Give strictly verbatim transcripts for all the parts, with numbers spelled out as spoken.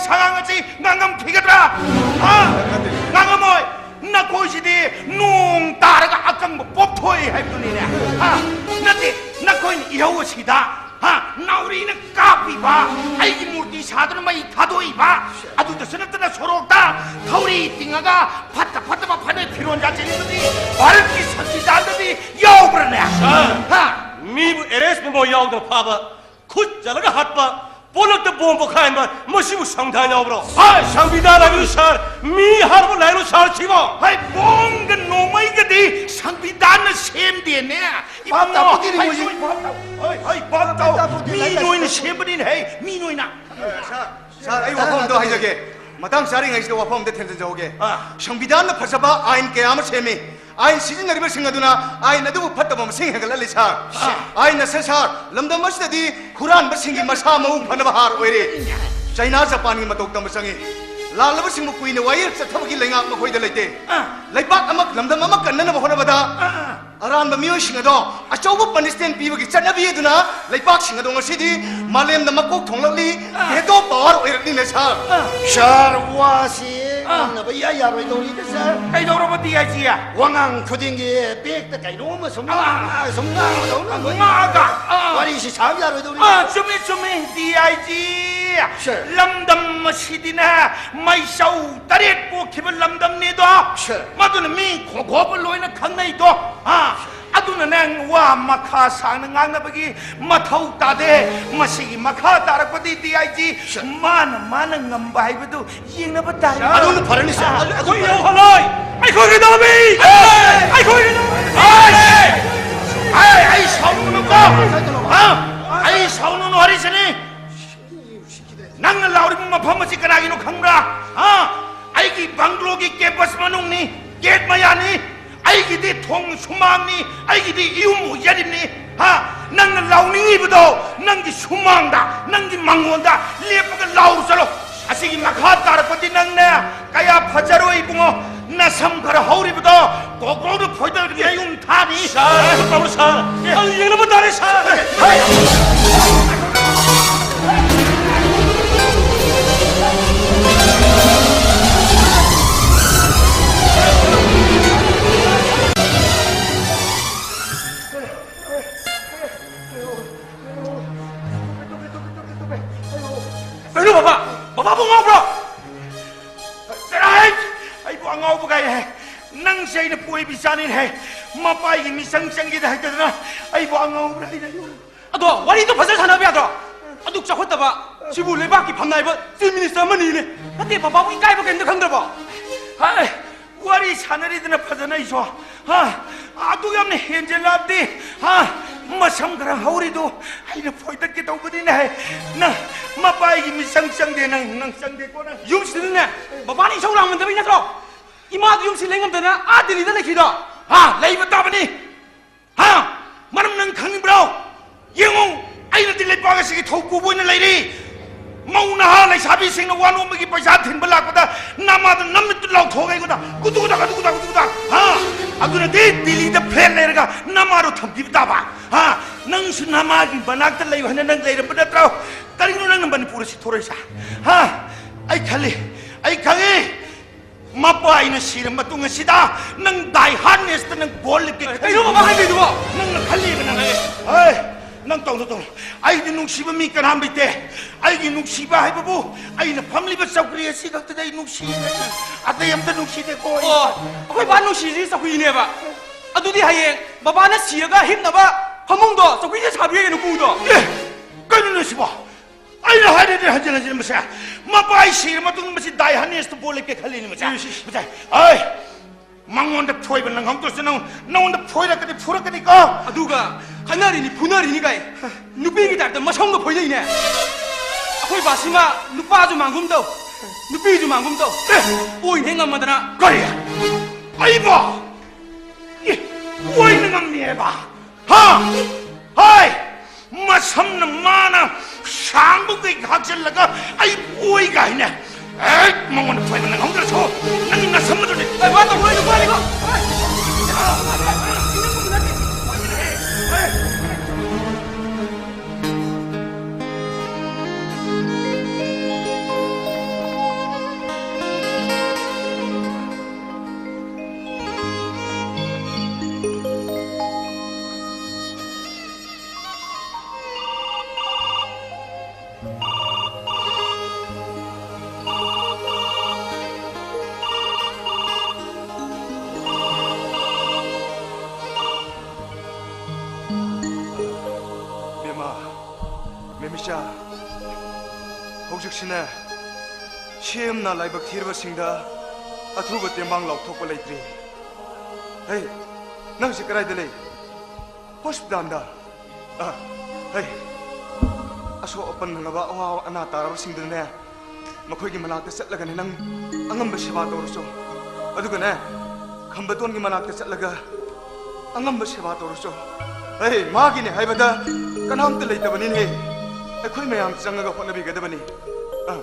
ꯁꯉꯥꯡ ꯑꯁꯤ ꯉꯥꯡꯉꯝꯈꯤꯒꯗ꯭ꯔꯥ? ꯍꯥ? ꯉꯥꯡꯉꯝꯃꯣꯏ꯫ ꯅꯈꯣꯏꯁꯤꯗꯤ ꯅꯣꯡ ꯇꯥꯔꯒ ꯑꯀꯪꯕ ꯄꯣꯞꯊꯣꯛꯏ ꯍꯥꯏꯕꯗꯨꯅꯤꯅꯦ꯫ ꯍꯥ? ꯅꯠꯇꯦ, ꯅꯈꯣꯏꯅ ꯏꯍꯧ ꯑꯁꯤꯗ, ꯍꯥ, ꯅꯥꯎꯔꯤꯅ ꯀꯥꯞꯄꯤꯕ, ꯑꯩꯒꯤ ꯃꯨꯔꯇꯤ ꯁꯥꯗꯨꯅ ꯃꯩ ꯊꯥꯗꯣꯛꯏꯕ, ꯑꯗꯨꯗꯁꯨ ꯅꯠꯇꯅ ꯁꯣꯔꯣꯛꯇ ꯊꯧꯔꯤ ꯇꯤꯡꯉꯒ ꯐꯠꯇ ꯐꯠꯇꯕ ꯐꯅꯦꯛ ꯐꯤꯔꯣꯟ ꯌꯥꯟꯁꯤꯟꯕꯗꯤ ꯚꯥꯔꯠꯀꯤ ꯁꯪꯕꯤꯙꯥꯟꯗꯗꯤ ꯌꯥꯎꯕ꯭ꯔꯅꯦ? ꯁꯥꯔ, ꯍꯥ? ꯃꯤꯕꯨ ꯑꯦꯔꯦꯁ ꯃꯦꯃꯣ ꯌꯥꯎꯗꯅ ꯐꯥꯕ, ꯈꯨꯠ ꯆꯜꯂꯒ ꯍꯥꯠꯄ, ꯄꯣꯂꯛꯇ ꯕꯣꯝ ꯄꯣꯈꯥꯏꯍꯟꯕ, ꯃꯁꯤꯕꯨ ꯁꯪꯕꯤꯙꯥꯟ ꯌꯥꯎꯕ꯭ꯔꯣ? ꯍꯣꯏ, ꯁꯪꯕꯤꯙꯥꯟ ꯍꯥꯏꯕꯗꯨ ꯁꯥꯔ, ꯃꯤ ꯍꯥꯠꯄ ꯂꯥꯏꯔꯣ ꯁꯥꯔ ꯁꯤꯕꯣ? ꯍꯣꯏ, ꯕꯣꯝꯒ ꯅꯣꯡꯃꯩꯒꯗꯤ ꯁꯪꯕꯤꯙꯥꯟꯅ ꯁꯦꯝꯗꯦꯅꯦ꯫ ꯏꯕꯨꯡꯉꯣ, ꯇꯥꯄꯣꯠꯇꯦꯅꯦ ꯍꯩ, ꯃꯣꯏꯁꯦ꯫ ꯁꯣꯏ, ꯚꯥꯞ ꯇꯧ꯫ ꯍꯣꯏ, ꯍꯣꯏ, ꯚꯥꯞ ꯇꯥꯄꯣꯠꯇꯦ, ꯇꯥꯄꯣꯠꯇꯦ, ꯇꯥꯄꯣꯠꯇꯦ, ꯃꯤ ꯂꯥꯏꯔꯤꯛ ꯅꯣꯏꯅ ꯂꯥꯏꯁꯨ ꯁꯦꯝꯕꯅꯤꯅꯦ, ꯍꯩ, ꯃꯤ ꯅꯣꯏꯅ꯫ ꯁꯥꯔ, ꯁꯥꯔ, ꯑꯩ ꯋꯥꯐꯝ ꯑꯝꯇ ꯍꯥꯏꯖꯒꯦ꯫ ꯃꯇꯥꯡ ꯆꯥꯔꯤꯉꯩꯁꯤꯗ ꯋꯥꯐꯝ ꯑꯝꯇ ꯊꯦꯡꯖꯤꯟꯖꯍꯧꯒꯦ꯫ ꯑꯥ꯫ ꯁꯪꯕꯤꯙꯥꯟꯅ ꯐꯖꯕ ꯑꯥꯏꯟ ꯀꯌꯥ ꯑꯃ ꯁꯦꯝꯃꯤ꯫ ꯑꯥꯏꯟ ꯁꯤꯖꯤꯟꯅꯔꯤꯕꯁꯤꯡ ꯑꯗꯨꯅ ꯑꯥꯏꯟ ꯑꯗꯨꯕꯨ ꯐꯠꯇꯕ ꯃꯁꯤꯡ ꯍꯦꯟꯒꯠꯍꯜꯂꯤ, ꯁꯥꯔ꯫ ꯑꯥ꯫ ꯑꯥꯏꯟ ꯑꯁꯦ, ꯁꯥꯔ, ꯂꯝꯗꯝ ꯑꯁꯤꯗꯗꯤ ꯍꯨꯔꯥꯟꯕꯁꯤꯡꯒꯤ ꯃꯁꯥ ꯃꯎ ꯐꯅꯕ ꯍꯥꯔ ꯑꯣꯏꯔꯦ꯫ ꯆꯩꯅꯥ, ꯖꯄꯥꯟꯒꯤ ꯃꯇꯧ ꯇꯝꯕ ꯆꯪꯉꯤ꯫ ꯂꯥꯜꯂꯕꯁꯤꯡꯕꯨ ꯀꯨꯏꯅ ꯋꯥꯌꯦꯜ ꯆꯠꯊꯕꯒꯤ ꯂꯩꯉꯥꯛ ꯃꯈꯣꯏꯗ ꯂꯩꯇꯦ꯫ ꯑꯥ꯫ ꯂꯩꯕꯥꯛ ꯑꯃ, ꯂꯝꯗꯝ ꯑꯃ ꯀꯟꯅꯅꯕ ꯍꯣꯠꯅꯕꯗ ꯑꯥ, ꯑꯥ꯫ ꯑꯔꯥꯟꯕ ꯃꯤꯑꯣꯏꯁꯤꯡ ꯑꯗꯣ ꯑꯆꯧꯕ ꯄꯅꯤꯁꯃꯦꯟ ꯄꯤꯕꯒꯤ ꯆꯠꯅꯕꯤ ꯑꯗꯨꯅ ꯂꯩꯕꯥꯛꯁꯤꯡ ꯑꯗꯣ ꯉꯁꯤꯗꯤ ꯃꯥꯂꯦꯝꯗ ꯃꯀꯣꯛ ꯊꯣꯡꯂꯛꯂꯤ, ꯑꯥ꯫ ꯚꯦꯇꯣ ꯄꯋꯥꯔ ꯑꯣꯏꯔꯛꯂꯤꯅꯦ, ꯁꯥꯔ꯫ ꯑꯥ꯫ ꯁꯥꯔ, ꯋꯥꯁꯤ ꯑꯥ꯫ ꯉꯥꯡꯅꯕ ꯏꯌꯥ ꯌꯥꯔꯣꯏꯗꯧꯔꯤꯗ, ꯁꯥꯔ꯫ ꯀꯩꯗꯧꯔꯕ, ꯗꯤ ꯑꯥꯏ ꯖꯤ? ꯋꯥꯉꯥꯡ ꯈꯨꯗꯤꯡꯒꯤ ꯕꯦꯛꯇ ꯀꯩꯅꯣꯝꯃ ꯁꯨꯝ ꯑꯥ꯫ ꯉꯥꯡ-, ꯁꯨꯝ ꯉꯥꯡꯕꯗꯧꯅ ꯂꯣꯏ ꯉꯥꯡꯉꯒ, ꯑꯥ꯫ ꯋꯥꯔꯤꯁꯤ ꯁꯥꯕ ꯌꯥꯔꯣꯏꯗꯧꯔꯤ꯫ ꯑꯥ, ꯆꯨꯝꯃꯤ, ꯆꯨꯝꯃꯤ, ꯗꯤ ꯑꯥꯏ ꯖꯤ꯫ ꯁꯥꯔ꯫ ꯂꯝꯗꯝ ꯑꯁꯤꯗꯤꯅꯦ, ꯃꯩꯆꯧ ꯇꯔꯦꯠ ꯄꯣꯛꯈꯤꯕ ꯂꯝꯗꯝꯅꯤꯗꯣ꯫ ꯁꯥꯔ꯫ ꯃꯗꯨꯅ ꯃꯤ ꯈꯣꯡꯈꯣꯞꯄ ꯂꯣꯏꯅ ꯈꯪꯅꯩꯗꯣ꯫ ꯑꯥ, ꯑꯗꯨꯅ ꯅꯪ ꯋꯥ ꯃꯈꯥ ꯁꯥꯡꯅ ꯉꯥꯡꯅꯕꯒꯤ ꯃꯊꯧ ꯇꯥꯗꯦ꯫ ꯃꯁꯤꯒꯤ ꯃꯈꯥ ꯇꯥꯔꯛꯄꯗꯤ ꯗꯤ ꯑꯥꯏ ꯖꯤ ꯁꯥꯔ꯫ ꯃꯥꯅ ꯃꯥꯅ ꯉꯝꯕ ꯍꯥꯏꯕꯗꯨ ꯌꯦꯡꯅꯕ ꯇꯥꯏ꯫ ꯁꯥꯔ꯫ ꯑꯗꯨꯅ ꯐꯔꯅꯤ, ꯁꯥꯔ꯫ ꯑꯥ, ꯑꯗꯨ, ꯑꯗꯨ ꯑꯩꯈꯣꯏ ꯐꯔꯅꯤ꯫ ꯌꯧꯍꯜꯂꯣꯏ! ꯑꯩꯈꯣꯏ ꯀꯩꯗꯧꯔꯝꯃꯤ? ꯑꯦ! ꯑꯩꯈꯣꯏ ꯀꯩꯗꯧꯔꯝꯃꯤ? ꯑꯦ! ꯑꯦ, ꯑꯩ ꯁꯥꯎꯅꯨꯀꯣ꯫ ꯑꯥ, ꯑꯩ ꯁꯥꯎꯅꯨ ꯍꯥꯏꯔꯤꯁꯤꯅꯤ꯫ ꯅꯪꯅ ꯂꯥꯎꯔꯤꯕ ꯃꯐꯝ ꯑꯁꯤ ꯀꯅꯥꯒꯤꯅꯣ ꯈꯪꯕ꯭ꯔꯥ? ꯍꯥ? ꯑꯩꯒꯤ ꯕꯪꯒ꯭ꯂꯣꯒꯤ ꯀꯦꯝꯄꯁ ꯃꯅꯨꯡꯅꯤ, ꯒꯦꯠ ꯃꯌꯥꯅꯤ, ꯑꯩꯒꯤꯗꯤ ꯊꯣꯡ ꯁꯨꯃꯥꯡꯅꯤ, ꯑꯩꯒꯤꯗꯤ ꯏꯌꯨꯝ ꯑꯣꯏꯖꯔꯤꯕꯅꯤ꯫ ꯍꯥ? ꯅꯪꯅ ꯂꯥꯎꯅꯤꯡꯉꯤꯕꯗꯣ ꯅꯪꯒꯤ ꯁꯨꯃꯥꯡꯗ, ꯅꯪꯒꯤ ꯃꯉꯣꯟꯗ ꯂꯦꯞꯄꯒ ꯂꯥꯎꯔꯨ ꯆꯠꯂꯣ꯫ ꯑꯁꯤꯒꯤ ꯃꯈꯥ ꯇꯥꯔꯛꯄꯗꯤ ꯅꯪꯅꯦ ꯀꯌꯥ ꯐꯖꯔꯣꯏ ꯏꯕꯨꯡꯉꯣ꯫ ꯅꯁꯝ ꯈꯔ ꯍꯧꯔꯤꯕꯗꯣ ꯀꯣꯀ꯭ꯔꯣꯛꯅ ꯐꯣꯏꯗꯠꯂꯒ ꯅꯌꯨꯝ ꯊꯥꯅꯤ꯫ ꯁꯥꯔ, ꯁꯥꯔ, ꯁꯥꯔ, ꯑꯩ ꯌꯦꯡꯅꯕ ꯇꯥꯔꯦ, ꯁꯥꯔ꯫ ꯍꯩ! ꯄꯥꯕꯨꯡ ꯉꯥꯎꯕ꯭ꯔꯣ? ꯆꯠꯂꯣꯍꯦ! ꯑꯩꯕꯨ ꯑꯉꯥꯎꯕ ꯀꯥꯏꯅ ꯍꯥꯏ꯫ ꯅꯪꯁꯦ ꯑꯩꯅ ꯄꯣꯏꯕꯤ ꯆꯥꯅꯤꯅ ꯍꯥꯏ꯫ ꯃꯄꯥꯏꯒꯤ ꯃꯤꯆꯪ ꯆꯪꯒꯦꯗ ꯍꯥꯏꯗꯗꯅ ꯑꯩꯕꯨ ꯑꯉꯥꯎꯕ꯭ꯔꯥ ꯍꯥꯏꯅ ꯍꯥꯏꯌꯨ꯫ ꯑꯗꯣ ꯋꯥꯔꯤꯗꯣ ꯐꯖꯅ ꯁꯥꯟꯅꯕ ꯌꯥꯗ꯭ꯔꯣ? ꯑꯗꯨꯛ ꯆꯥꯎꯈꯠꯇꯕ ꯁꯤꯕꯨ ꯂꯩꯕꯥꯛꯀꯤ ꯐꯝꯅꯥꯏꯕ ꯆꯤꯐ ꯃꯤꯅꯤꯁꯇꯔ ꯑꯃꯅꯤꯅꯦ꯫ ꯅꯠꯇꯦ, ꯄꯥꯕꯨꯡ ꯏꯀꯥꯏꯕ ꯀꯩꯝꯇ ꯈꯪꯗ꯭ꯔꯕꯣ? ꯍꯥꯏ! ꯋꯥꯔꯤ ꯁꯥꯟꯅꯔꯤꯗꯅ ꯐꯖꯅ ꯑꯩꯁꯨ꯫ ꯍꯥ? ꯑꯗꯨ ꯌꯥꯝꯅ ꯍꯦꯟꯖꯜꯂꯛꯑꯕꯗꯤ, ꯍꯥ? ꯃꯁꯝ ꯈꯔ ꯍꯧꯔꯤꯗꯨ ꯑꯩꯅ ꯐꯣꯏꯗꯠꯀꯦ ꯇꯧꯕꯅꯤꯅꯦ꯫ ꯅꯪ ꯃꯄꯥꯏꯒꯤ ꯃꯤꯆꯪ ꯆꯪꯗꯦ, ꯅꯪ, ꯅꯪ ꯆꯪꯗꯦꯀꯣ, ꯅꯪ꯫ ꯌꯨꯝꯁꯤꯗꯅꯦ ꯕꯕꯥꯅ ꯏꯁꯧ ꯂꯥꯡꯃꯟꯗꯕꯩ ꯅꯠꯇ꯭ꯔꯣ ꯏꯃꯥꯗꯨ ꯌꯨꯝꯁꯤ ꯂꯩꯉꯝꯗꯅ ꯑꯥ ꯗꯤꯜꯂꯤꯗ ꯂꯩꯈꯤꯗꯣ? ꯍꯥ? ꯂꯩꯕ ꯇꯥꯕꯅꯤ꯫ ꯍꯥ? ꯃꯔꯝ ꯅꯪ ꯈꯪꯅꯤꯡꯕ꯭ꯔꯣ? ꯌꯦꯡꯉꯨ, ꯑꯩꯅꯗꯤ ꯂꯩꯄꯥꯛ ꯑꯁꯤꯒꯤ ꯊꯧ ꯄꯨꯕ ꯑꯣꯏꯅ ꯂꯩꯔꯤ꯫ ꯃꯧ ꯅꯍꯥ ꯂꯩꯁꯥꯕꯤꯁꯤꯡꯅ ꯋꯥ ꯅꯣꯝꯕꯒꯤ ꯄꯩꯁꯥ ꯊꯤꯟꯕ ꯂꯥꯛꯄꯗ ꯅꯃꯥꯗ ꯅꯝꯃꯤꯠꯇꯨ ꯂꯥꯎꯊꯣꯛꯑꯒ ꯑꯩꯉꯣꯟꯗ ꯒꯨꯗꯨ ꯒꯨꯗꯥ, ꯒꯨꯗꯨ ꯒꯨꯗꯥ, ꯒꯨꯗꯨ ꯒꯨꯗꯥ, ꯍꯥ? ꯑꯗꯨꯅꯗꯤ ꯗꯤꯜꯂꯤꯗ ꯐ꯭ꯂꯦꯠ ꯂꯩꯔꯒ ꯅꯃꯥꯗꯣ ꯊꯝꯕꯤꯕ ꯇꯥꯕ, ꯍꯥ? ꯅꯪꯁꯨ ꯅꯃꯥꯒꯤ ꯃꯅꯥꯛꯇ ꯂꯩꯌꯨ ꯍꯥꯏꯅ ꯅꯪ ꯂꯩꯔꯝꯕ ꯅꯠꯇ꯭ꯔꯣ? ꯀꯔꯤꯒꯤꯅꯣ ꯅꯪꯅ ꯃꯅꯤꯄꯨꯔ ꯑꯁꯤ ꯊꯣꯔꯛꯏꯁꯦ? ꯍꯥ? ꯑꯩ ꯈꯜꯂꯤ, ꯑꯩ ꯈꯪꯉꯤ꯫ ꯃꯄꯥꯏꯅ ꯁꯤꯔ ꯃꯇꯨꯡ ꯑꯁꯤꯗ ꯅꯪ ꯗꯥꯏ ꯍꯥꯔꯅꯦꯁꯇ ꯅꯪ ꯕꯣꯜ ꯂꯦꯞꯀꯦ ꯈꯜꯂꯤ꯫ ꯀꯩꯅꯣ ꯕꯕꯥ ꯍꯥꯏꯕꯤꯗꯨꯕꯣ? ꯅꯪꯅ ꯈꯜꯂꯤꯕ ꯅꯪ꯫ ꯑꯦ꯫ ꯍꯣꯏ, ꯅꯪ ꯇꯧꯅꯨ, ꯇꯧꯅꯨ꯫ ꯑꯩꯗꯤ ꯅꯨꯡꯁꯤꯕ ꯃꯤ ꯀꯅꯥꯝ ꯂꯩꯇꯦ꯫ ꯑꯩꯒꯤ ꯅꯨꯡꯁꯤꯕ ꯍꯥꯏꯕꯕꯨ ꯑꯩꯅ ꯐꯝꯂꯤꯕ ꯆꯧꯀ꯭ꯔꯤ ꯑꯁꯤ ꯈꯛꯇꯗ ꯑꯩ ꯅꯨꯡꯁꯤꯔꯦ꯫ ꯑꯇꯩ ꯑꯝꯇ ꯅꯨꯡꯁꯤꯗꯦꯀꯣ ꯑꯩ꯫ ꯑꯣ, ꯑꯩꯈꯣꯏ ꯕꯥ ꯅꯨꯡꯁꯤꯔꯤꯁꯤ ꯆꯧꯀ꯭ꯔꯤꯅꯦꯕ꯫ ꯑꯗꯨꯗꯤ ꯍꯌꯦꯡ ꯕꯕꯥꯅ ꯁꯤꯔꯒ ꯍꯤꯞꯅꯕ ꯐꯃꯨꯡꯗꯣ ꯆꯧꯀ꯭ꯔꯤꯗ ꯁꯥꯕꯤꯔꯒꯦ ꯅꯨꯄꯨꯗꯣ꯫ ꯑꯦ, ꯀꯩꯅꯣꯅꯦ ꯁꯤꯕꯣ? ꯑꯩꯅ ꯍꯥꯏꯔꯤꯅꯦ ꯍꯟꯖꯤꯟ ꯍꯟꯖꯤꯟ ꯃꯁꯦ꯫ ꯃꯄꯥꯏ ꯁꯤꯔ ꯃꯇꯨꯡꯗ ꯃꯁꯤ ꯗꯥꯏ ꯍꯥꯔꯅꯦꯁꯇ ꯕꯣꯜ ꯂꯦꯞꯀꯦ ꯈꯜꯂꯤꯅꯦ ꯃꯁꯦ꯫ ꯏꯁ, ꯏꯁ꯫ ꯃꯁꯦ, ꯑꯩ ꯃꯉꯣꯟꯗ ꯐꯣꯏꯕ ꯅꯪꯍꯧꯗ꯭ꯔꯁꯨ ꯅꯪ-, ꯅꯉꯣꯟꯗ ꯐꯣꯏꯔꯛꯀꯅꯤ, ꯐꯨꯔꯛꯀꯅꯤꯀꯣ꯫ ꯑꯗꯨꯒ ꯈꯠꯅꯔꯤꯅꯤ, ꯐꯨꯅꯔꯤꯅꯤ ꯀꯥꯏ꯫ ꯅꯨꯄꯤꯒꯤ ꯇꯥꯏꯞꯇ ꯃꯁꯝꯒ ꯐꯣꯏꯅꯩꯅꯦ꯫ ꯑꯩꯈꯣꯏ ꯕꯥꯁꯤꯃ ꯅꯨꯄꯥꯁꯨ ꯃꯥꯡꯒꯨꯝ ꯇꯧ, ꯅꯨꯄꯤꯁꯨ ꯃꯥꯡꯒꯨꯝ ꯇꯧ꯫ ꯑꯦ! ꯑꯣꯏꯅ ꯍꯦꯛ ꯉꯝꯃꯗꯅ꯫ ꯀꯔꯤ? ꯑꯩꯕꯣ? ꯑꯦ, ꯑꯣꯏꯅ ꯉꯝꯃꯦꯕ? ꯍꯥ? ꯍꯥꯏ! ꯃꯁꯝꯅ ꯃꯥꯅ ꯁꯥꯡꯕꯈꯩ ꯍꯥꯞꯆꯤꯜꯂꯒ ꯑꯩ ꯑꯣꯏꯒ ꯍꯥꯏꯅꯦ꯫ ꯑꯦ, ꯃꯉꯣꯟꯗ ꯐꯣꯏꯕ ꯅꯪꯍꯧꯗ꯭ꯔꯁꯨ ꯅꯪ ꯅꯁꯝ ꯑꯗꯨꯅꯤ꯫ ꯑꯩ ꯋꯥ ꯇꯧꯔꯣꯏ, ꯅꯨꯄꯥꯅꯤꯀꯣ꯫ ꯁꯤꯅ ꯁꯦꯝꯅ ꯂꯥꯏꯕꯛ ꯊꯤꯔꯕꯁꯤꯡꯗ ꯑꯊꯨꯕ ꯇꯦꯡꯕꯥꯡ ꯂꯥꯎꯊꯣꯛꯄ ꯂꯩꯇ꯭ꯔꯤ꯫ ꯍꯩ, ꯅꯪꯁꯤ ꯀꯗꯥꯏꯗ ꯂꯩ? ꯍꯣꯁꯄꯤꯇꯥꯜꯗ꯫ ꯑ, ꯍꯩ, ꯑꯁꯣꯛ ꯑꯄꯟ ꯅꯪꯉꯕ ꯑꯋꯥ ꯑꯅꯥ ꯇꯥꯔꯕꯁꯤꯡꯗꯨꯅꯦ, ꯃꯈꯣꯏꯒꯤ ꯃꯅꯥꯛꯇ ꯆꯠꯂꯒꯅꯦ ꯅꯪ ꯑꯉꯝꯕ ꯁꯦꯕꯥ ꯇꯧꯔꯨꯆꯣ꯫ ꯑꯗꯨꯒꯅꯦ, ꯈꯝꯕꯇꯣꯟꯒꯤ ꯃꯅꯥꯛꯇ ꯆꯠꯂꯒ ꯑꯉꯝꯕ ꯁꯦꯕꯥ ꯇꯧꯔꯨꯆꯣ꯫ ꯑꯩ ꯃꯥꯒꯤꯅꯦ ꯍꯥꯏꯕꯗ ꯀꯅꯥꯝꯇ ꯂꯩꯇꯕꯅꯤꯅꯦ꯫ ꯑꯩꯈꯣꯏ ꯃꯌꯥꯝ ꯆꯪꯉꯒ ꯍꯣꯠꯅꯕꯤꯒꯗꯕꯅꯤ꯫ ꯑ,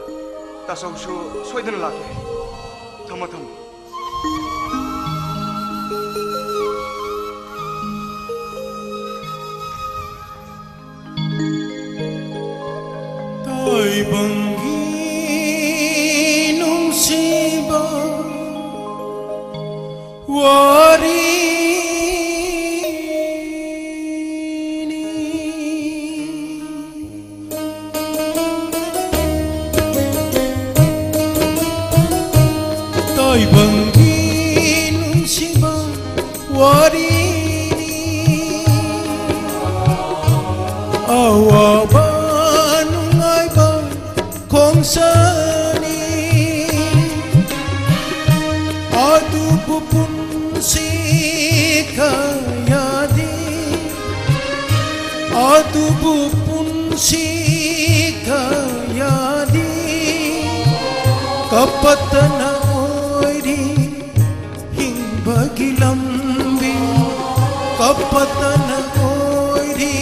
ꯇꯥꯆꯧꯁꯨ ꯁꯣꯏꯗꯅ ꯂꯥꯛꯀꯦ꯫ ꯊꯝꯃꯣ, ꯊꯝꯃꯣ꯫ ꯇꯥꯏꯕꯪꯒꯤ ꯅꯨꯡꯁꯤꯕ ꯋꯥꯔꯤꯅꯤ꯫ ꯇꯥꯏꯕꯪꯒꯤ ꯅꯨꯡꯁꯤꯕ ꯋꯥꯔꯤꯅꯤ꯫ ꯑꯋꯥꯕ ꯅꯨꯡꯉꯥꯏꯕ ꯈꯣꯡꯁꯥꯅꯤ꯫ ꯑꯗꯨꯕꯨ ꯄꯨꯟꯁꯤ ꯀꯌꯥꯗꯤ, ꯑꯗꯨꯕꯨ ꯄꯨꯟꯁꯤ ꯀꯌꯥꯗꯤ ꯀꯞꯄꯇꯅ ꯑꯣꯏꯔꯤ꯫ ꯍꯤꯡꯕꯒꯤ ꯂꯝꯕꯤ ꯀꯞꯄꯇꯅ ꯑꯣꯏꯔꯤ꯫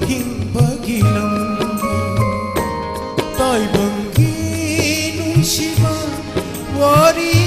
ꯍꯤꯡꯕꯒꯤ ꯂꯝꯕꯤ ꯇꯥꯏꯕꯪꯒꯤ ꯅꯨꯡꯁꯤꯕ ꯋꯥꯔꯤꯅꯤ꯫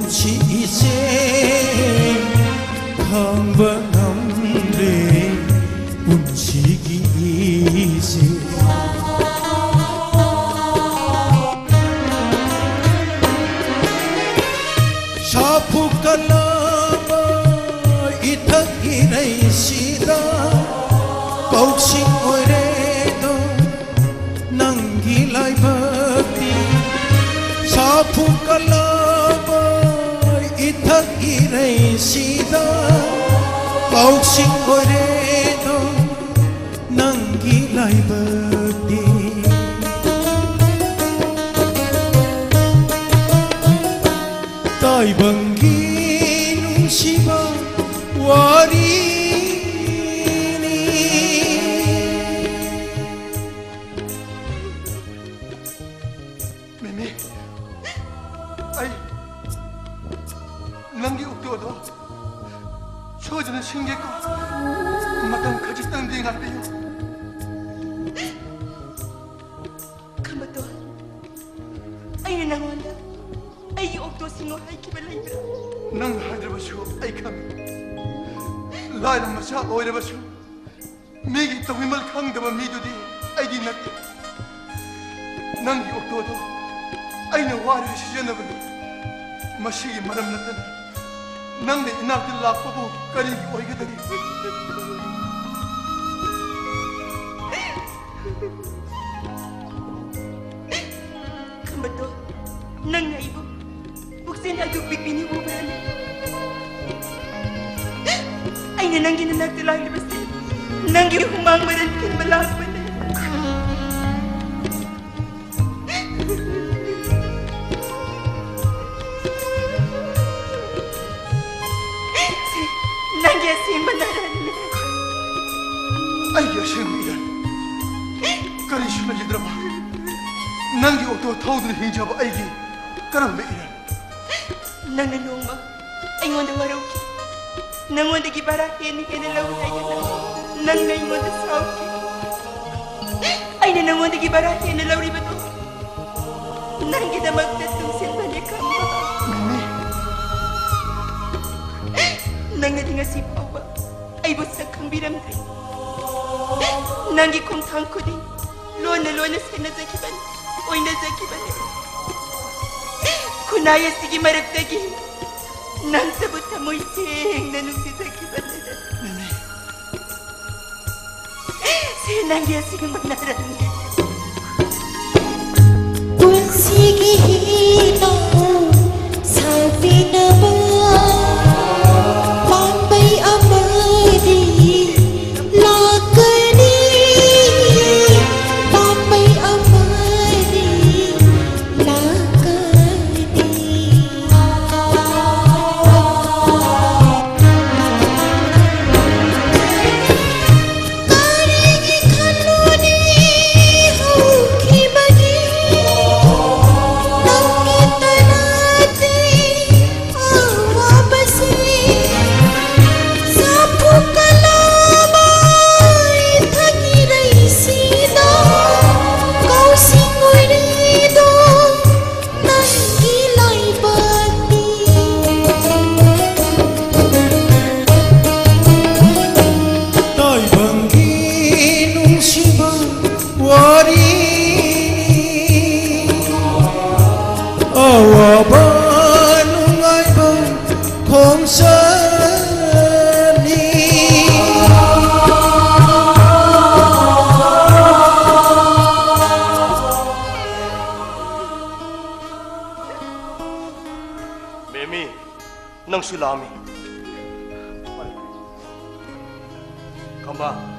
ꯁꯤ ꯏꯆꯦ, ꯈꯥꯡꯕ ꯉꯝꯗ꯭ꯔꯦ ꯄꯨꯟꯁꯤꯒꯤ ꯏꯆꯦ꯫ ꯁꯥꯐꯨ ꯀꯜꯂꯕ ꯏꯊꯛ ꯏꯔꯩꯁꯤꯗ ꯄꯥꯎꯁꯤꯡ ꯑꯣꯏꯔꯦꯗꯣ ꯅꯪꯒꯤ ꯂꯥꯏꯕꯛꯇꯤ꯫ ꯁꯥꯐꯨ ꯀꯜꯂꯕ ꯏꯊꯛ ꯏꯔꯩꯁꯤꯗ ꯄꯥꯎꯁꯤꯡ ꯑꯣꯏꯔꯦꯗꯣ ꯅꯪꯒꯤ ꯂꯥꯏꯕꯛꯇꯤ꯫ ꯇꯥꯏꯕꯪꯒꯤ ꯅꯨꯡꯁꯤꯕ ꯋꯥꯔꯤꯅꯤ꯫ ꯃꯤꯃꯤ, ꯑꯩ ꯅꯪꯒꯤ ꯑꯣꯛꯇꯣꯗꯣ ꯁꯣꯏꯗꯅ ꯁꯤꯟꯒꯦꯀꯣ꯫ ꯃꯇꯝ ꯈꯖꯤꯛꯇꯪꯗꯤ ꯉꯥꯏꯕꯤꯌꯨ꯫ ꯈꯝꯕꯇꯣꯟ, ꯑꯩꯅ ꯅꯉꯣꯟꯗ ꯑꯩꯒꯤ ꯑꯣꯛꯇꯣ ꯁꯤꯡꯉꯣ ꯍꯥꯏꯈꯤꯕ ꯂꯩꯕ꯭ꯔꯥ? ꯅꯪ ꯍꯥꯏꯗ꯭ꯔꯕꯁꯨ ꯑꯩ ꯈꯪꯉꯤ꯫ ꯂꯥꯏꯔ ꯃꯆꯥ ꯑꯣꯏꯔꯕꯁꯨ ꯃꯤꯒꯤ ꯇꯧꯕꯤꯃꯜ ꯈꯪꯗꯕ ꯃꯤꯗꯨꯗꯤ ꯑꯩꯗꯤ ꯅꯠꯇꯦ꯫ ꯅꯪꯒꯤ ꯑꯣꯛꯇꯣꯗꯣ ꯑꯩꯅ ꯋꯥꯔꯒ ꯁꯤꯖꯤꯟꯅꯕꯅꯤ꯫ ꯃꯁꯤꯒꯤ ꯃꯔꯝ ꯅꯠꯇꯅ ꯅꯪꯅ ꯏꯅꯥꯛꯇ ꯂꯥꯛꯄꯕꯨ ꯀꯔꯤꯒꯤ ꯑꯣꯏꯒꯗꯒꯦ? ꯈꯝꯕꯇꯣꯟ, ꯅꯪꯅ ꯑꯩꯕꯨ ꯄꯨꯛꯆꯦꯜ ꯑꯗꯨ ꯄꯤꯛꯄꯤꯅꯤ ꯎꯕ꯭ꯔꯅꯦ? ꯑꯩꯅ ꯅꯪꯒꯤ ꯅꯅꯥꯛꯇ ꯂꯥꯛꯂꯤꯕꯁꯦ ꯅꯪꯒꯤ ꯍꯨꯃꯥꯡ ꯃꯔꯟ ꯀꯟꯕ ꯂꯥꯛꯄꯅꯦ꯫ ꯁꯤ ꯅꯪꯒꯤ ꯑꯁꯦꯡꯕ ꯅꯔꯟꯅꯦ꯫ ꯑꯩꯒꯤ ꯑꯁꯦꯡꯕ ꯏꯔꯟ ꯀꯔꯤꯁꯨ ꯂꯩꯈꯤꯗ꯭ꯔꯕ? ꯅꯪꯒꯤ ꯑꯣꯇꯣ ꯊꯧꯗꯨꯅ ꯍꯤꯡꯖꯕ ꯑꯩꯒꯤ ꯀꯔꯝꯕ ꯏꯔꯟ? ꯅꯪꯅ ꯅꯣꯡꯃ ꯑꯩꯉꯣꯟꯗ ꯋꯥꯔꯧꯈꯤ꯫ ꯅꯪꯉꯣꯟꯗꯒꯤ ꯚꯔꯥ ꯍꯦꯟꯅ ꯍꯦꯟꯅ ꯂꯧꯏ ꯍꯥꯏꯗꯅ ꯅꯪꯅ ꯑꯩꯉꯣꯟꯗ ꯁꯥꯎꯈꯤ꯫ ꯑꯩꯅ ꯅꯪꯉꯣꯟꯗꯒꯤ ꯚꯔꯥ ꯍꯦꯟꯅ ꯂꯧꯔꯤꯕꯗꯨ ꯅꯪꯒꯤꯗꯃꯛꯇ ꯇꯨꯡꯁꯤꯟꯕꯅꯦ ꯈꯪꯕ? ꯃꯤꯃꯤ, ꯅꯪꯒꯤ ꯈꯣꯡꯊꯥꯡ ꯈꯨꯗꯤꯡ ꯂꯣꯟꯅ ꯂꯣꯟꯅ ꯁꯦꯟꯅꯖꯈꯤꯕꯅꯤ, ꯑꯣꯏꯅꯖꯈꯤꯕꯅꯤ꯫ ꯈꯨꯟꯅꯥꯏ ꯑꯁꯤꯒꯤ ꯃꯔꯛꯇꯒꯤ ꯅꯪꯇꯕꯨ ꯊꯃꯣꯏ ꯁꯦꯡꯅ ꯅꯨꯡꯁꯤꯖꯈꯤꯕꯅꯤ꯫ ꯁꯤ ꯅꯪꯒꯤ ꯑꯁꯤꯒꯨꯝꯕ ꯅꯔꯛꯅꯤ꯫ ꯄꯨꯟꯁꯤꯒꯤ ꯍꯤꯗꯥꯛ ꯁꯥꯕꯤꯅꯕ ꯄꯥꯝꯕꯩ ꯑꯃꯗꯤ ꯂꯥꯛꯀꯅꯤ, ꯄꯥꯝꯕꯩ ꯑꯃꯗꯤ ꯂꯥꯛꯀꯅꯤ꯫ ꯀꯔꯤꯒꯤ ꯈꯜꯂꯨꯅꯤ ꯍꯧꯈꯤꯕꯒꯤ ꯅꯪꯒꯤ ꯇꯔꯥꯗꯤ ꯑꯋꯥꯕꯁꯤ? ꯁꯥꯐꯨ ꯀꯂꯥꯕ ꯏꯊꯛꯀꯤ ꯂꯩꯁꯤꯗ ꯀꯧꯁꯤꯡ ꯑꯣꯏꯔꯤꯗꯣ ꯅꯪꯒꯤ ꯂꯥꯏꯕꯛꯇꯤ꯫ ꯇꯥꯏꯕꯪꯒꯤ ꯅꯨꯡꯁꯤꯕ ꯋꯥꯔꯤꯅꯤ, ꯑꯋꯥꯕ ꯅꯨꯡꯉꯥꯏꯕ ꯈꯣꯡꯆꯠꯅꯤ꯫ ꯕꯦꯃꯤ, ꯅꯪꯁꯨ ꯂꯥꯛꯑꯝꯃꯤ꯫ ꯈꯝꯕ,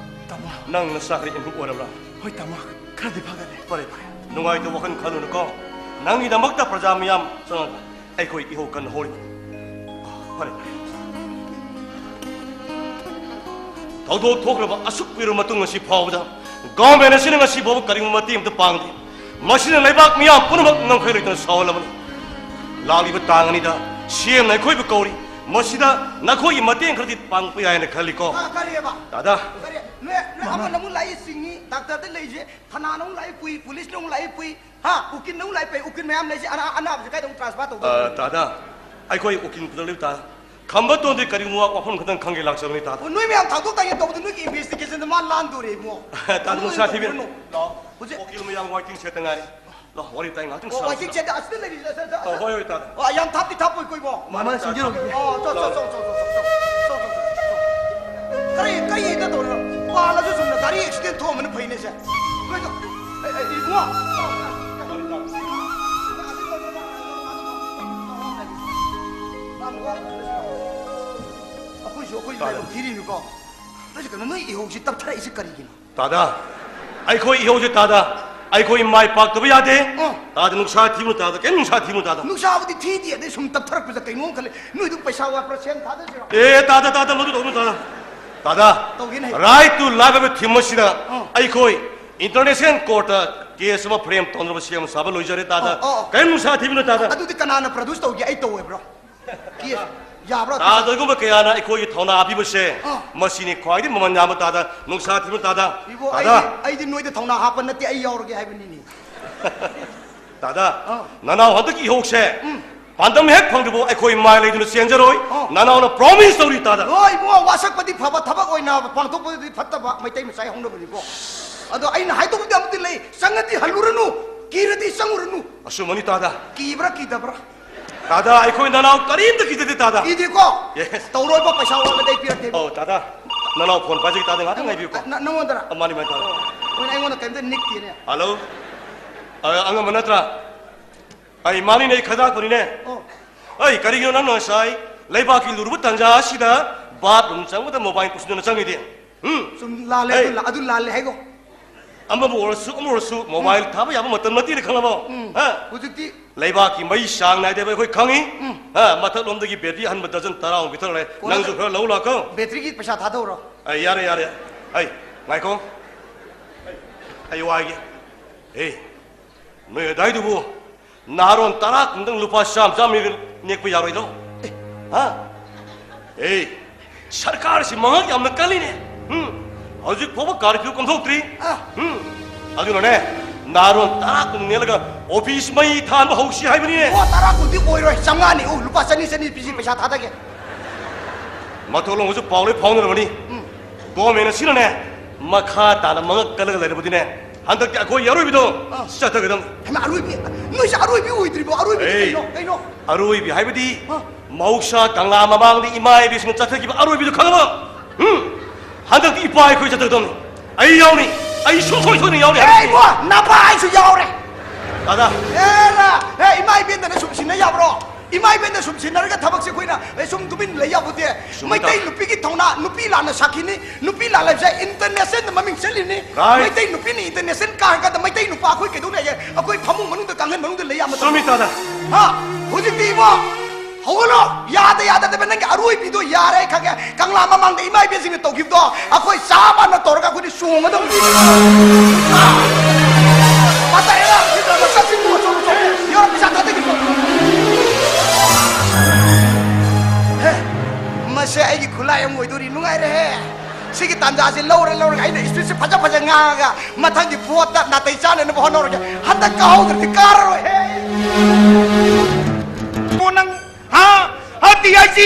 ꯇꯥꯃꯣ꯫ ꯅꯪ ꯅꯁꯥ ꯈꯔ improve ꯑꯣꯏꯔꯕ꯭ꯔꯥ? ꯍꯣꯏ ꯇꯥꯃꯣ, ꯈꯔꯗꯤ ꯐꯒꯠꯂꯦ꯫ ꯐꯔꯦ, ꯐꯔꯦ꯫ ꯅꯨꯡꯉꯥꯏꯇꯕ ꯋꯥꯈꯜ ꯈꯜꯂꯨꯅꯨꯀꯣ꯫ ꯅꯪꯒꯤꯗꯃꯛꯇ ꯄ꯭ꯔꯖꯥ ꯃꯤꯌꯥꯝ ꯆꯪꯉꯒ ꯑꯩꯈꯣꯏ ꯏꯍꯧ ꯀꯟꯅ ꯍꯧꯔꯤꯕꯅꯤ꯫ ꯐꯔꯦ, ꯐꯔꯦ꯫ ꯊꯧꯗꯣꯛ ꯊꯣꯛꯈ꯭ꯔꯕ ꯑꯁꯨꯛ ꯀꯨꯏꯔꯕ ꯃꯇꯨꯡ ꯉꯁꯤ ꯐꯥꯎꯕꯗ government ꯑꯁꯤꯅ ꯉꯁꯤ ꯐꯥꯎꯕ ꯀꯔꯤꯒꯨꯝꯕ ꯃꯇꯦꯡ ꯑꯃꯠꯇ ꯄꯥꯡꯗꯦ꯫ ꯃꯁꯤꯅ ꯂꯩꯕꯥꯛ ꯃꯤꯌꯥꯝ ꯄꯨꯝꯅꯃꯛ ꯉꯝꯈꯩ ꯂꯩꯇꯅ ꯁꯥꯎꯍꯜꯂꯕꯅꯤ꯫ ꯂꯥꯛꯂꯤꯕ ꯇꯥꯡ ꯑꯅꯤꯗ CM ꯅ ꯑꯩꯈꯣꯏꯕꯨ ꯀꯧꯔꯤ꯫ ꯃꯁꯤꯗ ꯅꯈꯣꯏꯒꯤ ꯃꯇꯦꯡ ꯈꯔꯗꯤ ꯄꯥꯡꯕ ꯌꯥꯏꯅ ꯈꯜꯂꯤꯀꯣ꯫ ꯑꯥ, ꯀꯔꯤꯑꯕ? ꯗꯥꯗꯥ꯫ ꯀꯔꯤ? ꯅꯣꯏ, ꯅꯣꯏ ꯃꯃꯥ꯫ ꯑꯃꯅ ꯑꯃꯨꯛ ꯂꯥꯛꯏ ꯆꯤꯡꯉꯤ, ꯗꯥꯛꯇꯔꯗ ꯂꯩꯁꯦ, ꯊꯅꯥꯅ ꯑꯃꯨꯛ ꯂꯥꯛꯏ ꯄꯨꯏ, ꯄꯨꯂꯤꯁꯅ ꯑꯃꯨꯛ ꯂꯥꯛꯏ ꯄꯨꯏ, ꯍꯥ? ꯎꯀꯤꯜꯅ ꯑꯃꯨꯛ ꯂꯥꯛꯏ ꯄꯨꯏ, ꯎꯀꯤꯜ ꯃꯌꯥꯝ ꯂꯩꯁꯦ, ꯑꯅꯥ-, ꯑꯅꯥꯕꯁꯦ ꯀꯥꯏꯗ ꯑꯃꯨꯛ transfer ꯇꯧꯗꯣꯏꯅꯣ? ꯑ, ꯗꯥꯗꯥ, ꯑꯩꯈꯣꯏ ꯎꯀꯤꯜ ꯄꯨꯔꯛꯂꯤꯕ ꯇꯥ-, ꯈꯝꯕ ꯇꯣꯟꯗꯤ ꯀꯔꯤꯒꯨꯝꯕ ꯋꯥꯐꯝ ꯈꯛꯇꯪ ꯈꯪꯒꯦ ꯂꯥꯛꯆꯕꯅꯤ, ꯇꯥꯗ꯫ ꯑꯣ, ꯅꯣꯏ ꯃꯌꯥꯝ ꯊꯥꯡꯗꯣꯛ ꯊꯥꯡꯖꯤꯟ ꯇꯧꯕꯗ ꯅꯣꯏꯒꯤ investigation ꯗ ꯃꯥ ꯂꯥꯟꯗꯣꯔꯦ, ꯏꯕꯨꯡꯉꯣ꯫ ꯇꯥꯗ, ꯑꯗꯨ ꯅꯨꯡꯁꯥ ꯅꯣꯏ ꯊꯤꯕꯤꯔꯨꯅꯨ꯫ ꯇꯧꯕꯤꯔꯨꯅꯨ꯫ ꯂꯥꯛꯑꯣ꯫ ꯍꯧꯖꯤꯛ ꯎꯀꯤꯜ ꯃꯌꯥꯝ waiting shed ꯇ ꯉꯥꯏꯔꯤ꯫ ꯂꯥꯛꯑꯣ, ꯋꯥꯔꯤ ꯋꯥꯇꯥꯏ ꯉꯥꯛꯇꯪ ꯑꯣ, ꯁꯥꯁꯤ꯫ Waiting shed ꯗ ꯑꯁꯤꯗ ꯂꯩꯔꯤ, ꯑꯁ, ꯑꯁ, ꯑꯁ꯫ ꯑꯣ, ꯍꯣꯏ, ꯍꯣꯏ, ꯇꯥꯗ꯫ ꯑꯣ, ꯌꯥꯝ ꯊꯥꯞꯇꯤ ꯊꯥꯞꯄꯣꯏꯀꯣ, ꯏꯕꯨꯡꯉꯣ꯫ ꯃꯃꯥ ꯁꯤꯡꯖꯔꯧꯒꯤ꯫ ꯑꯣ, ꯆꯣ, ꯆꯣ, ꯆꯣ꯫ ꯀꯔꯤ, ꯀꯔꯤ ꯍꯦꯛꯇ ꯇꯧꯔꯤꯅꯣ? ꯄꯥꯜꯂꯁꯨ ꯆꯨꯝꯅ ꯒꯥꯔꯤ accident ꯊꯣꯛꯑꯝꯕꯅ ꯐꯩꯅꯦ ꯁꯦ꯫ ꯀꯩꯅꯣ? ꯑꯦ, ꯑꯦ, ꯏꯕꯨꯡꯉꯣ꯫ ꯑꯩꯈꯣꯏꯁꯨ ꯑꯩꯈꯣꯏ ꯇꯥꯗ꯫ ꯂꯥꯏꯕꯛ ꯊꯤꯔꯤꯅꯤꯀꯣ꯫ ꯅꯣꯏꯁꯦ ꯀꯩꯅꯣ, ꯅꯣꯏ ꯏꯍꯧꯁꯤ ꯇꯞꯊꯔꯛꯏꯁꯦ ꯀꯔꯤꯒꯤꯅꯣ? ꯇꯥꯗ, ꯑꯩꯈꯣꯏ ꯏꯍꯧꯁꯦ ꯇꯥꯗ, ꯑꯩꯈꯣꯏ ꯃꯥꯏ ꯄꯥꯛꯇꯕ ꯌꯥꯗꯦ꯫ ꯑ꯫ ꯇꯥꯗ, ꯅꯨꯡꯁꯥ ꯊꯤꯕꯅ ꯇꯥꯗ, ꯀꯩꯝ ꯅꯨꯡꯁꯥ ꯊꯤꯕꯅ ꯇꯥꯗ꯫ ꯅꯨꯡꯁꯥꯕꯨꯗꯤ ꯊꯤꯗꯦ, ꯑꯗꯩ ꯁꯨꯝ ꯇꯞꯊꯔꯛꯄꯁꯦ ꯀꯩꯅꯣ ꯈꯜꯂꯦ꯫ ꯅꯣꯏꯗꯨ ꯄꯩꯁꯥ ꯋꯥꯠꯄ꯭ꯔꯥ, ꯁꯦꯟ ꯊꯥꯗꯁꯤꯔꯣ? ꯑꯦ, ꯇꯥꯗ, ꯇꯥꯗ, ꯃꯗꯨ ꯇꯧꯅꯨ, ꯇꯥꯗ꯫ ꯇꯥꯗ, ꯇꯧꯒꯦꯅꯦ ꯍꯥꯏ꯫ Right to life ꯍꯥꯏꯕ theme ꯑꯁꯤꯗ ꯑ꯫ ꯑꯩꯈꯣꯏ international court ꯇ case ꯑꯃ frame ꯇꯧꯅꯕ ꯁꯦꯝ ꯁꯥꯕ ꯂꯣꯏꯖꯔꯦ, ꯇꯥꯗ꯫ ꯑ, ꯑ, ꯑ꯫ ꯀꯔꯤꯝ ꯅꯨꯡꯁꯥ ꯊꯤꯕꯤꯅꯨ, ꯇꯥꯗ꯫ ꯑꯗꯨꯗꯤ ꯀꯅꯥꯅ produce ꯇꯧꯒꯦ? ꯑꯩ ꯇꯧꯋꯦꯕ꯭ꯔꯣ? Case ꯌꯥꯕ꯭ꯔꯥ? ꯇꯥꯗ, ꯑꯗꯨꯒꯨꯝꯕ ꯀꯌꯥꯅ ꯑꯩꯈꯣꯏꯒꯤ ꯊꯧꯅꯥ ꯄꯤꯕꯁꯦ, ꯑ꯫ ꯃꯁꯤꯅꯤ ꯈ꯭ꯋꯥꯏꯗꯒꯤ ꯃꯃꯜ ꯌꯥꯝꯕ, ꯇꯥꯗ꯫ ꯅꯨꯡꯁꯥ ꯊꯤꯕꯤꯅꯨ, ꯇꯥꯗ꯫ ꯏꯕꯣ, ꯇꯥꯗ꯫ ꯑꯩꯗꯤ, ꯑꯩꯗꯤ ꯅꯣꯏꯗ ꯊꯧꯅꯥ ꯍꯥꯞꯄ ꯅꯠꯇꯦ, ꯑꯩ ꯌꯥꯎꯔꯒꯦ ꯍꯥꯏꯕꯅꯤꯅꯦ꯫ ꯇꯥꯗ, ꯑꯥ꯫ ꯅꯅꯥꯎ ꯍꯟꯗꯛꯀꯤ ꯏꯍꯧꯁꯦ ꯎꯝ꯫ ꯄꯥꯟꯗꯝ ꯍꯦꯛ ꯐꯪꯗ꯭ꯔꯤꯕꯧ ꯑꯩꯈꯣꯏ ꯃꯥꯏ ꯂꯩꯗꯨꯅ ꯆꯦꯟꯖꯔꯣꯏ꯫ ꯑꯥ꯫ ꯅꯅꯥꯎꯅ promise ꯇꯧꯔꯤ, ꯇꯥꯗ꯫ ꯍꯣꯏ, ꯏꯕꯨꯡꯉꯣ, ꯋꯥꯁꯛꯄꯗꯤ ꯐꯕ, ꯊꯕꯛ ꯑꯣꯏꯅ ꯄꯥꯡꯊꯣꯛꯄꯗꯤ ꯐꯠꯇꯕ, ꯃꯩꯇꯩ ꯃꯆꯥꯒꯤ ꯍꯧꯅꯕꯅꯤꯀꯣ꯫ ꯑꯗꯣ ꯑꯩꯅ ꯍꯥꯏꯗꯧꯕꯗꯤ ꯑꯃꯗꯤ ꯂꯩ, ꯆꯪꯉꯗꯤ ꯍꯜꯂꯨꯔꯅꯨ, ꯀꯤꯔꯗꯤ ꯆꯪꯉꯨꯔꯅꯨ꯫ ꯑꯆꯨꯝꯕꯅꯤ, ꯇꯥꯗ꯫ ꯀꯤꯕ꯭ꯔꯥ, ꯀꯤꯗꯕ꯭ꯔꯥ? ꯇꯥꯗ, ꯑꯩꯈꯣꯏ ꯅꯅꯥꯎ ꯀꯔꯤꯝꯇ ꯀꯤꯖꯗꯦ, ꯇꯥꯗ꯫ ꯀꯤꯗꯦꯀꯣ? Yes꯫ ꯇꯧꯔꯣꯏꯕ, ꯄꯩꯁꯥ ꯋꯥꯠꯂꯗꯤ ꯑꯩ ꯄꯤꯔꯛꯀꯦ꯫ ꯑꯧ, ꯇꯥꯗ꯫ ꯅꯅꯥꯎ phone ꯄꯥꯏꯖꯒꯦ, ꯇꯥꯗ, ꯉꯥꯛꯇꯪ ꯉꯥꯏꯕꯤꯌꯨꯀꯣ꯫ ꯅ-, ꯅꯉꯣꯟꯗꯔꯥ? ꯑ, ꯃꯥꯅꯤ, ꯃꯥꯅꯤ, ꯇꯥꯗ꯫ ꯑꯣ, ꯃꯣꯏꯅ ꯑꯩꯉꯣꯟꯗ ꯀꯩꯝꯇ ꯅꯤꯛꯇꯦꯅꯦ꯫ Hello? ꯑ, ꯑꯉꯝꯕ ꯅꯠꯇ꯭ꯔꯥ? ꯑꯩ ꯃꯥꯅꯤꯅꯦ, ꯑꯩ ꯈꯗꯥꯛꯄꯅꯤꯅꯦ꯫ ꯑꯣ꯫ ꯑꯩ, ꯀꯔꯤꯒꯤꯅꯣ ꯅꯪꯅ ꯉꯁꯥꯏ ꯂꯩꯕꯥꯛꯀꯤ ꯂꯨꯔꯨꯕ ꯇꯟꯖꯥ ꯑꯁꯤꯗ bathroom ꯆꯪꯕꯗ mobile ꯄꯨꯁꯤꯟꯗꯨꯅ ꯆꯪꯉꯤꯗꯤ? ꯎꯝ? ꯆꯨꯝ, ꯂꯥꯜꯂꯦ, ꯑꯩ ꯑꯗꯨ ꯂꯥ-, ꯑꯗꯨ ꯂꯥꯜꯂꯦ ꯍꯥꯏꯒꯣ꯫ ꯑꯃꯕꯨ ꯑꯣꯏꯔꯁꯨ, ꯑꯃꯕꯨ ꯑꯣꯏꯔꯁꯨ, mobile ꯎꯝ꯫ ꯊꯥꯕ ꯌꯥꯕ ꯃꯇꯝ ꯅꯠꯇꯦꯅ ꯈꯪꯂꯕꯣ? ꯎꯝ꯫ ꯍꯥ? ꯍꯧꯖꯤꯛꯇꯤ ꯂꯩꯕꯥꯛꯀꯤ ꯃꯩ ꯆꯥꯡ ꯅꯥꯏꯗꯦ ꯍꯥꯏꯕ ꯑꯩꯈꯣꯏ ꯈꯪꯉꯤ꯫ ꯎꯝ꯫ ꯍꯥ? ꯃꯊꯛꯂꯣꯝꯗꯒꯤ battery ꯑꯍꯟꯕ dozen ꯇꯔꯥꯃꯨꯛ ꯄꯤꯊꯔꯛꯂꯦ꯫ ꯀꯣꯟꯅ ꯅꯪꯁꯨ ꯈꯔ ꯂꯧ ꯂꯥꯛꯀꯣ꯫ Battery ꯒꯤ ꯄꯩꯁꯥ ꯊꯥꯗꯧꯔꯣ? ꯑꯩ, ꯌꯥꯔꯦ, ꯌꯥꯔꯦ꯫ ꯑꯩ, ꯉꯥꯏꯈꯣ꯫ ꯑꯩ ꯋꯥꯏꯒꯦ꯫ ꯑꯦ, ꯅꯣꯏ ꯑꯗꯥꯏꯗꯨꯕꯨ ꯅꯍꯥꯔꯣꯟ ꯇꯔꯥ ꯀꯨꯟꯗꯪ ꯂꯨꯄꯥ ꯆꯥꯝ ꯆꯥꯝ ꯅꯦꯛꯄ ꯌꯥꯔꯣꯏꯗ꯭ꯔꯣ? ꯍꯥ? ꯑꯦ, ꯁꯔꯀꯥꯔꯁꯤ ꯃꯉꯛ ꯌꯥꯝꯅ ꯀꯜꯂꯤꯅꯦ꯫ ꯎꯝ? ꯍꯧꯖꯤꯛ ꯐꯥꯎꯕ curfew ꯀꯨꯝꯊꯣꯛꯇ꯭ꯔꯤ꯫ ꯑ꯫ ꯎꯝ? ꯑꯗꯨꯅꯅꯦ, ꯅꯍꯥꯔꯣꯟ ꯇꯔꯥ ꯀꯨꯟ ꯅꯦꯛꯂꯒ office ꯃꯩ ꯊꯥꯟꯕ ꯍꯧꯁꯤ ꯍꯥꯏꯕꯅꯤꯅꯦ꯫ ꯑꯣ, ꯇꯔꯥ ꯀꯨꯟꯗꯤ ꯑꯣꯏꯔꯣꯏ, ꯆꯥꯝꯃꯉꯥꯅꯤ꯫ ꯑꯣ, ꯂꯨꯄꯥ ꯆꯅꯤ, ꯆꯅꯤ ꯄꯤꯁꯤ, ꯄꯩꯁꯥ ꯊꯥꯗꯒꯦ꯫ ꯃꯊꯣꯜ ꯂꯣꯝꯒꯁꯨ ꯄꯥꯎ ꯂꯣꯏ ꯐꯥꯎꯅꯔꯕꯅꯤ꯫ ꯎꯝ꯫ ꯒꯣꯔꯃꯦꯟ ꯑꯁꯤꯅꯅꯦ, ꯃꯈꯥ ꯇꯥꯅ ꯃꯉꯛ ꯀꯜꯂꯒ ꯂꯩꯔꯕꯗꯤꯅꯦ, ꯍꯟꯗꯛꯇꯤ ꯑꯩꯈꯣꯏ ꯑꯔꯣꯏꯕꯤꯗꯣ ꯑꯥ꯫ ꯆꯠꯊꯒꯗꯕꯅꯤ꯫ ꯍꯩꯃꯥ, ꯑꯔꯣꯏꯕꯤ? ꯅꯣꯏꯁꯦ ꯑꯔꯣꯏꯕꯤ ꯑꯣꯏꯗ꯭ꯔꯤꯕꯣ? ꯑꯔꯣꯏꯕꯤꯗꯤ ꯑꯦ, ꯀꯩꯅꯣ? ꯀꯩꯅꯣ? ꯑꯔꯣꯏꯕꯤ ꯍꯥꯏꯕꯗꯤ ꯑꯥ꯫ ꯃꯍꯧꯁꯥ ꯀꯪꯂꯥ ꯃꯃꯥꯡꯗ ꯏꯃꯥ ꯏꯕꯦꯁꯤꯡꯅ ꯆꯠꯊꯈꯤꯕ ꯑꯔꯣꯏꯕꯤꯗꯣ ꯈꯪꯉꯕ? ꯎꯝ? ꯍꯟꯗꯛꯇꯤ ꯏꯄꯥ ꯑꯩꯈꯣꯏ ꯆꯠꯊꯒꯗꯕꯅꯤ꯫ ꯑꯩ ꯌꯥꯎꯅꯤ꯫ ꯑꯩ ꯁꯨꯡꯁꯣꯏ ꯁꯣꯏꯗꯅ ꯌꯥꯎꯅꯤ ꯑꯦ, ꯍꯥꯏꯕꯁꯤꯅꯤ꯫ ꯏꯕꯣ, ꯅꯄꯥ ꯑꯩꯁꯨ ꯌꯥꯎꯔꯦ꯫ ꯗꯥꯗꯥ꯫ ꯑꯦ, ꯔꯥ, ꯑꯦ, ꯏꯃꯥ ꯏꯕꯦꯟꯗꯅ ꯁꯨꯝ ꯁꯤꯟꯅ ꯌꯥꯕ꯭ꯔꯣ? ꯏꯃꯥ ꯏꯕꯦꯟꯅ ꯁꯨꯝ ꯁꯤꯟꯅꯔꯒ ꯊꯕꯛꯁꯦ ꯑꯩꯈꯣꯏꯅ, ꯑꯦ, ꯁꯨꯝ ꯇꯨꯃꯤꯟ ꯂꯩ ꯌꯥꯄꯣꯠꯇꯦ꯫ ꯆꯨꯝꯃꯤ, ꯃꯩꯇꯩ ꯇꯥꯗꯥ꯫ ꯅꯨꯄꯤꯒꯤ ꯊꯧꯅꯥ, ꯅꯨꯄꯤ ꯂꯥꯟꯅ ꯁꯥꯈꯤꯅꯤ, ꯅꯨꯄꯤ ꯂꯥꯟ ꯍꯥꯏꯕꯁꯦ internationalꯗ ꯃꯃꯤꯡ ꯆꯠꯂꯤꯅꯤ꯫ Right꯫ ꯃꯩꯇꯩ ꯅꯨꯄꯤꯅ international ꯀꯥꯔꯀꯥꯟꯗ ꯃꯩꯇꯩ ꯅꯨꯄꯥ ꯑꯩꯈꯣꯏ ꯀꯩꯗꯧ ꯂꯩꯒꯦ? ꯑꯩꯈꯣꯏ ꯐꯃꯨꯡ ꯃꯅꯨꯡꯗ, ꯀꯥꯡꯈꯟ ꯃꯅꯨꯡꯗ ꯂꯩ ꯌꯥꯕ ꯆꯨꯝꯃꯤ, ꯃꯇꯝꯗ꯫ ꯇꯥꯗꯥ꯫ ꯍꯥ? ꯍꯧꯖꯤꯛꯇꯤ ꯏꯕꯣ, ꯍꯧꯒꯠꯂꯣ! ꯌꯥꯗ ꯌꯥꯗꯗꯕ ꯅꯪꯒꯤ ꯑꯔꯣꯏꯕꯤꯗꯣ ꯌꯥꯔꯦ, ꯑꯩ ꯈꯪꯉꯦ꯫ ꯀꯪꯂꯥ ꯃꯃꯥꯡꯗ ꯏꯃꯥ ꯏꯕꯦꯟꯁꯤꯡꯅ ꯇꯧꯈꯤꯕꯗꯣ ꯑꯩꯈꯣꯏ ꯆꯞ ꯃꯥꯟꯅ ꯇꯧꯔꯒ ꯑꯩꯈꯣꯏꯗꯤ ꯆꯣꯡꯒꯗꯧꯅꯤ꯫ ꯃꯇꯥꯏ ꯑꯃ ꯁꯤꯗ ꯃꯁꯛꯁꯤꯡꯗꯨ ꯆꯣꯡ ꯆꯣꯡ꯫ ꯌꯥꯔꯣ, ꯄꯩꯁꯥ ꯊꯥꯗꯈꯤꯕꯗꯣ꯫ ꯍꯦ, ꯃꯁꯦ ꯑꯩꯒꯤ ꯈꯨꯠꯂꯥꯏ ꯑꯃ ꯑꯣꯏꯗꯣꯔꯤ꯫ ꯅꯨꯡꯉꯥꯏꯔꯦꯍꯦ꯫ ꯁꯤꯒꯤ ꯇꯥꯟꯖꯥꯁꯤ ꯂꯧꯔ ꯂꯧꯔꯒ ꯑꯩꯅ speechꯁꯦ ꯐꯖ ꯐꯖ ꯉꯥꯡꯉꯒ ꯃꯊꯪꯒꯤ voteꯇ ꯅꯥꯇꯩ ꯆꯥꯅꯅꯕ ꯍꯣꯠꯅꯔꯒꯦ꯫ ꯍꯟꯗꯛ ꯀꯥꯍꯧꯗ꯭ꯔꯗꯤ ꯀꯥꯔꯔꯣꯏꯍꯦ꯫ ꯀꯣ ꯅꯪ, ꯍꯥ? ꯍꯥ, DIG?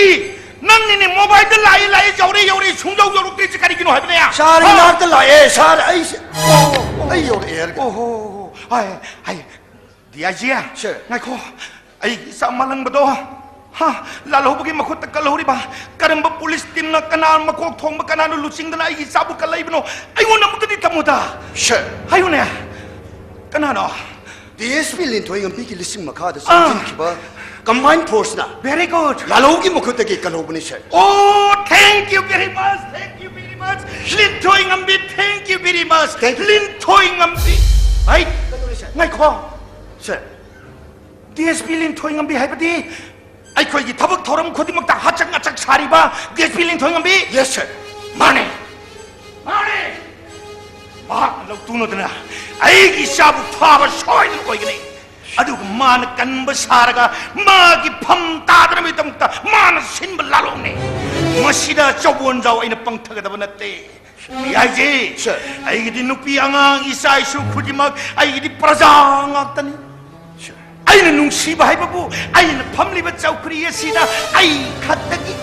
ꯅꯪꯅꯤꯅꯦ mobileꯗ ꯂꯥꯛꯏ, ꯂꯥꯛꯏ, ꯌꯧꯔꯦ, ꯌꯧꯔꯦ, ꯁꯨꯡꯌꯧ ꯌꯧꯔꯛꯇ꯭ꯔꯤꯁꯦ ꯀꯔꯤꯒꯤꯅꯣ ꯍꯥꯏꯕꯅꯦ? Sir, ꯍꯥ? ꯏꯅꯥꯛꯇ ꯂꯥꯛꯑꯦ, sir, ꯑꯩꯁꯦ, ꯑꯣ, ꯑꯩ ꯌꯧꯔꯛꯑꯦ ꯍꯥꯏꯔꯒ꯫ ꯑꯣ ꯍꯣ, ꯍꯣ, ꯍꯣ꯫ ꯍꯥꯏ, ꯍꯥꯏ꯫ DIG? Sir꯫ ꯉꯥꯏꯈꯣ, ꯑꯩꯒꯤ ꯏꯆꯥ ꯃꯥꯂꯪꯕꯗꯣ, ꯍꯥ, ꯂꯥꯜꯍꯧꯕꯒꯤ ꯃꯈꯨꯠꯇ ꯀꯜꯍꯧꯔꯤꯕ, ꯀꯔꯝꯕ police teamꯅ, ꯀꯅꯥ ꯃꯀꯣꯛ ꯊꯣꯡꯕ, ꯀꯅꯥꯅ ꯂꯨꯆꯤꯡꯗꯅ ꯑꯩꯒꯤ ꯏꯆꯥꯕꯨ ꯀꯜꯂꯛꯏꯕꯅꯣ? ꯑꯩꯉꯣꯟꯗ ꯑꯃꯨꯛꯇꯗꯤ ꯇꯝꯃꯨꯗ꯫ Sir꯫ ꯍꯥꯏꯌꯨꯅꯦ꯫ ꯀꯅꯥꯅꯣ? DSP ꯂꯤꯟꯊꯣꯏꯉꯝꯕꯤꯒꯤ ꯂꯤꯁꯤꯡ ꯃꯈꯥꯗ ꯑꯥ꯫ ꯆꯪꯁꯤꯟꯈꯤꯕ combined forceꯅ Very good꯫ ꯂꯥꯜꯍꯧꯒꯤ ꯃꯈꯨꯠꯇꯒꯤ ꯀꯜꯍꯧꯕꯅꯤ, sir꯫ Oh, thank you very much, thank you very much, ꯂꯤꯟꯊꯣꯏꯉꯝꯕꯤ, thank you very much, Thank you, sir꯫ ꯂꯤꯟꯊꯣꯏꯉꯝꯕꯤ꯫ ꯍꯩ, ꯀꯩꯗꯧꯔꯦ, sir? ꯉꯥꯏꯈꯣ꯫ Sir꯫ DSP ꯂꯤꯟꯊꯣꯏꯉꯝꯕꯤ ꯍꯥꯏꯕꯗꯤ ꯑꯩꯈꯣꯏꯒꯤ ꯊꯕꯛ ꯊꯧꯔꯝ ꯈꯨꯗꯤꯡꯃꯛꯇ ꯍꯆꯛ ꯉꯆꯛ ꯁꯥꯔꯤꯕ DSP ꯂꯤꯟꯊꯣꯏꯉꯝꯕꯤ? Yes, sir꯫ ꯃꯥꯅꯦ, ꯃꯥꯅꯦ꯫ ꯃꯍꯥꯛꯅ ꯂꯧꯇꯨꯅꯗꯅ ꯑꯩꯒꯤ ꯏꯆꯥꯕꯨ ꯐꯥꯕ ꯁꯣꯏꯗꯅ ꯑꯣꯏꯒꯅꯤ꯫ ꯑꯗꯨꯒ ꯃꯥꯅ ꯀꯟꯕ ꯁꯥꯔꯒ ꯃꯥꯒꯤ ꯐꯝ ꯇꯥꯗꯅꯕꯒꯤꯗꯃꯛꯇ ꯃꯥꯅ ꯁꯤꯟꯕ ꯂꯥꯂꯣꯡꯅꯤ꯫ ꯃꯁꯤꯗ ꯆꯧꯕꯣꯟꯖꯥꯎ ꯑꯩꯅ ꯄꯪꯊꯒꯗꯕ ꯅꯠꯇꯦ꯫ ꯌꯥꯏꯖꯦ꯫ Sir꯫ ꯑꯩꯒꯤꯗꯤ ꯅꯨꯄꯤ ꯑꯉꯥꯡ, ꯏꯆꯥ ꯏꯁꯨ ꯈꯨꯗꯤꯡꯃꯛ ꯑꯩꯒꯤꯗꯤ ꯄ꯭ꯔꯖꯥ ꯉꯥꯛꯇꯅꯤ꯫ Sir꯫ ꯑꯩꯅ ꯅꯨꯡꯁꯤꯕ ꯍꯥꯏꯕꯕꯨ ꯑꯩꯅ ꯐꯝꯂꯤꯕ ꯆꯧꯀ꯭ꯔꯤ ꯑꯁꯤꯗ ꯑꯩ ꯈꯛꯇꯒꯤ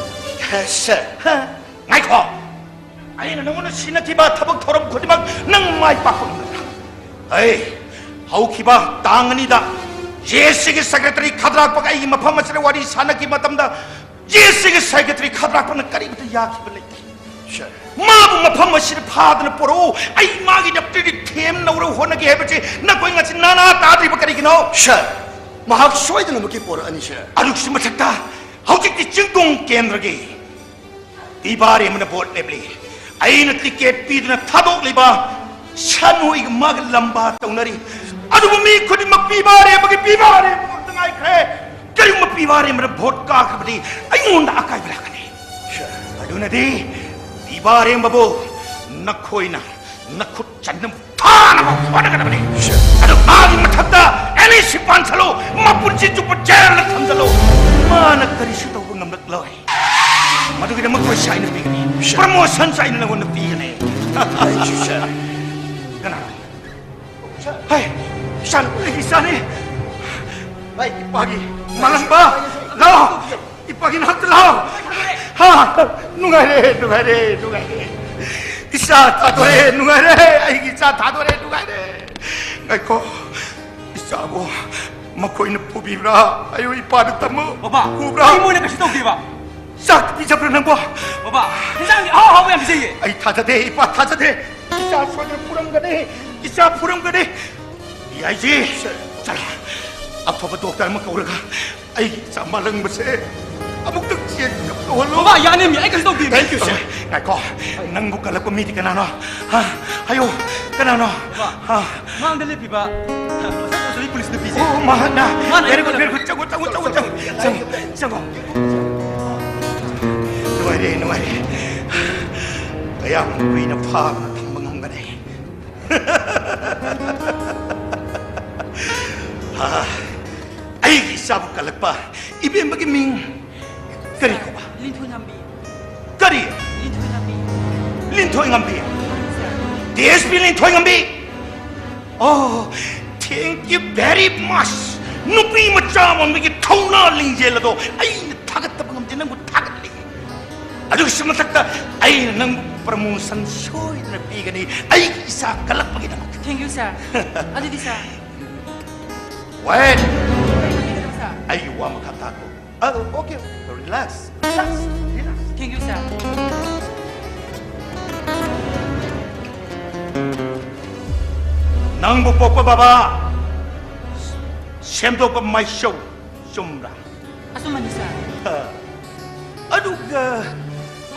ꯑꯦ, ꯁꯥꯔ꯫ ꯍꯥ? ꯉꯥꯏꯈꯣ꯫ ꯑꯩꯅ ꯅꯉꯣꯟꯗ ꯁꯤꯟꯅꯈꯤꯕ ꯊꯕꯛ ꯊꯧꯔꯝ ꯈꯨꯗꯤꯡꯃꯛ ꯅꯪ ꯃꯥꯏ ꯄꯥꯛꯄ ꯉꯝꯒꯗ꯭ꯔꯥ? ꯑꯩ ꯍꯧꯈꯤꯕ ꯇꯥꯡ ꯑꯅꯤꯗ ꯖꯦ ꯑꯦꯁ ꯁꯤꯒꯤ ꯁꯦꯀ꯭ꯔꯦꯇꯔꯤ ꯈꯗ꯭ꯔꯥꯛꯄꯒ ꯑꯩꯒꯤ ꯃꯐꯝ ꯑꯁꯤꯗ ꯋꯥꯔꯤ ꯁꯥꯟꯅꯈꯤꯕ ꯃꯇꯝꯗ ꯖꯦ ꯑꯦꯁ ꯁꯤꯒꯤ ꯁꯦꯀ꯭ꯔꯦꯇꯔꯤ ꯈꯗ꯭ꯔꯥꯛꯄꯅ ꯀꯔꯤꯃꯇ ꯌꯥꯈꯤꯕ ꯂꯩꯇꯦ꯫ ꯁꯥꯔ꯫ ꯃꯥꯕꯨ ꯃꯐꯝ ꯑꯁꯤꯗ ꯐꯥꯗꯅ ꯄꯨꯔꯛꯎ꯫ ꯑꯩ ꯃꯥꯒꯤ ꯗꯞꯇꯔꯗꯤ ꯊꯦꯝꯅꯧꯔ ꯍꯣꯠꯅꯒꯦ ꯍꯥꯏꯕꯁꯤ ꯅꯈꯣꯏ ꯉꯁꯤ ꯅꯥꯅꯥ ꯇꯥꯗ꯭ꯔꯤꯕ ꯀꯔꯤꯒꯤꯅꯣ? ꯁꯥꯔ, ꯃꯍꯥꯛ ꯁꯣꯏꯗꯅꯃꯛꯀꯤ ꯄꯨꯔꯛꯑꯅꯤ, ꯁꯥꯔ꯫ ꯑꯗꯨꯒꯤꯁꯨ ꯃꯊꯛꯇ ꯍꯧꯖꯤꯛꯇꯤ ꯆꯤꯡꯗꯣꯡ ꯀꯦꯟꯗ꯭ꯔꯒꯤ ꯄꯤꯕꯥꯔꯦꯝꯕꯅ ꯚꯣꯠ ꯂꯦꯞꯂꯤ꯫ ꯑꯩꯅ ꯇꯤꯀꯦꯠ ꯄꯤꯗꯨꯅ ꯊꯥꯗꯣꯛꯂꯤꯕ ꯁꯟꯍꯨꯏꯒ ꯃꯥꯒ ꯂꯝꯕꯥ ꯇꯧꯅꯔꯤ꯫ ꯑꯗꯨꯕꯨ ꯃꯤ ꯈꯨꯗꯤꯡꯃꯛ ꯄꯤꯕꯥꯔꯦꯝꯕꯒꯤ, ꯄꯤꯕꯥꯔꯦꯝꯕ ꯉꯥꯛꯇ ꯉꯥꯏꯈ꯭ꯔꯦ꯫ ꯀꯔꯤꯒꯨꯝꯕ ꯄꯤꯕꯥꯔꯦꯝꯕꯅ ꯚꯣꯠ ꯀꯥꯈ꯭ꯔꯕꯗꯤ ꯑꯩꯉꯣꯟꯗ ꯑꯀꯥꯏꯕ ꯂꯥꯛꯀꯅꯤ꯫ ꯑꯗꯨꯅꯗꯤ ꯄꯤꯕꯥꯔꯦꯝꯕꯕꯨ ꯅꯈꯣꯏꯅ ꯅꯈꯨꯠ ꯆꯟꯅ ꯐꯥꯅꯕ ꯍꯣꯠꯅꯒꯗꯕꯅꯤ꯫ ꯑꯗꯨ ꯃꯥꯒꯤ ꯃꯊꯛꯇ ꯑꯦꯟ ꯑꯦꯁ ꯁꯤ ꯄꯥꯟꯁꯜꯂꯨ, ꯃꯄꯨꯟꯁꯤ ꯆꯨꯞꯄ ꯖꯦꯜꯗ ꯊꯝꯖꯜꯂꯨ꯫ ꯃꯥꯅ ꯀꯔꯤꯁꯨ ꯇꯧꯕ ꯉꯝꯂꯛꯂꯣꯏ꯫ ꯃꯗꯨꯒꯤꯗꯃꯛ ꯄꯩꯁꯥ ꯑꯩꯅ ꯄꯤꯒꯅꯤ꯫ ꯄ꯭ꯔꯃꯣꯁꯟꯁꯨ ꯑꯩꯅ ꯅꯪꯉꯣꯟꯗ ꯄꯤꯒꯅꯤ꯫ ꯀꯅꯥꯅꯣ? ꯍꯥꯏ, ꯏꯆꯥꯅꯨꯄꯤ, ꯏꯆꯥꯅꯤ꯫ ꯚꯥꯏ, ꯏꯄꯥꯒꯤ ꯃꯥꯂꯪꯕ, ꯂꯥꯛꯑꯣ꯫ ꯏꯄꯥꯒꯤ ꯅꯥꯛꯇ ꯂꯥꯛꯑꯣ꯫ ꯍꯥ, ꯅꯨꯡꯉꯥꯏꯔꯦ, ꯅꯨꯡꯉꯥꯏꯔꯦ, ꯅꯨꯡꯉꯥꯏꯔꯦ꯫ ꯏꯆꯥ ꯊꯥꯗꯣꯔꯦ, ꯅꯨꯡꯉꯥꯏꯔꯦ꯫ ꯑꯩꯒꯤ ꯏꯆꯥ ꯊꯥꯗꯣꯔꯦ, ꯅꯨꯡꯉꯥꯏꯔꯦ꯫ ꯉꯥꯏꯈꯣ, ꯏꯆꯥꯕꯨ ꯃꯈꯣꯏꯅ ꯐꯨꯕꯤꯕ꯭ꯔꯥ? ꯑꯌꯨ ꯏꯄꯥꯗ ꯇꯝꯃꯨ꯫ ꯕꯕꯥ, ꯐꯨꯕ꯭ꯔꯥ? ꯑꯩ ꯃꯣꯏꯅ ꯀꯩꯁꯨ ꯇꯧꯗꯦꯕ꯫ ꯆꯥꯛ ꯄꯤꯖꯕ꯭ꯔꯥ ꯅꯪꯕꯣ? ꯕꯕꯥ, ꯏꯟꯖꯥꯡꯗꯤ ꯑꯍꯥꯎ ꯑꯍꯥꯎꯕ ꯌꯥꯝ ꯄꯤꯖꯩꯌꯦ꯫ ꯑꯩ ꯊꯥꯖꯗꯦ, ꯏꯄꯥ ꯊꯥꯖꯗꯦ꯫ ꯏꯆꯥ ꯁꯣꯏꯗꯅ ꯐꯨꯔꯝꯒꯅꯤ, ꯏꯆꯥ ꯐꯨꯔꯝꯒꯅꯤ꯫ ꯌꯥꯏꯁꯤ, ꯆꯠꯂꯣ꯫ ꯑꯐꯕ ꯗꯣꯛꯇꯔ ꯑꯃ ꯀꯧꯔꯒ ꯑꯩꯒꯤ ꯏꯆꯥ ꯃꯥꯂꯪꯕꯁꯦ ꯑꯃꯨꯛꯇꯪ ꯆꯦꯟ ꯇꯧꯍꯜꯂꯣ꯫ ꯕꯕꯥ, ꯌꯥꯅꯤ ꯃꯤ, ꯑꯩ ꯀꯩꯁꯨ ꯇꯧꯗꯦ꯫ Thank you, sir. ꯉꯥꯏꯈꯣ, ꯅꯪꯕꯨ ꯀꯜꯂꯛꯄ ꯃꯤꯗꯤ ꯀꯅꯥꯅꯣ? ꯍꯥ? ꯍꯥꯏꯌꯣ, ꯀꯅꯥꯅꯣ? ꯕꯕꯥ, ꯍꯥ? ꯃꯥꯡꯗ ꯂꯦꯞꯄꯤꯕ ꯃꯁꯛ ꯐꯖꯕꯤ ꯄꯨꯂꯤꯁ ꯅꯨꯄꯤꯁꯦ꯫ ꯑꯣ, ꯃꯍꯥꯛꯅ꯫ ꯃꯥꯅ very good, ꯑꯩꯉꯣꯟꯗ very good. ꯆꯪꯉꯣ, ꯆꯪꯉꯣ, ꯆꯪꯉꯣ, ꯆꯪꯉꯣ, ꯆꯪꯉꯣ, ꯆꯪꯉꯣ꯫ ꯅꯨꯡꯉꯥꯏꯔꯦ, ꯅꯨꯡꯉꯥꯏꯔꯦ꯫ ꯀꯌꯥꯝ ꯀꯨꯏꯅ ꯐꯥꯗꯅ ꯊꯝꯕ ꯉꯝꯒꯅꯤ? ꯑꯥ, ꯑꯩꯒꯤ ꯏꯆꯥꯕꯨ ꯀꯜꯂꯛꯄ ꯏꯕꯦꯝꯃꯒꯤ ꯃꯤꯡ ꯀꯔꯤ ꯀꯧꯕ? ꯂꯤꯟꯊꯣꯏꯉꯝꯕꯤ꯫ ꯀꯔꯤ? ꯂꯤꯟꯊꯣꯏꯉꯝꯕꯤ꯫ ꯂꯤꯟꯊꯣꯏꯉꯝꯕꯤ? D S P ꯂꯤꯟꯊꯣꯏꯉꯝꯕꯤ? Oh, thank you very much. ꯅꯨꯄꯤ ꯃꯆꯥ ꯑꯃꯒꯤ ꯊꯧꯅꯥ ꯂꯤꯡꯖꯦꯜ ꯑꯗꯣ ꯑꯩꯅ ꯊꯥꯒꯠꯇꯕ ꯉꯝꯗꯦ, ꯅꯪꯕꯨ ꯊꯥꯒꯠꯂꯤ꯫ ꯑꯗꯨꯒꯤꯁꯨ ꯃꯊꯛꯇ ꯑꯩꯅ ꯅꯪꯕꯨ promotion ꯁꯣꯏꯗꯅ ꯄꯤꯒꯅꯤ, ꯑꯩꯒꯤ ꯏꯆꯥ ꯀꯜꯂꯛꯄꯒꯤꯗꯃꯛꯇ꯫ Thank you, sir. ꯑꯗꯨꯗꯤ, sir. Wait. Sir. ꯑꯩꯒꯤ ꯋꯥ ꯃꯈꯥ ꯇꯥꯈꯣ꯫ ꯑ, okay. Relax. Relax. Relax. Thank you, sir. ꯅꯪꯕꯨ ꯄꯣꯛꯄ ꯕꯕꯥ ꯁꯦꯝꯗꯣꯛꯄ ꯃꯥꯏꯁꯧ, ꯆꯨꯝꯕ꯭ꯔꯥ? ꯑꯆꯨꯝꯕꯅꯤ, sir. ꯑꯗꯨꯒ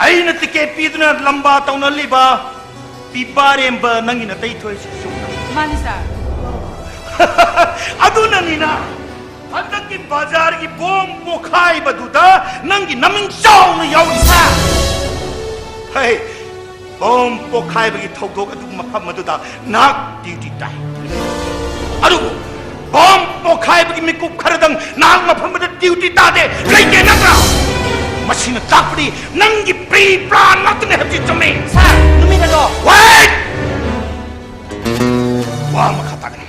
ꯑꯩꯅ ticket ꯄꯤꯗꯨꯅ ꯂꯝꯕꯥ ꯇꯧꯅꯍꯜꯂꯤꯕ ꯄꯤꯕꯥꯔꯦꯝꯕ ꯅꯪꯒꯤ ꯅꯇꯩ ꯊꯣꯏꯁꯤ ꯆꯨꯝꯕ꯭ꯔꯥ? ꯃꯥꯅꯤ, sir. ꯑꯗꯨꯅꯅꯤꯅ ꯍꯟꯗꯛꯀꯤ ꯕꯖꯥꯔꯒꯤ ꯕꯣꯝ ꯄꯣꯈꯥꯏꯕꯗꯨꯗ ꯅꯪꯒꯤ ꯅꯃꯤꯡ ꯆꯥꯎꯅ ꯌꯥꯎꯔꯤꯁꯦ꯫ ꯍꯦ, ꯕꯣꯝ ꯄꯣꯈꯥꯏꯕꯒꯤ ꯊꯧꯗꯣꯛ ꯑꯗꯨ ꯃꯐꯝ ꯑꯗꯨꯗ ꯅꯍꯥꯛ duty ꯇꯥꯏ꯫ ꯑꯗꯨꯕꯨ ꯕꯣꯝ ꯄꯣꯈꯥꯏꯕꯒꯤ ꯃꯤꯀꯨꯞ ꯈꯔꯗꯪ ꯅꯍꯥꯛ ꯃꯐꯝ ꯑꯗꯨꯗ duty ꯇꯥꯗꯦ, ꯂꯩꯇꯦ ꯅꯠꯇ꯭ꯔꯥ? ꯃꯁꯤꯅ ꯇꯥꯛꯄꯗꯤ ꯅꯪꯒꯤ pre plan ꯉꯥꯛꯇꯅꯦ ꯍꯥꯏꯕꯁꯤ ꯆꯨꯝꯃꯤ꯫ Sir, ꯅꯨꯃꯤꯠ ꯑꯗꯣ Wait! ꯋꯥ ꯃꯈꯥ ꯇꯥꯒꯅꯤ꯫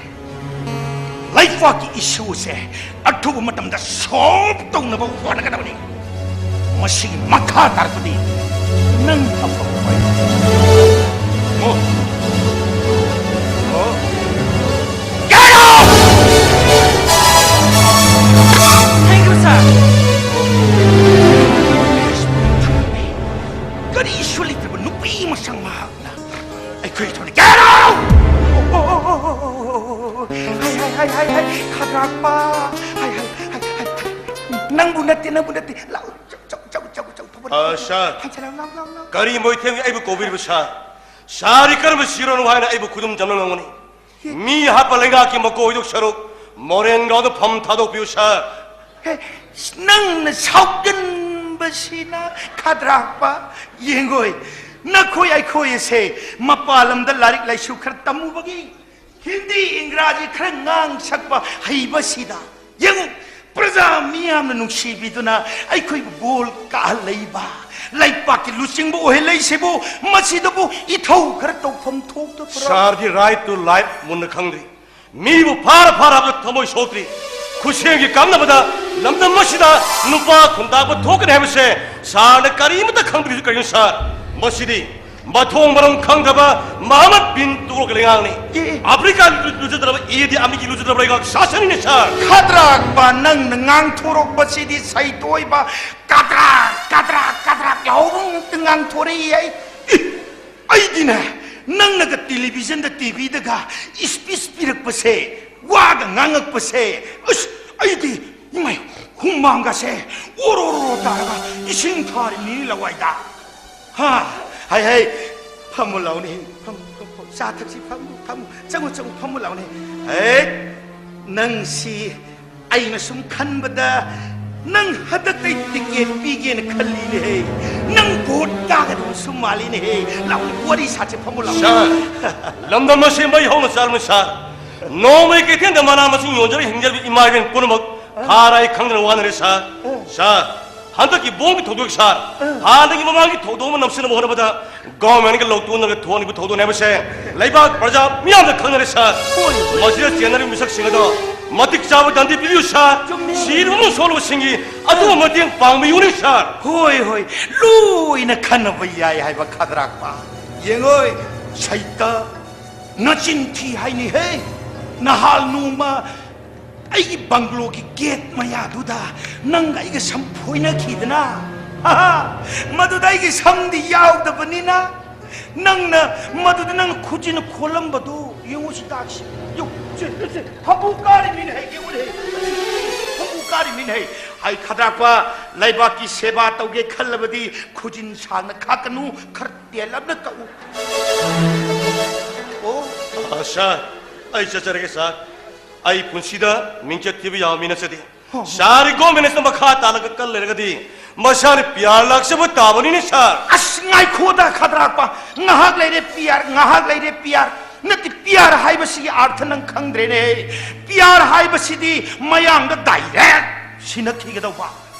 ꯂꯩꯕꯥꯛꯀꯤ issue ꯁꯦ ꯑꯊꯨꯕ ꯃꯇꯝꯗ solve ꯇꯧꯅꯕ ꯍꯣꯠꯅꯒꯗꯕꯅꯤ꯫ ꯃꯁꯤꯒꯤ ꯃꯈꯥ ꯇꯥꯔꯛꯄꯗꯤ ꯅꯪ ꯑꯐꯕ ꯑꯣꯏ꯫ Move. Move. Get out! Thank you, sir. ꯀꯔꯤꯁꯨ ꯂꯩꯇ꯭ꯔꯕ ꯅꯨꯄꯤ ꯃꯁꯛ ꯃꯍꯥꯛꯅ ꯑꯩꯈꯣꯏ ꯊꯣꯡꯗ, get out! ꯍꯥꯏ, ꯍꯥꯏ, ꯍꯥꯏ, ꯍꯥꯏ, ꯍꯥꯏ, ꯈꯗ꯭ꯔꯥꯛꯄ! ꯍꯥꯏ, ꯍꯥꯏ, ꯍꯥꯏ, ꯍꯥꯏ, ꯍꯥꯏ. ꯅꯪꯕꯨ ꯅꯠꯇꯦ, ꯅꯪꯕꯨ ꯅꯠꯇꯦ꯫ ꯂꯥꯛꯑꯣ, ꯆꯧ, ꯆꯧ, ꯆꯧ, ꯆꯧ, ꯆꯧ, ꯊꯧꯕ ꯑ, ꯅꯠꯇꯦ꯫ sir. ꯍꯟꯖꯤꯜꯂꯛꯑꯣ, ꯂꯥꯛꯑꯣ, ꯂꯥꯛꯑꯣ, ꯂꯥꯛꯑꯣ꯫ ꯀꯔꯤ ꯃꯣꯏꯊꯦꯝꯒꯤ ꯑꯩꯕꯨ ꯀꯧꯕꯤꯔꯤꯕ, sir? Sir ꯗꯤ ꯀꯔꯝꯕ ꯁꯤꯔꯣꯅꯣ ꯍꯥꯏꯅ ꯑꯩꯕꯨ ꯈꯨꯗꯨꯝ ꯆꯝꯅ ꯉꯝꯒꯅꯤ? ꯃꯤ ꯍꯥꯠꯄ ꯂꯩꯉꯥꯛꯀꯤ ꯃꯀꯣꯏꯗꯨ ꯁꯔꯨꯛ ꯃꯣꯔꯦꯟ ꯒ꯭ꯔꯥꯎꯟꯗ ꯐꯝ ꯊꯥꯗꯣꯛꯄꯤꯌꯨ, sir. ꯍꯦ, ꯅꯪꯅ ꯁꯥꯎꯒꯟꯕꯁꯤꯅ ꯈꯗ꯭ꯔꯥꯛꯄ꯫ ꯌꯦꯡꯉꯣꯏ, ꯅꯈꯣꯏ ꯑꯩꯈꯣꯏ ꯑꯁꯦ ꯃꯄꯥꯟ ꯂꯝꯗ ꯂꯥꯏꯔꯤꯛ ꯂꯥꯏꯁꯨ ꯈꯔ ꯇꯝꯃꯨꯕꯒꯤ, ꯍꯤꯟꯗꯤ, ꯏꯪꯒ꯭ꯔꯥꯖꯤ ꯈꯔ ꯉꯥꯡ ꯁꯛꯄ ꯍꯩꯕꯁꯤꯗ꯫ ꯌꯦꯡꯉꯨ, ꯄ꯭ꯔꯖꯥ ꯃꯤꯌꯥꯝꯅ ꯅꯨꯡꯁꯤꯕꯤꯗꯨꯅ ꯑꯩꯈꯣꯏꯕꯨ ꯕꯣꯜ ꯀꯥꯍꯜꯂꯛꯏꯕ, ꯂꯩꯄꯥꯛꯀꯤ ꯂꯨꯆꯤꯡꯕ ꯑꯣꯏꯍꯜꯂꯛꯏꯁꯤꯕꯨ, ꯃꯁꯤꯗꯕꯨ ꯏꯊꯧ ꯈꯔ ꯇꯧꯐꯝ ꯊꯣꯛꯇꯕ꯭ꯔꯥ? Sir D right to life ꯃꯨꯟꯅ ꯈꯪꯗ꯭ꯔꯤ꯫ ꯃꯤꯕꯨ ꯐꯥꯔ ꯐꯥꯔ ꯍꯥꯞꯄꯗ ꯊꯃꯣꯏ ꯁꯣꯛꯇ꯭ꯔꯤ꯫ ꯈꯨꯠꯁꯦꯝꯒꯤ ꯀꯥꯟꯅꯕꯗ ꯂꯝꯗꯝ ꯑꯁꯤꯗ ꯅꯨꯄꯥ ꯈꯨꯟꯗꯥꯕ ꯊꯣꯛꯀꯅꯤ ꯍꯥꯏꯕꯁꯦ ꯁꯥꯔꯅ ꯀꯔꯤꯃꯠꯇ ꯈꯪꯗ꯭ꯔꯤꯁꯤ ꯀꯔꯤꯒꯤꯅꯣ ꯁꯥꯔ? ꯃꯁꯤꯗꯤ ꯃꯊꯣꯡ ꯃꯔꯝ ꯈꯪꯗꯕ ꯃꯍꯃꯗ ꯕꯤꯟ ꯇꯨꯒꯜꯒꯤ ꯂꯩꯉꯥꯛꯅꯤ꯫ ꯑꯦ, ꯑꯦ꯫ ꯑꯐ꯭ꯔꯤꯀꯥꯒꯤ ꯂꯨ-, ꯂꯨꯖꯗ꯭ꯔꯕ ꯏꯗꯤ ꯑꯃꯤꯟꯒꯤ ꯂꯨꯖꯗ꯭ꯔꯕ ꯂꯩꯉꯥꯛ ꯁꯥꯁꯟꯅꯤꯅꯦ ꯁꯥꯔ꯫ ꯈꯗ꯭ꯔꯥꯛꯄ, ꯅꯪꯅ ꯉꯥꯡꯊꯣꯔꯛꯄꯁꯤꯗꯤ ꯁꯩꯇꯣꯏꯕ ꯀꯗ꯭ꯔꯥꯛ, ꯀꯗ꯭ꯔꯥꯛ, ꯀꯗ꯭ꯔꯥꯛ ꯌꯥꯎꯕ ꯉꯥꯛꯇ ꯉꯥꯡꯊꯣꯔꯛꯏ ꯑꯩ꯫ ꯑꯦ, ꯑꯩꯗꯤꯅꯦ, ꯅꯪꯅꯒ ꯇꯦꯂꯤꯚꯤꯖꯟꯗ, ꯇꯤꯚꯤꯗꯒ ꯏꯁꯄꯤꯆ ꯄꯤꯔꯛꯄꯁꯦ, ꯋꯥꯒ ꯉꯥꯡꯉꯛꯄꯁꯦ, ꯑꯁ, ꯑꯩꯗꯤ, ꯏꯃꯥꯏ, ꯍꯨꯃꯥꯡꯒꯁꯦ ꯑꯣꯔꯣ ꯑꯣꯔꯣ ꯇꯥꯔꯒ ꯏꯁꯤꯡ ꯊꯥꯔꯤꯅꯤ ꯂꯋꯥꯏꯗ꯫ ꯍꯥ, ꯍꯩ, ꯍꯩ, ꯐꯝꯃꯨ ꯂꯥꯎꯅꯦ, ꯐꯝꯃꯨ, ꯐꯝꯃꯨ, ꯐꯝꯃꯨ, ꯆꯥ ꯊꯛꯁꯤ, ꯐꯝꯃꯨ, ꯐꯝꯃꯨ, ꯆꯪꯉꯨ, ꯆꯪꯉꯨ, ꯐꯝꯃꯨ ꯂꯥꯎꯅꯦ꯫ ꯍꯦ, ꯅꯪꯁꯤ ꯑꯩꯅ ꯁꯨꯝ ꯈꯟꯕꯗ ꯅꯪ ꯍꯟꯗꯛꯇꯩ ꯇꯤꯀꯦꯠ ꯄꯤꯒꯦꯅ ꯈꯜꯂꯤꯅꯦꯍꯦ꯫ ꯅꯪ ꯚꯣꯠ ꯀꯥꯒꯗꯕꯁꯨ ꯃꯥꯜꯂꯤꯅꯦꯍꯦ꯫ ꯂꯥꯎꯅꯦ, ꯋꯥꯔꯤ ꯁꯥꯁꯦ, ꯐꯝꯃꯨ ꯂꯥꯎꯅꯦ꯫ ꯁꯥꯔ, ꯂꯝꯗꯝ ꯑꯁꯤ ꯃꯩ ꯍꯧꯅ ꯆꯥꯔꯝꯃꯤ ꯁꯥꯔ꯫ ꯅꯣꯡꯃꯒꯤ ꯀꯩꯊꯦꯜꯗ ꯃꯅꯥ ꯃꯁꯤꯡ ꯌꯣꯟꯖꯔ ꯍꯤꯡꯖꯔꯤꯕ ꯏꯃꯥ ꯏꯕꯦꯟ ꯄꯨꯝꯅꯃꯛ ꯈꯥꯔꯥꯏ ꯈꯪꯗꯅ ꯋꯥꯅꯔꯦ ꯁꯥꯔ꯫ ꯁꯥꯔ, ꯍꯟꯗꯛꯀꯤ ꯕꯣꯝꯒꯤ ꯊꯧꯗꯣꯛ ꯁꯥꯔ, ꯍꯥꯟꯅꯒꯤ ꯃꯃꯥꯡꯒꯤ ꯊꯧꯗꯣꯛ ꯑꯃ ꯅꯝꯁꯤꯟꯅꯕ ꯍꯣꯠꯅꯕꯗ ꯒꯚꯔꯟꯃꯦꯟꯠꯀ ꯂꯧꯇꯣꯟꯅꯒ ꯊꯣꯛꯍꯟꯈꯤꯕ ꯊꯧꯗꯣꯛꯅꯦ ꯍꯥꯏꯕꯁꯦ ꯂꯩꯕꯥꯛ ꯄ꯭ꯔꯖꯥ ꯃꯤꯌꯥꯝꯅ ꯈꯪꯅꯔꯦ ꯁꯥꯔ꯫ ꯍꯣꯏ, ꯍꯣꯏ꯫ ꯃꯁꯤꯗ ꯆꯦꯟꯅꯔꯤꯕ ꯃꯤꯁꯛꯁꯤꯡ ꯑꯗꯣ ꯃꯇꯤꯛ ꯆꯥꯕ ꯗꯟꯗꯤ ꯄꯤꯕꯤꯌꯨ ꯁꯥꯔ꯫ ꯆꯨꯝꯃꯤ꯫ ꯁꯤꯔꯕ ꯑꯃꯁꯨꯡ ꯁꯣꯛꯂꯕꯁꯤꯡꯒꯤ ꯑꯗꯨꯒꯨꯝꯕ ꯃꯇꯦꯡ ꯄꯥꯡꯕꯤꯌꯨꯅꯦ ꯁꯥꯔ꯫ ꯍꯣꯏ, ꯍꯣꯏ, ꯂꯣꯏꯅ ꯈꯟꯅꯕ ꯌꯥꯏ ꯍꯥꯏꯕ ꯈꯗ꯭ꯔꯥꯛꯄ꯫ ꯌꯦꯡꯉꯣꯏ, ꯁꯩꯇ, ꯅꯆꯤꯟ ꯊꯤ ꯍꯥꯏꯅꯤꯍꯦ꯫ ꯅꯍꯥꯜ ꯅꯣꯡꯃ ꯑꯩꯒꯤ ꯕꯪꯒ꯭ꯂꯣꯒꯤ ꯒꯦꯠ ꯃꯌꯥꯗꯨꯗ ꯅꯪꯒ ꯑꯩꯒ ꯁꯝ ꯐꯣꯏꯅꯈꯤꯗꯅ, ꯍꯥ, ꯃꯗꯨꯗ ꯑꯩꯒꯤ ꯁꯝꯗꯤ ꯌꯥꯎꯗꯕꯅꯤꯅ, ꯅꯪꯅ ꯃꯗꯨꯗ ꯅꯪ ꯈꯨꯖꯤꯟ ꯈꯣꯜꯂꯝꯕꯗꯨ ꯌꯦꯡꯉꯨ ꯁꯤ ꯇꯥꯛꯁꯤ꯫ ꯌꯦꯡꯉꯨ, ꯁꯤ, ꯁꯤ, ꯐꯝꯕꯨ ꯀꯥꯔꯤ ꯃꯤꯅ ꯍꯩ, ꯌꯦꯡꯉꯨꯅꯦ ꯍꯩ꯫ ꯐꯝꯕꯨ ꯀꯥꯔꯤ ꯃꯤꯅ ꯍꯩ꯫ ꯍꯥꯏ ꯈꯗ꯭ꯔꯥꯛꯄ, ꯂꯩꯕꯥꯛꯀꯤ ꯁꯦꯕꯥ ꯇꯧꯒꯦ ꯈꯜꯂꯕꯗꯤ ꯈꯨꯖꯤꯟ ꯁꯥꯡꯅ ꯈꯥꯛꯀꯅꯨ, ꯈꯔ ꯇꯦꯜꯂꯞꯅ ꯀꯛꯎ꯫ ꯑꯣ꯫ ꯑ, ꯁꯥꯔ, ꯑꯩ ꯆꯠꯆꯔꯒꯦ, ꯁꯥꯔ꯫ ꯑꯩ ꯄꯨꯟꯁꯤꯗ ꯃꯤꯡꯆꯠ ꯊꯤꯕ ꯌꯥꯕ ꯃꯤ ꯅꯠꯆꯗꯦ꯫ ꯍꯣ, ꯍꯣ꯫ ꯁꯥꯔꯒꯤ ꯒꯣꯔꯃꯦꯟꯅ ꯃꯈꯥ ꯇꯥꯜꯂꯒ ꯀꯜ ꯂꯩꯔꯒꯗꯤ ꯃꯁꯥꯅ ꯄꯤ ꯑꯥꯔ ꯂꯥꯛꯆꯕ ꯇꯥꯕꯅꯤꯅꯦ, ꯁꯥꯔ꯫ ꯑꯁ, ꯉꯥꯏꯈꯣꯗ, ꯈꯗ꯭ꯔꯥꯛꯄ꯫ ꯉꯥꯏꯍꯥꯛ ꯂꯩꯔꯦ ꯄꯤ ꯑꯥꯔ, ꯉꯥꯏꯍꯥꯛ ꯂꯩꯔꯦ ꯄꯤ ꯑꯥꯔ꯫ ꯅꯠꯇꯦ, ꯄꯤ ꯑꯥꯔ ꯍꯥꯏꯕꯁꯤꯒꯤ ꯑꯥꯔꯊ ꯅꯪ ꯈꯪꯗ꯭ꯔꯦꯅꯦ꯫ ꯄꯤ ꯑꯥꯔ ꯍꯥꯏꯕꯁꯤꯗꯤ ꯃꯌꯥꯡꯗ ꯗꯥꯏꯔꯦꯛ ꯁꯤꯟꯅꯈꯤꯒꯗꯧꯕ꯫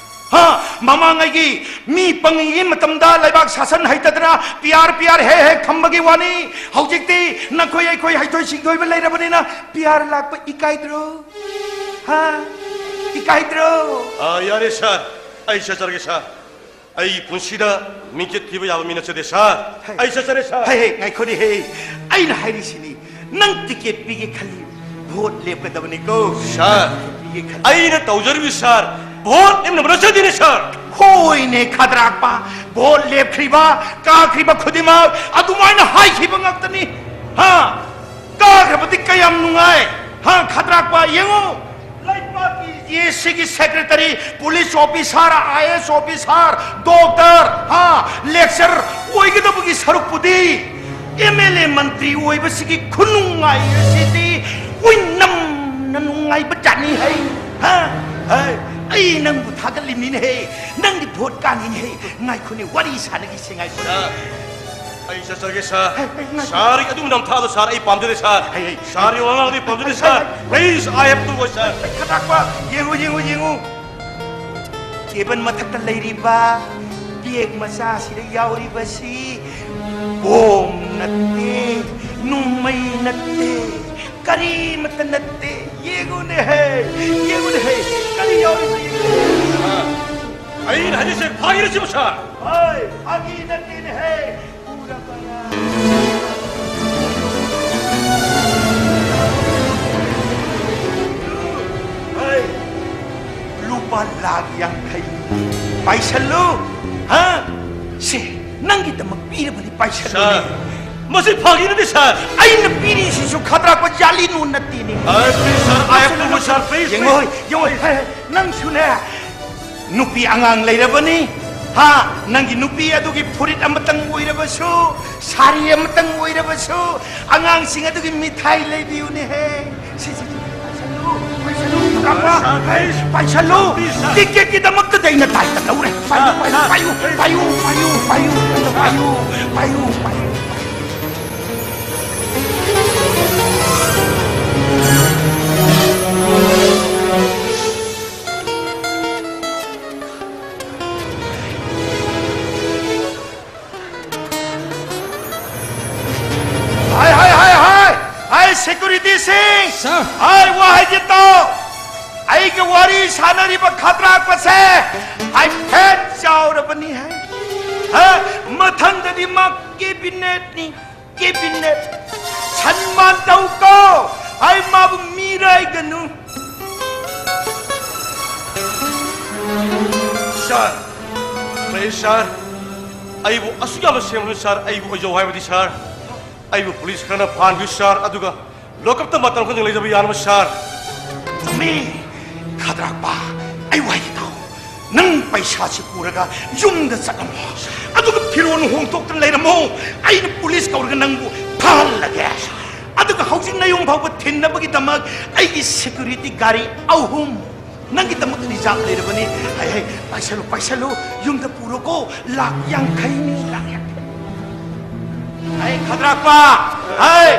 ꯍꯥ, ꯃꯃꯥꯡꯉꯩꯒꯤ ꯃꯤ ꯄꯪꯉꯤꯉꯩ ꯃꯇꯝꯗ ꯂꯩꯕꯥꯛ ꯁꯥꯁꯟ ꯍꯩꯇꯗꯅ ꯄꯤ ꯑꯥꯔ, ꯄꯤ ꯑꯥꯔ ꯍꯦꯛ ꯍꯦꯛ ꯊꯝꯕꯒꯤ ꯋꯥꯅꯤ꯫ ꯍꯧꯖꯤꯛꯇꯤ ꯅꯈꯣꯏ ꯑꯩꯈꯣꯏ ꯍꯩꯊꯣꯏ ꯁꯤꯡꯊꯣꯏꯕ ꯂꯩꯔꯕꯅꯤꯅ ꯄꯤ ꯑꯥꯔ ꯂꯥꯛꯄ ꯏꯀꯥꯏꯗ꯭ꯔꯣ? ꯍꯥ? ꯏꯀꯥꯏꯗ꯭ꯔꯣ? ꯑꯥ, ꯌꯥꯔꯦ ꯁꯥꯔ, ꯑꯩ ꯆꯠꯆꯔꯒꯦ ꯁꯥꯔ꯫ ꯑꯩ ꯄꯨꯟꯁꯤꯗ ꯃꯤꯡꯆꯠ ꯊꯤꯕ ꯌꯥꯕ ꯃꯤ ꯅꯠꯆꯗꯦ ꯁꯥꯔ꯫ ꯍꯩ꯫ ꯑꯩ ꯆꯠꯆꯔꯦ ꯁꯥꯔ꯫ ꯍꯩ, ꯍꯩ, ꯉꯥꯏꯈꯣꯅꯦ ꯍꯦ꯫ ꯑꯩꯅ ꯍꯥꯏꯔꯤꯁꯤꯅꯤ, ꯅꯪ ꯇꯤꯀꯦꯠ ꯄꯤꯒꯦ ꯈꯜꯂꯤ, ꯚꯣꯠ ꯂꯦꯞꯀꯗꯕꯅꯤꯀꯣ꯫ ꯁꯥꯔ, ꯅꯪ ꯇꯤꯀꯦꯠ ꯄꯤꯒꯦ ꯈꯜꯂꯤ꯫ ꯑꯩꯅ ꯇꯧꯖꯔꯤꯕ ꯁꯥꯔ, ꯚꯣꯠ ꯂꯦꯞꯅꯕ ꯅꯠꯆꯗꯦꯅꯦ ꯁꯥꯔ꯫ ꯍꯣꯏꯅꯦ ꯈꯗ꯭ꯔꯥꯛꯄ, ꯚꯣꯠ ꯂꯦꯞꯈ꯭ꯔꯤꯕ, ꯀꯥꯈ꯭ꯔꯤꯕ ꯈꯨꯗꯤꯡꯃꯛ ꯑꯗꯨꯃꯥꯏꯅ ꯍꯥꯏꯈꯤꯕ ꯉꯥꯛꯇꯅꯤ꯫ ꯍꯥ? ꯀꯥꯈ꯭ꯔꯕꯗꯤ ꯀꯌꯥꯝ ꯅꯨꯡꯉꯥꯏ꯫ ꯍꯥ, ꯈꯗ꯭ꯔꯥꯛꯄ, ꯌꯦꯡꯉꯨ꯫ ꯂꯩꯕꯥꯛꯀꯤ ꯑꯦ ꯁꯤꯒꯤ ꯁꯦꯀ꯭ꯔꯦꯇꯔꯤ, ꯄꯨꯂꯤꯁ ꯑꯣꯐꯤꯁꯥꯔ, ꯑꯥꯏ ꯑꯦꯁ ꯑꯣꯐꯤꯁꯥꯔ, ꯗꯣꯛꯇꯔ, ꯍꯥ, ꯂꯦꯛꯆꯔ ꯑꯣꯏꯒꯗꯕꯒꯤ ꯁꯔꯨꯛꯄꯨꯗꯤ ꯑꯦꯝ ꯑꯦꯜ ꯑꯦ ꯃꯟꯇ꯭ꯔꯤ ꯑꯣꯏꯕꯁꯤꯒꯤ ꯈꯨꯅꯨꯡꯉꯥꯏ ꯑꯁꯤꯗꯤ ꯑꯣꯏꯅꯝꯅ ꯅꯨꯡꯉꯥꯏꯕ ꯖꯥꯠꯅꯤ ꯍꯩ꯫ ꯍꯥ? ꯍꯩ, ꯑꯩ ꯅꯪꯕꯨ ꯊꯥꯒꯠꯂꯤꯃꯤꯅꯦ ꯍꯦ꯫ ꯅꯪꯒꯤ ꯚꯣꯠ ꯀꯥꯅꯤꯅꯦ ꯍꯦ꯫ ꯉꯥꯏꯈꯣꯅꯦ, ꯋꯥꯔꯤ ꯁꯥꯟꯅꯈꯤꯁꯦ, ꯉꯥꯏꯈꯣꯅꯦ꯫ ꯁꯥꯔ, ꯑꯩ ꯆꯠꯆꯒꯦ ꯁꯥꯔ꯫ ꯍꯩ, ꯍꯩ, ꯉꯥꯏꯈꯣ꯫ ꯁꯥꯔꯒꯤ ꯑꯗꯨꯒꯤ ꯅꯝꯊꯥꯛꯇꯣ ꯁꯥꯔ ꯑꯩ ꯄꯥꯝꯖꯗꯦ ꯁꯥꯔ꯫ ꯍꯩ, ꯍꯩ꯫ ꯁꯥꯔꯒꯤ ꯋꯥꯉꯥꯡꯗꯤ ꯄꯥꯝꯖꯗꯦ ꯁꯥꯔ꯫ ꯍꯩ, ꯍꯩ꯫ Please, I have to go ꯁꯥꯔ꯫ ꯈꯗ꯭ꯔꯥꯛꯄ, ꯌꯦꯡꯉꯨ, ꯌꯦꯡꯉꯨ, ꯌꯦꯡꯉꯨ꯫ ꯇꯦꯕꯜ ꯃꯊꯛꯇ ꯂꯩꯔꯤꯕ ꯕꯦꯒ ꯃꯆꯥꯁꯤꯗ ꯌꯥꯎꯔꯤꯕꯁꯤ ꯕꯣꯝ ꯅꯠꯇꯦ, ꯅꯣꯡꯃꯩ ꯅꯠꯇꯦ, ꯀꯔꯤꯃꯠꯇ ꯅꯠꯇꯦ꯫ ꯌꯦꯡꯉꯨꯅꯦꯍꯦ, ꯌꯦꯡꯉꯨꯅꯦꯍꯦ, ꯀꯔꯤ ꯌꯥꯎꯔꯤꯕ ꯌꯦꯡꯉꯨꯅꯦ꯫ ꯁꯥꯔ, ꯑꯩꯅ ꯍꯥꯏꯔꯤꯁꯦ ꯐꯥꯒꯤꯔꯁꯤꯕꯨ ꯁꯥꯔ? ꯍꯣꯏ, ꯐꯥꯒꯤ ꯅꯠꯇꯦꯅꯦꯍꯦ꯫ ꯎꯔꯕꯔꯥ? ꯍꯣꯏ, ꯂꯨꯄꯥ ꯂꯥꯈ ꯌꯥꯡꯈꯩ ꯄꯥꯏꯁꯜꯂꯨ꯫ ꯍꯥ? ꯁꯦ, ꯅꯪꯒꯤꯗꯃꯛ ꯄꯤꯔꯕꯅꯤ, ꯄꯥꯏꯁꯜꯂꯨꯅꯦ꯫ ꯁꯥꯔ, ꯃꯁꯤ ꯐꯥꯒꯤ ꯅꯠꯇꯦ ꯁꯥꯔ꯫ ꯑꯩꯅ ꯄꯤꯔꯤꯁꯤꯁꯨ ꯈꯗ꯭ꯔꯥꯛꯄ ꯖꯥꯂꯤꯅꯣ ꯅꯠꯇꯦꯅꯦ꯫ ꯑ, please sir, I have to go sir, please, ꯌꯦꯡꯉꯣ, please꯫ ꯌꯦꯡꯉꯣ, ꯍꯦ, ꯍꯦ, ꯅꯪꯁꯨꯅꯦ, ꯅꯨꯄꯤ ꯑꯉꯥꯡ ꯂꯩꯔꯕꯅꯤ, ꯍꯥ? ꯅꯪꯒꯤ ꯅꯨꯄꯤ ꯑꯗꯨꯒꯤ ꯐꯨꯔꯤꯠ ꯑꯃꯇꯪ ꯑꯣꯏꯔꯕꯁꯨ, ꯁꯥꯔꯤ ꯑꯃꯇꯪ ꯑꯣꯏꯔꯕꯁꯨ, ꯑꯉꯥꯡꯁꯤꯡ ꯑꯗꯨꯒꯤ ꯃꯤꯊꯥꯏ ꯂꯩꯕꯤꯌꯨꯅꯦꯍꯦ꯫ ꯁꯤ, ꯁꯤ, ꯁꯤ, ꯄꯥꯏꯁꯜꯂꯨ, ꯄꯥꯏꯁꯜꯂꯨ, ꯄꯥꯏꯁꯜꯂꯨ꯫ ꯇꯤꯛꯀꯦꯠꯀꯤꯗꯃꯛꯇꯗꯤ ꯑꯩꯅ ꯗꯥꯏꯇ ꯂꯧꯔꯦ꯫ ꯄꯥꯏꯌꯨ, ꯄꯥꯏꯌꯨ, ꯄꯥꯏꯌꯨ, ꯄꯥꯏꯌꯨ꯫ ꯍꯥꯏ, ꯍꯥꯏ, ꯍꯥꯏ, ꯍꯥꯏ! ꯍꯥꯏ, ꯁꯦꯀ꯭ꯌꯨꯔꯤꯇꯤꯁꯤꯡ! ꯁꯥꯔ! ꯍꯥꯏ, ꯋꯥ ꯍꯥꯏꯒꯦ ꯇꯥꯎ! ꯋꯥꯔꯤ ꯁꯥꯟꯅꯔꯤꯕ ꯈꯗ꯭ꯔꯥꯛꯄꯁꯦ ꯍꯥꯏꯐꯦꯠ ꯆꯥꯎꯔꯕꯅꯤ ꯍꯥꯏ꯫ ꯍꯥ? ꯃꯊꯪꯗꯗꯤ ꯃꯥ ꯀꯦꯕꯤꯅꯦꯠꯅꯤ, ꯀꯦꯕꯤꯅꯦꯠ꯫ ꯁꯟꯃꯥꯟ ꯇꯧꯀꯣ꯫ ꯑꯩ ꯃꯥꯕꯨ ꯃꯤꯔꯥꯏꯒꯅꯨ꯫ ꯁꯥꯔ, ꯄ꯭ꯂꯤꯖ ꯁꯥꯔ, ꯑꯩꯕꯨ ꯑꯁꯨꯛ ꯌꯥꯝꯅ ꯁꯦꯝꯕ ꯁꯥꯔ, ꯑꯩꯕꯨ ꯑꯣꯏꯖꯧ ꯍꯥꯏꯕꯗꯤ ꯁꯥꯔ, ꯑꯩꯕꯨ ꯄꯨꯂꯤꯁ ꯈꯔꯅ ꯐꯥꯍꯟꯕꯤꯌꯨ ꯁꯥꯔ, ꯑꯗꯨꯒ ꯂꯣꯀꯞꯇ ꯃꯇꯝ ꯈꯔ ꯂꯩꯖꯕ ꯌꯥꯅꯕ ꯁꯥꯔ꯫ ꯆꯨꯝꯃꯤ꯫ ꯈꯗ꯭ꯔꯥꯛꯄ, ꯑꯩ ꯋꯥꯍꯩ ꯇꯥꯎ꯫ ꯅꯪ ꯄꯩꯁꯥꯁꯤ ꯄꯨꯔꯒ ꯌꯨꯝꯗ ꯆꯠꯂꯝꯃꯣ꯫ ꯑꯗꯨꯒ ꯐꯤꯔꯣꯜ ꯍꯣꯡꯗꯣꯛꯇꯅ ꯂꯩꯔꯝꯃꯣ꯫ ꯑꯩꯅ ꯄꯨꯂꯤꯁ ꯀꯧꯔꯒ ꯅꯪꯕꯨ ꯐꯥꯍꯜꯂꯒꯦ꯫ ꯑꯗꯨꯒ ꯍꯧꯖꯤꯛ ꯅꯌꯨꯝ ꯐꯥꯎꯕ ꯊꯤꯟꯅꯕꯒꯤꯗꯃꯛ ꯑꯩꯒꯤ ꯁꯦꯀ꯭ꯌꯨꯔꯤꯇꯤ ꯒꯥꯔꯤ ꯑꯍꯨꯝ ꯅꯪꯒꯤꯗꯃꯛ ꯔꯤꯖꯥꯕ ꯂꯩꯔꯕꯅꯤ꯫ ꯍꯩ, ꯍꯩ, ꯄꯥꯏꯁꯜꯂꯨ, ꯄꯥꯏꯁꯜꯂꯨ, ꯌꯨꯝꯗ ꯄꯨꯔꯣꯀꯣ꯫ ꯂꯥꯛ ꯌꯥꯡꯈꯩꯅꯤ, ꯂꯥꯛ ꯌꯥꯡꯈꯩ꯫ ꯍꯩ, ꯈꯗ꯭ꯔꯥꯛꯄ, ꯍꯩ,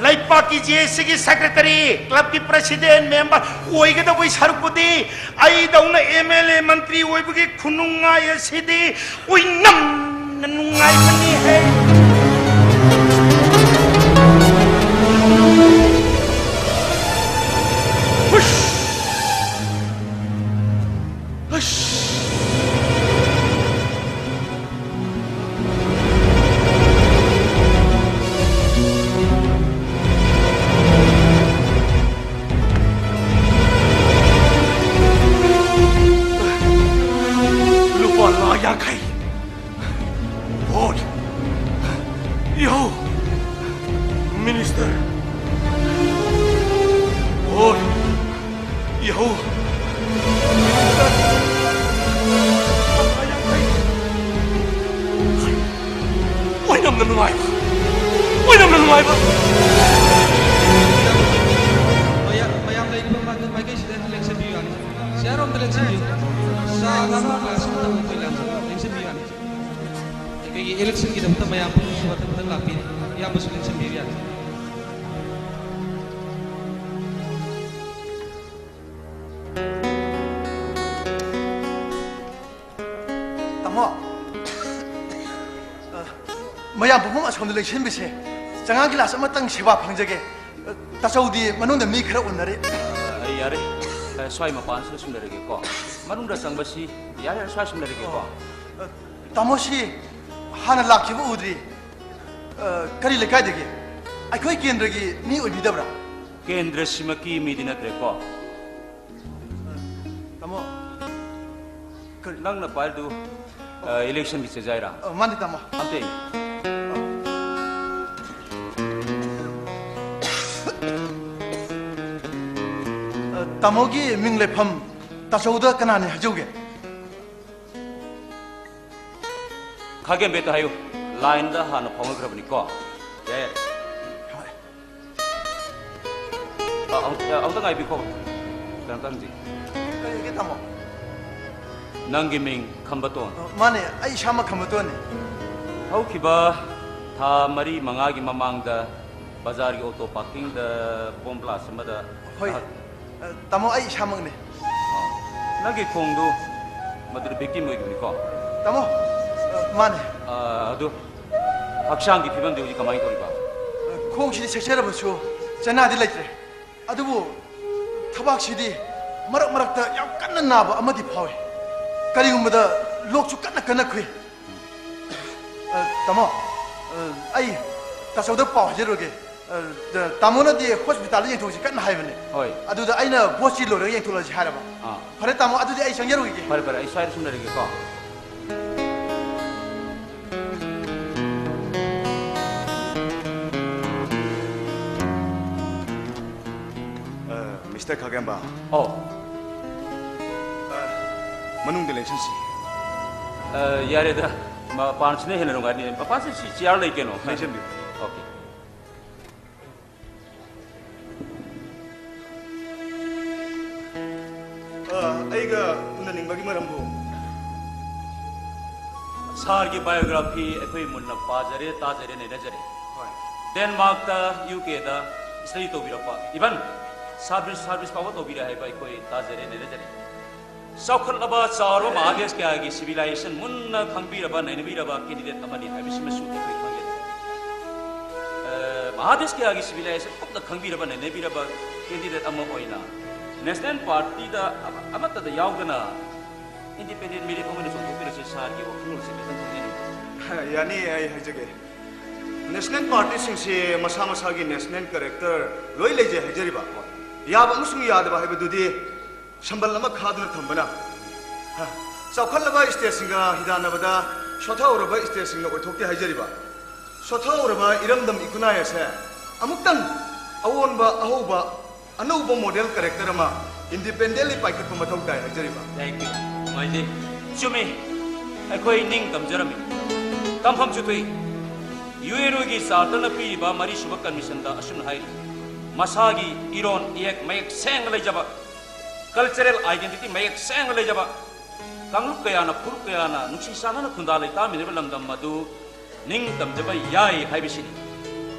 ꯂꯩꯄꯥꯛꯀꯤ ꯖꯦ ꯑꯦꯁ ꯁꯤꯒꯤ ꯁꯦꯀ꯭ꯔꯦꯇꯔꯤ, ꯀ꯭ꯂꯕꯀꯤ ꯄ꯭ꯔꯦꯁꯤꯗꯦꯟ, ꯃꯦꯝꯕꯔ ꯑꯣꯏꯒꯗꯧꯕꯒꯤ ꯁꯔꯨꯛꯄꯨꯗꯤ ꯑꯩꯗꯧꯅ ꯑꯦꯝ ꯑꯦꯜ ꯑꯦ ꯃꯟꯇ꯭ꯔꯤ ꯑꯣꯏꯕꯒꯤ ꯈꯨꯅꯨꯡꯉꯥꯏ ꯑꯁꯤꯗꯤ ꯑꯣꯏꯅꯝꯅ ꯅꯨꯡꯉꯥꯏꯕꯅꯤꯍꯦ꯫ ꯍꯨꯁ! ꯍꯨꯁ! ꯂꯨꯄꯥ ꯂꯥꯈ ꯌꯥꯡꯈꯩ꯫ ꯚꯣꯠ! ꯌꯣ! ꯃꯤꯅꯤꯁꯇꯔ! ꯚꯣꯠ! ꯌꯣ! ꯑꯣꯏꯅꯝꯅ ꯅꯨꯡꯉꯥꯏꯕ! ꯑꯣꯏꯅꯝꯅ ꯅꯨꯡꯉꯥꯏꯕ! ꯃꯌꯥꯝ, ꯃꯌꯥꯝ ꯂꯩꯔꯤꯕ ꯃꯥꯏꯀꯩꯁꯤꯗ ꯂꯦꯡꯁꯤꯟꯕꯤꯌꯨ ꯌꯥꯅꯤ꯫ ꯆꯤꯌꯥꯔ ꯑꯃꯗ ꯂꯦꯡꯁꯤꯟꯕꯤꯌꯨ꯫ ꯆꯥ ꯉꯥꯅꯨ ꯒ꯭ꯂꯥꯁ ꯑꯃꯇꯪ ꯑꯩꯈꯣꯏ ꯂꯦꯡꯁꯤꯟꯕꯤꯌꯨ ꯌꯥꯅꯤ꯫ ꯑꯩꯈꯣꯏꯒꯤ ꯏꯂꯦꯛꯁꯟꯒꯤꯗꯃꯛꯇ ꯃꯌꯥꯝ ꯄꯨꯝꯅꯃꯛ ꯃꯊꯪ ꯃꯊꯪ ꯂꯥꯛꯄꯤꯔꯤ꯫ ꯏꯌꯥꯝꯕꯁꯨ ꯂꯦꯡꯁꯤꯟꯕꯤꯌꯨ ꯌꯥꯅꯤ꯫ ꯇꯥꯃꯣ, ꯑ, ꯃꯌꯥꯝ ꯄꯨꯝꯅꯃꯛ ꯑꯁꯣꯝꯗ ꯂꯦꯡꯁꯤꯟꯕꯤꯁꯦ꯫ ꯆꯉꯥꯡ ꯒꯤꯂꯥꯁ ꯑꯃꯇꯪ ꯁꯦꯕꯥ ꯐꯪꯖꯒꯦ꯫ ꯑ, ꯇꯥꯆꯧꯗꯤ ꯃꯅꯨꯡꯗ ꯃꯤ ꯈꯔ ꯎꯅꯔꯤ꯫ ꯑ, ꯌꯥꯔꯦ꯫ ꯑ, ꯁ꯭ꯋꯥꯏ ꯃꯄꯥꯟꯁꯤꯗ ꯁꯨꯝ ꯂꯩꯔꯒꯦꯀꯣ꯫ ꯃꯅꯨꯡꯗ ꯆꯪꯕꯁꯤ ꯌꯥꯔꯦ, ꯌꯥꯔꯦ, ꯁ꯭ꯋꯥꯏ ꯁꯨꯝ ꯂꯩꯔꯒꯦꯀꯣ꯫ ꯑ, ꯇꯥꯃꯣꯁꯤ ꯍꯥꯟꯅ ꯂꯥꯛꯈꯤꯕ ꯎꯗ꯭ꯔꯤ꯫ ꯑ, ꯀꯔꯤ ꯂꯩꯀꯥꯏꯗꯒꯤ? ꯑꯩꯈꯣꯏ ꯀꯦꯟꯗ꯭ꯔꯒꯤ ꯃꯤ ꯑꯣꯏꯕꯤꯗꯕ꯭ꯔꯥ? ꯀꯦꯟꯗ꯭ꯔꯁꯤꯃꯛꯀꯤ ꯃꯤꯗꯤ ꯅꯠꯇ꯭ꯔꯦꯀꯣ꯫ ꯇꯥꯃꯣ, ꯀꯔꯤ? ꯅꯪꯅ ꯄꯥꯏꯔꯤꯗꯨ, ꯑ, ꯏꯂꯦꯛꯁꯟꯒꯤ ꯆꯦꯖꯥꯏꯔꯥ? ꯑ, ꯃꯥꯅꯤ, ꯇꯥꯃꯣ꯫ ꯑꯝꯇ ꯌꯦꯡꯉꯨ꯫ ꯑ, ꯇꯥꯃꯣꯒꯤ ꯃꯤꯡ ꯂꯩꯐꯝ ꯇꯥꯆꯧꯗ ꯀꯅꯥꯅꯤ ꯍꯥꯏꯖꯧꯒꯦ? ꯈꯥꯒꯦꯝꯕꯦꯠꯇ ꯍꯥꯏꯌꯨ꯫ ꯂꯥꯏꯟꯗ ꯍꯥꯟꯅ ꯐꯥꯎꯅꯈ꯭ꯔꯕꯅꯤꯀꯣ꯫ ꯌꯥꯏ, ꯌꯥꯏ꯫ ꯍꯣꯏ꯫ ꯑ, ꯑꯃꯨꯛ-, ꯑ, ꯑꯃꯨꯛꯇ ꯉꯥꯏꯕꯤꯈꯣ꯫ ꯀꯩꯅꯣꯝꯇ ꯍꯪꯖꯒꯦ꯫ ꯀꯔꯤꯒꯤ, ꯇꯥꯃꯣ? ꯅꯪꯒꯤ ꯃꯤꯡ ꯈꯝꯕꯇꯣꯟ꯫ ꯑ, ꯃꯥꯅꯦ, ꯑꯩ ꯏꯁꯥꯃꯛ ꯈꯝꯕꯇꯣꯟꯅꯤ꯫ ꯍꯧꯈꯤꯕ ꯊꯥ ꯃꯔꯤ ꯃꯉꯥꯒꯤ ꯃꯃꯥꯡꯗ ꯕꯖꯥꯔꯒꯤ ꯑꯣꯇꯣ ꯄꯥꯔꯀꯤꯡꯗ ꯕꯣꯝ ꯕ꯭ꯂꯥꯁ ꯑꯃꯗ ꯍꯣꯏ꯫ ꯅꯍꯥꯛ ꯑ, ꯇꯥꯃꯣ, ꯑꯩ ꯏꯁꯥꯃꯛꯅꯦ꯫ ꯑ, ꯅꯪꯒꯤ ꯈꯣꯡꯗꯨ ꯃꯗꯨꯗ ꯚꯤꯛꯇꯤꯝ ꯑꯣꯏꯈꯤꯕꯅꯤꯀꯣ? ꯇꯥꯃꯣ, ꯑ, ꯃꯥꯅꯦ꯫ ꯑ, ꯑꯗꯨ ꯍꯛꯆꯥꯡꯒꯤ ꯐꯤꯕꯝꯗꯤ ꯍꯧꯖꯤꯛ ꯀꯃꯥꯏꯅ ꯇꯧꯔꯤꯕ? ꯑ, ꯈꯣꯡꯁꯤꯗꯤ ꯁꯦꯛꯆꯔꯕꯁꯨ ꯆꯩꯅꯥꯗꯤ ꯂꯩꯇ꯭ꯔꯦ꯫ ꯑꯗꯨꯕꯨ ꯊꯕꯥꯛꯁꯤꯗꯤ ꯃꯔꯛ ꯃꯔꯛꯇ ꯌꯥꯝ ꯀꯟꯅ ꯅꯥꯕ ꯑꯃꯗꯤ ꯐꯥꯎꯏ꯫ ꯀꯔꯤꯒꯨꯝꯕꯗ ꯂꯣꯛꯁꯨ ꯀꯟꯅ ꯀꯟꯅ ꯈꯨꯏ꯫ ꯑ, ꯇꯥꯃꯣ, ꯑ, ꯑꯩ ꯇꯥꯆꯧꯗ ꯄꯥꯎ ꯍꯥꯏꯖꯔꯨꯔꯒꯦ꯫ ꯑ, ꯇꯥꯃꯣꯅꯗꯤ ꯍꯣꯁꯄꯤꯇꯥꯜꯗ ꯌꯦꯡꯊꯣꯛꯁꯤ ꯀꯟꯅ ꯍꯥꯏꯕꯅꯦ꯫ ꯍꯣꯏ꯫ ꯑꯗꯨꯗ ꯑꯩꯅ ꯕꯣꯁꯁꯤ ꯂꯣꯏꯔꯒ ꯌꯦꯡꯊꯣꯛꯂꯁꯤ ꯍꯥꯏꯔꯕ꯫ ꯑꯥ꯫ ꯐꯔꯦ ꯇꯥꯃꯣ, ꯑꯗꯨꯗꯤ ꯑꯩ ꯆꯪꯖꯔꯨꯈꯤꯒꯦ꯫ ꯐꯔꯦ, ꯐꯔꯦ, ꯑꯩ ꯁ꯭ꯋꯥꯏꯗ ꯁꯨꯝ ꯂꯩꯔꯒꯦꯀꯣ꯫ ꯑ, ꯃꯤꯁꯇꯔ ꯈꯥꯒꯦꯝꯕ꯫ ꯑꯧ꯫ ꯑ, ꯃꯅꯨꯡꯗ ꯂꯦꯡꯁꯤꯟꯁꯤ꯫ ꯑ, ꯌꯥꯔꯦꯗ, ꯃꯄꯥꯟꯁꯤꯅ ꯍꯦꯟꯅ ꯅꯨꯡꯉꯥꯏꯅꯤ꯫ ꯃꯄꯥꯟꯁꯤ ꯁꯤ ꯆꯤꯌꯥꯔ ꯂꯩ ꯀꯩꯅꯣ꯫ ꯂꯦꯡꯁꯤꯟꯕꯤꯌꯨ꯫ ꯑꯣꯀꯦ꯫ ꯑ, ꯑꯩꯒ ꯎꯅꯅꯤꯡꯕꯒꯤ ꯃꯔꯝꯕꯨ? ꯁꯥꯔꯒꯤ ꯕꯥꯏꯑꯣꯒ꯭ꯔꯥꯐꯤ ꯑꯩꯈꯣꯏ ꯃꯨꯟꯅ ꯄꯥꯖꯔꯦ, ꯇꯥꯖꯔꯦ, ꯅꯩꯅꯖꯔꯦ꯫ ꯍꯣꯏ꯫ ꯗꯦꯟꯃꯥꯔꯛꯇ, ꯌꯨ ꯀꯦꯗ ꯁ꯭ꯇꯗꯤ ꯇꯧꯕꯤꯔꯛꯄ, ꯏꯚꯟ ꯁꯥꯔꯚꯤꯁ, ꯁꯥꯔꯚꯤꯁ ꯐꯥꯎꯕ ꯇꯧꯕꯤꯔꯦ ꯍꯥꯏꯕ ꯑꯩꯈꯣꯏ ꯇꯥꯖꯔꯦ, ꯅꯩꯅꯖꯔꯦ꯫ ꯆꯥꯎꯈꯠꯂꯕ ꯆꯥꯎꯔꯕ ꯃꯍꯥꯗꯦꯁ ꯀꯌꯥꯒꯤ ꯁꯤꯚꯤꯂꯥꯏꯖꯦꯁꯟ ꯃꯨꯟꯅ ꯈꯪꯕꯤꯔꯕ, ꯅꯩꯅꯕꯤꯔꯕ ꯀꯦꯟꯗꯤꯗꯦꯠ ꯑꯃꯅꯤ ꯍꯥꯏꯕꯁꯤꯃꯁꯨ ꯑꯩꯈꯣꯏ ꯈꯪꯖꯩ꯫ ꯑ, ꯃꯍꯥꯗꯦꯁ ꯀꯌꯥꯒꯤ ꯁꯤꯚꯤꯂꯥꯏꯖꯦꯁꯟ ꯀꯨꯞꯅ ꯈꯪꯕꯤꯔꯕ, ꯅꯩꯅꯕꯤꯔꯕ ꯀꯦꯟꯗꯤꯗꯦꯠ ꯑꯃ ꯑꯣꯏꯅ ꯅꯦꯁꯅꯦꯜ ꯄꯥꯔꯇꯤꯗ ꯑꯃ-, ꯑꯃꯠꯇꯗ ꯌꯥꯎꯗꯅ ꯏꯟꯗꯤꯄꯦꯟꯗꯦꯟ ꯃꯤꯔꯦꯞ ꯑꯃ ꯑꯣꯏꯅ ꯆꯣꯡꯊꯣꯛꯄꯤꯔꯁꯤ꯫ ꯁꯥꯔꯒꯤ ꯋꯥꯈꯜꯂꯣꯟꯁꯤ ꯈꯤꯇꯪ ꯈꯪꯖꯅꯤꯡꯕ꯫ ꯌꯥꯅꯤ, ꯑꯩ ꯍꯥꯏꯖꯒꯦ꯫ ꯅꯦꯁꯅꯦꯜ ꯄꯥꯔꯇꯤꯁꯤꯡꯁꯤ ꯃꯁꯥ ꯃꯁꯥꯒꯤ ꯅꯦꯁꯅꯦꯜ ꯀꯦꯔꯦꯛꯇꯔ ꯂꯣꯏ ꯂꯩꯖꯩ ꯍꯥꯏꯖꯔꯤꯕ꯫ ꯌꯥꯕ ꯑꯃꯁꯨꯡ ꯌꯥꯗꯕ ꯍꯥꯏꯕꯗꯨꯗꯤ ꯁꯝꯕꯜ ꯑꯃ ꯈꯥꯗꯨꯅ ꯊꯝꯕꯅ꯫ ꯍ, ꯆꯥꯎꯈꯠꯂꯕ ꯏꯁꯇꯦꯠꯁꯤꯡꯒ ꯍꯤꯗꯥꯟꯅꯕꯗ ꯁꯣꯊꯍꯧꯔꯕ ꯏꯁꯇꯦꯠꯁꯤꯡꯅ ꯑꯣꯏꯊꯣꯛꯇꯦ ꯍꯥꯏꯖꯔꯤꯕ꯫ ꯁꯣꯊꯍꯧꯔꯕ ꯏꯔꯝꯗꯝ ꯏꯈꯨꯟꯅꯥꯏ ꯑꯁꯦ ꯑꯃꯨꯛꯇꯪ ꯑꯑꯣꯟꯕ, ꯑꯍꯧꯕ, ꯑꯅꯧꯕ ꯃꯣꯗꯦꯜ ꯀꯦꯔꯦꯛꯇꯔ ꯑꯃ ꯏꯟꯗꯤꯄꯦꯟꯗꯦꯟꯂꯤ ꯄꯥꯏꯈꯠꯄ ꯃꯊꯧ ꯇꯥꯏ ꯍꯥꯏꯖꯔꯤꯕ꯫ Thank you. ꯅꯨꯡꯉꯥꯏꯖꯩ꯫ ꯆꯨꯝꯃꯤ, ꯑꯩꯈꯣꯏ ꯅꯤꯡ ꯇꯝꯖꯔꯝꯃꯤ꯫ ꯇꯝꯐꯝꯁꯨ ꯊꯣꯛꯏ꯫ ꯌꯨ ꯑꯦꯟ ꯑꯣꯒꯤ ꯆꯥꯔꯇꯔꯅ ꯄꯤꯔꯤꯕ ꯃꯔꯤꯁꯨꯕ ꯀꯟꯚꯦꯟꯁꯟꯗ ꯑꯁꯨꯝꯅ ꯍꯥꯏꯔꯤ, ꯃꯁꯥꯒꯤ ꯏꯔꯣꯟ ꯏꯌꯦꯛ ꯃꯌꯦꯛ ꯁꯦꯡꯅ ꯂꯩꯖꯕ, ꯀꯜꯆꯔꯦꯜ ꯑꯥꯏꯗꯦꯟꯇꯤꯇꯤ ꯃꯌꯦꯛ ꯁꯦꯡꯅ ꯂꯩꯖꯕ, ꯀꯥꯡꯂꯨꯞ ꯀꯌꯥꯅ ꯐꯨꯔꯨꯞ ꯀꯌꯥꯅ ꯅꯨꯡꯁꯤ ꯆꯥꯟꯅꯅ ꯈꯨꯟꯗꯥ ꯂꯩꯇꯥꯃꯤꯟꯅꯕ ꯂꯝꯗꯝ ꯑꯗꯨ ꯅꯤꯡꯇꯝꯖꯕ ꯌꯥꯏ ꯍꯥꯏꯕꯁꯤꯅꯤ꯫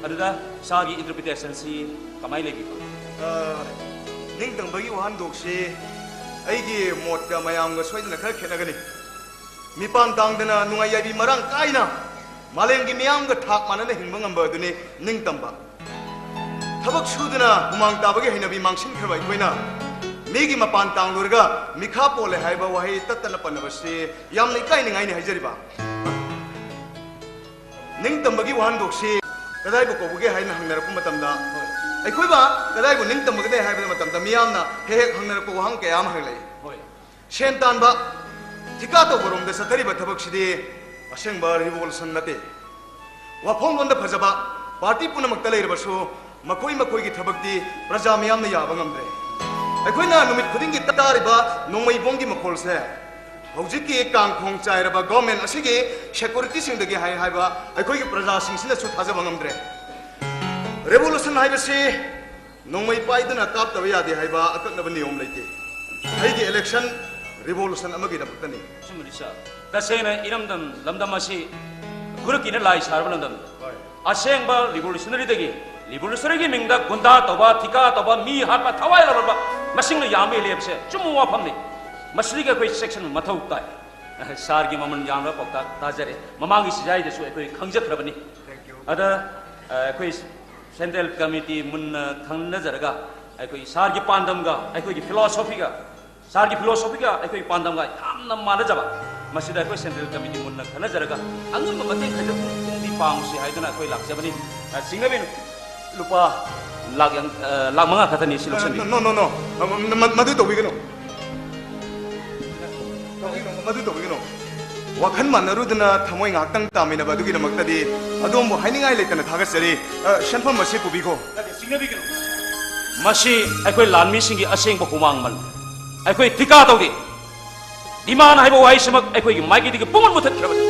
ꯑꯗꯨꯗ ꯁꯥꯔꯒꯤ ꯏꯟꯇꯔꯄ꯭ꯔꯤꯇꯦꯁꯟꯁꯤ ꯀꯃꯥꯏꯅ ꯂꯩꯕꯤꯕ? ꯑ, ꯅꯤꯡꯇꯝꯕꯒꯤ ꯋꯥꯍꯟꯊꯣꯛꯁꯤ ꯑꯩꯒꯤ ꯃꯣꯠꯀ ꯃꯌꯥꯝꯒ ꯁꯣꯏꯗꯅ ꯈꯔ ꯈꯦꯠꯅꯒꯅꯤ꯫ ꯃꯤꯄꯥꯟ ꯇꯥꯡꯗꯅ ꯅꯨꯡꯉꯥꯏ ꯌꯥꯏꯕꯤ ꯃꯔꯥꯡ ꯀꯥꯏꯅ ꯃꯥꯂꯦꯝꯒꯤ ꯃꯤꯌꯥꯝꯒ ꯊꯥꯛ ꯃꯥꯟꯅꯅ ꯍꯤꯡꯕ ꯉꯝꯕ ꯑꯗꯨꯅꯤ ꯅꯤꯡꯇꯝꯕ꯫ ꯊꯕꯛ ꯁꯨꯗꯨꯅ ꯍꯨꯃꯥꯡ ꯇꯥꯕꯒꯤ ꯍꯩꯅꯕꯤ ꯃꯥꯡꯁꯤꯟꯈ꯭ꯔꯕ ꯑꯩꯈꯣꯏꯅ ꯃꯤꯒꯤ ꯃꯄꯥꯟ ꯇꯥꯡꯂꯨꯔꯒ ꯃꯤꯈꯥ ꯄꯣꯜꯂꯦ ꯍꯥꯏꯕ ꯋꯥꯍꯩ ꯇꯠꯇꯅ ꯄꯟꯅꯕꯁꯤ ꯌꯥꯝꯅ ꯏꯀꯥꯏꯅꯤꯡꯉꯥꯏꯅꯤ ꯍꯥꯏꯖꯔꯤꯕ꯫ ꯅꯤꯡꯇꯝꯕꯒꯤ ꯋꯥꯍꯟꯊꯣꯛꯁꯤ ꯀꯗꯥꯏꯕꯨ ꯀꯧꯕꯒꯦ ꯍꯥꯏꯅ ꯍꯪꯅꯔꯛꯄ ꯃꯇꯝꯗ, ꯑꯩꯈꯣꯏꯕ ꯀꯗꯥꯏꯕꯨ ꯅꯤꯡꯇꯝꯕꯒꯗꯦ ꯍꯥꯏꯕ ꯃꯇꯝꯗ ꯃꯤꯌꯥꯝꯅ ꯍꯦꯛ ꯍꯦꯛ ꯍꯪꯅꯔꯛꯄ ꯋꯥꯍꯪ ꯀꯌꯥ ꯑꯃ ꯍꯪꯂꯛꯏ꯫ ꯍꯣꯏ꯫ ꯁꯦꯟ ꯇꯥꯟꯕ, ꯊꯤꯀꯥ ꯇꯧꯕꯔꯣꯝꯗ ꯆꯠꯊꯔꯤꯕ ꯊꯕꯛꯁꯤꯗꯤ ꯑꯁꯦꯡꯕ ꯔꯤꯚꯣꯂꯨꯁꯟ ꯅꯠꯇꯦ꯫ ꯋꯥꯐꯝꯂꯣꯟꯗ ꯐꯖꯕ, ꯄꯥꯔꯇꯤ ꯄꯨꯝꯅꯃꯛꯇ ꯂꯩꯔꯕꯁꯨ ꯃꯈꯣꯏ ꯃꯈꯣꯏꯒꯤ ꯊꯕꯛꯇꯤ ꯄ꯭ꯔꯖꯥ ꯃꯤꯌꯥꯝꯅ ꯌꯥꯕ ꯉꯝꯗ꯭ꯔꯦ꯫ ꯑꯩꯈꯣꯏꯅ ꯅꯨꯃꯤꯠ ꯈꯨꯗꯤꯡꯒꯤ ꯇꯥꯔꯤꯕ ꯅꯣꯡꯃꯩ ꯕꯣꯝꯒꯤ ꯃꯈꯣꯜꯁꯦ ꯍꯧꯖꯤꯛꯀꯤ ꯀꯥꯡꯈꯣꯡ ꯆꯥꯏꯔꯕ ꯒꯣꯔꯃꯦꯟ ꯑꯁꯤꯒꯤ ꯁꯦꯀꯨꯔꯤꯇꯤꯁꯤꯡꯗꯒꯤ ꯍꯥꯏ ꯍꯥꯏꯕ ꯑꯩꯈꯣꯏꯒꯤ ꯄ꯭ꯔꯖꯥꯁꯤꯡꯁꯤꯅꯁꯨ ꯊꯥꯖꯕ ꯉꯝꯗ꯭ꯔꯦ꯫ ꯔꯦꯚꯣꯂꯨꯁꯟ ꯍꯥꯏꯕꯁꯤ ꯅꯣꯡꯃꯩ ꯄꯥꯏꯗꯨꯅ ꯀꯥꯞꯇꯕ ꯌꯥꯗꯦ ꯍꯥꯏꯕ ꯑꯀꯛꯅꯕ ꯅꯤꯌꯣꯝ ꯂꯩꯇꯦ꯫ ꯑꯩꯒꯤ ꯏꯂꯦꯛꯁꯟ ꯔꯤꯚꯣꯂꯨꯁꯟ ꯑꯃꯒꯤꯗꯃꯛꯇꯅꯤ꯫ ꯑꯆꯨꯝꯕꯅꯤ ꯁꯥꯔ꯫ ꯇꯁꯦꯡꯅ ꯏꯔꯝꯗꯝ ꯂꯝꯗꯝ ꯑꯁꯤ ꯈꯨꯔꯨꯀꯤꯅ ꯂꯥꯏ ꯁꯥꯔꯕ ꯂꯝꯗꯝꯅꯤ꯫ ꯑꯁꯦꯡꯕ ꯔꯤꯚꯣꯂꯨꯁꯅꯔꯤꯗꯒꯤ ꯔꯤꯚꯣꯂꯨꯁꯅꯔꯤꯒꯤ ꯃꯤꯡꯗ ꯒꯨꯟꯗꯥ ꯇꯧꯕ, ꯊꯤꯀꯥ ꯇꯧꯕ, ꯃꯤ ꯍꯥꯠꯄ, ꯊꯋꯥꯏ ꯂꯧꯔꯕ ꯃꯁꯤꯡꯅ ꯌꯥꯝꯃꯤ ꯂꯩꯕꯁꯦ ꯑꯆꯨꯝꯕ ꯋꯥꯐꯝꯅꯤ꯫ ꯃꯁꯤꯗꯒꯤ ꯑꯩꯈꯣꯏ ꯆꯦꯛꯁꯤꯟꯕ ꯃꯊꯧ ꯇꯥꯏ꯫ ꯁꯥꯔꯒꯤ ꯃꯃꯜ ꯌꯥꯝꯂꯕ ꯄꯥꯎꯇꯥꯛ ꯇꯥꯖꯔꯦ꯫ ꯃꯃꯥꯡꯒꯤ ꯁꯤꯖꯥꯏꯗꯁꯨ ꯑꯩꯈꯣꯏ ꯈꯪꯖꯈ꯭ꯔꯕꯅꯤ꯫ ꯑꯗ, ꯑ, ꯑꯩꯈꯣꯏ ꯁꯦꯟꯇ꯭ꯔꯦꯜ ꯀꯃꯤꯇꯤ ꯃꯨꯟꯅ ꯈꯪꯅꯖꯔꯒ ꯑꯩꯈꯣꯏ ꯁꯥꯔꯒꯤ ꯄꯥꯟꯗꯝꯒ ꯑꯩꯈꯣꯏꯒꯤ ꯐꯤꯂꯣꯁꯣꯐꯤꯒ, ꯁꯥꯔꯒꯤ ꯐꯤꯂꯣꯁꯣꯐꯤꯒ ꯑꯩꯈꯣꯏꯒꯤ ꯄꯥꯟꯗꯝꯒ ꯌꯥꯝꯅ ꯃꯥꯟꯅꯖꯕ, ꯃꯁꯤꯗ ꯑꯩꯈꯣꯏ ꯁꯦꯟꯇ꯭ꯔꯦꯜ ꯀꯃꯤꯇꯤ ꯃꯨꯟꯅ ꯈꯟꯅꯖꯔꯒ ꯑꯉꯝꯕ ꯃꯇꯦꯡ ꯈꯥꯏꯗꯣꯛꯇꯨꯅꯗꯤ ꯄꯥꯡꯉꯨꯁꯤ ꯍꯥꯏꯗꯨꯅ ꯑꯩꯈꯣꯏ ꯂꯥꯛꯆꯕꯅꯤ꯫ ꯑ, ꯆꯤꯡꯅꯕꯤꯅꯨ, ꯂꯨꯄꯥ ꯂꯥꯛ ꯌꯥꯡ-, ꯑ, ꯂꯥꯛ ꯃꯉꯥ ꯈꯛꯇꯅꯤ, ꯁꯤ ꯂꯧꯁꯤꯟꯕꯤꯌꯨ꯫ No, no, no, no. ꯃ-, ꯃ-, ꯃꯗꯨ ꯇꯧꯕꯤꯒꯅꯨ꯫ ꯇꯧꯕꯤꯒꯅꯨ, ꯃꯗꯨ ꯇꯧꯕꯤꯒꯅꯨ꯫ ꯋꯥꯈꯜ ꯃꯥꯟꯅꯔꯨꯗꯅ ꯊꯃꯣꯏ ꯉꯥꯏꯍꯥꯛꯇꯪ ꯇꯥꯃꯤꯟꯅꯕ ꯑꯗꯨꯒꯤꯗꯃꯛꯇꯗꯤ ꯑꯗꯣꯝꯕꯨ ꯍꯥꯏꯅꯤꯡꯉꯥꯏ ꯂꯩꯇꯅ ꯊꯥꯒꯠꯆꯔꯤ꯫ ꯑ, ꯁꯦꯟꯐꯝ ꯑꯁꯤ ꯄꯨꯕꯤꯈꯣ꯫ ꯅꯠꯇꯦ, ꯆꯤꯡꯅꯕꯤꯒꯅꯨ꯫ ꯃꯁꯤ ꯑꯩꯈꯣꯏ ꯂꯥꯟꯃꯤꯁꯤꯡꯒꯤ ꯑꯁꯦꯡꯕ ꯍꯨꯃꯥꯡꯃꯜ꯫ ꯑꯩꯈꯣꯏ ꯊꯤꯀꯥ ꯇꯧꯗꯦ꯫ ꯗꯤꯃꯥꯟ ꯍꯥꯏꯕ ꯋꯥꯍꯩꯁꯤꯃꯛ ꯑꯩꯈꯣꯏꯒꯤ ꯃꯥꯏꯀꯩꯗꯒꯤ ꯄꯨꯡꯃꯨꯠ ꯃꯨꯊꯠꯈ꯭ꯔꯕꯅꯤ꯫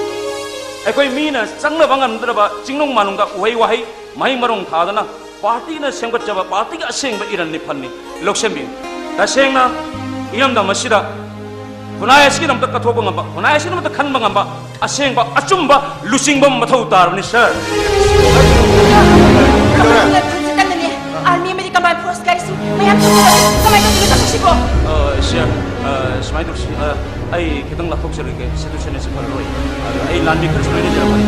ꯑꯩꯈꯣꯏ ꯃꯤꯅ ꯆꯪꯅꯕ ꯉꯝꯗ꯭ꯔꯕ ꯆꯤꯡꯅꯨꯡ ꯃꯥꯅꯨꯡꯗ ꯎꯍꯩ ꯋꯥꯍꯩ, ꯃꯍꯩ ꯃꯔꯣꯡ ꯊꯥꯗꯅ ꯄꯥꯔꯇꯤꯅ ꯁꯦꯝꯒꯠꯆꯕ ꯄꯥꯔꯇꯤꯒꯤ ꯑꯁꯦꯡꯕ ꯏꯔꯟꯅꯤ ꯐꯟꯅꯤ꯫ ꯂꯧꯁꯤꯟꯕꯤꯌꯨ꯫ ꯇꯁꯦꯡꯅ ꯏꯔꯝꯗꯝ ꯑꯁꯤꯗ ꯈꯨꯟꯅꯥꯏ ꯑꯁꯤꯒꯤꯗꯃꯛꯇ ꯀꯠꯊꯣꯛꯄ ꯉꯝꯕ, ꯈꯨꯟꯅꯥꯏ ꯑꯁꯤꯒꯤꯗꯃꯛꯇ ꯈꯟꯕ ꯉꯝꯕ ꯑꯁꯦꯡꯕ ꯑꯆꯨꯝꯕ ꯂꯨꯆꯤꯡꯕ ꯑꯃ ꯃꯊꯧ ꯇꯥꯔꯕꯅꯤ, ꯁꯥꯔ꯫ ꯀꯃꯥꯟ ꯐꯣꯔꯁ ꯀꯟꯅꯅꯤ꯫ ꯑꯥꯔꯃꯤ ꯑꯃꯗꯤ ꯀꯃꯥꯟ ꯐꯣꯔꯁ ꯒꯥꯔꯤꯁꯤꯡ ꯃꯌꯥꯝ ꯆꯠꯄꯗ ꯀꯃꯥꯏꯅ ꯇꯧꯗꯣꯏꯅꯣ? ꯆꯠꯂꯁꯤꯀꯣ꯫ ꯑ, ꯁꯥꯔ, ꯑ, ꯁꯨꯃꯥꯏꯅ ꯇꯧꯁꯤ, ꯑ, ꯑꯩ ꯈꯤꯇꯪ ꯂꯥꯞꯊꯣꯛꯆꯔꯒꯦ, ꯁꯤꯇꯨꯋꯦꯁꯟ ꯑꯁꯤ ꯐꯔꯔꯣꯏ꯫ ꯑꯗꯣ ꯑꯩ ꯂꯥꯟꯃꯤ ꯈꯔꯁꯨ ꯂꯣꯏꯅꯖꯔꯛꯄꯅꯤ꯫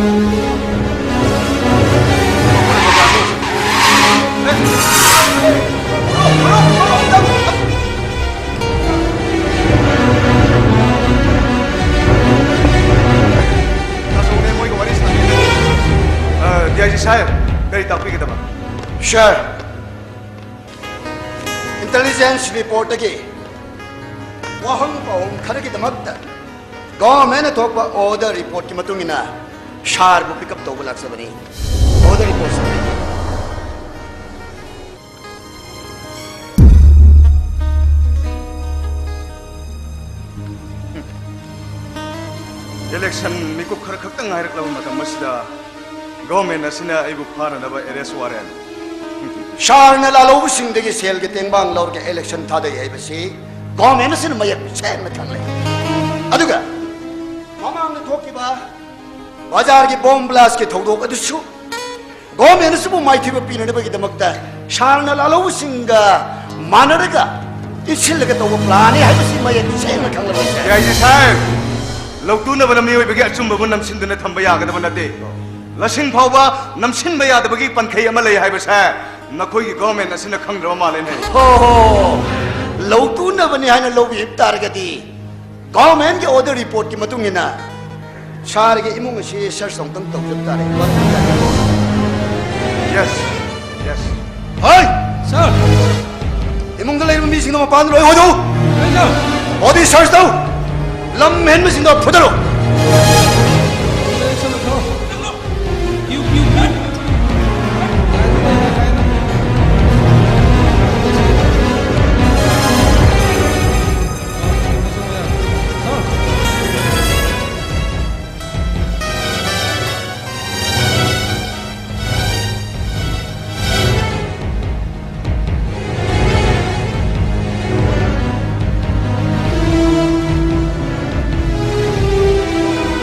ꯇꯥꯆꯧꯅꯦ ꯃꯣꯏꯒ ꯋꯥꯔꯤ ꯁꯥꯟꯅꯔꯤ꯫ ꯑ, ꯗꯤ ꯑꯥꯏ ꯖꯤ ꯁꯥꯍꯦꯕ, ꯀꯔꯤ ꯇꯥꯛꯄꯤꯒꯗꯕ? ꯁꯥꯔ, ꯏꯟꯇꯦꯂꯤꯖꯦꯟꯁ ꯔꯤꯄꯣꯔꯠꯇꯒꯤ ꯋꯥꯍꯪ ꯄꯥꯎꯍꯪ ꯈꯔꯒꯤꯗꯃꯛꯇ ꯒꯚꯔꯟꯃꯦꯟꯠꯅ ꯊꯣꯛꯄ ꯑꯣꯔꯗꯔ ꯔꯤꯄꯣꯔꯠꯀꯤ ꯃꯇꯨꯡ ꯏꯟꯅ ꯁꯥꯔꯕꯨ ꯄꯤꯛ ꯑꯞ ꯇꯧꯕ ꯂꯥꯛꯆꯕꯅꯤ꯫ ꯑꯣꯔꯗꯔ ꯔꯤꯄꯣꯔꯠ ꯁꯥꯔ꯫ ꯏꯂꯦꯛꯁꯟ ꯃꯤꯀꯨꯞ ꯈꯔ ꯈꯛꯇꯪ ꯉꯥꯏꯔꯛꯂꯕ ꯃꯇꯝ ꯑꯁꯤꯗ ꯒꯚꯔꯟꯃꯦꯟꯠ ꯑꯁꯤꯅ ꯑꯩꯕꯨ ꯐꯥꯅꯅꯕ ꯑꯦꯔꯦꯁ ꯋꯥꯔꯦꯟꯠ꯫ ꯁꯥꯔꯅ ꯂꯥꯜꯍꯧꯕꯁꯤꯡꯗꯒꯤ ꯁꯦꯜꯒꯤ ꯇꯦꯡꯕꯥꯡ ꯂꯧꯔꯒ ꯏꯂꯦꯛꯁꯟ ꯊꯥꯗꯩ ꯍꯥꯏꯕꯁꯤ ꯒꯚꯔꯟꯃꯦꯟꯠ ꯑꯁꯤꯅ ꯃꯌꯦꯛ ꯁꯦꯡꯅ ꯈꯪꯂꯦ꯫ ꯑꯗꯨꯒ ꯃꯃꯥꯡꯗ ꯊꯣꯛꯈꯤꯕ ꯕꯖꯥꯔꯒꯤ ꯕꯣꯝ ꯕ꯭ꯂꯥꯁꯀꯤ ꯊꯧꯗꯣꯛ ꯑꯗꯨꯁꯨ ꯒꯣꯔꯃꯦꯟ ꯑꯁꯤꯕꯨ ꯃꯥꯏꯊꯤꯕ ꯄꯤꯅꯅꯕꯒꯤꯗꯃꯛꯇ ꯁꯥꯔꯅ ꯂꯥꯜꯍꯧꯕꯁꯤꯡꯒ ꯃꯥꯟꯅꯔꯒ ꯏꯟꯁꯤꯜꯂꯒ ꯇꯧꯕ ꯄ꯭ꯂꯥꯟꯅꯤ ꯍꯥꯏꯕꯁꯤ ꯃꯌꯦꯛ ꯁꯦꯡꯅ ꯈꯪꯂꯕ ꯁꯥꯔ꯫ ꯗꯤ ꯑꯥꯏ ꯖꯤ ꯁꯥꯍꯦꯕ, ꯂꯧꯇꯨꯅꯕꯅ ꯃꯤꯑꯣꯏꯕꯒꯤ ꯑꯆꯨꯝꯕꯕꯨ ꯅꯝꯁꯤꯟꯗꯨꯅ ꯊꯝꯕ ꯌꯥꯒꯗꯕ ꯅꯠꯇꯦ꯫ ꯂꯁꯤꯡ ꯐꯥꯎꯕ ꯅꯝꯁꯤꯟꯕ ꯌꯥꯗꯕꯒꯤ ꯄꯟꯈꯩ ꯑꯃ ꯂꯩ ꯍꯥꯏꯕꯁꯦ ꯅꯈꯣꯏꯒꯤ ꯒꯣꯔꯃꯦꯟ ꯑꯁꯤꯅ ꯈꯪꯗ꯭ꯔꯕ ꯃꯥꯜꯂꯦꯅꯦ꯫ ꯍꯣ ꯍꯣ, ꯂꯧꯇꯨꯅꯕꯅꯤ ꯍꯥꯏꯅ ꯂꯧꯕꯤꯕ ꯇꯥꯔꯒꯗꯤ, ꯒꯣꯔꯃꯦꯟꯒꯤ ꯑꯣꯗꯔ ꯔꯤꯄꯣꯔꯠꯀꯤ ꯃꯇꯨꯡ ꯏꯟꯅ ꯁꯥꯔꯒꯤ ꯏꯃꯨꯡ ꯑꯁꯤ ꯁꯔꯆ ꯑꯃꯨꯛꯇꯪ ꯇꯧꯖꯕ ꯇꯥꯔꯦ꯫ Yes, yes. ꯍꯣꯏ! ꯁꯥꯔ! ꯏꯃꯨꯡꯗ ꯂꯩꯔꯤꯕ ꯃꯤꯁꯤꯡꯗꯣ ꯃꯄꯥꯟꯗ ꯂꯣꯏ ꯍꯣꯏꯗꯣꯛꯎ! ꯁꯥꯔ! ꯕꯣꯗꯤ ꯁꯔꯆ ꯇꯧ! ꯂꯝ ꯍꯦꯟꯕꯁꯤꯡꯗꯣ ꯐꯨꯗꯠꯂꯨ!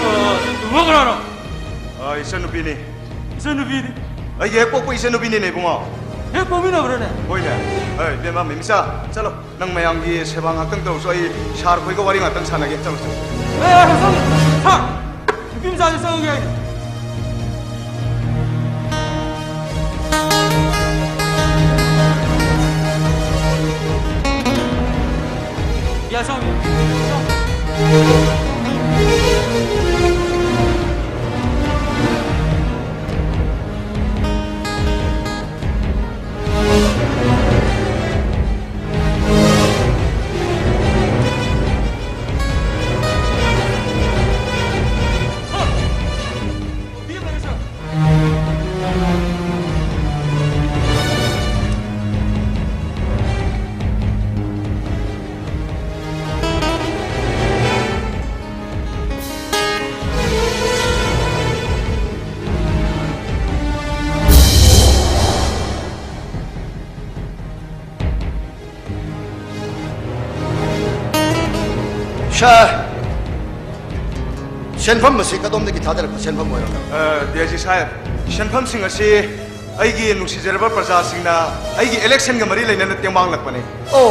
ꯑ, ꯏꯕꯨꯡꯉꯣ ꯀꯅꯥꯅꯣ? ꯑ, ꯏꯆꯟꯅꯨꯄꯤꯅꯤ꯫ ꯏꯆꯟꯅꯨꯄꯤꯅꯤ? ꯑꯩꯒꯤ ꯍꯦꯛ ꯄꯣꯛꯄ ꯏꯆꯟꯅꯨꯄꯤꯅꯤꯅꯦ, ꯏꯕꯨꯡꯉꯣ꯫ ꯍꯦꯛ ꯄꯣꯛꯃꯤꯟꯅꯕ꯭ꯔꯣꯅꯦ? ꯍꯣꯏꯅꯦ꯫ ꯑꯦ, ꯏꯕꯦꯝꯃ, ꯃꯤꯃꯤꯆꯥ, ꯆꯠꯂꯣ꯫ ꯅꯪ ꯃꯌꯥꯝꯒꯤ ꯁꯦꯕꯥ ꯉꯥꯛꯇꯪ ꯇꯧꯔꯁꯨ, ꯑꯩ ꯁꯥꯔ ꯈꯣꯏꯒ ꯋꯥꯔꯤ ꯉꯥꯛꯇꯪ ꯁꯥꯟꯅꯒꯦ꯫ ꯆꯠꯂꯣ, ꯆꯠꯂꯣ꯫ ꯑꯦ, ꯑꯦ, ꯆꯠꯂꯣ꯫ ꯁꯥꯔ, ꯅꯨꯄꯤ ꯃꯆꯥꯁꯦ ꯆꯪꯉꯒꯦ ꯍꯥꯏꯅꯦ꯫ ꯌꯥ, ꯆꯪꯉꯣ꯫ ꯁꯥꯔ, ꯁꯦꯟꯐꯝ ꯑꯁꯤ ꯀꯗꯣꯝꯗꯒꯤ ꯊꯥꯗꯔꯛꯄ ꯁꯦꯟꯐꯝ ꯑꯣꯏꯔꯝꯒꯅꯤ? ꯑ, ꯗꯤ ꯑꯥꯏ ꯖꯤ ꯁꯥꯍꯦꯕ, ꯁꯦꯟꯐꯝꯁꯤꯡ ꯑꯁꯤ ꯑꯩꯒꯤ ꯅꯨꯡꯁꯤꯖꯔꯕ ꯄ꯭ꯔꯖꯥꯁꯤꯡꯅ ꯑꯩꯒꯤ ꯏꯂꯦꯛꯁꯟꯒ ꯃꯔꯤ ꯂꯩꯅꯅ ꯇꯦꯡꯕꯥꯡꯂꯛꯄꯅꯤ꯫ ꯑꯣ꯫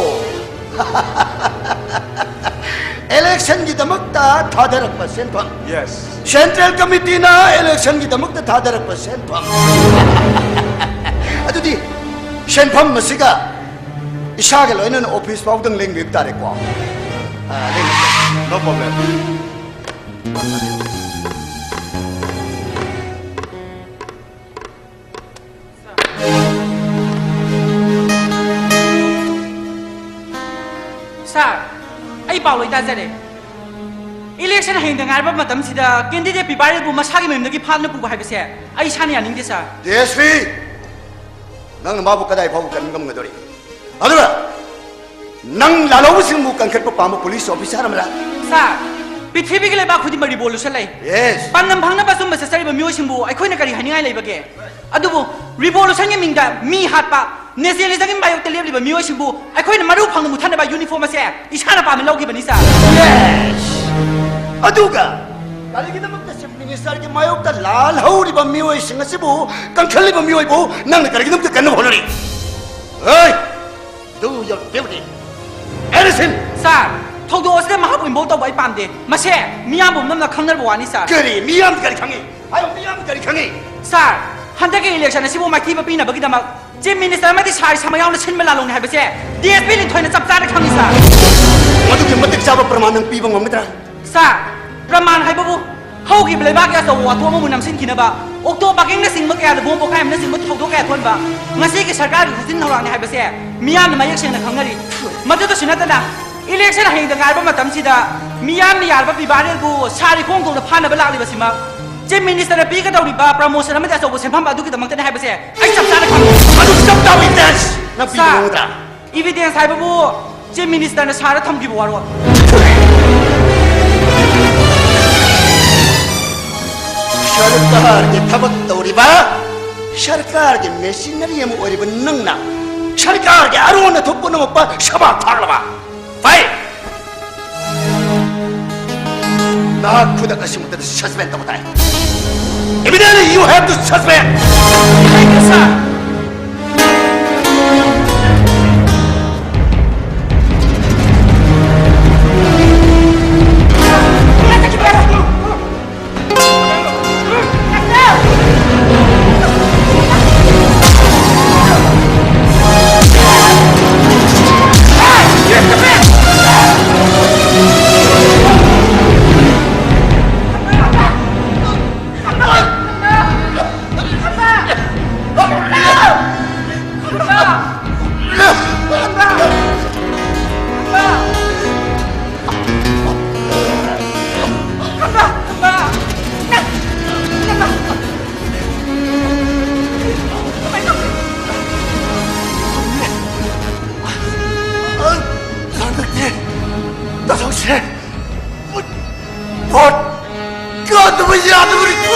ꯏꯂꯦꯛꯁꯟꯒꯤꯗꯃꯛꯇ ꯊꯥꯗꯔꯛꯄ ꯁꯦꯟꯐꯝ꯫ ꯌꯦꯁ꯫ ꯁꯦꯟꯇ꯭ꯔꯦꯜ ꯀꯃꯤꯇꯤꯅ ꯏꯂꯦꯛꯁꯟꯒꯤꯗꯃꯛꯇ ꯊꯥꯗꯔꯛꯄ ꯁꯦꯟꯐꯝ꯫ ꯑꯗꯨꯗꯤ ꯁꯦꯟꯐꯝ ꯑꯁꯤꯒ ꯏꯁꯥꯒ ꯂꯣꯏꯅꯅ ꯑꯣꯐꯤꯁ ꯐꯥꯎꯗꯪ ꯂꯦꯡꯕꯤꯕ ꯇꯥꯔꯦꯀꯣ꯫ ꯑꯥ, ꯂꯦꯡꯕꯤꯌꯨ꯫ No problem꯫ ꯁꯥꯔ, ꯑꯩ ꯄꯥꯎ ꯂꯣꯏ ꯇꯥꯖꯔꯦ꯫ ꯏꯂꯦꯛꯁꯟ ꯍꯌꯦꯡꯗ ꯉꯥꯏꯔꯕ ꯃꯇꯝꯁꯤꯗ ꯀꯦꯟꯗꯤꯗꯦꯠ ꯄꯤꯕꯥꯔꯦꯜꯕꯨ ꯃꯁꯥꯒꯤ ꯃꯌꯨꯝꯗꯒꯤ ꯐꯥꯗꯨꯅ ꯄꯨꯕ ꯍꯥꯏꯕꯁꯦ ꯑꯩ ꯏꯁꯥꯅ ꯌꯥꯅꯤꯡꯗꯦ, ꯁꯥꯔ꯫ ꯗꯤ ꯑꯦꯁ ꯄꯤ, ꯅꯪꯅ ꯃꯥꯕꯨ ꯀꯗꯥꯏ ꯐꯥꯎꯕ ꯀꯟꯕ ꯉꯝꯒꯗꯧꯔꯤ? ꯑꯗꯨꯒ ꯅꯪ ꯂꯥꯜꯍꯧꯕꯁꯤꯡꯕꯨ ꯀꯟꯈꯠꯄ ꯄꯥꯝꯕ ꯄꯨꯂꯤꯁ ꯑꯣꯐꯤꯁꯥꯔ ꯑꯃꯔ? ꯁꯥꯔ, ꯄ꯭ꯔꯤꯊꯤꯕꯤꯒꯤ ꯂꯩꯕꯥꯛ ꯈꯨꯗꯤꯡꯃꯛ ꯔꯤꯚꯣꯂꯨꯁꯟ ꯂꯩ꯫ ꯌꯦꯁ꯫ ꯄꯥꯟꯗꯝ ꯐꯪꯅꯕ ꯑꯆꯨꯝꯕ ꯆꯠꯆꯔꯤꯕ ꯃꯤꯑꯣꯏꯁꯤꯡꯕꯨ ꯑꯩꯈꯣꯏꯅ ꯀꯔꯤ ꯍꯥꯏꯅꯤꯡꯉꯥꯏ ꯂꯩꯕꯒꯦ? ꯑꯗꯨꯕꯨ ꯔꯤꯚꯣꯂꯨꯁꯟꯒꯤ ꯃꯤꯡꯗ ꯃꯤ ꯍꯥꯠꯄ, ꯅꯦꯁꯅꯦꯂꯤꯖꯝꯒꯤ ꯃꯥꯌꯣꯛꯇ ꯂꯦꯞꯂꯤꯕ ꯃꯤꯑꯣꯏꯁꯤꯡꯕꯨ ꯑꯩꯈꯣꯏꯅ ꯃꯔꯨ ꯐꯪꯅ ꯃꯨꯊꯠꯅꯕ ꯌꯨꯅꯤꯐꯣꯔꯝ ꯑꯁꯦ ꯏꯁꯥꯅ ꯄꯥꯝꯅ ꯂꯧꯈꯤꯕꯅꯤ, ꯁꯥꯔ꯫ ꯌꯦꯁ! ꯑꯗꯨꯒ ꯀꯔꯤꯒꯤꯗꯃꯛꯇ ꯆꯤꯐ ꯃꯤꯅꯤꯁꯇꯔꯒꯤ ꯃꯥꯌꯣꯛꯇ ꯂꯥꯜꯍꯧꯔꯤꯕ ꯃꯤꯑꯣꯏꯁꯤꯡ ꯑꯁꯤꯕꯨ ꯀꯟꯈꯠꯂꯤꯕ ꯃꯤꯑꯣꯏꯕꯨ ꯅꯪꯅ ꯀꯔꯤꯒꯤꯗꯃꯛꯇ ꯀꯟꯅꯕ ꯍꯣꯠꯅꯔꯤ? ꯍꯦ! Do your duty. ꯑꯦꯔꯤꯁꯤꯟ! ꯁꯥꯔ, ꯊꯧꯗꯣꯛ ꯑꯁꯤꯗ ꯃꯍꯥꯛꯄꯨ ꯏꯟꯚꯣꯜꯕ ꯇꯧꯕ ꯑꯩ ꯄꯥꯝꯗꯦ꯫ ꯃꯁꯦ ꯃꯤꯌꯥꯝ ꯄꯨꯝꯅꯃꯛꯅ ꯈꯪꯅꯔꯕ ꯋꯥꯅꯤ, ꯁꯥꯔ꯫ ꯀꯔꯤ? ꯃꯤꯌꯥꯝꯅ ꯀꯔꯤ ꯈꯪꯉꯤ? ꯍꯥꯏꯌꯨ, ꯃꯤꯌꯥꯝꯅ ꯀꯔꯤ ꯈꯪꯉꯤ? ꯁꯥꯔ, ꯍꯟꯗꯛꯀꯤ ꯏꯂꯦꯛꯁꯟ ꯑꯁꯤꯕꯨ ꯃꯥꯏꯊꯤꯕ ꯄꯤꯅꯕꯒꯤꯗꯃꯛ ꯆꯤꯐ ꯃꯤꯅꯤꯁꯇꯔ ꯑꯃꯗꯤ ꯁꯥꯔ ꯏꯁꯥꯃꯛ ꯌꯥꯎꯅ ꯁꯤꯟꯕ ꯂꯥꯜꯂꯣꯡꯅꯤ ꯍꯥꯏꯕꯁꯦ ꯗꯤ ꯑꯦꯁ ꯄꯤ ꯂꯤꯟꯊꯣꯏꯅ ꯆꯞ ꯆꯥꯅ ꯈꯪꯉꯤ, ꯁꯥꯔ꯫ ꯃꯗꯨꯒꯤ ꯃꯇꯤꯛ ꯆꯥꯕ ꯄ꯭ꯔꯃꯥꯟ ꯅꯪ ꯄꯤꯕ ꯉꯝꯒꯗ꯭ꯔꯥ? ꯁꯥꯔ, ꯄ꯭ꯔꯃꯥꯟ ꯍꯥꯏꯕꯕꯨ ꯍꯧꯈꯤꯕ ꯂꯩꯕꯥꯛꯀꯤ ꯑꯆꯧꯕ ꯋꯥꯊꯣꯛ ꯑꯃꯕꯨ ꯅꯝꯁꯤꯟꯈꯤꯅꯕ ꯑꯣꯛꯇꯣ ꯄꯥꯔꯀꯤꯡꯅꯆꯤꯡꯕ ꯀꯌꯥꯗ ꯕꯣꯝ ꯄꯣꯈꯥꯏ ꯑꯃꯅꯆꯤꯡꯕ ꯊꯧꯗꯣꯛ ꯀꯌꯥ ꯊꯣꯛꯍꯟꯕ, ꯉꯁꯤꯒꯤ ꯁꯔꯀꯥꯔꯒꯤ ꯈꯨꯖꯤꯟ ꯊꯧꯔꯥꯡꯅꯤ ꯍꯥꯏꯕꯁꯦ ꯃꯤꯌꯥꯝꯅ ꯃꯌꯦꯛ ꯁꯦꯡꯅ ꯈꯪꯅꯔꯤ꯫ ꯃꯗꯨꯗꯁꯨ ꯅꯠꯇꯅ ꯏꯂꯦꯛꯁꯟ ꯍꯌꯦꯡꯗ ꯉꯥꯏꯔꯕ ꯃꯇꯝꯁꯤꯗ ꯃꯤꯌꯥꯝꯅ ꯌꯥꯔꯕ ꯄꯤꯕꯥꯔꯦꯜꯕꯨ ꯁꯥꯔ ꯏꯈꯣꯡ ꯊꯣꯡꯗ ꯐꯥꯅꯕ ꯂꯥꯛꯂꯤꯕꯁꯤꯃꯛ ꯆꯤꯐ ꯃꯤꯅꯤꯁꯇꯔꯅ ꯄꯤꯒꯗꯧꯔꯤꯕ ꯄ꯭ꯔꯃꯣꯁꯟ ꯑꯃꯗꯤ ꯑꯆꯧꯕ ꯁꯦꯟꯐꯝ ꯑꯗꯨꯒꯤꯗꯃꯛꯇꯅꯤ ꯍꯥꯏꯕꯁꯦ ꯑꯩ ꯆꯞ ꯆꯥꯅ ꯈꯪꯏ꯫ ꯑꯗꯨ ꯆꯞ ꯆꯥꯕ ꯏꯚꯤꯗꯦꯟꯁ ꯅꯪ ꯄꯤꯕ ꯁꯥꯔ, ꯉꯝꯒꯗ꯭ꯔꯥ? ꯏꯚꯤꯗꯦꯟꯁ ꯍꯥꯏꯕꯕꯨ ꯆꯤꯐ ꯃꯤꯅꯤꯁꯇꯔꯅ ꯁꯥꯔꯗ ꯊꯝꯈꯤꯕ ꯋꯥꯔꯣꯜ꯫ ꯁꯔꯀꯥꯔꯒꯤ ꯊꯕꯛ ꯇꯧꯔꯤꯕ, ꯁꯔꯀꯥꯔꯒꯤ ꯃꯦꯁꯤꯅꯔꯤ ꯑꯃ ꯑꯣꯏꯔꯤꯕ ꯅꯪꯅ ꯁꯔꯀꯥꯔꯒꯤ ꯑꯔꯣꯟ ꯑꯊꯨꯞ ꯄꯨꯝꯅꯃꯛꯄ ꯁꯕꯥꯛ ꯊꯥꯛꯂꯕ? ꯐꯩ! ꯅꯍꯥꯛ ꯈꯨꯗꯛ ꯑꯁꯤꯃꯛꯇꯗ ꯁꯁꯄꯦꯟ ꯇꯧꯕ ꯇꯥꯏ꯫ Immediately you have to suspend! Thank you, sir. Vote ꯀꯥꯗꯕ ꯌꯥꯗꯕꯅꯤ꯫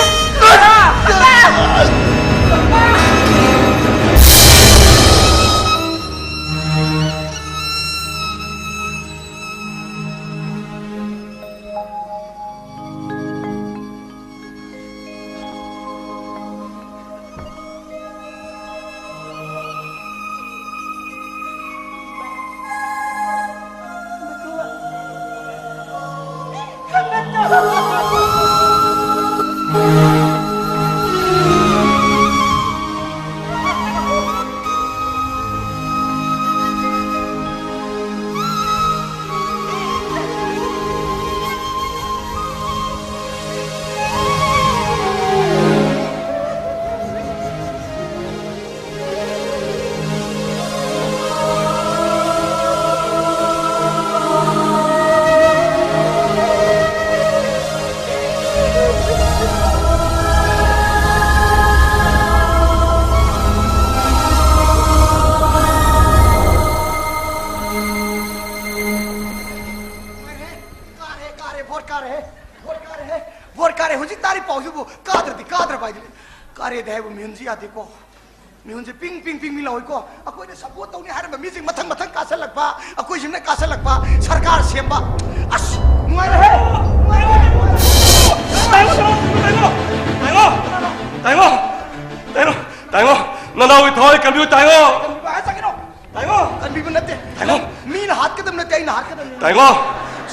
ꯀꯥꯔꯦ, ꯀꯥꯔꯦ, ꯚꯣꯠ ꯀꯥꯔꯦ, ꯚꯣꯠ ꯀꯥꯔꯦ, ꯚꯣꯠ ꯀꯥꯔꯦ꯫ ꯍꯧꯖꯤꯛ ꯇꯥꯔꯤ ꯄꯥꯎꯁꯤꯕꯨ ꯀꯥꯗ꯭ꯔꯗꯤ ꯀꯥꯗ꯭ꯔꯕ ꯍꯥꯏꯗꯨꯅꯤ꯫ ꯀꯥꯔꯦꯗꯤ ꯍꯥꯏꯕ ꯃꯤꯍꯨꯟꯁꯤ ꯌꯥꯗꯦꯀꯣ꯫ ꯃꯤꯍꯨꯟꯁꯦ ꯄꯤꯡ, ꯄꯤꯡ, ꯄꯤꯡ, ꯄꯤꯡ ꯂꯥꯎꯏꯀꯣ꯫ ꯑꯩꯈꯣꯏꯅ ꯁꯞꯄꯣꯔꯠ ꯇꯧꯅꯤ ꯍꯥꯏꯔꯝꯕ ꯃꯤꯁꯤꯡ ꯃꯊꯪ, ꯃꯊꯪ ꯀꯥꯁꯜꯂꯛꯄ, ꯑꯩꯈꯣꯏꯁꯤꯅ ꯀꯥꯁꯜꯂꯛꯄ꯫ ꯑꯁ, ꯅꯨꯡꯉꯥꯏꯔꯦꯍꯦ! ꯅꯨꯡꯉꯥꯏꯔꯦꯍꯦ! ꯇꯥꯏꯉꯣ, ꯇꯥꯏꯉꯣ, ꯇꯥꯏꯉꯣ, ꯇꯥꯏꯉꯣ, ꯇꯥꯏꯉꯣ, ꯇꯥꯏꯉꯣ, ꯇꯥꯏꯉꯣ, ꯅꯅꯥꯎꯒꯤ ꯊꯋꯥꯏ ꯀꯟꯕꯤꯌꯨ, ꯇꯥꯏꯉꯣ꯫ ꯀꯟꯕꯤꯕ ꯍꯥꯏ ꯆꯠꯈꯤꯅꯣ꯫ ꯇꯥꯏꯉꯣ! ꯀꯟꯕꯤꯕ ꯅꯠꯇꯦ꯫ ꯇꯥꯏꯉꯣ! ꯃꯤꯅ ꯍꯥꯠꯀꯗꯕ ꯅꯠꯇꯦ, ꯑꯩꯅ ꯍꯥꯠꯀꯗꯕꯅꯤ꯫ ꯇꯥꯏꯉꯣ!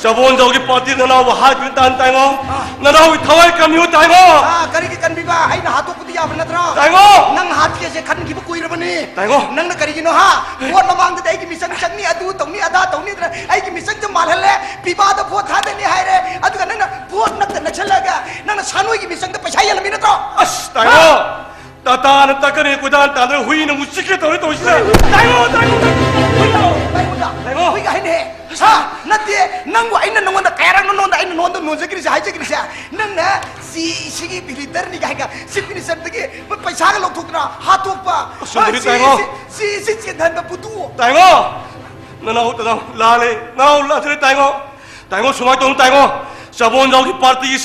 ꯆꯕꯣꯟꯖꯧꯒꯤ ꯄꯥꯔꯇꯤ ꯅꯅꯥꯎꯕꯨ ꯍꯥꯠꯈꯤꯕ ꯇꯥꯟ ꯇꯥꯏꯉꯣ! ꯑꯥ꯫ ꯅꯅꯥꯎꯒꯤ ꯊꯋꯥꯏ ꯀꯟꯕꯤꯌꯨ ꯇꯥꯏꯉꯣ! ꯑꯥ, ꯀꯔꯤꯒꯤ ꯀꯟꯕꯤꯕ? ꯑꯩꯅ ꯍꯥꯠꯇꯣꯛꯄꯗꯤ ꯌꯥꯕ ꯅꯠꯇ꯭ꯔꯣ? ꯇꯥꯏꯉꯣ! ꯅꯪ ꯍꯥꯠꯀꯦꯁꯦ ꯈꯟꯈꯤꯕ ꯀꯨꯏꯔꯕꯅꯤ꯫ ꯇꯥꯏꯉꯣ! ꯅꯪꯅ ꯀꯔꯤꯒꯤꯅꯣ, ꯍꯥ? ꯚꯣꯠ ꯃꯃꯥꯡꯗꯗꯤ ꯑꯩꯒꯤ ꯃꯤꯆꯪ ꯆꯪꯅꯤ, ꯑꯗꯨ ꯇꯧꯅꯤ, ꯑꯗꯥ ꯇꯧꯅꯤꯗꯅ ꯑꯩꯒꯤ ꯃꯤꯆꯪꯁꯦ ꯃꯥꯜꯍꯜꯂꯦ꯫ ꯄꯤꯕꯥꯗ ꯚꯣꯠ ꯊꯥꯗꯅꯤ ꯍꯥꯏꯔꯦ, ꯑꯗꯨꯒ ꯅꯪꯅ ꯚꯣꯠ ꯅꯛꯇ ꯅꯛꯁꯜꯂꯒ ꯅꯪꯅ ꯁꯥꯅꯣꯏꯒꯤ ꯃꯤꯆꯪꯗ ꯄꯩꯁꯥ ꯌꯦꯜꯂꯝꯃꯤ ꯅꯠꯇ꯭ꯔꯣ? ꯑꯁ, ꯇꯥꯏꯉꯣ! ꯍꯥ? ꯇꯥꯇꯥꯅ ꯇꯛꯀꯅꯤ ꯀꯣꯏꯇꯥꯟ ꯇꯥꯟꯗꯅ ꯍꯨꯏꯅ ꯑꯃꯨꯛ ꯆꯤꯛꯀꯦ ꯇꯧꯔꯤ ꯇꯧꯔꯤꯁꯤꯅ꯫ ꯇꯥꯏꯉꯣ, ꯇꯥꯏꯉꯣ, ꯇꯥꯏꯉꯣ, ꯍꯨꯏ ꯂꯥꯛꯑꯣ꯫ ꯇꯥꯏꯉꯣ꯫ ꯇꯥꯏꯉꯣ꯫ ꯍꯨꯏꯒ ꯍꯥꯏꯅꯦ꯫ ꯍꯥ? ꯅꯠꯇꯦ, ꯅꯪꯕꯨ ꯑꯩꯅ ꯅꯉꯣꯟꯗ ꯀꯌꯥꯔꯛꯅꯣ ꯅꯉꯣꯟꯗ ꯑꯩꯅ ꯅꯉꯣꯟꯗ ꯅꯣꯟꯖꯈ꯭ꯔꯤꯁꯦ, ꯍꯥꯏꯖꯈ꯭ꯔꯤꯁꯦ? ꯅꯪꯅ ꯁꯤ, ꯁꯤꯒꯤ ꯃꯤꯅꯤꯁꯇꯔꯅꯤ ꯀꯥꯏꯒ ꯆꯤꯐ ꯃꯤꯅꯤꯁꯇꯔꯗꯒꯤ ꯄꯩꯁꯥꯒ ꯂꯧꯊꯣꯛꯇꯅ ꯍꯥꯠꯇꯣꯛꯄ꯫ ꯑꯁ, ꯁꯤ, ꯇꯥꯏꯉꯣ꯫ ꯁꯤ, ꯁꯤ, ꯁꯤ ꯆꯦꯟꯍꯟꯕ ꯄꯨꯠꯇꯨ꯫ ꯇꯥꯏꯉꯣ꯫ ꯅꯅꯥꯎ, ꯅꯅꯥꯎ ꯂꯥꯜꯂꯦ꯫ ꯅꯅꯥꯎ ꯂꯥꯜꯂꯦ, ꯇꯥꯏꯉꯣ꯫ ꯇꯥꯏꯉꯣ, ꯁꯨꯃꯥꯏꯅ ꯇꯧꯅꯨ, ꯇꯥꯏꯉꯣ꯫ ꯆꯕꯣꯟꯖꯥꯎꯒꯤ ꯄꯥꯔꯇꯤꯒꯤ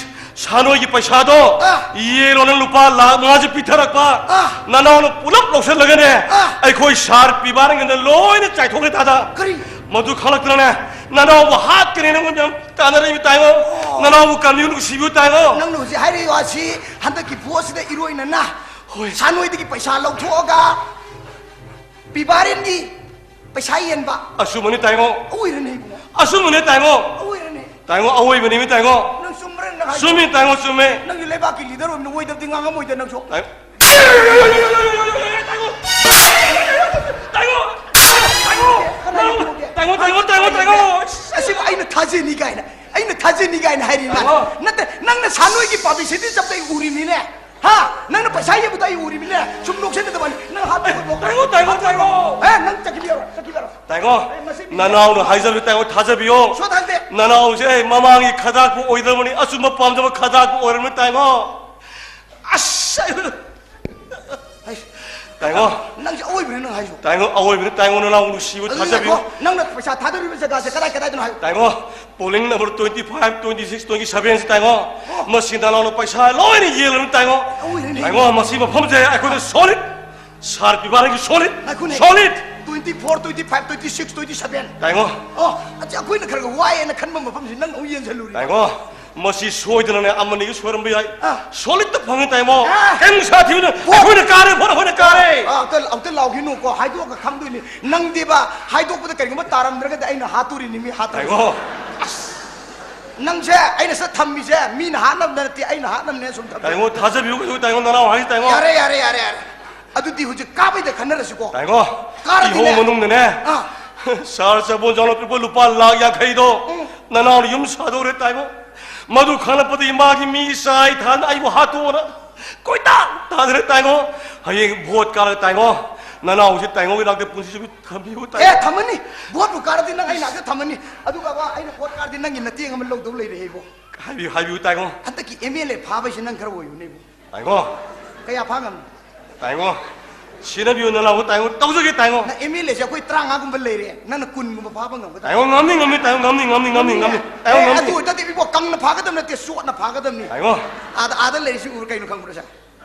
ꯁꯥꯅꯣꯏꯒꯤ ꯄꯩꯁꯥꯗꯣ ꯑꯥ꯫ ꯌꯦꯜꯂꯣ, ꯅꯪ ꯂꯨꯄꯥ ꯂꯥꯈ ꯃꯉꯥꯁꯦ ꯄꯤꯊꯔꯛꯄ꯫ ꯑꯥ꯫ ꯅꯅꯥꯎꯅ ꯄꯨꯂꯞ ꯂꯧꯁꯤꯜꯂꯒꯅꯦ, ꯑꯥ꯫ ꯑꯩꯈꯣꯏ ꯁꯥꯔ ꯄꯤꯕꯥꯔꯤꯡꯒꯤꯗ ꯂꯣꯏꯅ ꯆꯥꯏꯊꯣꯛꯈ꯭ꯔꯦ ꯇꯥꯗ꯫ ꯀꯔꯤ? ꯃꯗꯨ ꯈꯪꯂꯛꯇꯅꯅꯦ, ꯅꯅꯥꯎꯕꯨ ꯍꯥꯠꯀꯅꯤ ꯅꯪꯉꯣꯟꯗ ꯌꯥꯝ ꯇꯥꯟꯅꯔꯛꯏꯕ ꯇꯥꯏꯉꯣ꯫ ꯑꯣ꯫ ꯅꯅꯥꯎꯕꯨ ꯀꯝꯕꯤꯌꯨ ꯅꯨꯡꯁꯤꯕꯤꯌꯨ ꯇꯥꯏꯉꯣ꯫ ꯅꯪꯅ ꯍꯧꯖꯤꯛ ꯍꯥꯏꯔꯤꯕ ꯋꯥꯁꯤ ꯍꯟꯗꯛꯀꯤ ꯚꯣꯠꯁꯤꯗ ꯏꯔꯣꯏꯅꯅ ꯍꯣꯏ꯫ ꯁꯥꯅꯣꯏꯗꯒꯤ ꯄꯩꯁꯥ ꯂꯧꯊꯣꯛꯑꯒ ꯄꯤꯕꯥꯔꯤꯟꯒꯤ ꯄꯩꯁꯥ ꯌꯦꯟꯕ꯫ ꯑꯆꯨꯝꯕꯅꯤ ꯇꯥꯏꯉꯣ꯫ ꯑꯣꯏꯔꯅꯤ ꯏꯕꯨꯡꯉꯣ꯫ ꯑꯆꯨꯝꯕꯅꯤ ꯇꯥꯏꯉꯣ꯫ ꯑꯣꯏꯔꯅꯤ꯫ ꯇꯥꯏꯉꯣ, ꯑꯋꯣꯏꯕꯅꯤ ꯃꯤ ꯇꯥꯏꯉꯣ꯫ ꯅꯪ ꯆꯨꯝꯕ꯭ꯔꯥ ꯅꯪ ꯍꯥꯏꯗꯣ? ꯆꯨꯝꯃꯤ ꯇꯥꯏꯉꯣ, ꯆꯨꯝꯃꯤ꯫ ꯅꯪꯒꯤ ꯂꯩꯕꯥꯛꯀꯤ ꯂꯤꯗꯔ ꯑꯣꯏꯕꯅ ꯑꯣꯏꯗꯕꯗꯤ ꯉꯥꯡꯉꯝꯃꯣꯏꯗ ꯅꯪꯁꯨ꯫ ꯇꯥꯏ-, ꯇꯥꯏꯉꯣ, ꯇꯥꯏꯉꯣ, ꯇꯥꯏꯉꯣ, ꯀꯅꯥ ꯌꯦꯡꯍꯧꯒꯦ? ꯇꯥꯏꯉꯣ, ꯇꯥꯏꯉꯣ, ꯇꯥꯏꯉꯣ, ꯇꯥꯏꯉꯣ꯫ ꯑꯁꯤꯕꯨ ꯑꯩꯅ ꯊꯥꯖꯅꯤ ꯀꯥꯏꯅ, ꯑꯩꯅ ꯊꯥꯖꯅꯤ ꯀꯥꯏꯅ ꯍꯥꯏꯔꯤ ꯃꯥꯅ꯫ ꯇꯥꯏꯉꯣ꯫ ꯅꯠꯇꯦ, ꯅꯪꯅ ꯁꯥꯟꯅꯣꯏꯒꯤ publicity ꯆꯞꯇ ꯑꯩ ꯎꯔꯤꯃꯤꯅꯦ꯫ ꯍꯥ? ꯅꯪꯅ ꯄꯩꯁꯥ ꯌꯦꯟꯕꯗꯣ ꯑꯩ ꯎꯔꯤꯃꯤꯅꯦ꯫ ꯁꯨꯝ ꯅꯣꯛꯁꯤꯟꯅꯗꯕꯅꯤ꯫ ꯅꯪ ꯍꯥꯠꯄ ꯉꯝꯃꯣ꯫ ꯇꯥꯏꯉꯣ, ꯇꯥꯏꯉꯣ, ꯇꯥꯏꯉꯣ꯫ ꯑꯦ, ꯅꯪ ꯆꯠꯈꯤꯕ ꯌꯥꯔꯣꯏ, ꯆꯠꯈꯤꯕ ꯌꯥꯔꯣꯏ꯫ ꯇꯥꯏꯉꯣ, ꯑꯩ ꯃꯁꯤ ꯃꯤꯁꯦ ꯅꯅꯥꯎꯅ ꯍꯥꯏꯖꯕꯗꯨ ꯇꯥꯏꯉꯣ, ꯊꯥꯖꯕꯤꯌꯣ꯫ ꯁꯣ ꯊꯥꯖꯗꯦ꯫ ꯅꯅꯥꯎꯁꯦ ꯃꯃꯥꯡꯒꯤ ꯈꯗꯥꯛꯄꯨ ꯑꯣꯏꯗ꯭ꯔꯕꯅꯤ, ꯑꯆꯨꯝꯕ ꯄꯥꯝꯖꯕ ꯈꯗꯥꯛꯄꯨ ꯑꯣꯏꯔꯕꯅꯤ ꯇꯥꯏꯉꯣ꯫ ꯑꯁ! ꯑꯩ ꯇꯥꯏꯉꯣ꯫ ꯅꯪꯁꯦ ꯑꯋꯣꯏꯕꯅꯦ ꯅꯪ ꯍꯥꯏꯁꯨ꯫ ꯇꯥꯏꯉꯣ, ꯑꯋꯣꯏꯕꯅꯦ ꯇꯥꯏꯉꯣ, ꯅꯅꯥꯎ ꯅꯨꯡꯁꯤꯕ ꯑꯗꯨꯗꯤ ꯊꯥꯖꯕꯤꯌꯨ꯫ ꯉꯥꯏꯈꯣ, ꯅꯪꯅ ꯄꯩꯁꯥ ꯊꯥꯗꯔꯤꯕ ꯖꯒꯥꯁꯦ ꯀꯗꯥꯏ ꯀꯗꯥꯏꯗꯅꯣ ꯍꯥꯏꯌꯨ꯫ ꯇꯥꯏꯉꯣ, polling number twenty five, twenty six, twenty seven ꯁꯤ ꯇꯥꯏꯉꯣ꯫ ꯑꯣ꯫ ꯃꯁꯤ ꯅꯅꯥꯎꯅ ꯄꯩꯁꯥ ꯂꯣꯏꯅ ꯌꯦꯜꯂꯕꯅꯤ ꯇꯥꯏꯉꯣ꯫ ꯑꯋꯣꯏꯕꯅꯦ꯫ ꯇꯥꯏꯉꯣ, ꯃꯁꯤ ꯃꯐꯝꯁꯦ ꯑꯩꯈꯣꯏꯗ solid, ꯁꯥꯔ ꯄꯤꯕꯥꯔꯤꯒꯤ solid, ꯉꯥꯏꯈꯣꯅꯦ꯫ Solid꯫ Twenty four, twenty five, twenty six, twenty seven꯫ ꯇꯥꯏꯉꯣ꯫ ꯑꯣ, ꯑꯁꯤ ꯑꯩꯈꯣꯏꯅ ꯈꯔ ꯈꯔ ꯋꯥꯏꯑꯦꯅ ꯈꯟꯕ ꯃꯐꯝꯁꯤ ꯅꯪ ꯑꯃꯨꯛ ꯌꯦꯡꯁꯤꯜꯂꯨꯔꯤ꯫ ꯇꯥꯏꯉꯣ, ꯃꯁꯤ ꯁꯣꯏꯗꯅꯅꯦ ꯑꯃꯅꯤꯒꯤ ꯁꯣꯏꯔꯝꯕ ꯌꯥꯏ꯫ ꯑꯥ꯫ Solidꯇ ꯐꯪꯉꯤ ꯇꯥꯏꯉꯣ꯫ ꯑꯥ꯫ ꯀꯩꯝ ꯁꯥꯊꯤꯕꯅ ꯄꯣ-, ꯑꯩꯈꯣꯏꯅ ꯀꯥꯔꯦ, ꯐꯣꯟ ꯑꯩꯈꯣꯏꯅ ꯀꯥꯔꯦ꯫ ꯑꯥ, ꯑꯝꯇ, ꯑꯝꯇ ꯂꯥꯎꯈꯤꯅꯨꯀꯣ, ꯍꯥꯏꯗꯣꯛꯑꯒ ꯈꯪꯗꯣꯏꯅꯤ꯫ ꯅꯪꯗꯤꯕ ꯍꯥꯏꯗꯣꯛꯄꯗ ꯀꯔꯤꯒꯨꯝꯕ ꯇꯥꯔꯝꯗ꯭ꯔꯒꯗꯤ ꯑꯩꯅ ꯍꯥꯠꯇꯣꯔꯤꯅꯤ, ꯃꯤ ꯍꯥꯠꯇꯣꯔꯤꯅꯤ꯫ ꯇꯥꯏꯉꯣ꯫ ꯑꯁ, ꯅꯪꯁꯦ ꯑꯩꯅ ꯁꯤꯗ ꯊꯝꯃꯤꯁꯦ ꯃꯤꯅ ꯍꯥꯠꯅꯕ ꯅꯠꯇꯦ, ꯑꯩꯅ ꯍꯥꯠꯅꯕꯅꯦ ꯁꯨꯝ ꯊꯝꯃꯤ꯫ ꯇꯥꯏꯉꯣ, ꯊꯥꯖꯕꯤꯌꯨ ꯀꯩꯁꯨ ꯇꯥꯏꯉꯣ, ꯅꯅꯥꯎ ꯍꯥꯏꯁꯤ ꯇꯥꯏꯉꯣ꯫ ꯌꯥꯔꯦ, ꯌꯥꯔꯦ, ꯌꯥꯔꯦ, ꯌꯥꯔꯦ꯫ ꯑꯗꯨꯗꯤ ꯍꯧꯖꯤꯛ ꯀꯥꯕꯩꯗ ꯈꯟꯅꯔꯁꯤꯀꯣ꯫ ꯇꯥꯏꯉꯣ, ꯀꯥꯔꯗꯤꯅꯦ꯫ ꯏꯍꯧ ꯃꯅꯨꯡꯗꯅꯦ꯫ ꯑꯥ꯫ ꯁꯥꯔ ꯆꯕꯣꯟꯖꯥꯎꯅ ꯄꯤꯔꯛꯄ ꯂꯨꯄꯥ ꯂꯥꯈ ꯌꯥꯡꯈꯩꯗꯣ ꯎꯝ꯫ ꯅꯅꯥꯎꯅ ꯌꯨꯝ ꯁꯥꯗꯧꯔꯦ ꯇꯥꯏꯉꯣ꯫ ꯃꯗꯨ ꯈꯪꯂꯛꯄꯗꯒꯤ ꯃꯥꯒꯤ ꯃꯤ ꯆꯥꯏ ꯊꯥꯅ ꯑꯩꯕꯨ ꯍꯥꯠꯇꯣꯛꯑꯣꯅ ꯀꯣꯏꯇꯥꯟ ꯇꯥꯟꯅꯔꯦ ꯇꯥꯏꯉꯣ꯫ ꯍꯌꯦꯡ ꯚꯣꯠ ꯀꯥꯔꯒ ꯇꯥꯏꯉꯣ, ꯅꯅꯥꯎꯁꯦ ꯇꯥꯏꯉꯣꯒꯤ ꯅꯥꯛꯇ ꯄꯨꯟꯁꯤ ꯆꯨꯞꯄꯤ ꯊꯝꯕꯤꯌꯨ ꯇꯥꯏꯉꯣ꯫ ꯑꯦ, ꯊꯝꯃꯅꯤ꯫ ꯚꯣꯠꯄꯨ ꯀꯥꯔꯗꯤ ꯅꯪ ꯑꯩ ꯅꯥꯛꯇ ꯊꯝꯃꯅꯤ꯫ ꯑꯗꯨꯒ ꯕꯥ, ꯑꯩꯅ ꯚꯣꯠ ꯀꯥꯔꯗꯤ ꯅꯪꯒꯤ ꯅꯇꯦꯡ ꯑꯃ ꯂꯧꯗꯧ ꯂꯩꯔꯦ ꯑꯩꯕꯣ꯫ ꯍꯥꯏꯕꯤꯌꯨ, ꯍꯥꯏꯕꯤꯌꯨ ꯇꯥꯏꯉꯣ꯫ ꯍꯟꯗꯛꯀꯤ MLA ꯐꯥꯕꯩꯁꯦ ꯅꯪ ꯈꯔ ꯑꯣꯏꯌꯨꯅꯦ ꯏꯕꯣ꯫ ꯇꯥꯏꯉꯣ꯫ ꯀꯌꯥ ꯐꯥ ꯉꯝꯅꯤ? ꯇꯥꯏꯉꯣ꯫ ꯁꯤꯟꯅꯕꯤꯌꯨ ꯅꯅꯥꯎꯕ ꯇꯥꯏꯉꯣ, ꯇꯧꯖꯒꯦ ꯇꯥꯏꯉꯣ꯫ ꯅꯪ ꯑꯦꯝ ꯑꯦꯜ ꯑꯦꯁꯦ ꯑꯩꯈꯣꯏ ꯇꯔꯥꯃꯉꯥꯒꯨꯝꯕ ꯂꯩꯔꯦ, ꯅꯪꯅ ꯀꯨꯟꯒꯨꯝꯕ ꯐꯥꯕ ꯉꯝꯒꯗ꯭ꯔꯥ? ꯇꯥꯏꯉꯣ, ꯉꯝꯅꯤ, ꯉꯝꯅꯤ, ꯇꯥꯏꯉꯣ, ꯉꯝꯅꯤ, ꯉꯝꯅꯤ, ꯉꯝꯅꯤ, ꯉꯝꯅꯤ, ꯉꯝꯅꯤ꯫ ꯇꯥꯏꯉꯣ, ꯑꯦ, ꯉꯝꯅꯤ꯫ ꯑꯗꯨ ꯑꯣꯏꯇꯥꯔꯗꯤ ꯏꯕꯣ, ꯀꯪꯅ ꯐꯥꯒꯗꯕ ꯅꯠꯇꯦ, ꯆꯣꯠꯅ ꯐꯥꯒꯗꯕꯅꯤ꯫ ꯇꯥꯏꯉꯣ꯫ ꯑꯥꯗ, ꯑꯥꯗ ꯂꯩꯔꯤꯁꯤ ꯎꯔ ꯀꯩꯅꯣ ꯈꯪꯕ꯭ꯔꯣ ꯁꯦ?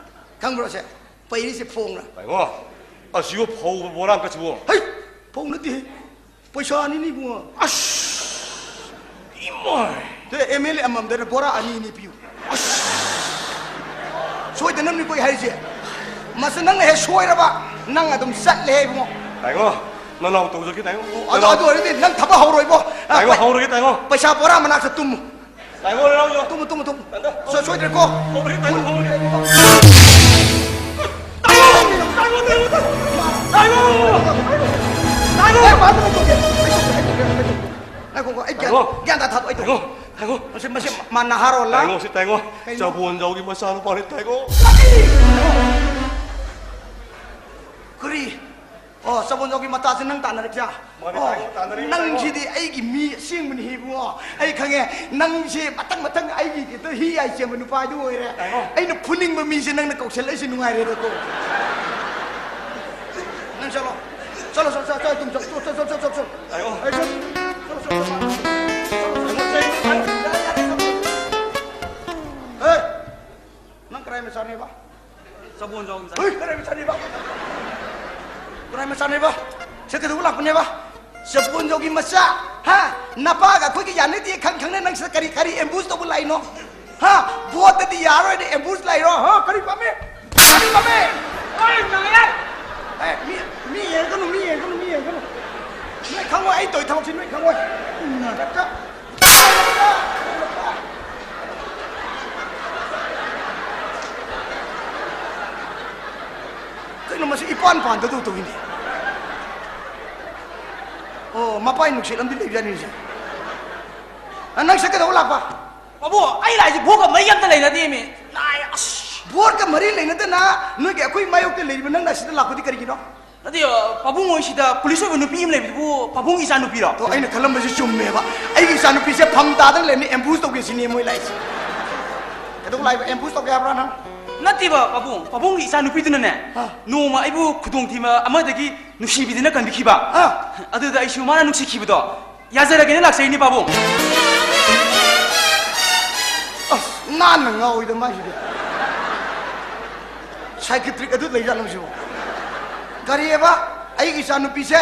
ꯈꯪꯕ꯭ꯔꯣ ꯁꯦ? ꯄꯩꯔꯤꯁꯦ ꯐꯣꯡꯅ꯫ ꯇꯥꯏꯉꯣ, ꯑꯁꯤꯕꯨ ꯐꯧ ꯕꯣꯔꯥ ꯀꯠꯁꯤꯕꯨ? ꯍꯩ! ꯐꯧ ꯅꯠꯇꯦꯍꯦ꯫ ꯄꯩꯁꯥꯅꯤꯅꯦ ꯏꯕꯨꯡꯉꯣ꯫ ꯑꯁ! ꯏꯃꯥꯏ! ꯇꯦ, ꯑꯦꯝ ꯑꯦꯜ ꯑꯦ ꯑꯃꯃꯝꯗꯅ ꯕꯣꯔꯥ ꯑꯅꯤ ꯑꯅꯤ ꯄꯤꯌꯨ꯫ ꯑꯁ! ꯁꯣꯏꯗꯅꯕꯅꯤꯀꯣ ꯑꯩ ꯍꯥꯏꯔꯤꯁꯦ꯫ ꯃꯁꯤ ꯅꯪꯅ ꯍꯦꯛ ꯁꯣꯏꯔꯕ, ꯅꯪ ꯑꯗꯨꯝ ꯆꯠꯂꯦ ꯏꯕꯨꯡꯉꯣ꯫ ꯇꯥꯏꯉꯣ, ꯅꯅꯥꯎ ꯇꯧꯖꯒꯦ ꯇꯥꯏꯉꯣ꯫ ꯑꯣ, ꯑꯗꯨ, ꯅꯅꯥꯎ꯫ ꯑꯗꯨ ꯑꯣꯏꯔꯗꯤ ꯅꯪ ꯊꯕꯛ ꯍꯧꯔꯣꯏꯕꯣ꯫ ꯑ, ꯇꯥꯏꯉꯣ, ꯄꯩ-, ꯍꯧꯔꯒꯦ ꯇꯥꯏꯉꯣ꯫ ꯄꯩꯁꯥ ꯕꯣꯔꯥ ꯃꯅꯥꯛꯇ ꯇꯨꯝꯃꯨ꯫ ꯇꯥꯏꯉꯣ, ꯅꯅꯥꯎ, ꯇꯨꯝꯃꯨ, ꯇꯨꯝꯃꯨ, ꯇꯨꯝꯃꯨ꯫ ꯇꯥꯏꯉꯣ꯫ ꯁꯣꯏ-, ꯁꯣꯏꯗ꯭ꯔꯦꯀꯣ꯫ ꯍꯧꯔꯒꯦ ꯇꯥꯏꯉꯣ, ꯍꯧꯔꯒꯦ꯫ ꯇꯥꯏꯉꯣ! ꯇꯥꯏꯉꯣ! ꯇꯥꯏꯉꯣ! ꯇꯥꯏꯉꯣ! ꯑꯦ, ꯃꯥ ꯑꯗꯨꯝ ꯂꯩꯊꯣꯛꯀꯦ꯫ ꯂꯩꯊꯣꯛꯀꯦ, ꯂꯩꯊꯣꯛꯀꯦ, ꯂꯩꯊꯣꯛꯀꯦ꯫ ꯉꯥꯏꯈꯣꯀꯣ, ꯑꯩ ꯒ꯭ꯌꯥꯟ, ꯇꯥꯏꯉꯣ! ꯒ꯭ꯌꯥꯟ ꯇꯥ ꯊꯥꯗꯣꯛ, ꯑꯩ ꯇꯥꯏꯉꯣ! ꯇꯥꯏꯉꯣ! ꯃꯁꯤ, ꯃꯁꯤ ꯃꯥ ꯅꯍꯥꯔꯣꯜꯂ? ꯇꯥꯏꯉꯣ, ꯁꯤ ꯇꯥꯏꯉꯣ! ꯀꯩꯅꯣ? ꯆꯕꯣꯟꯖꯥꯎꯒꯤ ꯃꯆꯥꯅꯨꯄꯥꯅꯤ, ꯇꯥꯏꯉꯣ! ꯀꯔꯤ? ꯑꯣ, ꯆꯕꯣꯟꯖꯥꯎꯒꯤ ꯃꯇꯥꯁꯦ ꯅꯪ ꯇꯥꯟꯅꯔꯛꯁꯦ? ꯃꯥꯅꯦ, ꯑꯣ, ꯇꯥꯏꯉꯣ, ꯇꯥꯟꯅꯔꯛꯏ, ꯅꯪꯁꯤꯗꯤ ꯑꯩꯒꯤ ꯃꯤ ꯑꯁꯦꯡꯕꯅꯤ ꯏꯕꯨꯡꯉꯣ꯫ ꯑꯩ ꯈꯪꯉꯦ, ꯅꯪꯁꯦ ꯃꯊꯪ ꯃꯊꯪ ꯑꯩꯒꯤ ꯈꯤꯇ ꯍꯤ ꯌꯥꯏ ꯆꯦꯟꯕ ꯅꯨꯄꯥꯗꯨ ꯑꯣꯏꯔꯦ꯫ ꯇꯥꯏꯉꯣ꯫ ꯑꯩꯅ ꯐꯨꯅꯤꯡꯕ ꯃꯤꯁꯦ ꯅꯪꯅ ꯀꯧꯁꯜꯂꯛꯏꯁꯦ ꯅꯨꯡꯉꯥꯏꯔꯦꯗꯀꯣ꯫ ꯅꯪ ꯆꯠꯂꯣ꯫ ꯆꯠꯂꯣ, ꯆꯠꯂꯣ, ꯆꯠꯂꯣ, ꯆꯠꯂꯣ, ꯆꯠꯂꯣ, ꯆꯠꯂꯣ, ꯆꯠꯂꯣ, ꯆꯠꯂꯣ꯫ ꯇꯥꯏꯉꯣ꯫ ꯑꯩ ꯆꯠ-, ꯆꯠꯂꯣ, ꯆꯠꯂꯣ, ꯆꯠꯂꯣ꯫ ꯇꯥꯏꯉꯣ, ꯆꯩ-, ꯇꯥꯏꯉꯣ꯫ ꯌꯥꯔꯦ, ꯌꯥꯔꯦ, ꯆꯠꯂꯣ꯫ ꯍꯦ! ꯅꯪ ꯀꯅꯥꯏ ꯃꯆꯥꯅꯦꯕ? ꯆꯕꯣꯟꯖꯥꯎ ꯃꯆꯥ꯫ ꯍꯣꯏ, ꯀꯅꯥꯏ ꯃꯆꯥꯅꯦꯕ? ꯀꯅꯥꯏ ꯃꯆꯥꯅꯦꯕ? ꯁꯤ ꯀꯩꯗꯧꯕ ꯂꯥꯛꯄꯅꯦꯕ? ꯆꯕꯣꯟꯖꯥꯎꯒꯤ ꯃꯆꯥ, ꯍꯥ? ꯅꯄꯥꯒ ꯑꯩꯈꯣꯏꯒ ꯌꯥꯅꯗꯦ ꯈꯪ ꯈꯪꯅ ꯅꯪ ꯁꯤꯗ ꯀꯔꯤ, ꯀꯔꯤ ꯑꯦꯝꯕꯨꯁ ꯇꯧꯕ ꯂꯥꯛꯏꯅꯣ? ꯍꯥ? ꯚꯣꯠꯇꯗꯤ ꯌꯥꯔꯣꯏꯅ ꯑꯦꯝꯕꯨꯁ ꯂꯥꯛꯏꯔꯣ? ꯍꯥ? ꯀꯔꯤ ꯄꯥꯝꯃꯤ? ꯀꯔꯤ ꯄꯥꯝꯃꯤ? ꯑꯩ ꯅꯥꯔꯦ! ꯑꯦ, ꯃꯤ, ꯃꯤ ꯌꯦꯡꯒꯅꯨ, ꯃꯤ ꯌꯦꯡꯒꯅꯨ, ꯃꯤ ꯌꯦꯡꯒꯅꯨ꯫ ꯅꯣꯏ ꯈꯪꯉꯣꯏ, ꯑꯩ ꯇꯧꯔꯤ ꯊꯕꯛꯁꯤ ꯅꯣꯏ ꯈꯪꯉꯣꯏ꯫ ꯅꯥꯔꯛꯇ꯫ ꯀꯩꯅꯣ ꯃꯁꯤ ꯏꯄꯥꯟ ꯄꯥꯟꯗꯗꯧ ꯇꯧꯏꯅꯦ꯫ ꯑꯣ, ꯃꯄꯥꯏ ꯅꯨꯡꯁꯤꯠ ꯑꯃꯗꯤ ꯂꯩꯕꯖꯥꯠꯅꯤ ꯁꯦ꯫ ꯑ, ꯅꯪ ꯁꯤ ꯀꯩꯗꯧꯕ ꯂꯥꯛꯄ? ꯄꯥꯕꯨꯡ, ꯑꯩ ꯂꯥꯛꯏꯁꯦ ꯚꯣꯠꯀ ꯃꯔꯤ ꯑꯝꯇ ꯂꯩꯅꯗꯦꯃꯤ꯫ ꯅꯥꯏ, ꯑꯁ꯫ ꯚꯣꯠꯀ ꯃꯔꯤ ꯂꯩꯅꯗꯅ ꯅꯣꯏꯒꯤ ꯑꯩꯈꯣꯏ ꯃꯥꯌꯣꯛꯇ ꯂꯩꯔꯤꯕ ꯅꯪꯅ ꯑꯁꯤꯗ ꯂꯥꯛꯄꯗꯤ ꯀꯔꯤꯒꯤꯅꯣ? ꯅꯠꯇꯦ, ꯑ, ꯄꯥꯕꯨꯡ ꯍꯣꯏ ꯁꯤꯗ ꯄꯨꯂꯤꯁ ꯑꯣꯏꯕ ꯅꯨꯄꯤ ꯑꯃ ꯂꯩꯕꯗꯨꯕꯨ ꯄꯥꯕꯨꯡꯒꯤ ꯏꯆꯥ ꯅꯨꯄꯤꯔꯣ? ꯑꯣ, ꯑꯩꯅ ꯈꯜꯂꯝꯕꯁꯤ ꯆꯨꯝꯃꯦꯕ꯫ ꯑꯩꯒꯤ ꯏꯆꯥ ꯅꯨꯄꯤꯁꯦ ꯐꯝ ꯇꯥꯗꯅ ꯂꯩꯕꯅꯤ, ꯑꯦꯝꯕꯨꯁ ꯇꯧꯒꯦ ꯁꯤꯅꯦ ꯃꯣꯏ ꯂꯥꯛꯏꯁꯦ꯫ ꯀꯩꯗꯧ ꯂꯥꯛꯏꯕ? ꯑꯦꯝꯕꯨꯁ ꯇꯧꯒꯦ ꯍꯥꯏꯕ꯭ꯔꯥ ꯅꯪ? ꯅꯠꯇꯦꯕ ꯄꯥꯕꯨꯡ, ꯄꯥꯕꯨꯡꯒꯤ ꯏꯆꯥ ꯅꯨꯄꯤꯗꯨꯅꯅꯦ, ꯑꯥ꯫ ꯅꯣꯡꯃ ꯑꯩꯕꯨ ꯈꯨꯗꯣꯡꯊꯤꯕ ꯑꯃꯗꯒꯤ ꯅꯨꯡꯁꯤꯕꯤꯗꯨꯅ ꯀꯟꯕꯤꯈꯤꯕ꯫ ꯑꯥ꯫ ꯑꯗꯨꯗ ꯑꯩꯁꯨ ꯃꯥꯅ ꯅꯨꯡꯁꯤꯈꯤꯕꯗꯣ ꯌꯥꯖꯔꯒꯦꯅ ꯂꯥꯛꯆꯩꯅꯤ ꯄꯥꯕꯨꯡ꯫ ꯑꯁ, ꯅꯥꯟꯅ ꯉꯥꯎꯏꯗ ꯃꯥꯏꯁꯤꯗꯤ꯫ ꯁꯥꯏꯀꯤꯇ꯭ꯔꯤꯛ ꯑꯗꯨ ꯂꯩꯖꯥꯠꯂꯣ ꯁꯤꯕꯣ? ꯀꯔꯤꯑꯕ? ꯑꯩꯒꯤ ꯏꯆꯥ ꯅꯨꯄꯤꯁꯦ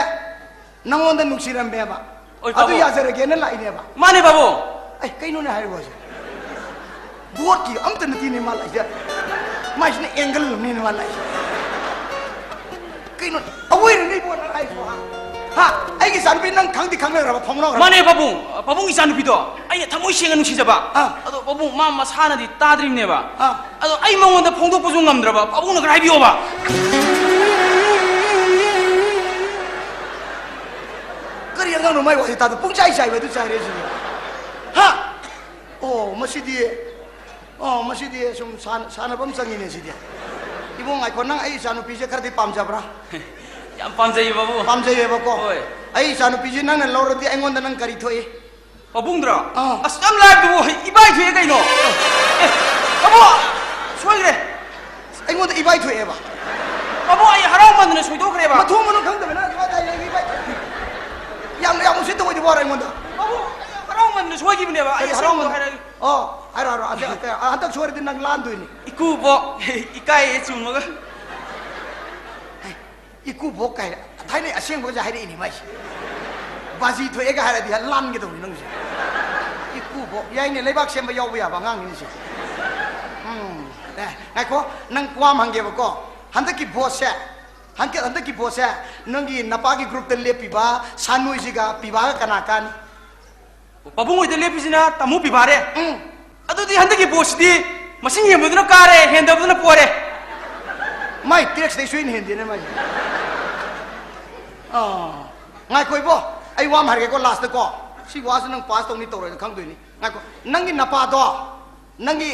ꯅꯪꯉꯣꯟꯗ ꯅꯨꯡꯁꯤꯔꯝꯃꯦꯕ꯫ ꯑꯣꯏ, ꯑꯗꯨ ꯄꯥꯕꯨꯡ꯫ ꯌꯥꯖꯔꯒꯦꯅ ꯂꯥꯛꯏꯅꯦꯕ꯫ ꯃꯥꯅꯦ ꯄꯥꯕꯨꯡ꯫ ꯑꯩ ꯀꯩꯅꯣꯅꯦ ꯍꯥꯏꯔꯤꯕꯁꯦ? ꯕꯣꯠꯀꯤ ꯑꯝꯇ ꯅꯠꯇꯦꯅꯦ ꯃꯥ ꯂꯥꯛꯏꯁꯦ꯫ ꯃꯥꯏꯁꯤꯅ ꯑꯦꯡꯒꯜ ꯑꯃꯅꯤꯅꯦ ꯃꯥ ꯂꯥꯛꯏꯁꯦ꯫ ꯀꯩꯅꯣ? ꯑꯋꯣꯏꯔꯅꯤ ꯏꯕꯣ ꯅꯪ ꯍꯥꯏꯁꯤꯕꯣ, ꯍꯥ? ꯍꯥ? ꯑꯩꯒꯤ ꯏꯆꯥꯅꯨꯄꯤ ꯅꯪ ꯈꯪꯗꯤ ꯈꯪꯅꯈ꯭ꯔꯕ, ꯐꯥꯎꯅꯈ꯭ꯔꯕ? ꯃꯥꯅꯦ ꯄꯥꯕꯨꯡ, ꯄꯥꯕꯨꯡ ꯏꯆꯥꯅꯨꯄꯤꯗꯣ ꯑꯩꯅ ꯊꯃꯣꯏ ꯁꯦꯡꯅ ꯅꯨꯡꯁꯤꯖꯕ꯫ ꯑꯥ꯫ ꯑꯗꯣ ꯄꯥꯕꯨꯡ, ꯃꯥ ꯃꯁꯥꯅꯗꯤ ꯇꯥꯗ꯭ꯔꯤꯕꯅꯦꯕ꯫ ꯑꯥ꯫ ꯑꯗꯣ ꯑꯩ ꯃꯉꯣꯟꯗ ꯐꯣꯡꯗꯣꯛꯄꯁꯨ ꯉꯝꯗ꯭ꯔꯕ, ꯄꯥꯕꯨꯡꯅ ꯈꯔ ꯍꯥꯏꯕꯤꯌꯣꯕ꯫ ꯀꯔꯤ ꯑꯉꯥꯡꯅꯣ ꯃꯥꯏ ꯋꯥꯁꯤ ꯇꯥꯗ? ꯄꯨꯡ ꯆꯥꯏ ꯆꯥꯏꯕ ꯑꯗꯨ ꯆꯥꯏꯔꯦ ꯁꯤꯗꯤ꯫ ꯍꯥ? ꯑꯣ, ꯃꯁꯤꯗꯤ, ꯑꯣ, ꯃꯁꯤꯗꯤ ꯁꯨꯝ ꯁꯥꯟ-, ꯁꯥꯟꯅꯕ ꯑꯃ ꯆꯪꯉꯤꯅꯦ ꯁꯤꯗꯤ꯫ ꯏꯕꯨꯡ, ꯉꯥꯏꯈꯣ, ꯅꯪ ꯑꯩ ꯏꯆꯥꯅꯨꯄꯤꯁꯦ ꯈꯔꯗꯤ ꯄꯥꯝꯖꯕ꯭ꯔꯥ? ꯌꯥꯝ ꯄꯥꯝꯖꯩꯌꯦ ꯄꯥꯕꯨꯡ꯫ ꯄꯥꯝꯖꯩꯌꯦꯕꯀꯣ? ꯍꯣꯏ꯫ ꯑꯩ ꯏꯆꯥꯅꯨꯄꯤꯁꯦ ꯅꯪꯅ ꯂꯧꯔꯗꯤ ꯑꯩꯉꯣꯟꯗ ꯅꯪ ꯀꯔꯤ ꯊꯣꯛꯏ? ꯄꯥꯕꯨꯡꯗ꯭ꯔꯣ? ꯑꯥ꯫ ꯑꯁ, ꯌꯥꯝ ꯂꯥꯏꯕꯗꯨꯕꯨ ꯏꯕꯥꯏ ꯊꯣꯛꯑꯦ ꯀꯩꯅꯣ꯫ ꯑꯦ, ꯄꯥꯕꯨꯡ, ꯁꯣꯏꯈ꯭ꯔꯦ꯫ ꯑꯩꯉꯣꯟꯗ ꯏꯕꯥꯏ ꯊꯣꯛꯑꯦꯕ꯫ ꯄꯥꯕꯨꯡ, ꯑꯩ ꯍꯔꯥꯎꯃꯟꯗꯅ ꯁꯣꯏꯗꯣꯛꯈ꯭ꯔꯦꯕ꯫ ꯃꯊꯣꯡ ꯃꯔꯝ ꯈꯪꯗꯕꯅ ꯏꯕꯥꯏ ꯊꯣꯛꯑꯦ꯫ ꯌꯥꯝ, ꯌꯥꯝ ꯎꯁꯤꯠꯇ ꯑꯣꯏꯗꯕ ꯋꯥꯔꯣ ꯑꯩꯉꯣꯟꯗ꯫ ꯄꯥꯕꯨꯡ, ꯑꯩ ꯍꯔꯥꯎꯃꯟꯗꯅ ꯁꯣꯏꯈꯤꯕꯅꯦꯕ꯫ ꯑꯩ ꯀꯔꯤ ꯑꯁꯦꯡꯕꯗꯣ ꯍꯔꯥꯎꯃꯟ-, ꯍꯥꯏꯔꯛꯑꯒꯦ꯫ ꯑꯣ, ꯍꯥꯏꯔꯣ, ꯍꯥꯏꯔꯣ꯫ ꯑꯁꯦ-, ꯑ, ꯍꯟꯗꯛ ꯁꯣꯏꯔꯗꯤ ꯅꯪ ꯂꯥꯟꯗꯣꯏꯅꯤ꯫ ꯏꯀꯨꯕꯣꯛ, ꯏꯀꯥꯏꯌꯦ ꯆꯨꯝꯃꯒ꯫ ꯏꯀꯨꯕꯣꯛ ꯀꯥꯏꯅ ꯊꯥꯏꯅꯩ ꯑꯁꯦꯡꯕꯒꯁꯦ ꯍꯥꯏꯔꯛꯏꯅꯦ ꯃꯥꯏꯁꯦ꯫ ꯕꯥꯖꯤ ꯊꯣꯛꯑꯦꯒ ꯍꯥꯏꯔꯗꯤ ꯂꯥꯟꯒꯗꯧꯅꯤ ꯅꯪꯁꯦ꯫ ꯏꯀꯨꯕꯣꯛ, ꯌꯥꯏꯅꯦ, ꯂꯩꯕꯥꯛ ꯁꯦꯝꯕ ꯌꯥꯎꯕ ꯌꯥꯕ ꯑꯉꯥꯡꯅꯤꯅꯦ ꯁꯦ꯫ ꯎꯝ, ꯑꯦ, ꯉꯥꯏꯈꯣ, ꯅꯪ ꯋꯥ ꯑꯃ ꯍꯪꯒꯦꯕꯀꯣ꯫ ꯍꯟꯗꯛꯀꯤ ꯚꯣꯠꯁꯦ, ꯍꯟꯗꯛ, ꯍꯟꯗꯛꯀꯤ ꯚꯣꯠꯁꯦ ꯅꯪꯒꯤ ꯅꯄꯥꯒꯤ ꯒ꯭ꯔꯨꯞꯇ ꯂꯦꯞꯄꯤꯕ ꯁꯥꯅꯣꯏꯁꯤꯒ ꯄꯤꯕꯥꯒ ꯀꯅꯥ ꯀꯥꯅꯤ? ꯄꯥꯕꯨꯡ ꯍꯣꯏꯗ ꯂꯦꯞꯄꯤꯁꯤꯅ ꯇꯥꯃꯣ ꯄꯤꯕꯥꯔꯦ꯫ ꯎꯝ꯫ ꯑꯗꯨꯗꯤ ꯍꯟꯗꯛꯀꯤ ꯚꯣꯠꯁꯤꯗꯤ ꯃꯁꯤꯡ ꯍꯦꯟꯕꯗꯨꯅ ꯀꯥꯔꯦ, ꯍꯦꯟꯗꯕꯗꯨꯅ ꯄꯣꯔꯦ꯫ ꯃꯥꯏ ꯇꯦꯛꯁꯇꯩ ꯁꯣꯏꯅ ꯍꯦꯟꯗꯦꯅꯦ ꯃꯥꯏꯁꯦ꯫ ꯑꯥ, ꯉꯥꯏꯈꯣ ꯏꯕꯣ, ꯑꯩ ꯋꯥ ꯑꯃ ꯍꯥꯏꯔꯒꯦꯀꯣ ꯂꯥꯁꯇꯀꯣ꯫ ꯁꯤ ꯋꯥꯁꯤ ꯅꯪ ꯄꯥꯁ ꯇꯧꯅꯤ ꯇꯧꯔꯣꯏꯗ ꯈꯪꯗꯣꯏꯅꯤ꯫ ꯉꯥꯏꯈꯣ, ꯅꯪꯒꯤ ꯅꯄꯥꯗꯣ, ꯅꯪꯒꯤ,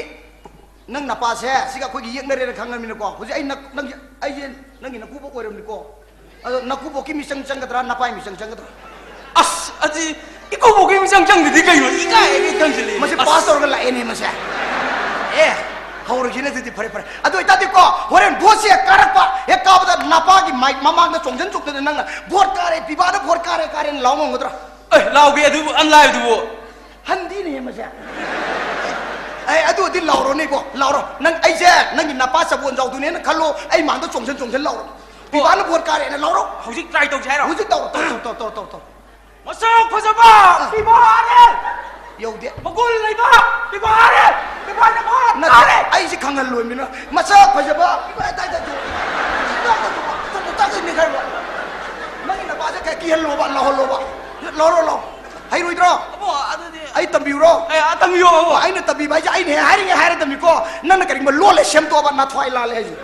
ꯅꯪ ꯅꯄꯥꯁꯦ ꯁꯤꯒ ꯑꯩꯈꯣꯏꯒꯤ ꯌꯦꯛꯅꯔꯦꯅ ꯈꯪꯉꯕꯅꯤꯅꯀꯣ꯫ ꯍꯧꯖꯤꯛ ꯑꯩ ꯅꯪ-, ꯅꯪꯒꯤ, ꯑꯩꯁꯦ ꯅꯪꯒꯤ ꯅꯀꯨꯕꯣꯛ ꯑꯣꯏꯔꯕꯅꯤꯀꯣ꯫ ꯑꯗꯣ ꯅꯀꯨꯕꯣꯛꯀꯤ ꯃꯤꯆꯪ ꯆꯪꯒꯗ꯭ꯔꯥ, ꯅꯄꯥꯏ ꯃꯤꯆꯪ ꯆꯪꯒꯗ꯭ꯔꯥ? ꯑꯁ, ꯑꯗꯨꯗꯤ ꯏꯀꯨꯕꯣꯛꯀꯤ ꯃꯤꯆꯪ ꯆꯪꯗꯗꯤ ꯀꯩꯅꯣ? ꯏꯀꯥꯏ, ꯑꯩ ꯈꯪꯖꯤꯜꯂꯦ꯫ ꯃꯁꯤ ꯑꯁ꯫ ꯄꯥꯁ ꯇꯧꯔꯒ ꯂꯥꯛꯑꯦꯅꯦ ꯃꯁꯦ꯫ ꯑꯦ꯫ ꯍꯧꯔꯒꯦꯅꯦ ꯑꯗꯨꯗꯤ꯫ ꯐꯔꯦ, ꯐꯔꯦ꯫ ꯑꯗꯨ ꯑꯣꯏꯇꯥꯔꯗꯤꯀꯣ, ꯍꯣꯔꯦꯟ ꯚꯣꯠꯁꯦ ꯀꯥꯔꯛꯄ ꯍꯦꯛ ꯀꯥꯕꯗ ꯅꯄꯥꯒꯤ ꯃꯥꯏꯛ ꯃꯃꯥꯡꯗ ꯆꯣꯡꯁꯤꯟ ꯆꯣꯡꯗꯅ ꯅꯪꯅ "ꯚꯣꯠ ꯀꯥꯔꯦ, ꯄꯤꯕꯥꯅ ꯚꯣꯠ ꯀꯥꯔꯦ, ꯀꯥꯔꯦꯅ" ꯂꯥꯎ ꯉꯝꯒꯗ꯭ꯔꯥ? ꯑꯦ, ꯂꯥꯎꯒꯦ, ꯑꯗꯨꯕꯨ ꯑꯟ ꯂꯥꯏꯕꯗꯨꯕꯨ꯫ ꯍꯟꯗꯤꯅꯦ ꯃꯁꯦ꯫ ꯑꯦ, ꯑꯗꯨꯗꯤ ꯂꯥꯎꯔꯣꯅꯦ ꯏꯕꯣ, ꯂꯥꯎꯔꯣ꯫ ꯅꯪ, ꯑꯩꯁꯦ ꯅꯪꯒꯤ ꯅꯄꯥ ꯆꯕꯣꯟ ꯖꯥꯎꯗꯨꯅꯦꯅ ꯈꯜꯂꯣ, ꯑꯩ ꯃꯥꯡꯗ ꯆꯣꯡꯁꯤꯟ ꯆꯣꯡꯁꯤꯟ ꯂꯥꯎꯔꯣ꯫ "ꯄꯤꯕꯥꯅ ꯚꯣꯠ ꯀꯥꯔꯦꯅ" ꯂꯥꯎꯔꯣ꯫ ꯍꯧꯖꯤꯛ ꯇ꯭ꯔꯥꯏ ꯇꯧꯁꯦ ꯍꯥꯏꯔꯣ? ꯍꯧꯖꯤꯛ ꯇꯧꯔꯣ, ꯇꯧꯔꯣ, ꯇꯧꯔꯣ, ꯇꯧꯔꯣ, ꯇꯧꯔꯣ, ꯇꯧꯔꯣ꯫ ꯃꯁꯛ ꯐꯖꯕ ꯄꯤꯕꯥꯔꯦ꯫ ꯌꯧꯗꯦ꯫ ꯃꯒꯨꯟ ꯂꯩꯕ ꯄꯤꯕꯥꯔꯦ꯫ ꯄꯤꯕꯥꯅ ꯚꯣꯠ ꯅꯠꯇꯦ, ꯀꯥꯔꯦ꯫ ꯑꯩꯁꯤ ꯈꯪꯍꯜꯂꯣꯏꯃꯤꯅ꯫ ꯃꯁꯛ ꯐꯖꯕ ꯄꯤꯕꯥ ꯑꯗꯥꯏꯗ ꯇꯧ-, ꯑꯗꯥꯏꯗ ꯇꯧ-, ꯑꯗꯥꯏꯗ ꯇꯧ-, ꯅꯪꯒꯤ ꯅꯄꯥꯁꯦ ꯀꯌꯥ ꯀꯤꯍꯜꯂꯣꯕ, ꯂꯥꯎꯍꯜꯂꯣꯕ꯫ ꯂꯥꯎꯔꯣ, ꯂꯥꯎ꯫ ꯍꯩꯔꯣꯏꯗ꯭ꯔꯣ? ꯑꯕꯣ, ꯑꯗꯨꯗꯤ ꯑꯩ ꯇꯝꯕꯤꯌꯨꯔꯣ? ꯑꯦ, ꯑ, ꯇꯝꯕꯤꯌꯣ, ꯑꯕꯣ꯫ ꯑꯩꯅ ꯇꯝꯕꯤꯕ ꯍꯥꯏꯁꯦ ꯑꯩꯅ ꯍꯦꯛ ꯍꯥꯏꯔꯤꯉꯩ ꯍꯥꯏꯔꯗꯕꯅꯤꯀꯣ꯫ ꯅꯪꯅ ꯀꯔꯤꯒꯨꯝꯕ ꯂꯣꯜꯂꯦ ꯁꯦꯝꯗꯣꯛꯑꯕ ꯅꯊ꯭ꯋꯥꯏ ꯂꯥꯜꯂꯦ ꯍꯥꯏꯁꯦ꯫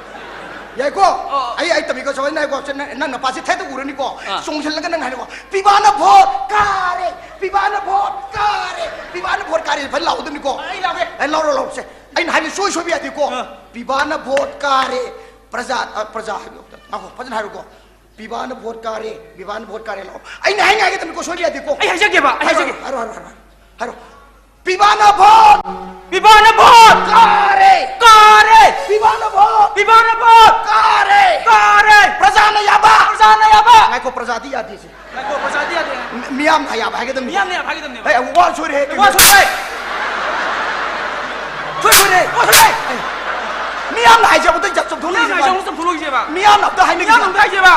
ꯌꯥꯏꯀꯣ? ꯑꯣ꯫ ꯑꯩ, ꯑꯩ ꯇꯝꯕꯤꯀꯣ, ꯁꯨꯃꯥꯏꯅ ꯍꯥꯏꯀꯣ꯫ ꯁꯦ, ꯅꯪ, ꯅꯪ ꯅꯄꯥꯁꯦ ꯊꯦꯠꯇ ꯎꯔꯅꯤꯀꯣ꯫ ꯑꯥ꯫ ꯆꯣꯡꯁꯤꯜꯂꯒ ꯅꯪ ꯍꯥꯏꯔꯀꯣ, "ꯄꯤꯕꯥꯅ ꯚꯣꯠ ꯀꯥꯔꯦ, ꯄꯤꯕꯥꯅ ꯚꯣꯠ ꯀꯥꯔꯦ, ꯄꯤꯕꯥꯅ ꯚꯣꯠ ꯀꯥꯔꯦ", ꯐꯖꯅ ꯂꯥꯎꯗꯕꯅꯤꯀꯣ꯫ ꯑꯩ ꯂꯥꯎꯒꯦ꯫ ꯑꯩ ꯂꯥꯎꯔꯣ, ꯂꯥꯎꯔꯣ, ꯁꯦ꯫ ꯑꯩꯅ ꯍꯥꯏꯕ ꯁꯣꯏ ꯁꯣꯏꯕ ꯌꯥꯗꯦꯀꯣ꯫ ꯑꯥ꯫ "ꯄꯤꯕꯥꯅ ꯚꯣꯠ ꯀꯥꯔꯦ", ꯄ꯭ꯔꯖꯥ, ꯑ, ꯄ꯭ꯔꯖꯥ ꯍꯥꯏꯕ, ꯉꯥꯏꯈꯣ, ꯐꯖꯅ ꯍꯥꯏꯔꯨꯀꯣ꯫ "ꯄꯤꯕꯥꯅ ꯚꯣꯠ ꯀꯥꯔꯦ, ꯄꯤꯕꯥꯅ ꯚꯣꯠ ꯀꯥꯔꯦ" ꯂꯥꯎ꯫ ꯑꯩꯅ ꯍꯥꯏ ꯉꯥꯏꯒꯗꯕꯅꯤꯀꯣ, ꯁꯣꯏꯕ ꯌꯥꯗꯦꯀꯣ꯫ ꯑꯩ ꯍꯥꯏꯖꯒꯦꯕ, ꯑꯩ ꯍꯥꯏꯔꯣ, ꯍꯥꯏꯖꯒꯦ꯫ ꯍꯥꯏꯔꯣ, ꯍꯥꯏꯔꯣ, ꯍꯥꯏꯔꯣ, ꯍꯥꯏꯔꯣ꯫ ꯄꯤꯕꯥꯅ ꯚꯣꯠ! ꯄꯤꯕꯥꯅ ꯚꯣꯠ! ꯀꯥꯔꯦ! ꯀꯥꯔꯦ! ꯄꯤꯕꯥꯅ ꯚꯣꯠ! ꯄꯤꯕꯥꯅ ꯚꯣꯠ! ꯀꯥꯔꯦ! ꯀꯥꯔꯦ! ꯄ꯭ꯔꯖꯥꯅ ꯌꯥꯕ! ꯄ꯭ꯔꯖꯥꯅ ꯌꯥꯕ! ꯉꯥꯏꯈꯣ, ꯄ꯭ꯔꯖꯥꯗꯤ ꯌꯥꯗꯦ ꯁꯤ꯫ ꯉꯥꯏꯈꯣ, ꯄ꯭ꯔꯖꯥꯗꯤ ꯌꯥꯗꯦ꯫ ꯃꯤ-, ꯃꯤꯌꯥꯝꯅ ꯌꯥꯕ ꯍꯥꯏꯒꯗꯕꯅꯤ꯫ ꯃꯤꯌꯥꯝꯅ ꯌꯥꯕ ꯍꯥꯏꯒꯗꯕꯅꯦꯕ꯫ ꯑꯦ, ꯋꯥ ꯁꯣꯏꯔꯦ꯫ ꯋꯥ ꯁꯣꯏꯔꯦ! ꯁꯣꯏ, ꯁꯣꯏꯔꯦ! ꯋꯥ ꯁꯣꯏꯔꯦ! ꯃꯤꯌꯥꯝꯅ ꯍꯥꯏꯖꯕꯗ ꯆꯨꯝꯊꯣꯛꯂꯛꯏꯁꯦ꯫ ꯃꯤꯌꯥꯝꯅ ꯍꯥꯏꯖꯕꯗ ꯆꯨꯝꯊꯣꯛꯂꯛꯏꯁꯦꯕ꯫ ꯃꯤꯌꯥꯝꯅ ꯑꯝꯇ ꯍꯥꯏꯅꯈꯤꯁꯦ꯫ ꯃꯤꯌꯥꯝꯅ ꯑꯝꯇ ꯍꯥꯏꯁꯦꯕ꯫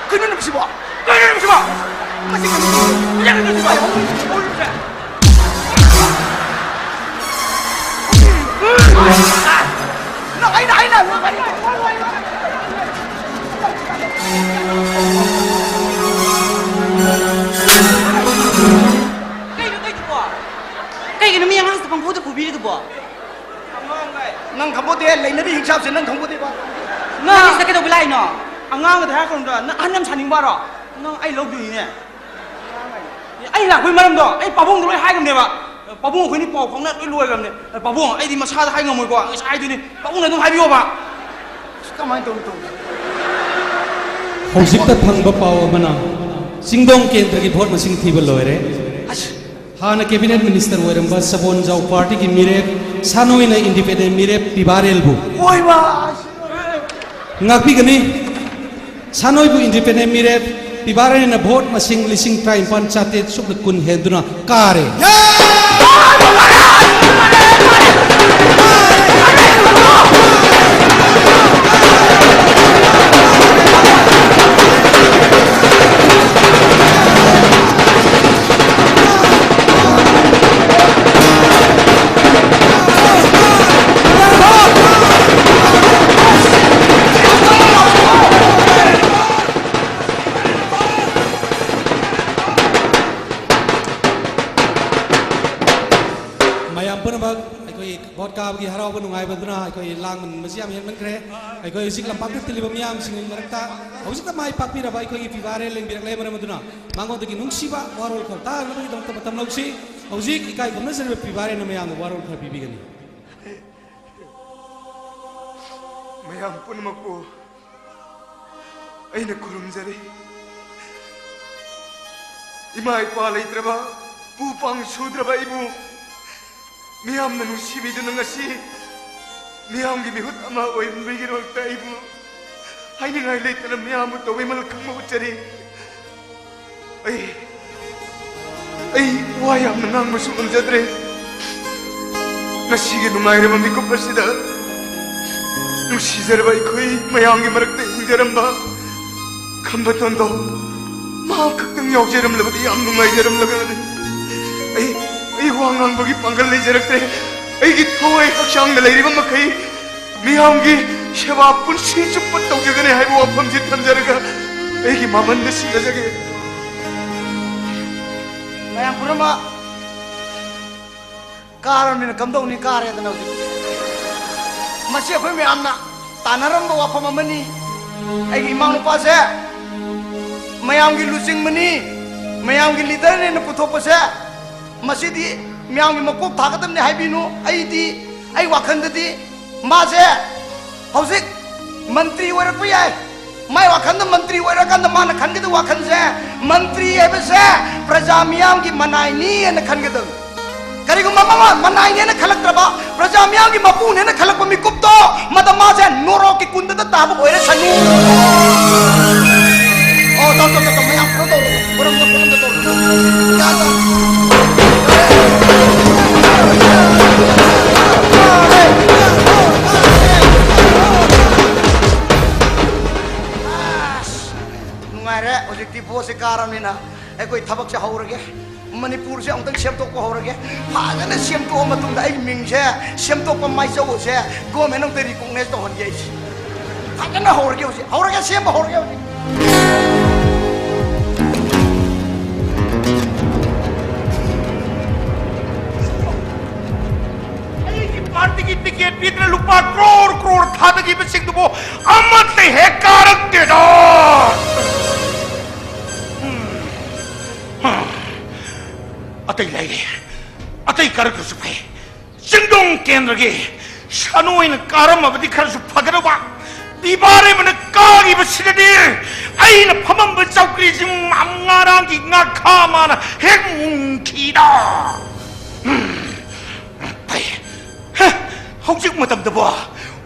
ꯀꯩꯅꯣ ꯅꯨꯃꯤꯠꯁꯤꯕꯣ? ꯀꯩꯅꯣ ꯅꯨꯃꯤꯠꯁꯤꯕꯣ? ꯃꯁꯤ ꯀꯩꯅꯣ? ꯃꯁꯤ ꯀꯩꯅꯣ ꯅꯨꯃꯤꯠꯁꯤꯕꯣ? ꯅꯪ ꯑꯩꯅ, ꯑꯩꯅ, ꯀꯩꯅꯣ ꯇꯧꯏꯗꯨꯕꯣ? ꯀꯩꯒꯤꯅꯣ ꯃꯤ ꯑꯉꯥꯡꯁꯤꯗ ꯄꯪꯐꯨꯗ ꯐꯨꯕꯤꯔꯤꯗꯨꯕꯣ? ꯅꯪ ꯈꯪꯄꯣꯠꯇꯦ, ꯂꯩꯅꯔꯤ ꯍꯤꯡꯁꯥꯞꯁꯦ ꯅꯪ ꯈꯪꯄꯣꯠꯇꯦꯕ꯫ ꯅꯪ ꯁꯤꯗ ꯀꯩꯗꯧꯕ ꯂꯥꯛꯏꯅꯣ? ꯑꯉꯥꯡꯗ ꯍꯥꯏꯔꯛꯀꯅꯨꯗ, ꯅꯪ ꯑꯍꯟ ꯌꯥꯝ ꯁꯥꯅꯤꯡꯕꯔꯣ? ꯅꯪ ꯑꯩ ꯂꯧꯗꯣꯏꯅꯤꯅꯦ꯫ ꯑꯩ ꯂꯥꯛꯄꯒꯤ ꯃꯔꯝꯗꯣ ꯑꯩ ꯄꯥꯕꯨꯡꯗ ꯂꯣꯏ ꯍꯥꯏꯈ꯭ꯔꯕꯅꯦꯕ꯫ ꯄꯥꯕꯨꯡ ꯑꯩꯈꯣꯏꯅꯤ ꯄꯥꯎ ꯐꯥꯎꯅ ꯂꯣꯏ ꯂꯣꯏꯈ꯭ꯔꯕꯅꯦ꯫ ꯄꯥꯕꯨꯡ, ꯑꯩꯗꯤ ꯃꯁꯥꯗ ꯍꯥꯏ ꯉꯝꯃꯣꯏꯀꯣ, ꯉꯁꯥꯏ ꯍꯥꯏꯗꯣꯏꯅꯤ꯫ ꯄꯥꯕꯨꯡꯅ ꯑꯗꯨꯝ ꯍꯥꯏꯕꯤꯌꯣꯕ꯫ ꯑꯁ, ꯀꯃꯥꯏꯅ ꯇꯧꯅꯤ, ꯇꯧꯅꯤ? ꯍꯧꯖꯤꯛꯇ ꯐꯪꯕ ꯄꯥꯎ ꯑꯃꯅ, ꯆꯤꯡꯗꯣꯡ ꯀꯦꯟꯗ꯭ꯔꯒꯤ ꯚꯣꯠ ꯃꯁꯤꯡ ꯊꯤꯕ ꯂꯣꯏꯔꯦ꯫ ꯑꯁ꯫ ꯍꯥꯟꯅ ꯀꯦꯕꯤꯅꯦꯠ ꯃꯤꯅꯤꯁꯇꯔ ꯑꯣꯏꯔꯝꯕ ꯁꯕꯣꯟꯖꯥꯎ ꯄꯥꯔꯇꯤꯒꯤ ꯃꯤꯔꯦꯞ ꯁꯥꯅꯣꯏꯅ ꯏꯟꯗꯤꯄꯦꯟꯗꯦꯟ ꯃꯤꯔꯦꯞ ꯄꯤꯕꯥꯔꯦꯜꯕꯨ ꯉꯥꯛꯄꯤꯒꯅꯤ꯫ ꯁꯥꯅꯣꯏꯕꯨ ꯏꯟꯗꯤꯄꯦꯟꯗꯦꯟ ꯃꯤꯔꯦꯞ ꯄꯤꯕꯥꯔꯦꯜꯅ ꯚꯣꯠ ꯃꯁꯤꯡ ꯂꯤꯁꯤꯡ ꯇꯔꯥꯅꯤꯄꯥꯟ ꯆꯥꯇ꯭ꯔꯦꯠ ꯁꯨꯞꯅ ꯀꯨꯟ ꯍꯦꯟꯗꯨꯅ ꯀꯥꯔꯦ꯫ ꯃꯌꯥꯝ ꯄꯨꯝꯅꯃꯛ ꯑꯩꯈꯣꯏ ꯚꯣꯠ ꯀꯥꯕꯒꯤ ꯍꯔꯥꯎꯕ ꯅꯨꯡꯉꯥꯏꯕꯗꯨꯅ ꯑꯩꯈꯣꯏ ꯂꯥꯡꯃꯟꯕꯁꯤ ꯌꯥꯝ ꯍꯦꯟꯃꯟꯈ꯭ꯔꯦ꯫ ꯑꯩꯈꯣꯏ ꯍꯧꯖꯤꯛ ꯂꯝꯄꯥꯛꯇ ꯇꯤꯜꯂꯤꯕ ꯃꯤꯌꯥꯝꯁꯤꯡꯒꯤ ꯃꯔꯛꯇ ꯍꯧꯖꯤꯛꯇ ꯃꯥꯏ ꯄꯥꯛꯄꯤꯔꯕ ꯑꯩꯈꯣꯏꯒꯤ ꯄꯤꯕꯥꯔꯦꯜ ꯂꯦꯡꯕꯤꯔꯛꯂꯦ꯫ ꯃꯔꯝ ꯑꯗꯨꯅ ꯃꯉꯣꯟꯗꯒꯤ ꯅꯨꯡꯁꯤꯕ ꯋꯥꯔꯣꯜ ꯈꯔ ꯇꯥꯅꯕꯒꯤꯗꯃꯛꯇ ꯃꯇꯝ ꯂꯧꯁꯤ꯫ ꯍꯧꯖꯤꯛ ꯏꯀꯥꯏ ꯈꯨꯝꯅꯖꯔꯤꯕ ꯄꯤꯕꯥꯔꯦꯜꯅ ꯃꯌꯥꯝꯅ ꯋꯥꯔꯣꯜ ꯈꯔ ꯄꯤꯕꯤꯒꯅꯤ꯫ ꯃꯌꯥꯝ ꯄꯨꯝꯅꯃꯛꯄꯨ ꯑꯩꯅ ꯈꯨꯔꯨꯝꯖꯔꯤ꯫ ꯏꯃꯥ ꯏꯄꯥ ꯂꯩꯇ꯭ꯔꯕ, ꯄꯨ ꯄꯥꯡ ꯁꯨꯗ꯭ꯔꯕ ꯑꯩꯕꯨ ꯃꯤꯌꯥꯝꯅ ꯅꯨꯡꯁꯤꯕꯤꯗꯨꯅ ꯉꯁꯤ ꯃꯤꯌꯥꯝꯒꯤ ꯃꯤꯍꯨꯠ ꯑꯃ ꯑꯣꯏꯍꯟꯕꯒꯤꯗꯃꯛꯇ ꯑꯩꯕꯨ ꯍꯥꯏꯅꯤꯡꯉꯥꯏ ꯂꯩꯇꯅ ꯃꯤꯌꯥꯝꯕꯨ ꯇꯧꯕꯤꯃꯜ ꯈꯪꯕ ꯎꯠꯆꯔꯤ꯫ ꯑꯩ ꯑꯩ ꯋꯥ ꯌꯥꯝꯅ ꯉꯥꯡꯕꯁꯨ ꯉꯝꯖꯗ꯭ꯔꯦ꯫ ꯉꯁꯤꯒꯤ ꯅꯨꯡꯉꯥꯏꯔꯕ ꯃꯤꯀꯨꯞ ꯑꯁꯤꯗ ꯅꯨꯡꯁꯤꯖꯔꯕ ꯑꯩꯈꯣꯏ ꯃꯌꯥꯝꯒꯤ ꯃꯔꯛꯇ ꯍꯤꯡꯖꯔꯝꯕ ꯈꯝꯕ ꯊꯣꯏꯗꯣ ꯃꯍꯥꯛ ꯈꯛꯇꯪ ꯌꯥꯎꯖꯔꯝꯂꯕꯗꯤ ꯌꯥꯝ ꯅꯨꯡꯉꯥꯏꯖꯔꯝꯂꯒꯅꯤ꯫ ꯑꯩ ꯑꯩ ꯋꯥ ꯉꯥꯡꯕꯒꯤ ꯄꯥꯡꯒꯜ ꯂꯩꯖꯔꯛꯇ꯭ꯔꯦ꯫ ꯑꯩꯒꯤ ꯊꯋꯥꯏ ꯍꯛꯆꯥꯡꯗ ꯂꯩꯔꯤꯕ ꯃꯈꯩ ꯃꯤꯌꯥꯝꯒꯤ ꯁꯦꯕꯥ ꯄꯨꯟꯁꯤ ꯆꯨꯞꯄ ꯇꯧꯖꯒꯅꯤ ꯍꯥꯏꯕ ꯋꯥꯐꯝꯁꯤ ꯊꯝꯖꯔꯒ ꯑꯩꯒꯤ ꯃꯃꯟꯗ ꯁꯤꯟꯅꯖꯒꯦ꯫ ꯃꯌꯥꯝ ꯄꯨꯝꯅꯃꯛ ꯀꯥꯔꯕꯅꯤꯅ ꯀꯝꯗꯧꯅꯤ? ꯀꯥꯔꯦꯗꯅ ꯍꯧꯖꯤꯛ꯫ ꯃꯁꯤ ꯑꯩꯈꯣꯏ ꯃꯌꯥꯝꯅ ꯇꯥꯟꯅꯔꯝꯕ ꯋꯥꯐꯝ ꯑꯃꯅꯤ꯫ ꯑꯩꯒꯤ ꯏꯃꯥ ꯅꯨꯄꯥꯁꯦ ꯃꯌꯥꯝꯒꯤ ꯂꯨꯆꯤꯡꯕꯅꯤ, ꯃꯌꯥꯝꯒꯤ ꯂꯤꯗꯔꯅꯦꯅ ꯄꯨꯊꯣꯛꯄꯁꯦ, ꯃꯁꯤꯗꯤ ꯃꯌꯥꯝꯒꯤ ꯃꯀꯣꯛ ꯊꯥꯒꯗꯕꯅꯤ ꯍꯥꯏꯕꯤꯅꯨ꯫ ꯑꯩꯗꯤ, ꯑꯩ ꯋꯥꯈꯜꯗꯗꯤ ꯃꯥꯁꯦ ꯍꯧꯖꯤꯛ ꯃꯟꯇ꯭ꯔꯤ ꯑꯣꯏꯔꯛꯄ ꯌꯥꯏ꯫ ꯃꯥꯏ ꯋꯥꯈꯜꯗ ꯃꯟꯇ꯭ꯔꯤ ꯑꯣꯏꯔꯀꯥꯟꯗ ꯃꯥꯅ ꯈꯟꯒꯗꯕ ꯋꯥꯈꯜꯁꯦ, ꯃꯟꯇ꯭ꯔꯤ ꯍꯥꯏꯕꯁꯦ ꯄ꯭ꯔꯖꯥ ꯃꯤꯌꯥꯝꯒꯤ ꯃꯅꯥꯏꯅꯤ ꯍꯥꯏꯅ ꯈꯟꯒꯗꯕꯅꯤ꯫ ꯀꯔꯤꯒꯨꯝꯕ ꯃꯥ ꯃꯅꯥꯏꯅꯦꯅ ꯈꯜꯂꯛꯇ꯭ꯔꯕ, ꯒꯤ ꯃꯄꯨꯅꯦꯅ ꯈꯜꯂꯛꯄ ꯃꯤꯀꯨꯞꯇꯣ, ꯃꯇꯝ ꯃꯥꯁꯦ ꯅꯣꯔꯣꯛꯀꯤ ꯀꯨꯟꯗꯗ ꯇꯥꯕ ꯑꯣꯏꯔꯁꯅꯨ꯫ ꯑꯣ, ꯇꯧ, ꯇꯧ, ꯇꯧ, ꯇꯧ, ꯃꯌꯥꯝ ꯀꯩꯅꯣ ꯇꯧꯔꯣ, ꯈꯨꯔꯨꯝꯗꯣ, ꯈꯨꯔꯨꯝꯗꯣ ꯇꯧꯔꯣ꯫ ꯒ꯭ꯌꯥꯟ ꯇꯥ-, ꯑꯁ, ꯅꯨꯡꯉꯥꯏꯔꯦ, ꯍꯧꯖꯤꯛꯇꯤ ꯚꯣꯠꯁꯦ ꯀꯥꯔꯕꯅꯤꯅ꯫ ꯑꯩꯈꯣꯏ ꯊꯕꯛꯁꯦ ꯍꯧꯔꯒꯦ꯫ ꯃꯅꯤꯄꯨꯔꯁꯦ ꯑꯃꯨꯛꯇꯪ ꯁꯦꯝꯗꯣꯛꯄ ꯍꯧꯔꯒꯦ꯫ ꯐꯖꯅ ꯁꯦꯝꯗꯣꯛꯑ ꯃꯇꯨꯡꯗ ꯑꯩ ꯃꯤꯡꯁꯦ ꯁꯦꯝꯗꯣꯛꯄ ꯃꯥꯏꯆꯧꯁꯦ ꯒꯣꯔꯃꯦꯟ ꯑꯃꯨꯛꯇ ꯔꯤꯀꯣꯛꯅꯥꯏꯁ ꯇꯧꯍꯟꯒꯦ ꯑꯩꯁꯦ꯫ ꯐꯖꯅ ꯍꯧꯔꯒꯦ ꯍꯧꯖꯤꯛ꯫ ꯍꯧꯔꯒꯦ, ꯁꯦꯝꯕ ꯍꯧꯔꯒꯦ ꯍꯧꯖꯤꯛ꯫ ꯑꯩꯒꯤ ꯄꯥꯔꯇꯤꯒꯤ ꯇꯤꯀꯦꯠ ꯄꯤꯗꯅ ꯂꯨꯄꯥ ꯀ꯭ꯔꯣꯔ ꯀ꯭ꯔꯣꯔ ꯊꯥꯗꯈꯤꯕꯁꯤꯡꯗꯨꯕꯨ ꯑꯃꯠꯇ ꯍꯦꯛ ꯀꯥꯔꯛꯇꯦꯗ꯫ ꯎꯝ꯫ ꯑꯇꯩ ꯂꯩꯔꯦ꯫ ꯑꯇꯩ ꯀꯥꯔꯛꯇ꯭ꯔꯁꯨ ꯐꯩ꯫ ꯆꯤꯡꯗꯣꯡ ꯀꯦꯟꯗ꯭ꯔꯒꯤ ꯁꯥꯅꯣꯏꯅ ꯀꯥꯔꯝꯃꯕꯗꯤ ꯈꯔꯁꯨ ꯐꯒꯗꯧꯕ꯫ ꯄꯤꯕꯥꯔꯦꯝꯕꯅ ꯀꯥꯈꯤꯕꯁꯤꯗꯗꯤ ꯑꯩꯅ ꯐꯝꯃꯝꯕ ꯆꯧꯀ꯭ꯔꯤꯁꯤ ꯉꯔꯥꯡꯒꯤ ꯉꯥꯈꯥ ꯃꯥꯅ ꯍꯦꯛ ꯃꯨꯟꯈꯤꯗ꯫ ꯎꯝ, ꯐꯩ꯫ ꯍꯦ, ꯍꯧꯖꯤꯛ ꯃꯇꯝꯗꯕꯨ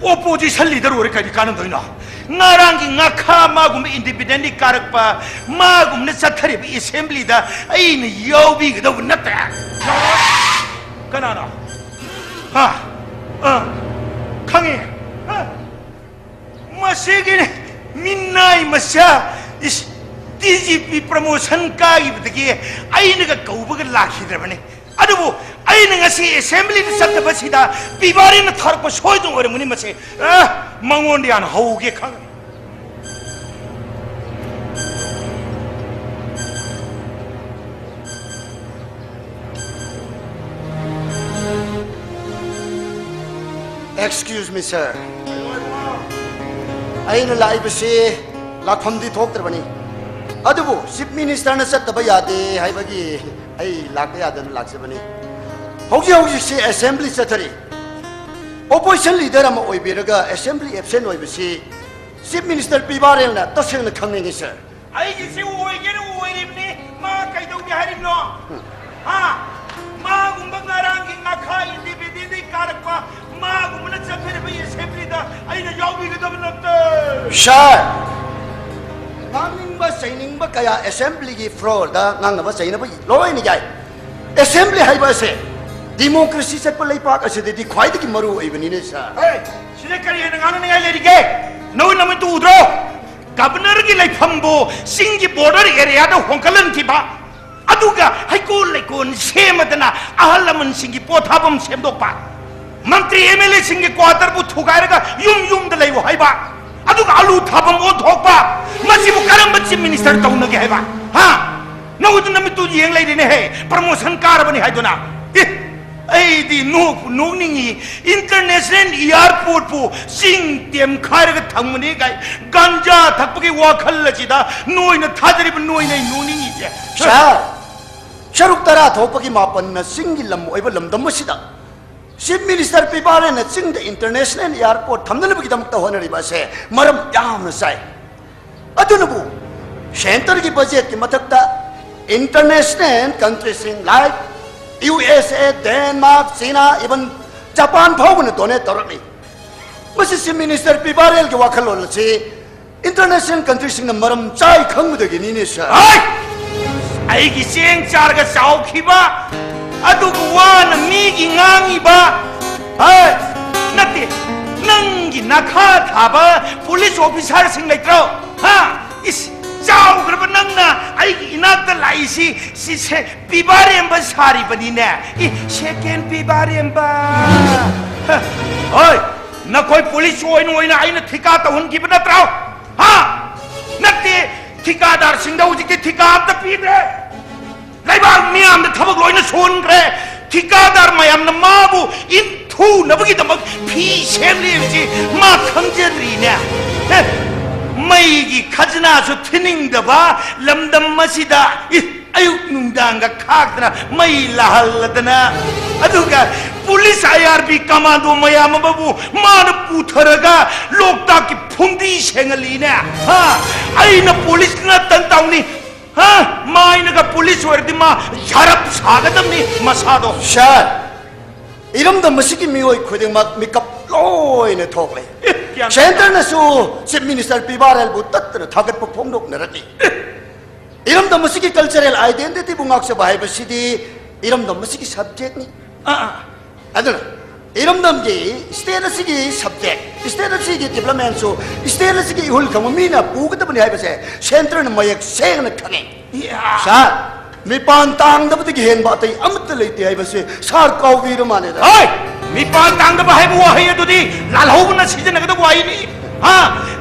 ꯑꯣꯄꯣꯖꯤꯁꯟ ꯂꯤꯗꯔ ꯑꯣꯏꯔꯦ ꯀꯔꯤ ꯀꯥꯟꯅꯗꯣꯏꯅꯣ? ꯉꯔꯥꯡꯒꯤ ꯉꯥꯈꯥ ꯃꯥꯒꯨꯝꯕ ꯏꯟꯗꯤꯄꯦꯟꯗꯦꯟꯂꯤ ꯀꯥꯔꯛꯄ, ꯃꯥꯒꯨꯝꯅ ꯆꯠꯊꯔꯤꯕ ꯑꯦꯁꯦꯝꯕ꯭ꯂꯤꯗ ꯑꯩꯅ ꯌꯥꯎꯕꯤꯒꯗꯧꯕ ꯅꯠꯇꯦ꯫ ꯀꯅꯥꯅꯣ? ꯍꯥ? ꯑ, ꯈꯪꯉꯤ꯫ ꯍꯥ? ꯃꯁꯤꯒꯤ ꯃꯤꯅꯥꯏ ꯃꯆꯥ ꯏꯁ, ꯗꯤ ꯖꯤ ꯄꯤ ꯄ꯭ꯔꯃꯣꯁꯟ ꯀꯥꯈꯤꯕꯗꯒꯤ ꯑꯩꯅꯒ ꯀꯧꯕꯒ ꯂꯥꯛꯈꯤꯗ꯭ꯔꯕꯅꯤ꯫ ꯑꯗꯨꯕꯨ ꯑꯩꯅ ꯉꯁꯤ ꯑꯦꯁꯦꯝꯕ꯭ꯂꯤꯗ ꯆꯠꯇꯕꯁꯤꯗ ꯄꯤꯕꯥꯔꯤꯅ ꯊꯥꯔꯛꯄ ꯁꯣꯏꯗꯅ ꯑꯣꯏꯔꯝꯒꯅꯤ꯫ ꯃꯁꯦ, ꯑ, ꯃꯉꯣꯟꯗ ꯍꯥꯟꯅ ꯍꯧꯒꯦ ꯈꯪ꯫ Excuse me, sir. ꯑꯩꯅ ꯂꯥꯛꯏꯕꯁꯤ ꯂꯥꯛꯐꯝꯗꯤ ꯊꯣꯛꯇ꯭ꯔꯕꯅꯤ, ꯑꯗꯨꯕꯨ ꯆꯤꯐ ꯃꯤꯅꯤꯁꯇꯔꯅ ꯆꯠꯇꯕ ꯌꯥꯗꯦ ꯍꯥꯏꯕꯒꯤ ꯑꯩ ꯂꯥꯛꯄ ꯌꯥꯗꯅ ꯂꯥꯛꯆꯕꯅꯤ꯫ ꯍꯧꯖꯤꯛ ꯍꯧꯖꯤꯛꯁꯤ ꯑꯦꯁꯦꯝꯕ꯭ꯂꯤ ꯆꯠꯊꯔꯤ꯫ ꯑꯣꯄꯣꯖꯤꯁꯟ ꯂꯤꯗꯔ ꯑꯃ ꯑꯣꯏꯕꯤꯔꯒ ꯑꯦꯁꯦꯝꯕ꯭ꯂꯤ ꯑꯦꯕꯁꯦꯟ ꯑꯣꯏꯕꯁꯤ ꯆꯤꯐ ꯃꯤꯅꯤꯁꯇꯔ ꯄꯤꯕꯥꯔꯦꯜꯅ ꯇꯁꯦꯡꯅ ꯈꯪꯅꯤꯡꯉꯤ, ꯁꯥꯔ꯫ ꯑꯩꯒꯤꯁꯤ ꯑꯣꯏꯒꯦꯅ ꯑꯣꯏꯔꯤꯕꯅꯤ꯫ ꯃꯥ ꯀꯩꯗꯧꯒꯦ ꯍꯥꯏꯔꯤꯕꯅꯣ? ꯍꯥ? ꯃꯥꯒꯨꯝꯕ ꯉꯔꯥꯡꯒꯤ ꯉꯥꯈꯥ ꯏꯟꯗꯤꯄꯦꯟꯗꯦꯟꯗꯒꯤ ꯀꯥꯔꯛꯄ ꯁꯥꯔ, ꯉꯥꯡꯅꯤꯡꯕ ꯆꯩꯅꯤꯡꯕ ꯀꯌꯥ ꯑꯦꯁꯦꯝꯕ꯭ꯂꯤꯒꯤ ꯐ꯭ꯂꯣꯔꯗ ꯉꯥꯡꯅꯕ ꯆꯩꯅꯕ ꯂꯣꯏꯅ ꯌꯥꯏ꯫ ꯑꯦꯁꯦꯝꯕ꯭ꯂꯤ ꯍꯥꯏꯕ ꯑꯁꯦ ꯗꯤꯃꯣꯀ꯭ꯔꯦꯁꯤ ꯆꯠꯄ ꯂꯩꯕꯥꯛ ꯑꯁꯤꯗꯗꯤ ꯈ꯭ꯋꯥꯏꯗꯒꯤ ꯃꯔꯨ ꯑꯣꯏꯕꯅꯤꯅꯦ, ꯁꯥꯔ꯫ ꯍꯦ, ꯁꯤꯗ ꯀꯔꯤ ꯍꯦꯟꯅ ꯉꯥꯡꯅꯅꯤꯡꯉꯥꯏ ꯂꯩꯔꯤꯒꯦ? ꯅꯣꯏ ꯅꯃꯤꯠꯇꯨ ꯎꯗ꯭ꯔꯣ? ꯒꯕꯔꯅꯔꯒꯤ ꯂꯩꯐꯝꯕꯨ ꯆꯤꯡꯒꯤ ꯕꯣꯔꯗꯔ ꯑꯦꯔꯤꯌꯥꯗ ꯍꯣꯡꯒꯠꯍꯟꯈꯤꯕ, ꯑꯗꯨꯒ ꯍꯩꯀꯣꯜ ꯂꯩꯀꯣꯜ ꯁꯦꯝꯃꯗꯅ ꯑꯍꯜ ꯂꯃꯟꯁꯤꯡꯒꯤ ꯄꯣꯊꯥꯐꯝ ꯁꯦꯝꯗꯣꯛꯄ, ꯃꯟꯇ꯭ꯔꯤ ꯑꯦꯝ ꯑꯦꯜ ꯑꯦꯁꯤꯡꯒꯤ ꯀ꯭ꯋꯥꯇꯔꯕꯨ ꯊꯨꯒꯥꯏꯔꯒ ꯌꯨꯝ ꯌꯨꯝꯗ ꯂꯩꯌꯨ ꯍꯥꯏꯕ, ꯑꯗꯨꯒ ꯑꯂꯨ ꯊꯥꯐꯝ ꯑꯣꯟꯊꯣꯛꯄ, ꯃꯁꯤꯕꯨ ꯀꯔꯝꯕ ꯆꯤꯐ ꯃꯤꯅꯤꯁꯇꯔ ꯇꯧꯅꯒꯦ ꯍꯥꯏꯕ? ꯍꯥ? ꯅꯪꯗꯨ ꯅꯃꯤꯠꯇꯨ ꯌꯦꯡ ꯂꯩꯔꯦꯅꯦꯍꯦ, ꯄ꯭ꯔꯃꯣꯁꯟ ꯀꯥꯔꯕꯅꯤ ꯍꯥꯏꯗꯨꯅ꯫ ꯑꯦ, ꯑꯩꯗꯤ ꯅꯣꯛꯄꯨ ꯅꯣꯛꯅꯤꯡꯉꯤ꯫ ꯏꯟꯇꯔꯅꯦꯁꯅꯦꯜ ꯏꯌꯥꯔꯄꯣꯔꯠꯄꯨ ꯆꯤꯡ ꯇꯦꯝꯈꯥꯏꯔꯒ ꯊꯝꯒꯅꯤ ꯀꯥꯏ, ꯒꯥꯟꯖꯥ ꯊꯛꯄꯒꯤ ꯋꯥꯈꯜ ꯑꯁꯤꯗ ꯅꯣꯏꯅ ꯊꯥꯖꯔꯤꯕ ꯅꯣꯏꯅ ꯑꯩ ꯅꯣꯛꯅꯤꯡꯉꯤꯁꯦ꯫ ꯁꯥꯔ, ꯁꯔꯨꯛ ꯇꯔꯥ ꯊꯣꯛꯄꯒꯤ ꯃꯥꯄꯟꯅ ꯆꯤꯡꯒꯤ ꯂꯝ ꯑꯣꯏꯕ ꯂꯝꯗꯝ ꯑꯁꯤꯗ ꯆꯤꯐ ꯃꯤꯅꯤꯁꯇꯔ ꯄꯤ ꯕꯥꯔꯦꯟꯅ ꯆꯤꯡꯗ ꯏꯟꯇꯔꯅꯦꯁꯅꯦꯜ ꯏꯌꯥꯔꯄꯣꯔꯠ ꯊꯝꯅꯅꯕꯒꯤꯗꯃꯛꯇ ꯍꯣꯠꯅꯔꯤꯕ ꯑꯁꯦ ꯃꯔꯝ ꯌꯥꯝꯅ ꯆꯥꯏ꯫ ꯑꯗꯨꯅꯕꯨ ꯁꯦꯟꯇꯔꯒꯤ ꯕꯖꯦꯠꯀꯤ ꯃꯊꯛꯇ ꯏꯟꯇꯔꯅꯦꯁꯅꯦꯜ ꯀꯟꯇ꯭ꯔꯤꯁꯤꯡ like U S A, Denmark, China, even Japan ꯐꯥꯎꯕꯅ ꯗꯣꯅꯦꯠ ꯇꯧꯔꯛꯂꯤ꯫ ꯃꯁꯤ ꯆꯤꯐ ꯃꯤꯅꯤꯁꯇꯔ ꯄꯤ ꯕꯥꯔꯦꯜꯒꯤ ꯋꯥꯈꯜꯂꯣꯟ ꯑꯁꯤ ꯏꯟꯇꯔꯅꯦꯁꯅꯦꯜ ꯀꯟꯇ꯭ꯔꯤꯁꯤꯡꯅ ꯃꯔꯝ ꯆꯥꯏ ꯈꯪꯕꯗꯒꯤꯅꯤꯅꯦ, ꯁꯥꯔ꯫ ꯍꯣꯏ! ꯑꯩꯒꯤ ꯆꯦꯡ ꯆꯥꯔꯒ ꯆꯥꯎꯈꯤꯕ, ꯑꯗꯨꯒ ꯋꯥꯅ ꯃꯤꯒꯤ ꯉꯥꯡꯉꯤꯕ, ꯍꯣꯏ! ꯅꯠꯇꯦ, ꯅꯪꯒꯤ ꯅꯈꯥ ꯊꯥꯕ ꯄꯨꯂꯤꯁ ꯑꯣꯐꯤꯁꯥꯔꯁꯤꯡ ꯂꯩꯇ꯭ꯔꯣ? ꯍꯥ? ꯏꯁ, ꯆꯥꯎꯈ꯭ꯔꯕ ꯅꯪꯅ ꯑꯩꯒꯤ ꯏꯅꯥꯛꯇ ꯂꯥꯛꯏꯁꯤ, ꯁꯤꯁꯦ ꯄꯤꯕꯥꯔꯦꯝꯕ ꯁꯥꯔꯤꯕꯅꯤꯅꯦ꯫ ꯏ, ꯁꯦꯀꯦꯟ ꯄꯤꯕꯥꯔꯦꯝꯕ꯫ ꯍ, ꯍꯣꯏ, ꯅꯈꯣꯏ ꯄꯨꯂꯤꯁ ꯑꯣꯏꯅ ꯑꯣꯏꯅ ꯑꯩꯅ ꯊꯤꯀꯥ ꯇꯧꯍꯟꯈꯤꯕ ꯅꯠꯇ꯭ꯔꯣ? ꯍꯥ? ꯅꯠꯇꯦ, ꯊꯤꯀꯥꯗꯥꯔꯁꯤꯡꯗ ꯍꯧꯖꯤꯛꯇꯤ ꯊꯤꯀꯥ ꯑꯝꯇ ꯄꯤꯗ꯭ꯔꯦ꯫ ꯂꯩꯕꯥꯛ ꯃꯤꯌꯥꯝꯗ ꯊꯕꯛ ꯂꯣꯏꯅ ꯁꯨꯍꯟꯈ꯭ꯔꯦ꯫ ꯊꯤꯀꯥꯗꯥꯔ ꯃꯌꯥꯝꯅ ꯃꯥꯕꯨ ꯏꯟꯊꯨꯅꯕꯒꯤꯗꯃꯛ ꯐꯤ ꯁꯦꯝꯂꯤ ꯍꯥꯏꯕꯁꯤ ꯃꯥ ꯈꯪꯖꯗ꯭ꯔꯤꯅꯦ꯫ ꯍꯦ, ꯃꯩꯒꯤ ꯈꯖꯅꯥꯁꯨ ꯊꯤꯅꯤꯡꯗꯕ ꯂꯝꯗꯝ ꯑꯁꯤꯗ, ꯏ, ꯑꯌꯨꯛ ꯅꯨꯡꯗꯥꯡꯒ ꯈꯥꯛꯇꯅ ꯃꯩ ꯂꯥꯍꯜꯂꯗꯅ, ꯑꯗꯨꯒ ꯄꯨꯂꯤꯁ ꯑꯥꯏ ꯑꯥꯔ ꯕꯤ ꯀꯃꯥꯟꯗꯣ ꯃꯌꯥꯝ ꯑꯃꯕꯨ ꯃꯥꯅ ꯄꯨꯊꯔꯒ ꯂꯣꯛꯇꯥꯛꯀꯤ ꯐꯨꯝꯗꯤ ꯁꯦꯡꯍꯜꯂꯤꯅꯦ꯫ ꯍꯥ? ꯑꯩꯅ ꯄꯨꯂꯤꯁ ꯅꯠꯇꯅ ꯇꯧꯅꯤ꯫ ꯍꯥ? ꯃꯥꯏꯅꯒ ꯄꯨꯂꯤꯁ ꯑꯣꯏꯔꯗꯤ ꯃꯥ ꯁꯔꯞ ꯁꯥꯒꯗꯕꯅꯤ ꯃꯁꯥꯗꯣ꯫ ꯁꯥꯔ, ꯏꯔꯝꯗꯝ ꯑꯁꯤꯒꯤ ꯃꯤꯑꯣꯏ ꯈꯨꯗꯤꯡꯃꯛ ꯃꯤꯀꯞ ꯂꯣꯏꯅ ꯊꯣꯛꯂꯦ꯫ ꯁꯦꯟꯇꯔꯅꯁꯨ ꯆꯤꯐ ꯃꯤꯅꯤꯁꯇꯔ ꯄꯤ ꯕꯥꯔꯦꯜꯕꯨ ꯇꯠꯇꯅ ꯊꯥꯒꯠꯄ ꯐꯣꯡꯗꯣꯛꯅꯔꯛꯂꯤ꯫ ꯏꯔꯝꯗꯝ ꯑꯁꯤꯒꯤ ꯀꯜꯆꯔꯦꯜ ꯑꯥꯏꯗꯦꯟꯇꯤꯇꯤꯕꯨ ꯉꯥꯛꯆꯕ ꯍꯥꯏꯕꯁꯤꯗꯤ ꯏꯔꯝꯗꯝ ꯑꯁꯤꯒꯤ ꯁꯕꯖꯦꯛꯅꯤ꯫ ꯑꯥ, ꯑꯥ꯫ ꯑꯗꯨꯅ ꯏꯔꯝꯗꯝꯒꯤ, ꯁ꯭ꯇꯦꯠ ꯑꯁꯤꯒꯤ ꯁꯕꯖꯦꯛ, ꯁ꯭ꯇꯦꯠ ꯑꯁꯤꯒꯤ ꯗꯤꯕ꯭ꯂꯞꯃꯦꯟꯁꯨ ꯁ꯭ꯇꯦꯠ ꯑꯁꯤꯒꯤ ꯏꯍꯨꯜ ꯈꯪꯕ ꯃꯤꯅ ꯄꯨꯒꯗꯕꯅꯤ ꯍꯥꯏꯕꯁꯦ ꯁꯦꯟꯇꯔꯅ ꯃꯌꯦꯛ ꯁꯦꯡꯅ ꯈꯪꯉꯤ꯫ ꯌꯥ꯫ ꯁꯥꯔ, ꯃꯤꯄꯥꯟ ꯇꯥꯡꯗꯕꯗꯒꯤ ꯍꯦꯟꯕ ꯑꯇꯩ ꯑꯃꯠꯇ ꯂꯩꯇꯦ ꯍꯥꯏꯕꯁꯦ ꯁꯥꯔ ꯀꯥꯎꯕꯤꯔ ꯃꯥꯜꯂꯦꯗ꯫ ꯍꯣꯏ! ꯃꯤꯄꯥꯟ ꯇꯥꯡꯗꯕ ꯍꯥꯏꯕ ꯋꯥꯍꯩ ꯑꯗꯨꯗꯤ ꯂꯥꯜꯍꯧꯕꯅ ꯁꯤꯖꯤꯟꯅꯒꯗꯕ ꯋꯥꯍꯩꯅꯤ꯫ ꯍꯥ?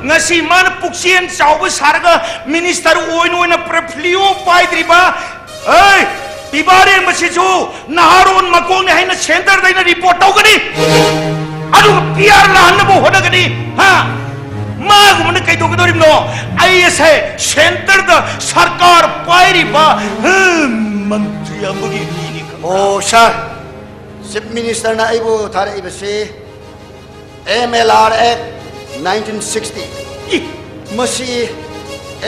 ꯉꯁꯤ ꯃꯥꯅ ꯄꯨꯛꯆꯦꯜ ꯆꯥꯎꯕ ꯁꯥꯔꯒ ꯃꯤꯅꯤꯁꯇꯔ ꯑꯣꯏꯅ ꯑꯣꯏꯅ ꯄꯣꯔꯠꯐꯣꯂꯤꯑꯣ ꯄꯥꯏꯗ꯭ꯔꯤꯕ, ꯑꯩ, ꯄꯤꯕꯥꯔꯦꯝꯕꯁꯤꯁꯨ ꯅꯍꯥꯔꯣꯟ ꯃꯀꯣꯛꯅꯤ ꯍꯥꯏꯅ ꯁꯦꯟꯇꯔꯗ ꯑꯩꯅ ꯔꯤꯄꯣꯔꯠ ꯇꯧꯒꯅꯤ꯫ ꯑꯗꯨꯒ ꯄꯤ ꯑꯥꯔ ꯂꯥꯛꯍꯟꯅꯕ ꯍꯣꯠꯅꯒꯅꯤ꯫ ꯍꯥ? ꯃꯥꯒꯨꯝꯕꯅ ꯀꯩꯗꯧꯒꯗꯧꯔꯤꯕꯅꯣ? ꯑꯩ ꯑꯁꯦ ꯁꯦꯟꯇꯔꯗ ꯁꯔꯀꯥꯔ ꯄꯥꯏꯔꯤꯕ, ꯍꯝ, ꯃꯟꯇ꯭ꯔꯤ ꯑꯃꯒꯤ ꯃꯤꯅꯤ ꯈꯪꯕ꯭ꯔꯥ? ꯑꯣ, ꯁꯥꯔ, ꯆꯤꯐ ꯃꯤꯅꯤꯁꯇꯔꯅ ꯑꯩꯕꯨ ꯊꯥꯔꯛꯏꯕꯁꯤ ꯑꯦꯝ ꯑꯦꯜ ꯑꯥꯔ ꯑꯦꯛ ꯅꯥꯏꯟꯇꯤꯟ ꯁꯤꯛꯁꯇꯤ꯫ ꯏ! ꯃꯁꯤ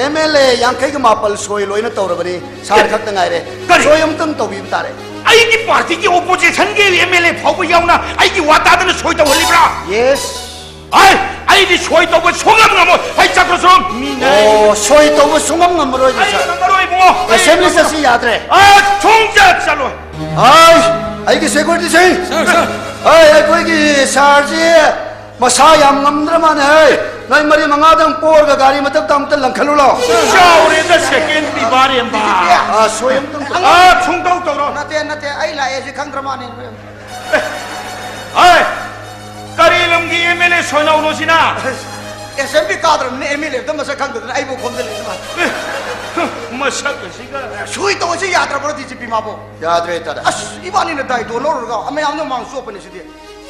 ꯑꯦꯝ ꯑꯦꯜ ꯑꯦ ꯌꯥꯡꯈꯩꯒ ꯃꯥꯄꯜ ꯁꯣꯏ ꯂꯣꯏꯅ ꯇꯧꯔꯕꯅꯤ, ꯁꯥꯔ ꯈꯛꯇ ꯉꯥꯏꯔꯦ꯫ ꯀꯔꯤ? ꯁꯣꯏ ꯑꯃꯇꯪ ꯇꯧꯕꯤꯕ ꯇꯥꯔꯦ꯫ ꯑꯩꯒꯤ ꯄꯥꯔꯇꯤꯒꯤ ꯑꯣꯄꯣꯖꯤꯁꯟꯒꯤ ꯑꯦꯝ ꯑꯦꯜ ꯑꯦ ꯐꯥꯎꯕ ꯌꯥꯎꯅ ꯑꯩꯒꯤ ꯋꯥ ꯇꯥꯗꯅ ꯁꯣꯏ ꯇꯧꯍꯜꯂꯤꯕ꯭ꯔꯥ? ꯌꯦꯁ꯫ ꯑꯩ, ꯑꯩꯗꯤ ꯁꯣꯏ ꯇꯧꯕ ꯁꯨꯡꯉꯝ ꯉꯝꯃꯣꯏ꯫ ꯑꯩ ꯆꯠꯈ꯭ꯔꯁꯨ ꯃꯤꯅ ꯑꯣ, ꯁꯣꯏ ꯇꯧꯕ ꯁꯨꯡꯉꯝ ꯉꯝꯃꯔꯣꯏꯅꯦ, ꯑꯩ ꯁꯥꯔ꯫ ꯉꯝꯃꯔꯣꯏ, ꯏꯕꯨꯡꯉꯣ꯫ ꯑꯦꯁꯦꯝꯕ꯭ꯂꯤ ꯆꯠꯁꯤ ꯌꯥꯗ꯭ꯔꯦ꯫ ꯑ, ꯁꯨꯡꯆꯠ ꯆꯠꯂꯣꯏ꯫ ꯑꯩ, ꯑꯩꯒꯤ ꯁꯦꯀ꯭ꯌꯨꯔꯤꯇꯤꯁꯤꯡ꯫ ꯁꯥꯔ, ꯁꯥꯔ꯫ ꯑꯩ, ꯑꯩꯈꯣꯏꯒꯤ ꯁꯥꯔꯁꯤ ꯃꯁꯥ ꯌꯥꯝ ꯉꯝꯗ꯭ꯔ ꯃꯥꯅꯦ꯫ ꯍꯩ, ꯅꯣꯏ ꯃꯔꯤ ꯃꯉꯥꯗꯪ ꯄꯣꯔꯒ ꯒꯥꯔꯤ ꯃꯊꯛꯇ ꯑꯃꯇ ꯂꯪꯈꯠꯂꯨ ꯂꯥꯎ꯫ ꯆꯥꯎꯔꯦꯗ ꯁꯦꯀꯦꯟ ꯄꯤꯕꯥꯔꯦꯝꯕ꯫ ꯑ, ꯁꯣꯏ ꯑꯃꯇꯪ ꯇꯧ-, ꯑ, ꯁꯨꯡꯇꯧ ꯇꯧꯔꯣ꯫ ꯅꯠꯇꯦ, ꯅꯠꯇꯦ, ꯑꯩ ꯂꯥꯛꯑꯦ ꯁꯤ ꯈꯪꯗ꯭ꯔ ꯃꯥꯅꯦ꯫ ꯍꯩ, ꯀꯔꯤ ꯂꯝꯒꯤ ꯑꯦꯝ ꯑꯦꯜ ꯑꯦ ꯁꯣꯏꯅꯧꯅꯣ ꯁꯤꯅ? ꯑꯦꯁꯦꯝꯕ꯭ꯂꯤ ꯀꯥꯗ꯭ꯔꯕꯅꯤꯅ ꯑꯦꯝ ꯑꯦꯜ ꯑꯦ ꯑꯝꯇ ꯃꯁꯛ ꯈꯪꯗꯗꯅ ꯑꯩꯕꯨ ꯈꯣꯝꯖꯤꯜꯂꯛꯏ ꯃꯥ꯫ ꯃꯁꯛ ꯑꯁꯤꯒ꯫ ꯁꯣꯏ ꯇꯧꯔꯁꯤ ꯌꯥꯗ꯭ꯔꯕ꯭ꯔꯣ ꯗꯤ ꯖꯤ ꯄꯤ ꯃꯥꯕꯨ? ꯌꯥꯗ꯭ꯔꯦ ꯇꯥꯗ꯫ ꯑꯁ, ꯏꯕꯥꯅꯤꯅ ꯗꯥꯏꯇꯣ ꯂꯧꯔꯒ ꯃꯌꯥꯝꯅ ꯃꯥꯡ ꯆꯣꯞꯄꯅꯤ ꯁꯤꯗꯤ꯫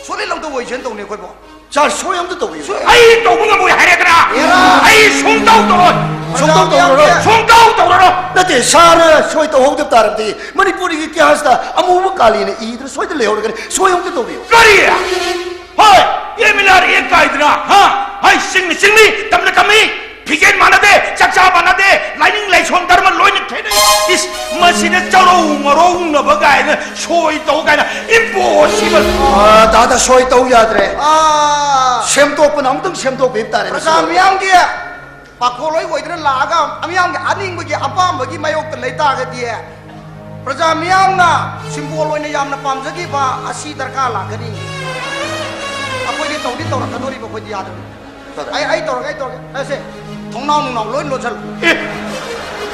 ꯁꯣꯏ ꯂꯧꯗ ꯑꯣꯏꯁꯦꯅ ꯇꯧꯅꯤ ꯑꯩꯈꯣꯏꯕꯨ꯫ ꯁꯥꯔ, ꯁꯣꯏ ꯑꯝꯇ ꯇꯧꯕꯤꯌꯨ꯫ ꯁꯣꯏ-, ꯑꯩ ꯇꯧꯕ ꯉꯝꯃꯣꯏ ꯍꯥꯏꯔꯦꯗꯅ꯫ ꯍꯦꯔꯥ! ꯑꯩ ꯁꯨꯡꯇꯧ ꯇꯧꯔꯣꯏ꯫ ꯁꯨꯡꯇꯧ ꯇꯧꯔꯔꯣꯏ꯫ ꯁꯨꯡꯇꯧ ꯇꯧꯔꯔꯣꯏ꯫ ꯅꯠꯇꯦ, ꯁꯥꯔꯅ ꯁꯣꯏ ꯇꯧꯍꯧꯗꯕ ꯇꯥꯔꯕꯗꯤ ꯃꯅꯤꯄꯨꯔꯒꯤ ꯏꯇꯤꯍꯥꯁꯇ ꯑꯃꯨꯕ ꯀꯥꯂꯤꯅ ꯏꯗꯅ ꯁꯣꯏꯗꯅ ꯂꯩꯍꯧꯔꯒꯅꯤ꯫ ꯁꯣꯏ ꯑꯝꯇ ꯇꯧꯕꯤꯌꯨ꯫ ꯀꯔꯤ? ꯍꯣꯏ, ꯑꯦꯝ ꯑꯦꯜ ꯑꯥꯔ ꯑꯦ ꯀꯥꯏꯗꯅ, ꯍꯥ? ꯍꯥꯏ, ꯆꯤꯡꯅꯤ ꯆꯤꯡꯅꯤ, ꯇꯝꯅ ꯇꯝꯃꯤ, ꯐꯤꯖꯦꯠ ꯃꯥꯟꯅꯗꯦ, ꯆꯥꯛꯆꯥ ꯃꯥꯟꯅꯗꯦ, ꯂꯥꯏꯅꯤꯡ ꯂꯥꯏꯁꯣꯟ ꯙꯔꯃ ꯂꯣꯏꯅ ꯈꯦꯠꯅꯩ꯫ ꯏꯁ, ꯃꯁꯤꯗ ꯆꯧꯔꯧ ꯃꯔꯧꯅꯕ ꯀꯥꯏꯅ, ꯁꯣꯏ ꯇꯧ ꯀꯥꯏꯅ, ꯏꯝꯄꯣꯁꯤꯕꯜ꯫ ꯑ, ꯇꯥꯗ, ꯁꯣꯏ ꯇꯧ ꯌꯥꯗ꯭ꯔꯦ꯫ ꯑꯥ, ꯁꯦꯝꯗꯣꯛꯄꯅ ꯑꯃꯨꯛꯇꯪ ꯁꯦꯝꯗꯣꯛꯄꯤꯕ ꯇꯥꯔꯦ, ꯄ꯭ꯔꯖꯥ ꯃꯁꯤ꯫ ꯃꯤꯌꯥꯝꯒꯤ ꯄꯥꯈꯣꯜ ꯂꯣꯏ ꯑꯣꯏꯗꯨꯅ ꯂꯥꯛꯑꯒ ꯃꯤꯌꯥꯝꯒꯤ ꯑꯅꯤꯡꯕꯒꯤ ꯑꯄꯥꯝꯕꯒꯤ ꯃꯥꯌꯣꯛꯇ ꯂꯩ ꯇꯥꯔꯒꯗꯤ, ꯄ꯭ꯔꯖꯥ ꯃꯤꯌꯥꯝꯅ ꯁꯤꯝꯕꯣꯜ ꯑꯣꯏꯅ ꯌꯥꯝꯅ ꯄꯥꯝꯖꯈꯤꯕ ꯑꯁꯤ ꯗꯔꯀꯥꯔ ꯂꯥꯛꯀꯅꯤ꯫ ꯑꯩꯈꯣꯏꯗꯤ ꯇꯧꯗꯤ ꯇꯧꯔꯛꯀꯗꯣꯔꯤꯕ, ꯑꯩꯈꯣꯏꯗꯤ ꯌꯥꯗꯕꯅꯤ꯫ ꯑꯩ, ꯑꯩ ꯇꯧꯔꯒꯦ, ꯑꯩ ꯇꯧꯔꯒꯦ꯫ ꯑꯁꯦ, ꯊꯣꯡꯅꯥꯎ ꯅꯨꯡꯅꯥꯎ ꯂꯣꯏ ꯂꯣꯟꯁꯜꯂꯨ꯫ ꯑꯦ!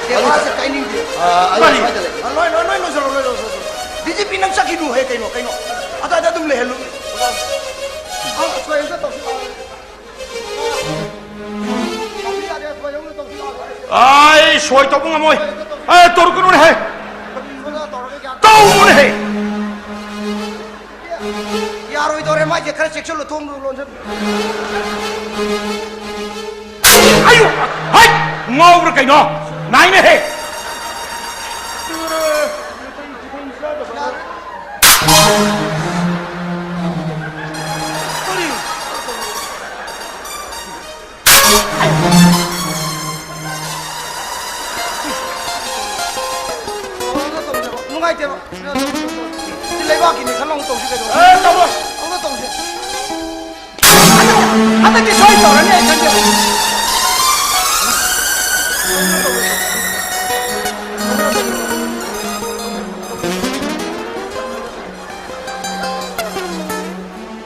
ꯇꯦꯕꯜꯁꯦ ꯀꯥꯏꯅꯤꯡꯗꯦ꯫ ꯑ, ꯑꯩ ꯀꯔꯤ? ꯁ꯭ꯋꯥꯏꯗ ꯂꯩ꯫ ꯑ, ꯂꯣꯏ, ꯂꯣꯏ, ꯂꯣꯏ ꯂꯣꯟꯁꯜꯂꯨ, ꯂꯣꯏ ꯂꯣꯟꯁꯜꯂꯨ꯫ ꯗꯤ ꯖꯤ ꯄꯤ ꯅꯪ ꯆꯠꯈꯤꯅꯨꯍꯦ, ꯀꯩꯅꯣ, ꯀꯩꯅꯣ? ꯑꯗꯥꯏꯗ ꯑꯗꯨꯝ ꯂꯩꯍꯜꯂꯨ꯫ ꯑ, ꯁꯣꯏ ꯑꯝꯇ ꯇꯧꯁꯤ ꯂꯥꯎ꯫ ꯇꯧꯁꯤ ꯌꯥꯗꯦ, ꯁꯣꯏ ꯑꯝꯇ ꯇꯧꯁꯤ ꯂꯥꯎ꯫ ꯑꯩ ꯁꯣꯏ ꯇꯧꯕ ꯉꯝꯃꯣꯏ꯫ ꯑꯦ, ꯇꯧꯔꯛꯀꯅꯨꯅꯦꯍꯦ꯫ ꯁꯣꯏ ꯑꯝꯇ ꯇꯧꯔꯒꯦ, ꯒ꯭ꯌꯥꯟ ꯇꯧꯅꯨꯅꯦꯍꯦ꯫ ꯌꯥꯔꯣꯏꯗꯧꯔꯦ, ꯃꯥꯏꯁꯦ ꯈꯔ ꯆꯦꯛꯁꯤꯜꯂꯨ, ꯊꯣꯡꯗꯨ ꯂꯣꯟꯁꯤꯜꯂꯨ꯫ ꯑꯌꯨ! ꯍꯩ! ꯉꯥꯎꯕ꯭ꯔꯥ ꯀꯩꯅꯣ? ꯅꯥꯏꯅꯦꯍꯦ! ꯅꯨꯡꯉꯥꯏꯇꯦꯕ꯫ ꯁꯤ ꯂꯩꯕꯥꯛꯀꯤꯅꯤ ꯈꯜꯂ ꯑꯃꯨꯛ ꯇꯧꯁꯤ ꯀꯩꯗꯧꯔꯒꯦ? ꯑꯦ, ꯇꯧꯔꯣꯏ꯫ ꯑꯃꯨꯛ ꯇꯧꯁꯤ꯫ ꯍꯟꯗꯛ-, ꯍꯟꯗꯛꯇꯤ ꯁꯣꯏ ꯇꯧꯔꯅꯤ ꯑꯩ ꯈꯪꯖꯩ꯫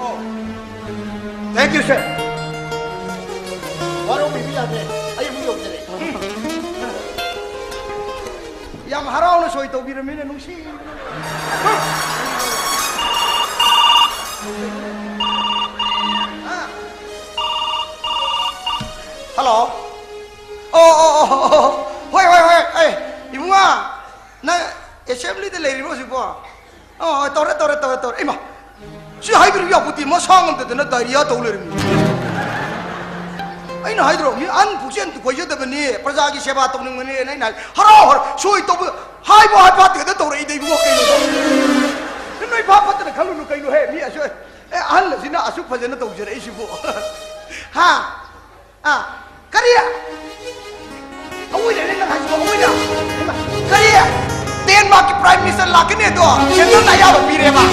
ꯑꯣ꯫ Thank you, sir. ꯋꯥꯔꯧꯕꯤꯕ ꯌꯥꯗꯦ꯫ ꯑꯩ ꯑꯃꯨꯛ ꯌꯧꯖꯔꯦ꯫ ꯌꯥꯝ ꯍꯔꯥꯎꯅ ꯁꯣꯏ ꯇꯧꯕꯤꯔꯝꯃꯤꯅꯦ, ꯅꯨꯡꯁꯤ꯫ ꯍꯜꯂꯣ꯫ ꯑꯣ, ꯑꯣ, ꯑꯣ, ꯑꯣ, ꯑꯣ꯫ ꯍꯣꯏ, ꯍꯣꯏ, ꯍꯣꯏ꯫ ꯑꯦ, ꯏꯕꯨꯡꯉꯣ, ꯅꯪ assembly ꯗ ꯂꯩꯔꯤꯕꯣ ꯍꯧꯖꯤꯛꯄꯣ? ꯑꯣ, ꯇꯧꯔꯦ, ꯇꯧꯔꯦ, ꯇꯧꯔꯦ, ꯇꯧꯔꯦ꯫ ꯏꯃꯥ, ꯁꯤ ꯍꯥꯏꯕꯤꯔꯨ ꯌꯥꯄꯣꯠꯇꯦ, ꯃꯁꯥ ꯉꯝꯗꯗꯅ diarrhea ꯇꯧ ꯂꯩꯔꯝꯃꯤ꯫ ꯑꯩꯅ ꯍꯥꯏꯗ꯭ꯔꯣ, ꯃꯤ ꯑꯍꯟ ꯄꯨꯛꯆꯦꯜ ꯀꯣꯏꯖꯗꯕꯅꯤ, ꯄ꯭ꯔꯖꯥꯒꯤ ꯁꯦꯕꯥ ꯇꯧꯅꯤꯡꯕꯅꯤ, ꯑꯩꯅ ꯍꯥꯏ, ꯍꯔꯥꯎ ꯍꯔꯥꯎ, ꯁꯣꯏ ꯇꯧꯕ, ꯍꯥꯏꯕꯨ ꯍꯥꯏꯐꯥꯠꯇꯦꯗ ꯇꯧꯔꯛꯏꯗ ꯏꯕꯨꯡꯉꯣ, ꯀꯩꯅꯣ? ꯅꯣꯏ ꯐꯥ ꯐꯠꯇꯅ ꯈꯜꯂꯨꯅꯨ ꯀꯩꯅꯣꯍꯦ, ꯃꯤ ꯑꯁꯣꯏ-, ꯑꯦ, ꯑꯍꯜ ꯑꯁꯤꯅ ꯑꯁꯨꯛ ꯐꯖꯅ ꯇꯧꯖꯔꯛꯏꯁꯤꯕꯨ꯫ ꯍꯥ? ꯑꯥ, ꯀꯔꯤ? ꯑꯋꯣꯏꯔꯦꯅꯦ ꯅꯪ ꯍꯥꯏꯁꯤꯕꯣ, ꯑꯋꯣꯏꯔꯦ? ꯍꯩꯃꯥ, ꯀꯔꯤ? ꯗꯦꯟꯃꯥꯔꯛꯀꯤ Prime Minister ꯂꯥꯛꯀꯅꯤ ꯑꯗꯣ, centre ꯅ ꯑꯌꯥꯕ ꯄꯤꯔꯦꯕ꯫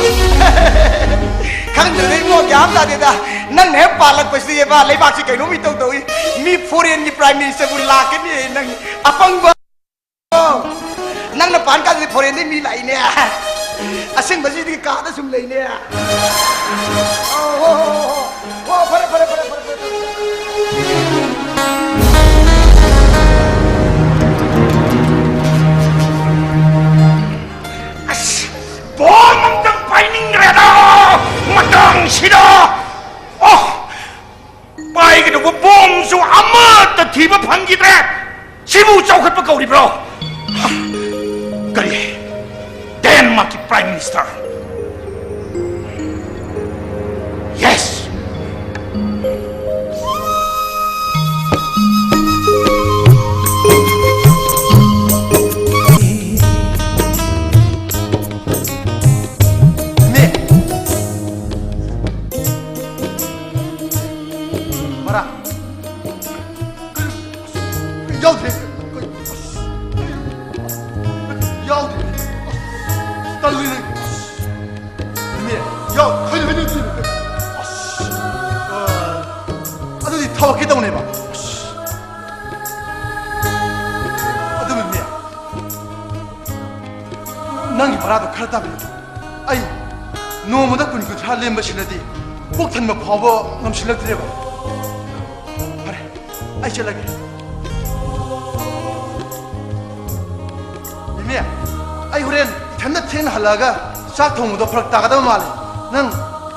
ꯈꯪꯗ꯭ꯔꯦꯗ ꯏꯕꯣ, ꯒ꯭ꯌꯥꯟ ꯇꯥꯗꯦꯗ꯫ ꯅꯪꯅ ꯍꯦꯛ ꯄꯥꯜꯂꯛꯄꯁꯤꯗꯤꯕ, ꯂꯩꯕꯥꯛꯁꯤ ꯀꯩꯅꯣꯝ ꯏꯇꯧ ꯇꯧꯏ꯫ ꯃꯤ foreign ꯒꯤ Prime Minister ꯕꯨ ꯂꯥꯛꯀꯅꯤ, ꯅꯪ ꯑꯄꯪꯕ꯫ ꯅꯪꯅ ꯄꯥꯟ ꯀꯥꯟꯗꯗꯤ foreign ꯗꯩ ꯃꯤ ꯂꯥꯛꯏꯅꯦ꯫ ꯑꯁꯦꯡꯕꯁꯤꯗꯤ ꯀꯥꯗ ꯁꯨꯝ ꯂꯩꯅꯦ꯫ ꯑꯣ, ꯍꯣ, ꯍꯣ, ꯍꯣ, ꯍꯣ꯫ ꯑꯣ, ꯐꯔꯦ, ꯐꯔꯦ, ꯐꯔꯦ, ꯐꯔꯦ, ꯐꯔꯦ꯫ ꯑꯁ, ꯕꯣꯝ ꯑꯝꯇꯪ ꯄꯥꯏꯅꯤꯡꯈ꯭ꯔꯦꯗ ꯃꯇꯥꯡꯁꯤꯗ꯫ ꯑꯣ, ꯄꯥꯏꯒꯗꯧꯕ ꯕꯣꯝꯁꯨ ꯑꯃꯠꯇ ꯊꯤꯕ ꯐꯪꯈꯤꯗ꯭ꯔꯦ꯫ ꯁꯤꯕꯨ ꯆꯥꯎꯈꯠꯄ ꯀꯧꯔꯤꯕ꯭ꯔꯣ? ꯀꯔꯤ? ꯗꯦꯟꯃꯥꯔꯛꯀꯤ Prime Minister? Yes! ꯃꯦ! ꯚꯔꯥ! ꯌꯥꯎꯗ꯭ꯔꯦ꯫ ꯌꯥꯎꯗ꯭ꯔꯦ꯫ ꯇꯜꯂꯤꯅꯦ꯫ ꯏꯅꯦ, ꯌꯥꯎ-, ꯀꯩꯅꯣ, ꯀꯩꯅꯣ, ꯀꯩꯅꯣ? ꯑꯁ꯫ ꯑ, ꯑꯗꯨꯗꯤ ꯊꯕꯛꯀꯤ ꯇꯧꯅꯦꯕ꯫ ꯑꯗꯨꯕꯨꯅꯦ, ꯅꯪꯒꯤ ꯚꯔꯥꯗꯣ ꯈꯔ ꯇꯥꯕꯤꯌꯨ꯫ ꯑꯩ ꯅꯣꯡꯃꯗ ꯀꯨꯟ ꯀꯨꯟꯊ꯭ꯔꯥ ꯂꯦꯝꯕꯁꯤꯅꯗꯤ ꯄꯨꯛ ꯊꯟꯕ ꯐꯥꯎꯕ ꯉꯝꯁꯤꯜꯂꯛꯇ꯭ꯔꯦꯕ꯫ ꯐꯔꯦ, ꯑꯩ ꯆꯠꯂꯒꯦ꯫ ꯃꯦꯃꯦ, ꯑꯩ ꯍꯣꯔꯦꯟ ꯏꯊꯟꯗ ꯊꯦꯡꯅ ꯍꯜꯂꯛꯑꯒ ꯆꯥꯛ ꯊꯣꯡꯕꯗꯣ ꯐꯔꯛ ꯇꯥꯒꯗꯕ ꯃꯥꯜꯂꯦ꯫ ꯅꯪ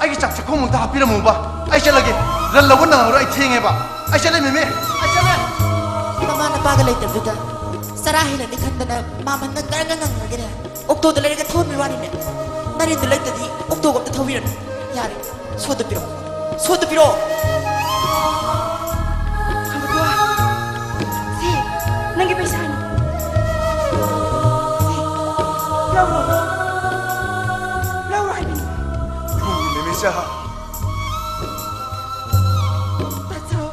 ꯑꯩꯒꯤ ꯆꯥꯛ ꯆꯥꯛꯈꯣꯝ ꯑꯝꯇ ꯍꯥꯞꯄꯤꯔꯝꯃꯨꯕ꯫ ꯑꯩ ꯆꯠꯂꯒꯦ꯫ ꯔꯟ ꯂꯧꯕ ꯅꯪꯉꯔꯣꯏ, ꯑꯩ ꯊꯦꯡꯉꯦꯕ꯫ ꯑꯩ ꯆꯠꯂꯦ, ꯃꯦꯃꯦ꯫ ꯑꯩ ꯆꯠꯂꯦ꯫ ꯃꯃꯥ ꯅꯄꯥꯒ ꯂꯩꯇꯕꯗꯨꯗ ꯆꯔꯥ ꯍꯦꯜꯂꯅꯤ ꯈꯟꯗꯅ ꯃꯥꯃꯟꯅ ꯒꯔ ꯒꯔ ꯉꯪꯉꯒꯅꯦ ꯑꯣꯛꯇꯣꯗ ꯂꯩꯔꯒ ꯊꯧꯍꯟꯕꯩ ꯋꯥꯅꯤꯅꯦ꯫ ꯅꯔꯦꯟꯗꯨ ꯂꯩꯇꯗꯤ ꯑꯣꯛꯇꯣꯒ ꯑꯝꯇ ꯊꯧꯕꯤꯔꯅꯨ꯫ ꯌꯥꯔꯦ꯫ ꯁꯣꯠꯇ ꯄꯤꯔꯛꯑꯣ꯫ ꯁꯣꯠꯇ ꯄꯤꯔꯛꯑꯣ꯫ ꯈꯝꯕꯊꯣꯏ, ꯁꯤ ꯅꯪꯒꯤ ꯄꯩꯁꯥꯅꯤ꯫ ꯁꯤ ꯂꯧꯔꯣ꯫ ꯂꯧꯔꯣ ꯍꯥꯏꯕꯅꯤ꯫ ꯅꯨꯃꯤꯠꯁꯦ ꯍꯥ꯫ ꯇꯥꯆꯧ꯫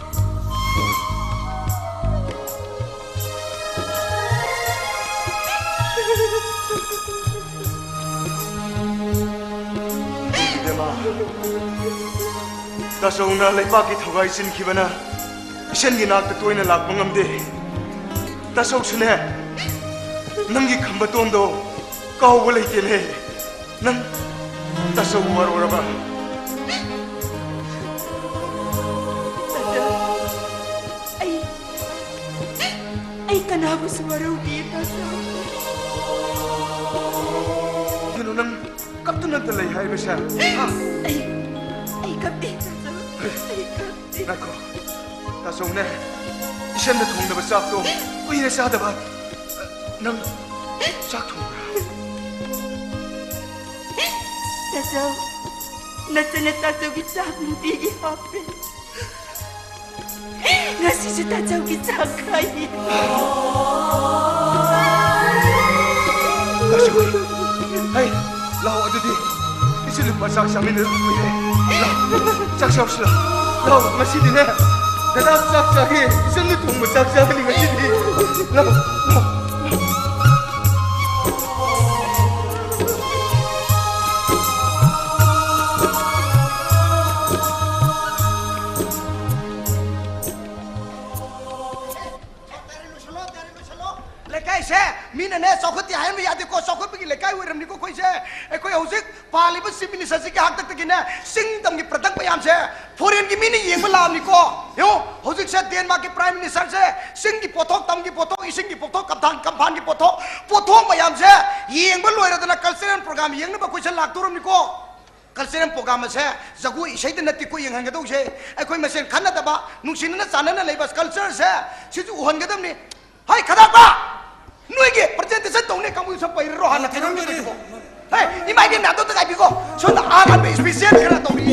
ꯏꯕꯦꯝꯃ, ꯇꯥꯆꯧꯅ ꯂꯩꯕꯥꯛꯀꯤ ꯊꯧꯒꯥꯏ ꯆꯤꯟꯈꯤꯕꯅ ꯏꯁꯟꯒꯤ ꯅꯥꯛꯇ ꯇꯣꯏꯅ ꯂꯥꯛꯄ ꯉꯝꯗꯦ꯫ ꯇꯥꯆꯧꯁꯨꯅꯦ, ꯅꯪꯒꯤ ꯈꯝꯕꯇꯣꯟꯗꯣ ꯀꯥꯎꯕ ꯂꯩꯇꯦꯅꯦ꯫ ꯅꯪ ꯇꯥꯆꯧꯕꯨ ꯋꯥꯔꯧꯔꯕ? ꯇꯥꯆꯧ, ꯑꯩ, ꯑꯩ ꯀꯅꯥꯕꯨꯁꯨ ꯋꯥꯔꯧꯗꯦ, ꯇꯥꯆꯧ꯫ ꯀꯩꯅꯣ ꯅꯪ ꯀꯞꯇꯨꯅꯇ ꯂꯩ ꯍꯥꯏꯕꯁꯦ? ꯍꯥ? ꯑꯩ, ꯑꯩ ꯀꯞꯇꯦ, ꯇꯥꯆꯧ꯫ ꯑꯩ ꯀꯞꯇꯦ꯫ ꯉꯥꯏꯈꯣ꯫ ꯇꯥꯆꯧꯅꯦ, ꯏꯁꯟꯅ ꯊꯣꯡꯗꯕ ꯆꯥꯛꯇꯣ ꯀꯨꯏꯔꯦ ꯆꯥꯗꯕ꯫ ꯅꯪ ꯆꯥꯛ ꯊꯣꯡꯕ꯭ꯔꯥ? ꯇꯥꯆꯧ, ꯅꯆꯟꯅ ꯇꯥꯆꯧꯒꯤ ꯆꯥꯛ ꯅꯨꯡꯇꯤꯒꯤ ꯍꯥꯞꯄꯦ꯫ ꯉꯁꯤꯁꯨ ꯇꯥꯆꯧꯒꯤ ꯆꯥꯛ ꯈꯥꯏꯌꯦ꯫ ꯇꯥꯆꯧ, ꯍꯩ, ꯂꯥꯛꯑꯣ ꯑꯗꯨꯗꯤ꯫ ꯏꯆꯦ ꯂꯨꯄꯥ ꯆꯥꯛ ꯆꯥꯃꯤꯟꯅꯗꯕ ꯀꯨꯏꯔꯦ꯫ ꯂꯥꯛꯑꯣ, ꯆꯥꯛ ꯆꯥꯎꯁꯤ ꯂꯥꯛꯑꯣ꯫ ꯂꯥꯛꯑꯣ, ꯉꯁꯤꯗꯤꯅꯦ, ꯗꯗꯥ ꯆꯥꯛ ꯆꯥꯒꯦ꯫ ꯏꯆꯟꯅ ꯊꯣꯡꯕ ꯆꯥꯛ ꯆꯥꯒꯅꯤ ꯉꯁꯤꯗꯤ꯫ ꯂꯥꯛꯑꯣ, ꯂꯥꯛꯑꯣ꯫ ꯂꯩꯀꯥꯏꯁꯦ ꯃꯤꯅꯅꯦ ꯆꯥꯎꯈꯠꯇꯦ ꯍꯥꯏꯍꯟꯕ ꯌꯥꯗꯦꯀꯣ꯫ ꯆꯥꯎꯈꯠꯄꯒꯤ ꯂꯩꯀꯥꯏ ꯑꯣꯏꯔꯝꯅꯤꯀꯣ ꯑꯩꯈꯣꯏꯁꯦ꯫ ꯑꯩꯈꯣꯏ ꯍꯧꯖꯤꯛ ꯄꯥꯜꯂꯤꯕ Chief Minister ꯁꯤꯒꯤ ꯍꯥꯛꯇꯛꯇꯒꯤꯅꯦ ꯆꯤꯡ ꯇꯝꯒꯤ product ꯃꯌꯥꯝꯁꯦ foreign ꯒꯤ ꯃꯤꯅ ꯌꯦꯡꯕ ꯂꯥꯛꯑꯝꯅꯤꯀꯣ꯫ ꯌꯦꯡꯉꯨ, ꯍꯧꯖꯤꯛꯁꯦ Denmark ꯀꯤ Prime Minister ꯁꯦ ꯆꯤꯡꯒꯤ ꯄꯣꯠꯊꯣꯛ, ꯇꯝꯒꯤ ꯄꯣꯠꯊꯣꯛ, ꯏꯁꯤꯡꯒꯤ ꯄꯣꯠꯊꯣꯛ, ꯀꯝꯐꯥꯟ, ꯀꯝꯐꯥꯟꯒꯤ ꯄꯣꯠꯊꯣꯛ, ꯄꯣꯠꯊꯣꯛ ꯃꯌꯥꯝꯁꯦ ꯌꯦꯡꯕ ꯂꯣꯏꯔꯗꯅ cultural program ꯌꯦꯡꯅꯕ ꯑꯩꯈꯣꯏꯁꯦ ꯂꯥꯛꯇꯧꯔꯝꯅꯤꯀꯣ꯫ Cultural program ꯑꯁꯦ ꯖꯒꯣꯏ ꯏꯁꯩꯗ ꯅꯠꯇꯦꯀꯣ ꯌꯦꯡꯍꯟꯒꯗꯧꯁꯦ, ꯑꯩꯈꯣꯏ ꯃꯁꯦꯟ ꯈꯟꯅꯗꯕ, ꯅꯨꯡꯁꯤꯅꯅ ꯆꯥꯟꯅꯅ ꯂꯩꯕ culture ꯁꯦ ꯁꯤꯁꯨ ꯎꯍꯟꯒꯗꯕꯅꯤ꯫ ꯍꯩ, ꯈꯗꯥꯛꯄ! ꯅꯣꯏꯒꯤ presentation ꯇꯧꯅꯤ ꯀꯥꯡꯕꯨ ꯁꯛ ꯄꯩꯔꯔꯣ ꯍꯥꯟꯅ ꯀꯩꯅꯣꯝ ꯇꯧꯔꯤꯕꯣ? ꯍꯦ, ꯏꯃꯥ ꯏꯕꯦꯟ ꯃꯌꯥꯝꯗꯣ ꯑꯝꯇ ꯉꯥꯏꯕꯤꯈꯣ꯫ ꯁꯣꯝꯗ ꯑꯥ ꯂꯥꯟꯕ special ꯈꯔ ꯇꯧꯔꯤ꯫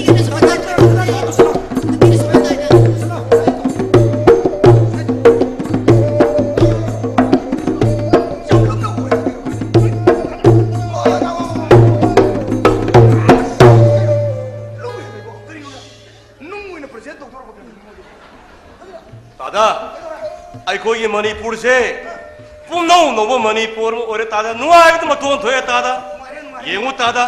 ꯅꯨꯡ ꯑꯣꯏꯅ present ꯇꯧꯗꯣꯔꯕ ꯀꯩꯅꯣ? ꯇꯥꯗ, ꯑꯩꯈꯣꯏꯒꯤ ꯃꯅꯤꯄꯨꯔꯁꯦ ꯄꯨꯝꯅꯧ ꯅꯧꯕ ꯃꯅꯤꯄꯨꯔ ꯑꯃ ꯑꯣꯏꯔꯦ ꯇꯥꯗ꯫ ꯅꯨꯡꯉꯥꯏꯕꯗ ꯃꯇꯣꯟ ꯊꯣꯛꯑꯦ ꯇꯥꯗ꯫ ꯌꯦꯡꯉꯨ ꯇꯥꯗ,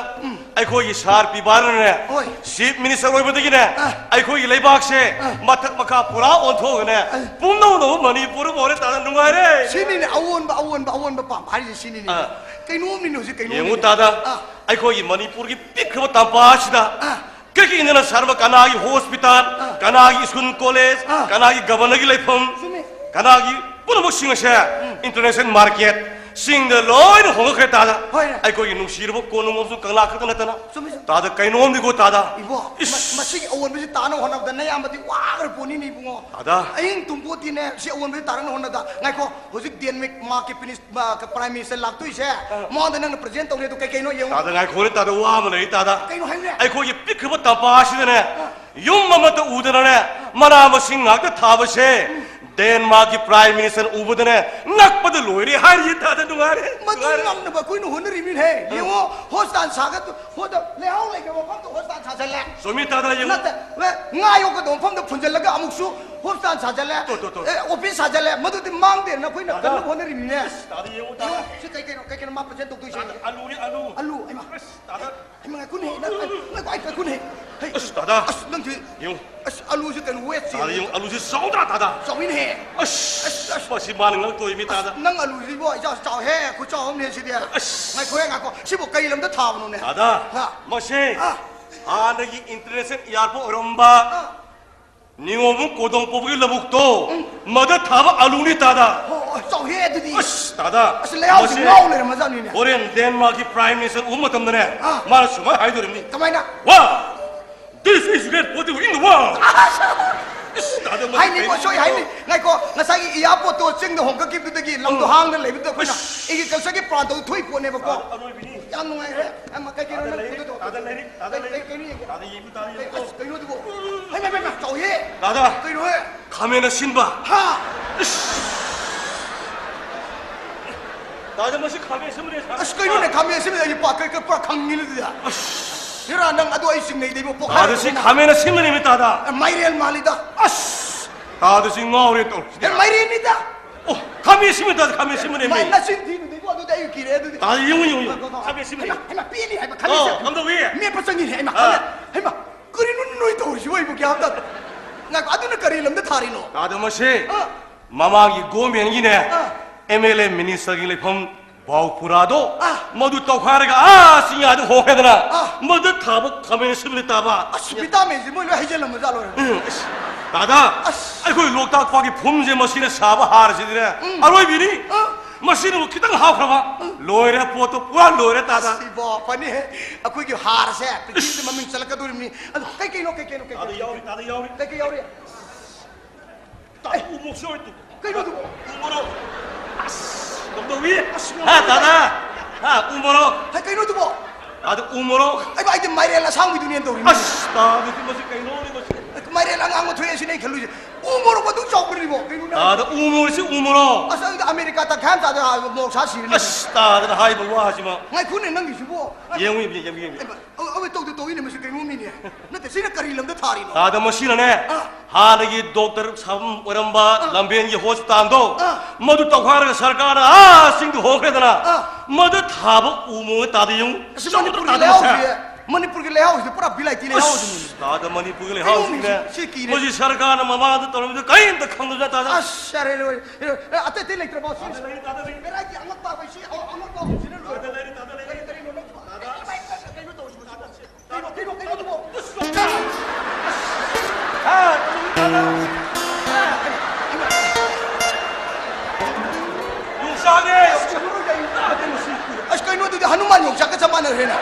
ꯑꯩꯈꯣꯏꯒꯤ ꯁꯥꯔ ꯄꯤꯕꯥꯔꯅꯅꯦ, ꯍꯣꯏ꯫ ꯆꯤꯐ ꯃꯤꯅꯤꯁꯇꯔ ꯑꯣꯏꯕꯗꯒꯤꯅꯦ, ꯑꯥ꯫ ꯑꯩꯈꯣꯏꯒꯤ ꯂꯩꯕꯥꯛꯁꯦ ꯑꯥ꯫ ꯃꯊꯛ ꯃꯈꯥ ꯄꯨꯔꯥ ꯑꯣꯟꯊꯣꯛꯑꯒꯅꯦ, ꯑꯥ꯫ ꯄꯨꯝꯅꯧ ꯅꯧꯕ ꯃꯅꯤꯄꯨꯔ ꯑꯃ ꯑꯣꯏꯔꯦ ꯇꯥꯗ, ꯅꯨꯡꯉꯥꯏꯔꯦ꯫ ꯁꯤꯅꯤꯅꯦ ꯑꯑꯣꯟꯕ, ꯑꯑꯣꯟꯕ, ꯑꯑꯣꯟꯕ ꯄꯥꯝꯕ ꯍꯥꯏꯔꯤꯁꯦ ꯁꯤꯅꯤꯅꯦ꯫ ꯑꯥ꯫ ꯀꯩꯅꯣꯝꯅꯤꯅꯦ ꯍꯧꯖꯤꯛ, ꯀꯩꯅꯣꯝꯅꯤꯅꯦ꯫ ꯌꯦꯡꯉꯨ ꯇꯥꯗ, ꯑꯥ꯫ ꯑꯩꯈꯣꯏꯒꯤ ꯃꯅꯤꯄꯨꯔꯒꯤ ꯄꯤꯛꯈ꯭ꯔꯕ ꯇꯝꯄꯥꯛ ꯑꯁꯤꯗ ꯑꯥ꯫ ꯀꯩꯒꯤꯅꯣꯅ ꯁꯥꯔꯕ ꯀꯅꯥꯒꯤ ꯍꯣꯁꯄꯤꯇꯥꯜ, ꯑꯥ꯫ ꯀꯅꯥꯒꯤ ꯁ꯭ꯀꯨꯜ ꯀꯣꯂꯦꯖ, ꯑꯥ꯫ ꯀꯅꯥꯒꯤ ꯒꯕꯔꯅꯔꯒꯤ ꯂꯩꯐꯝ, ꯆꯨꯝꯃꯤ꯫ ꯀꯅꯥꯒꯤ ꯄꯨꯝꯅꯃꯛꯁꯤꯡ ꯑꯁꯦ ꯎꯝ꯫ ꯏꯟꯇꯔꯅꯦꯁꯅꯦꯜ ꯃꯥꯔꯀꯦꯠ ꯁꯤꯡꯗ ꯂꯣꯏꯅ ꯍꯣꯡꯉꯛꯈ꯭ꯔꯦ ꯇꯥꯗ꯫ ꯍꯣꯏꯅꯦ꯫ ꯑꯩꯈꯣꯏꯒꯤ ꯅꯨꯡꯁꯤꯔꯕ ꯀꯣꯅꯨꯡ ꯑꯃꯁꯨꯡ ꯀꯪꯂꯥ ꯈꯛꯇ ꯅꯠꯇꯅ꯫ ꯆꯨꯝꯃꯤ, ꯆꯨꯝꯃꯤ꯫ ꯇꯥꯗ ꯀꯩꯅꯣꯝꯅꯤꯀꯣ ꯇꯥꯗ꯫ ꯏꯕꯣ, ꯏꯁ! ꯃ-, ꯃꯁꯤꯒꯤ ꯑꯑꯣꯟꯕꯁꯤ ꯇꯥꯅꯕ ꯍꯣꯠꯅꯕꯗ ꯅꯌꯥꯝꯕꯗꯤ ꯋꯥꯈ꯭ꯔ ꯄꯣꯠꯅꯤꯅꯦ ꯏꯕꯨꯡꯉꯣ꯫ ꯇꯥꯗ꯫ ꯑꯍꯤꯡ ꯇꯨꯝꯄꯣꯠꯇꯤꯅꯦ, ꯁꯤ ꯑꯑꯣꯟꯕꯁꯤ ꯇꯥꯅꯕ ꯍꯣꯠꯅꯕꯗ꯫ ꯉꯥꯏꯈꯣ, ꯍꯧꯖꯤꯛ ꯗꯦꯟꯃꯥꯔꯛꯀꯤ ꯄ꯭ꯔꯤꯟꯁ-, ꯃ-, ꯀ-, ꯄ꯭ꯔꯥꯏꯝ ꯃꯤꯅꯤꯁꯇꯔ ꯂꯥꯛꯇꯣꯏꯁꯦ, ꯑ꯫ ꯃꯉꯣꯟꯗ ꯅꯪꯅ ꯄ꯭ꯔꯖꯦꯟ ꯇꯧꯅꯤ ꯑꯗꯨ ꯀꯩ ꯀꯩꯅꯣ ꯌꯦꯡꯉꯣ꯫ ꯇꯥꯗ ꯉꯥꯏꯈꯣꯅꯦ ꯇꯥꯗ, ꯋꯥ ꯑꯃ ꯂꯩꯔꯤ ꯇꯥꯗ꯫ ꯀꯩꯅꯣ ꯍꯥꯏꯕꯅꯦ? ꯑꯩꯈꯣꯏꯒꯤ ꯄꯤꯛꯈ꯭ꯔꯕ ꯇꯝꯄꯥꯛ ꯑꯁꯤꯗꯅꯦ, ꯑ꯫ ꯌꯨꯝ ꯑꯃꯠꯇ ꯎꯗꯅꯅꯦ, ꯃꯅꯥ ꯃꯁꯤꯡ ꯉꯥꯛꯇ ꯊꯥꯕꯁꯦ, ꯎꯝ꯫ ꯗꯦꯟꯃꯥꯔꯛꯀꯤ ꯄ꯭ꯔꯥꯏꯝ ꯃꯤꯅꯤꯁꯇꯔ ꯎꯕꯗꯅꯦ, ꯉꯛꯄꯗ ꯂꯣꯏꯔꯦ ꯍꯥꯏꯔꯤꯌꯦ ꯇꯥꯗ, ꯅꯨꯡꯉꯥꯏꯔꯦ, ꯃꯗꯨ ꯅꯨꯡꯉꯥꯏꯔꯦ꯫ ꯉꯝꯅꯕ ꯑꯩꯈꯣꯏꯅ ꯍꯣꯠꯅꯔꯤꯃꯤꯅꯦ꯫ ꯑ꯫ ꯌꯦꯡꯉꯣ, ꯍꯣꯁꯄꯤꯇꯥꯜ ꯁꯥꯒꯠ-, ꯍꯣꯗ-, ꯂꯩꯍꯥꯎ ꯂꯩꯇꯕ ꯃꯐꯝꯗ ꯍꯣꯁꯄꯤꯇꯥꯜ ꯁꯥꯖꯜꯂꯦ꯫ ꯆꯨꯝꯃꯤ ꯇꯥꯗ, ꯌꯦꯡꯉꯨ꯫ ꯅꯠꯇꯦ, ꯉꯥ ꯌꯣꯛꯀꯗꯕ ꯃꯐꯝꯗ ꯐꯨꯟꯖꯜꯂꯒ ꯑꯃꯨꯛꯁꯨ ꯍꯣꯁꯄꯤꯇꯥꯜ ꯁꯥꯖꯜꯂꯦ꯫ ꯇꯣ, ꯇꯣ, ꯇꯣ, ꯇꯣ꯫ ꯑꯦ, ꯑꯣꯐꯤꯁ ꯁꯥꯖꯜꯂꯦ꯫ ꯃꯗꯨꯗꯤ ꯃꯥꯡꯗꯦꯅ ꯑꯩꯈꯣꯏꯅ ꯇꯥꯗ꯫ ꯀꯟꯅ ꯍꯣꯠꯅꯔꯤꯃꯤꯅꯦ꯫ ꯑꯁ, ꯇꯥꯗ, ꯌꯦꯡꯉꯨ ꯇꯥꯗ꯫ ꯌꯦꯡꯉꯨ, ꯁꯤ ꯀꯩ ꯀꯩꯅꯣ, ꯀꯩ ꯀꯩꯅꯣ ꯃꯥ ꯄ꯭ꯔꯖꯦꯟ ꯇꯧꯗꯣꯏꯁꯦ? ꯇꯥꯗ, ꯑꯂꯨꯅꯤ, ꯑꯂꯨ꯫ ꯑꯂꯨ, ꯍꯩꯃꯥ꯫ ꯑꯁ, ꯇꯥꯗ꯫ ꯍꯩꯃꯥ, ꯉꯥꯏꯈꯣꯅꯦ, ꯅꯪ, ꯉꯥꯏꯈꯣ, ꯑꯩ ꯉꯥꯏꯈꯣꯅꯦ꯫ ꯍꯩ, ꯑꯁ, ꯇꯥꯗ꯫ ꯑꯁ, ꯅꯪꯗꯤ ꯌꯦꯡꯉꯨ꯫ ꯑꯁ, ꯑꯂꯨꯁꯦ ꯀꯩꯅꯣ, ꯋꯦꯠꯁꯦ ꯇꯥꯗ, ꯌꯦꯡꯉꯨ, ꯑꯂꯨꯁꯦ ꯆꯥꯎꯗ꯭ꯔꯥ, ꯇꯥꯗ? ꯆꯥꯎꯋꯤꯅꯦꯍꯦ꯫ ꯑꯁ, ꯑꯁ, ꯑꯁ꯫ ꯃꯁꯤ ꯃꯥꯅ ꯉꯛꯇꯣꯏꯃꯤ, ꯑꯁ, ꯇꯥꯗ꯫ ꯅꯪ ꯑꯂꯨꯁꯤꯕꯣ, ꯏꯆꯥꯎ ꯆꯥꯎꯍꯦ, ꯈꯨꯆꯥꯎ ꯑꯃꯅꯦ ꯁꯤꯗꯤ꯫ ꯑꯁ꯫ ꯉꯥꯏꯈꯣꯍꯦ, ꯉꯥꯏꯈꯣ꯫ ꯁꯤꯕꯨ ꯀꯔꯤ ꯂꯝꯗ ꯊꯥꯕꯅꯣꯅꯦ? ꯇꯥꯗ, ꯍꯥ? ꯃꯁꯦ ꯑꯥ꯫ ꯍꯥꯟꯅꯒꯤ ꯏꯟꯇꯔꯅꯦꯁꯅꯦꯜ ꯑꯦꯌꯥꯔꯄꯣꯔꯠ ꯑꯣꯏꯔꯝꯕ ꯑꯥ꯫ ꯅꯤꯉꯣꯝꯕꯝ ꯀꯣꯗꯣꯡ ꯄꯣꯛꯄꯒꯤ ꯂꯧꯕꯨꯛꯇꯣ, ꯎꯝ꯫ ꯃꯗ ꯊꯥꯕ ꯑꯂꯨꯅꯤ ꯇꯥꯗ꯫ ꯑꯣ, ꯑꯣ, ꯆꯥꯎꯍꯦ ꯑꯗꯨꯗꯤ꯫ ꯑꯁ, ꯇꯥꯗ, ꯑꯁ, ꯂꯩꯍꯥꯎꯁꯤ ꯃꯁꯤ ꯉꯥꯎ ꯂꯩꯔꯝꯃꯖꯥꯠꯅꯤꯅꯦ꯫ ꯍꯣꯔꯦꯟ ꯗꯦꯟꯃꯥꯔꯛꯀꯤ ꯄ꯭ꯔꯥꯏꯝ ꯃꯤꯅꯤꯁꯇꯔ ꯎꯕ ꯃꯇꯝꯗꯅꯦ, ꯑꯥ꯫ ꯃꯥꯅ ꯁꯨꯃꯥꯏꯅ ꯍꯥꯏꯗꯣꯔꯤꯕꯅꯤ꯫ ꯀꯃꯥꯏꯅ? Wow! This is great photo in the world! ꯑꯁ! ꯑꯁ, ꯇꯥꯗ, ꯃꯁꯤ ꯍꯥꯏꯅꯤꯀꯣ, ꯀꯩꯅꯣ ꯁꯣꯏ ꯇꯧꯔꯤꯗꯣ? ꯍꯥꯏꯅꯤ꯫ ꯉꯥꯏꯈꯣ, ꯉꯁꯥꯏꯒꯤ ꯏꯌꯥꯔꯄꯣꯔꯠꯇꯣ ꯆꯤꯡꯗ ꯍꯣꯡꯒꯠꯈꯤꯕꯗꯨꯗꯒꯤ ꯂꯝꯗꯣ ꯎꯝ꯫ ꯍꯥꯡꯅ ꯂꯩꯕꯗꯨꯗ ꯑꯩꯈꯣꯏꯅ ꯑꯁ! ꯑꯦꯒ꯭ꯔꯤꯀꯜꯆꯔꯒꯤ ꯄ꯭ꯂꯥꯟ ꯇꯧ ꯊꯣꯛꯏ ꯄꯣꯠꯅꯦꯕꯀꯣ꯫ ꯇꯥꯗ, ꯑꯔꯣꯏꯕꯤꯅꯤ꯫ ꯌꯥꯝ ꯅꯨꯡꯉꯥꯏꯔꯦ꯫ ꯑꯃ ꯀꯩ ꯀꯩꯅꯣ ꯇꯥꯗ ꯅꯪ ꯂꯩꯔꯤ, ꯄꯨꯗꯣꯏꯗꯣ? ꯇꯥꯗ ꯂꯩꯔꯤ, ꯇꯥꯗ ꯀꯩ, ꯂꯩꯔꯤ꯫ ꯀꯩ, ꯀꯩꯅꯣ ꯌꯦꯡꯒꯦ? ꯇꯥꯗ ꯌꯦꯡꯉꯨ, ꯇꯥꯗ ꯀꯩ, ꯌꯦꯡꯉꯨ꯫ ꯑꯁ, ꯀꯩꯅꯣꯗꯨꯕꯣ? ꯍꯩꯃꯥ, ꯍꯩꯃꯥ, ꯍꯩꯃꯥ, ꯆꯥꯎꯍꯦ! ꯇꯥꯗ꯫ ꯀꯩꯅꯣꯍꯦ? ꯈꯥꯃꯦꯟ ꯑꯁꯤꯟꯕ꯫ ꯍꯥ? ꯏꯁ! ꯇꯥꯗ, ꯃꯁꯤ ꯈꯥꯃꯦꯟ ꯑꯁꯤꯟꯕꯅꯦ, ꯁꯥꯔ꯫ ꯑꯁ, ꯀꯩꯅꯣꯅꯦ, ꯈꯥꯃꯦꯟ ꯑꯁꯤꯟꯕ ꯑꯩ ꯄꯥ-, ꯀꯩ-, ꯀꯩ-, ꯄꯨꯔꯥ ꯈꯪꯉꯤꯅꯦ ꯑꯗꯨꯗꯤ꯫ ꯑꯁ! ꯍꯦꯔꯥ, ꯅꯪ ꯑꯗꯨ ꯑꯩ ꯆꯤꯡꯅꯩꯗ ꯏꯕꯣ, ꯄꯣꯛꯈꯥꯏꯔꯦ ꯇꯥꯗ, ꯁꯤ ꯏꯕꯨꯡꯉꯣ꯫ ꯈꯥꯃꯦꯟ ꯑꯁꯤꯟꯕꯅꯦꯃꯤ, ꯇꯥꯗ꯫ ꯑꯦ, ꯃꯥꯏꯔꯦꯟ ꯃꯥꯜꯂꯤꯗ꯫ ꯑꯁ! ꯇꯥꯗ, ꯁꯤ ꯉꯥꯎꯔꯦ ꯇꯧꯔꯤꯁꯤꯗꯤ꯫ ꯑꯦ, ꯃꯥꯏꯔꯦꯟꯅꯤꯗ꯫ ꯑꯣ, ꯈꯥꯃꯦꯟ ꯑꯁꯤꯟꯕ, ꯇꯥꯗ, ꯈꯥꯃꯦꯟ ꯑꯁꯤꯟꯕꯅꯦꯃꯤ꯫ ꯃꯥꯏ-, ꯅꯆꯤꯟ ꯊꯤꯅꯨꯗ ꯏꯕꯣ꯫ ꯑꯗꯨꯗꯤ ꯑꯩ ꯀꯤꯔꯦ ꯑꯗꯨꯗꯤ꯫ ꯇꯥꯗ ꯌꯦꯡꯉꯨ, ꯌꯦꯡꯉꯨ, ꯌꯦꯡꯉꯨ꯫ ꯈꯥꯃꯦꯟ ꯑꯁꯤꯟꯕ ꯍꯩꯃꯥ, ꯌꯦꯡꯉꯨ꯫ ꯍꯩꯃꯥ, ꯄꯦꯜꯂꯤ ꯍꯥꯏꯕ, ꯈꯥꯃꯦꯟ ꯑꯣ, ꯑꯁꯤꯟꯕ꯫ ꯀꯝꯗꯧꯏ? ꯃꯦꯠꯄ ꯆꯪꯉꯤꯅꯦ, ꯍꯩꯃꯥ, ꯑꯥ꯫ ꯈꯥꯃꯦꯟ꯫ ꯍꯩꯃꯥ, ꯀꯔꯤꯅꯣ ꯅꯣꯏ ꯇꯧꯔꯤꯁꯤꯕꯨ? ꯑꯩꯕꯨ ꯒ꯭ꯌꯥꯟ ꯇꯥꯗꯦ꯫ ꯉꯥꯏꯈꯣ, ꯑꯗꯨꯅ ꯀꯔꯤ ꯂꯝꯗ ꯊꯥꯔꯤꯅꯣ? ꯇꯥꯗ ꯃꯁꯦ, ꯑꯥ꯫ ꯃꯃꯥꯡꯒꯤ ꯒꯣꯔꯃꯦꯟꯒꯤꯅꯦ, ꯑꯥ꯫ ꯑꯦꯝ ꯑꯦꯜ ꯑꯦ ꯃꯤꯅꯤꯁꯇꯔꯒꯤ ꯂꯩꯐꯝ ꯕꯥꯎꯄꯨꯔꯥꯗꯣ, ꯑꯥ꯫ ꯃꯗꯨ ꯇꯧꯈꯥꯏꯔꯒ ꯑꯥ ꯆꯤꯡꯌꯥꯗ ꯍꯣꯡꯈ꯭ꯔꯦꯗꯅ, ꯑꯥ꯫ ꯃꯗꯨ ꯊꯥꯕ ꯈꯥꯃꯦꯟ ꯑꯁꯤꯟꯕꯗꯤ ꯇꯥꯕ꯫ ꯑꯁ, ꯚꯤꯇꯥꯃꯤꯟꯁꯤ ꯃꯣꯏ ꯂꯣꯏ ꯍꯩꯖꯤꯜꯂꯝꯃꯖꯥꯠ ꯂꯣꯏꯔꯦ꯫ ꯎꯝ, ꯑꯁ, ꯇꯥꯗ, ꯑꯁ꯫ ꯑꯩꯈꯣꯏ ꯂꯣꯛꯇꯥꯛ ꯄꯥꯠꯀꯤ ꯐꯨꯝꯁꯦ ꯃꯁꯤꯅ ꯁꯥꯕ ꯍꯥꯔꯁꯤꯗꯤꯅꯦ, ꯎꯝ꯫ ꯑꯔꯣꯏꯕꯤꯅꯤ꯫ ꯑꯥ꯫ ꯃꯁꯤꯅꯕꯨ ꯈꯤꯇꯪ ꯍꯥꯞꯈ꯭ꯔꯕ, ꯎꯝ꯫ ꯂꯣꯏꯔꯦ, ꯄꯣꯠꯇꯣ ꯄꯨꯔꯥ ꯂꯣꯏꯔꯦ, ꯇꯥꯗ꯫ ꯑꯁ, ꯏꯕꯣ, ꯐꯅꯤꯍꯦ꯫ ꯑꯩꯈꯣꯏꯒꯤ ꯍꯥꯔꯁꯦ ꯄ꯭ꯔꯤꯊꯤꯕꯤꯗ ꯏꯁ꯫ ꯃꯃꯤꯡ ꯆꯠꯂꯛꯀꯗꯧꯔꯤꯕꯅꯤ꯫ ꯑꯗꯨ ꯀꯩ ꯀꯩꯅꯣ, ꯀꯩ ꯀꯩꯅꯣ, ꯀꯩ ꯇꯥꯗ ꯀꯩꯅꯣ? ꯌꯥꯎꯔꯤ, ꯇꯥꯗ ꯌꯥꯎꯔꯤ꯫ ꯀꯩ ꯀꯩ ꯌꯥꯎꯔꯤ? ꯇꯥꯗ, ꯎ ꯃꯣꯔꯣꯛꯁꯨ ꯌꯥꯎꯔꯤ ꯇꯨ꯫ ꯀꯩꯅꯣ ꯑꯗꯨꯕꯣ? ꯎ ꯃꯣꯔꯣꯛ꯫ ꯑꯁ, ꯀꯝꯗꯧꯏ? ꯑꯁ, ꯍꯥ, ꯇꯥꯗ? ꯍꯥ, ꯎ ꯃꯣꯔꯣꯛ꯫ ꯍꯥ, ꯀꯩꯅꯣ ꯑꯗꯨꯕꯣ? ꯇꯥꯗ, ꯎ ꯃꯣꯔꯣꯛ꯫ ꯑꯩꯕ, ꯑꯩꯗꯤ ꯃꯥꯏꯔꯦꯜ ꯑꯁꯥꯡꯕꯤꯗꯨꯅꯦꯅ ꯇꯧꯔꯤꯅꯤ꯫ ꯑꯁ, ꯇꯥꯗꯗꯤ ꯃꯁꯤ ꯀꯩꯅꯣꯅꯦ ꯃꯁꯤ? ꯃꯥꯏꯔꯦꯜ ꯑꯉꯥꯡꯕ ꯊꯣꯛꯑꯦ ꯁꯤꯅꯦ ꯑꯩ ꯈꯜꯂꯨꯏꯁꯦ꯫ ꯎ ꯃꯣꯔꯣꯛ ꯑꯗꯨ ꯆꯥꯎꯕꯅꯤꯕꯣ꯫ ꯀꯩꯅꯣꯅꯦ? ꯇꯥꯗ, ꯎ ꯃꯣꯔꯣꯛꯁꯤ ꯎ ꯃꯣꯔꯣꯛ꯫ ꯑꯁ, ꯑꯗꯨꯗꯤ ꯑꯃꯦꯔꯤꯀꯥ ꯇꯪꯈꯥꯏ ꯑꯃ ꯆꯥꯗ ꯃꯣꯔꯣꯛ ꯁꯥ ꯁꯤꯔꯅꯤ꯫ ꯑꯁ, ꯇꯥꯗꯅ ꯍꯥꯏꯕ ꯋꯥꯁꯤꯃ꯫ ꯉꯥꯏꯈꯣꯅꯦ ꯅꯪꯒꯤꯁꯤꯕꯣ꯫ ꯌꯦꯡꯉꯨ, ꯌꯦꯡꯉꯨ, ꯌꯦꯡꯉꯨ, ꯌꯦꯡꯉꯨ꯫ ꯑꯩꯕ, ꯑ-, ꯑ-, ꯇꯧꯗ ꯇꯧꯏꯅꯦ ꯃꯁꯤ ꯀꯩꯅꯣꯝꯅꯤꯅꯦ꯫ ꯅꯠꯇꯦ, ꯁꯤꯅ ꯀꯔꯤ ꯂꯝꯗ ꯊꯥꯔꯤꯅꯣ? ꯇꯥꯗ, ꯃꯁꯤꯅꯅꯦ, ꯑꯥ꯫ ꯍꯥꯟꯅꯒꯤ ꯗꯣꯛꯇꯔ ꯁꯥꯐꯝ ꯑꯣꯏꯔꯝꯕ ꯑꯥ꯫ ꯂꯝꯕꯦꯟꯒꯤ ꯍꯣꯁꯄꯤꯇꯥꯜꯗꯣ, ꯑꯥ꯫ ꯃꯗꯨ ꯇꯧꯈꯥꯏꯔꯒ ꯁꯔꯀꯥꯔꯅ ꯑꯥ ꯆꯤꯡꯗ ꯍꯣꯡꯈ꯭ꯔꯦꯗꯅ, ꯑꯥ꯫ ꯃꯗꯨ ꯊꯥꯕ ꯎ ꯃꯣꯔꯣꯛ ꯇꯥꯗ ꯌꯦꯡꯉꯨ꯫ ꯑꯁꯤ ꯆꯥꯎꯗ꯭ꯔꯣ ꯃꯅꯤꯄꯨꯔꯒꯤ ꯇꯥꯗ ꯃꯁꯦ? ꯂꯩꯍꯥꯎꯁꯦ, ꯃꯅꯤꯄꯨꯔꯒꯤ ꯂꯩꯍꯥꯎꯁꯦ ꯄꯨꯔꯥ ꯕꯤꯂꯥꯏꯇꯤ ꯂꯩꯍꯥꯎ ꯑꯁ, ꯑꯗꯨꯅꯤ꯫ ꯇꯥꯗ, ꯃꯅꯤꯄꯨꯔꯒꯤ ꯂꯩꯍꯥꯎꯁꯤꯅꯦ꯫ ꯀꯩꯅꯣꯝꯅꯤꯁꯦ, ꯁꯤ ꯀꯤꯔꯦ꯫ ꯃꯁꯤ ꯁꯔꯀꯥꯔꯅ ꯃꯃꯥꯡꯗ ꯇꯧꯔꯝꯃꯤꯗꯣ ꯀꯔꯤꯝꯇ ꯈꯪꯗꯕ ꯇꯥꯗ꯫ ꯑꯁ, ꯌꯥꯔꯦ, ꯂꯣꯏꯔꯦ꯫ ꯑꯦ, ꯑꯇꯩ, ꯑꯇꯩ ꯂꯩꯇ꯭ꯔꯕꯣ? ꯁꯤ ꯇꯥꯗ ꯂꯩ, ꯇꯥꯗ ꯂꯩ꯫ ꯚꯦꯔꯥꯏꯇꯤ ꯑꯉꯛꯄ ꯑꯩꯈꯣꯏ ꯁꯤ, ꯑ-, ꯑꯉꯛꯄ ꯑꯍꯨꯝꯁꯤꯅ ꯂꯣꯏꯔꯦ꯫ ꯇꯥꯗ ꯂꯩꯔꯦ, ꯇꯥꯗ ꯂꯩꯔꯦ꯫ ꯀꯔꯤ, ꯀꯔꯤꯅꯣ ꯅꯪ ꯀꯩꯅꯣ ꯇꯧꯔꯤꯁꯤꯕꯣ ꯁꯤꯕꯣ? ꯀꯩꯅꯣ, ꯀꯩꯅꯣ, ꯀꯩꯅꯣ ꯑꯗꯨꯕꯣ? ꯑꯁ, ꯌꯣꯡꯆꯥꯛ! ꯑꯁ! ꯍꯥ, ꯀꯩꯅꯣ ꯇꯥꯗ! ꯌꯣꯡꯆꯥꯛꯅꯦ! ꯑꯁ, ꯀꯩꯅꯣ ꯑꯗꯨꯗꯤ ꯍꯅꯨꯃꯥꯟ ꯌꯣꯡꯆꯥꯛꯀ ꯆꯞ ꯃꯥꯟꯅꯈ꯭ꯔꯦꯅꯦ꯫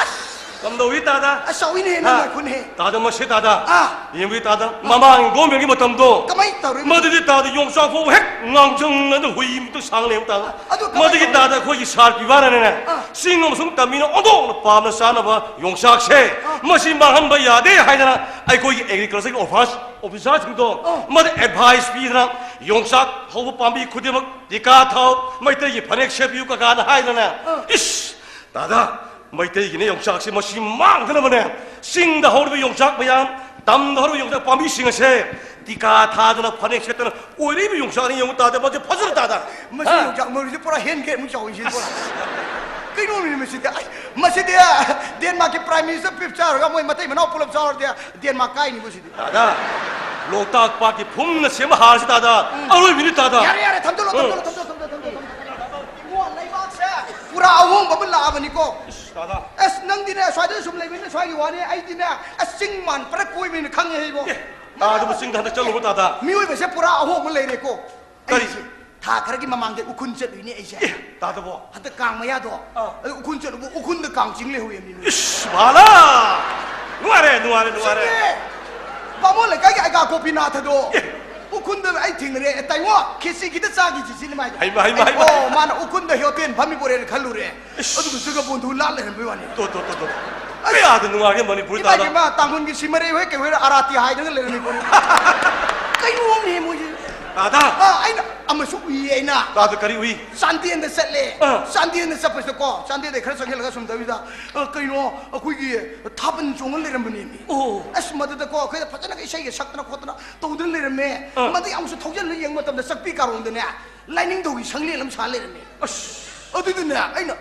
ꯑꯁ! ꯀꯝꯗꯧꯏ ꯇꯥꯗ? ꯑꯁ, ꯆꯥꯎꯏꯅꯦꯍꯦ, ꯅꯪ ꯍꯥ? ꯉꯥꯏꯈꯣꯅꯦꯍꯦ꯫ ꯇꯥꯗ, ꯃꯁꯤ ꯇꯥꯗ꯫ ꯑꯥ꯫ ꯌꯦꯡꯕꯤꯌꯨ ꯇꯥꯗ, ꯃꯃꯥꯡ ꯒꯣꯔꯃꯦꯟꯒꯤ ꯃꯇꯝꯗꯣ꯫ ꯀꯃꯥꯏ ꯇꯧꯔꯤꯅꯣ? ꯃꯗꯨꯗꯤ ꯇꯥꯗ ꯌꯣꯡꯆꯥꯛ ꯐꯥꯎꯕ ꯍꯦꯛ ꯉꯥꯡꯁꯪꯅꯗ ꯍꯨꯏ ꯃꯤꯇ ꯁꯥꯡ ꯂꯩꯕ ꯇꯥꯗ꯫ ꯑꯗꯨ ꯀꯃꯥꯏ ꯃꯗꯨꯒꯤ ꯇꯧꯔꯤꯅꯣ? ꯇꯥꯗ ꯑꯩꯈꯣꯏꯒꯤ ꯁꯥꯔ ꯄꯤꯕꯥꯅꯅꯦ, ꯑꯥ꯫ ꯆꯤꯡ ꯑꯃꯁꯨꯡ ꯇꯝꯃꯤꯅ ꯑꯣꯟꯊꯣꯛꯅ ꯄꯥꯝꯅ ꯆꯥꯅꯕ ꯌꯣꯡꯆꯥꯛꯁꯦ ꯑꯥ꯫ ꯃꯁꯤ ꯃꯥꯡꯍꯟꯕ ꯌꯥꯗꯦ ꯍꯥꯏꯗꯅ ꯑꯩꯈꯣꯏꯒꯤ ꯑꯦꯒ꯭ꯔꯤꯀꯜꯆꯔꯒꯤ ꯑꯣꯐꯤꯁ, ꯑꯣꯐꯤꯁꯥꯔꯁꯤꯡꯗꯣ ꯑꯥ꯫ ꯃꯗꯨ ꯑꯦꯗꯚꯥꯏꯁ ꯄꯤꯗꯅ ꯌꯣꯡꯆꯥꯛ ꯍꯧꯕ ꯄꯥꯝꯕꯤ ꯈꯨꯗꯤꯡꯃꯛ ꯇꯤꯀꯥ ꯊꯥꯎ, ꯃꯩꯇꯩꯒꯤ ꯐꯅꯦꯛ ꯁꯦꯠꯄꯤꯌꯨ ꯀꯀꯥꯅ ꯍꯥꯏꯗꯅ ꯑꯥ꯫ ꯏꯁ! ꯇꯥꯗ, ꯃꯩꯇꯩꯒꯤꯅꯦ ꯌꯣꯡꯆꯥꯛꯁꯦ ꯃꯁꯤ ꯃꯥꯡꯗꯅꯕꯅꯦ, ꯆꯤꯡꯗ ꯍꯧꯔꯤꯕ ꯌꯣꯡꯆꯥꯛ ꯃꯌꯥꯝ, ꯇꯝꯗ ꯍꯧꯔ ꯌꯣꯡꯆꯥꯛ ꯄꯥꯝꯕꯤꯁꯤꯡ ꯑꯁꯦ ꯇꯤꯀꯥ ꯊꯥꯗꯅ, ꯐꯅꯦꯛ ꯁꯦꯠꯇꯅ ꯑꯣꯏꯔꯛꯏꯕ ꯌꯣꯡꯆꯥꯛꯅꯤ꯫ ꯌꯦꯡꯉꯨ ꯇꯥꯗ, ꯃꯁꯤ ꯐꯖꯅ ꯇꯥꯗ꯫ ꯃꯁꯤ ꯍꯥ? ꯌꯣꯡꯆꯥꯛ ꯃꯔꯨꯁꯤ ꯄꯨꯔꯥ ꯍꯦꯟ ꯒ꯭ꯔꯦꯗꯃꯨꯛ ꯆꯥꯎꯏ ꯁꯤ ꯄꯨꯔꯥ꯫ ꯀꯩꯅꯣꯅꯤ ꯃꯁꯤꯗꯤ? ꯑꯩ, ꯃꯁꯤꯗꯤ ꯗꯦꯟꯃꯥꯔꯛꯀꯤ ꯄ꯭ꯔꯥꯏꯝ ꯃꯤꯅꯤꯁꯇꯔ ꯄꯤꯞ ꯆꯥꯔꯒ ꯃꯣꯏ ꯃꯇꯩ ꯃꯅꯥꯎ ꯄꯨꯂꯞ ꯆꯥꯔꯗꯤ ꯗꯦꯟꯃꯥꯔꯛ ꯀꯥꯏꯅꯤꯕꯨ ꯁꯤꯗꯤ꯫ ꯇꯥꯗ, ꯂꯣꯛꯇꯥꯛ ꯄꯥꯠꯀꯤ ꯐꯨꯝꯅ ꯁꯦꯝꯕ ꯍꯥꯔꯁꯤ ꯇꯥꯗ, ꯎꯝ꯫ ꯑꯔꯣꯏꯕꯤꯅꯤ ꯇꯥꯗ꯫ ꯌꯥꯔꯦ, ꯌꯥꯔꯦ, ꯊꯝꯖꯜꯂꯣ, ꯎꯝ꯫ ꯊꯝꯖꯜꯂꯣ, ꯊꯝꯖꯜꯂꯣ, ꯊꯝꯖꯜꯂꯣ, ꯊꯝꯖꯜꯂꯣ꯫ ꯏꯕꯨꯡꯉꯣ, ꯂꯩꯕꯥꯛꯁꯦ ꯄꯨꯔꯥ ꯑꯍꯣꯡꯕ ꯑꯃ ꯂꯥꯛꯑꯕꯅꯤꯀꯣ꯫ ꯏꯁ, ꯇꯥꯗ꯫ ꯑꯁ, ꯅꯪꯗꯤꯅꯦ, ꯁ꯭ꯋꯥꯏꯗ ꯁꯨꯝ ꯂꯩꯕꯅꯤꯅ ꯁ꯭ꯋꯥꯏꯒꯤ ꯋꯥꯅꯤ꯫ ꯑꯩꯗꯤꯅꯦ, ꯑꯁ, ꯆꯤꯡ ꯃꯥꯟ ꯄꯨꯔꯥ ꯀꯣꯏꯕꯅꯤꯅ ꯈꯪꯉꯦ ꯑꯩꯕꯣ꯫ ꯑꯦ, ꯇꯥꯗꯕꯨ ꯆꯤꯡꯗ ꯍꯟꯗꯛ ꯆꯠꯂꯨꯕ ꯇꯥꯗ? ꯃꯤꯑꯣꯏꯕꯁꯦ ꯄꯨꯔꯥ ꯑꯍꯣꯡꯕ ꯂꯩꯔꯦꯀꯣ꯫ ꯀꯔꯤ? ꯑꯩꯁꯦ ꯊꯥ ꯈꯔꯒꯤ ꯃꯃꯥꯡꯗ ꯎꯈꯨꯟ ꯆꯠꯂꯨꯏꯅꯦ ꯑꯩꯁꯦ꯫ ꯑꯦ, ꯇꯥꯗꯕꯣ? ꯍꯟꯗꯛ ꯀꯥꯡ ꯃꯌꯥꯗꯣ, ꯑꯥ꯫ ꯑꯗꯨ ꯎꯈꯨꯟ ꯆꯠꯂꯨꯕ, ꯎꯈꯨꯟꯗ ꯀꯥꯡ ꯆꯤꯡ ꯂꯩꯍꯧꯋꯦ ꯃꯤ꯫ ꯏꯁ, ꯚꯥꯂꯥ! ꯅꯨꯡꯉꯥꯏꯔꯦ, ꯅꯨꯡꯉꯥꯏꯔꯦ, ꯅꯨꯡꯉꯥꯏꯔꯦ꯫ ꯆꯨꯝꯃꯦ꯫ ꯕꯥꯃꯣꯟ ꯂꯩꯀꯥꯏꯒꯤ ꯑꯩꯒꯥ ꯒꯣꯄꯤꯅꯥꯊꯗꯣ꯫ ꯑꯦ꯫ ꯎꯈꯨꯟꯗ ꯑꯩ ꯊꯦꯡꯅꯔꯦ꯫ "ꯑꯦ, ꯇꯥꯏꯉꯣ, ꯈꯦꯆꯤ ꯈꯤꯇ ꯆꯥꯈꯤꯁꯤ", ꯁꯤꯅꯤ ꯃꯥꯏꯗꯣ꯫ ꯍꯩꯃꯥ, ꯍꯩꯃꯥ, ꯑꯩ, ꯍꯩꯃꯥ, ꯍꯩꯃꯥ꯫ "ꯑꯣ, ꯃꯥꯅ ꯎꯈꯨꯟꯗ ꯍꯣꯇꯦꯜ ꯐꯝꯃꯤꯕꯣꯔꯦꯅ" ꯈꯜꯂꯨꯔꯦ꯫ ꯏꯁ꯫ ꯑꯗꯨꯒ ꯖꯒꯕꯣꯟꯙꯨ ꯂꯥꯠ ꯂꯩꯔꯝꯕꯩ ꯋꯥꯅꯤ꯫ ꯇꯣ, ꯇꯣ, ꯇꯣ, ꯇꯣ꯫ ꯀꯌꯥꯗ ꯅꯨꯡꯉꯥꯏꯒꯦ ꯃꯅꯤꯄꯨꯔ ꯏꯃꯥ, ꯇꯥꯗ꯫ ꯏꯃꯥ, ꯇꯥꯡꯈꯨꯜꯒꯤ ꯁꯤꯃꯔꯩ ꯍꯣꯏ ꯀꯩ ꯍꯣꯏ ꯑꯔꯥꯇꯤ ꯍꯥꯏꯗꯅ ꯂꯩꯔꯝꯃꯤ ꯄꯣꯠꯅꯤ꯫ ꯀꯩꯅꯣꯝꯅꯦ ꯃꯣꯏꯁꯦ꯫ ꯇꯥꯗ꯫ ꯑꯥ, ꯑꯩꯅ ꯑꯃꯁꯨ ꯎꯏꯌꯦ ꯑꯩꯅ꯫ ꯇꯥꯗ ꯀꯔꯤ ꯎꯏ? ꯆꯥꯟꯗꯦꯜꯗ ꯆꯠꯂꯦ꯫ ꯑꯥ꯫ ꯆꯥꯟꯗꯦꯜꯗ ꯆꯠꯄꯁꯤꯗꯀꯣ, ꯆꯥꯟꯗꯦꯜꯗꯩ ꯈꯔ ꯆꯪꯁꯤꯜꯂꯒ ꯁꯨꯝ ꯇꯧꯔꯤꯗ, ꯑ, ꯀꯩꯅꯣ, ꯑꯩꯈꯣꯏꯒꯤ ꯊꯥꯕꯜ ꯆꯣꯡꯉ ꯂꯩꯔꯝꯕꯅꯦꯃꯤ꯫ ꯑꯣ꯫ ꯑꯁ, ꯃꯗꯨꯗꯀꯣ, ꯑꯩꯈꯣꯏꯗ ꯐꯖꯅꯒ ꯏꯁꯩꯒ ꯁꯛꯇꯅ ꯈꯣꯠꯇꯅ ꯇꯧꯗꯅ ꯂꯩꯔꯝꯃꯦ꯫ ꯑꯥ꯫ ꯃꯗꯨ ꯑꯃꯨꯛꯁꯨ ꯊꯧꯖꯤꯜꯂ ꯌꯦꯡꯕ ꯃꯇꯝꯗ ꯆꯥꯛꯄꯤ ꯀꯥꯔꯣꯡꯗꯅꯦ, ꯂꯥꯏꯅꯤꯡꯊꯧꯒꯤ ꯁꯪꯂꯦꯟ ꯑꯃ ꯁꯥ ꯂꯩꯔꯝꯃꯦ꯫ ꯑꯁ꯫ ꯑꯗꯨꯗꯨꯅꯦ, ꯑꯩꯅ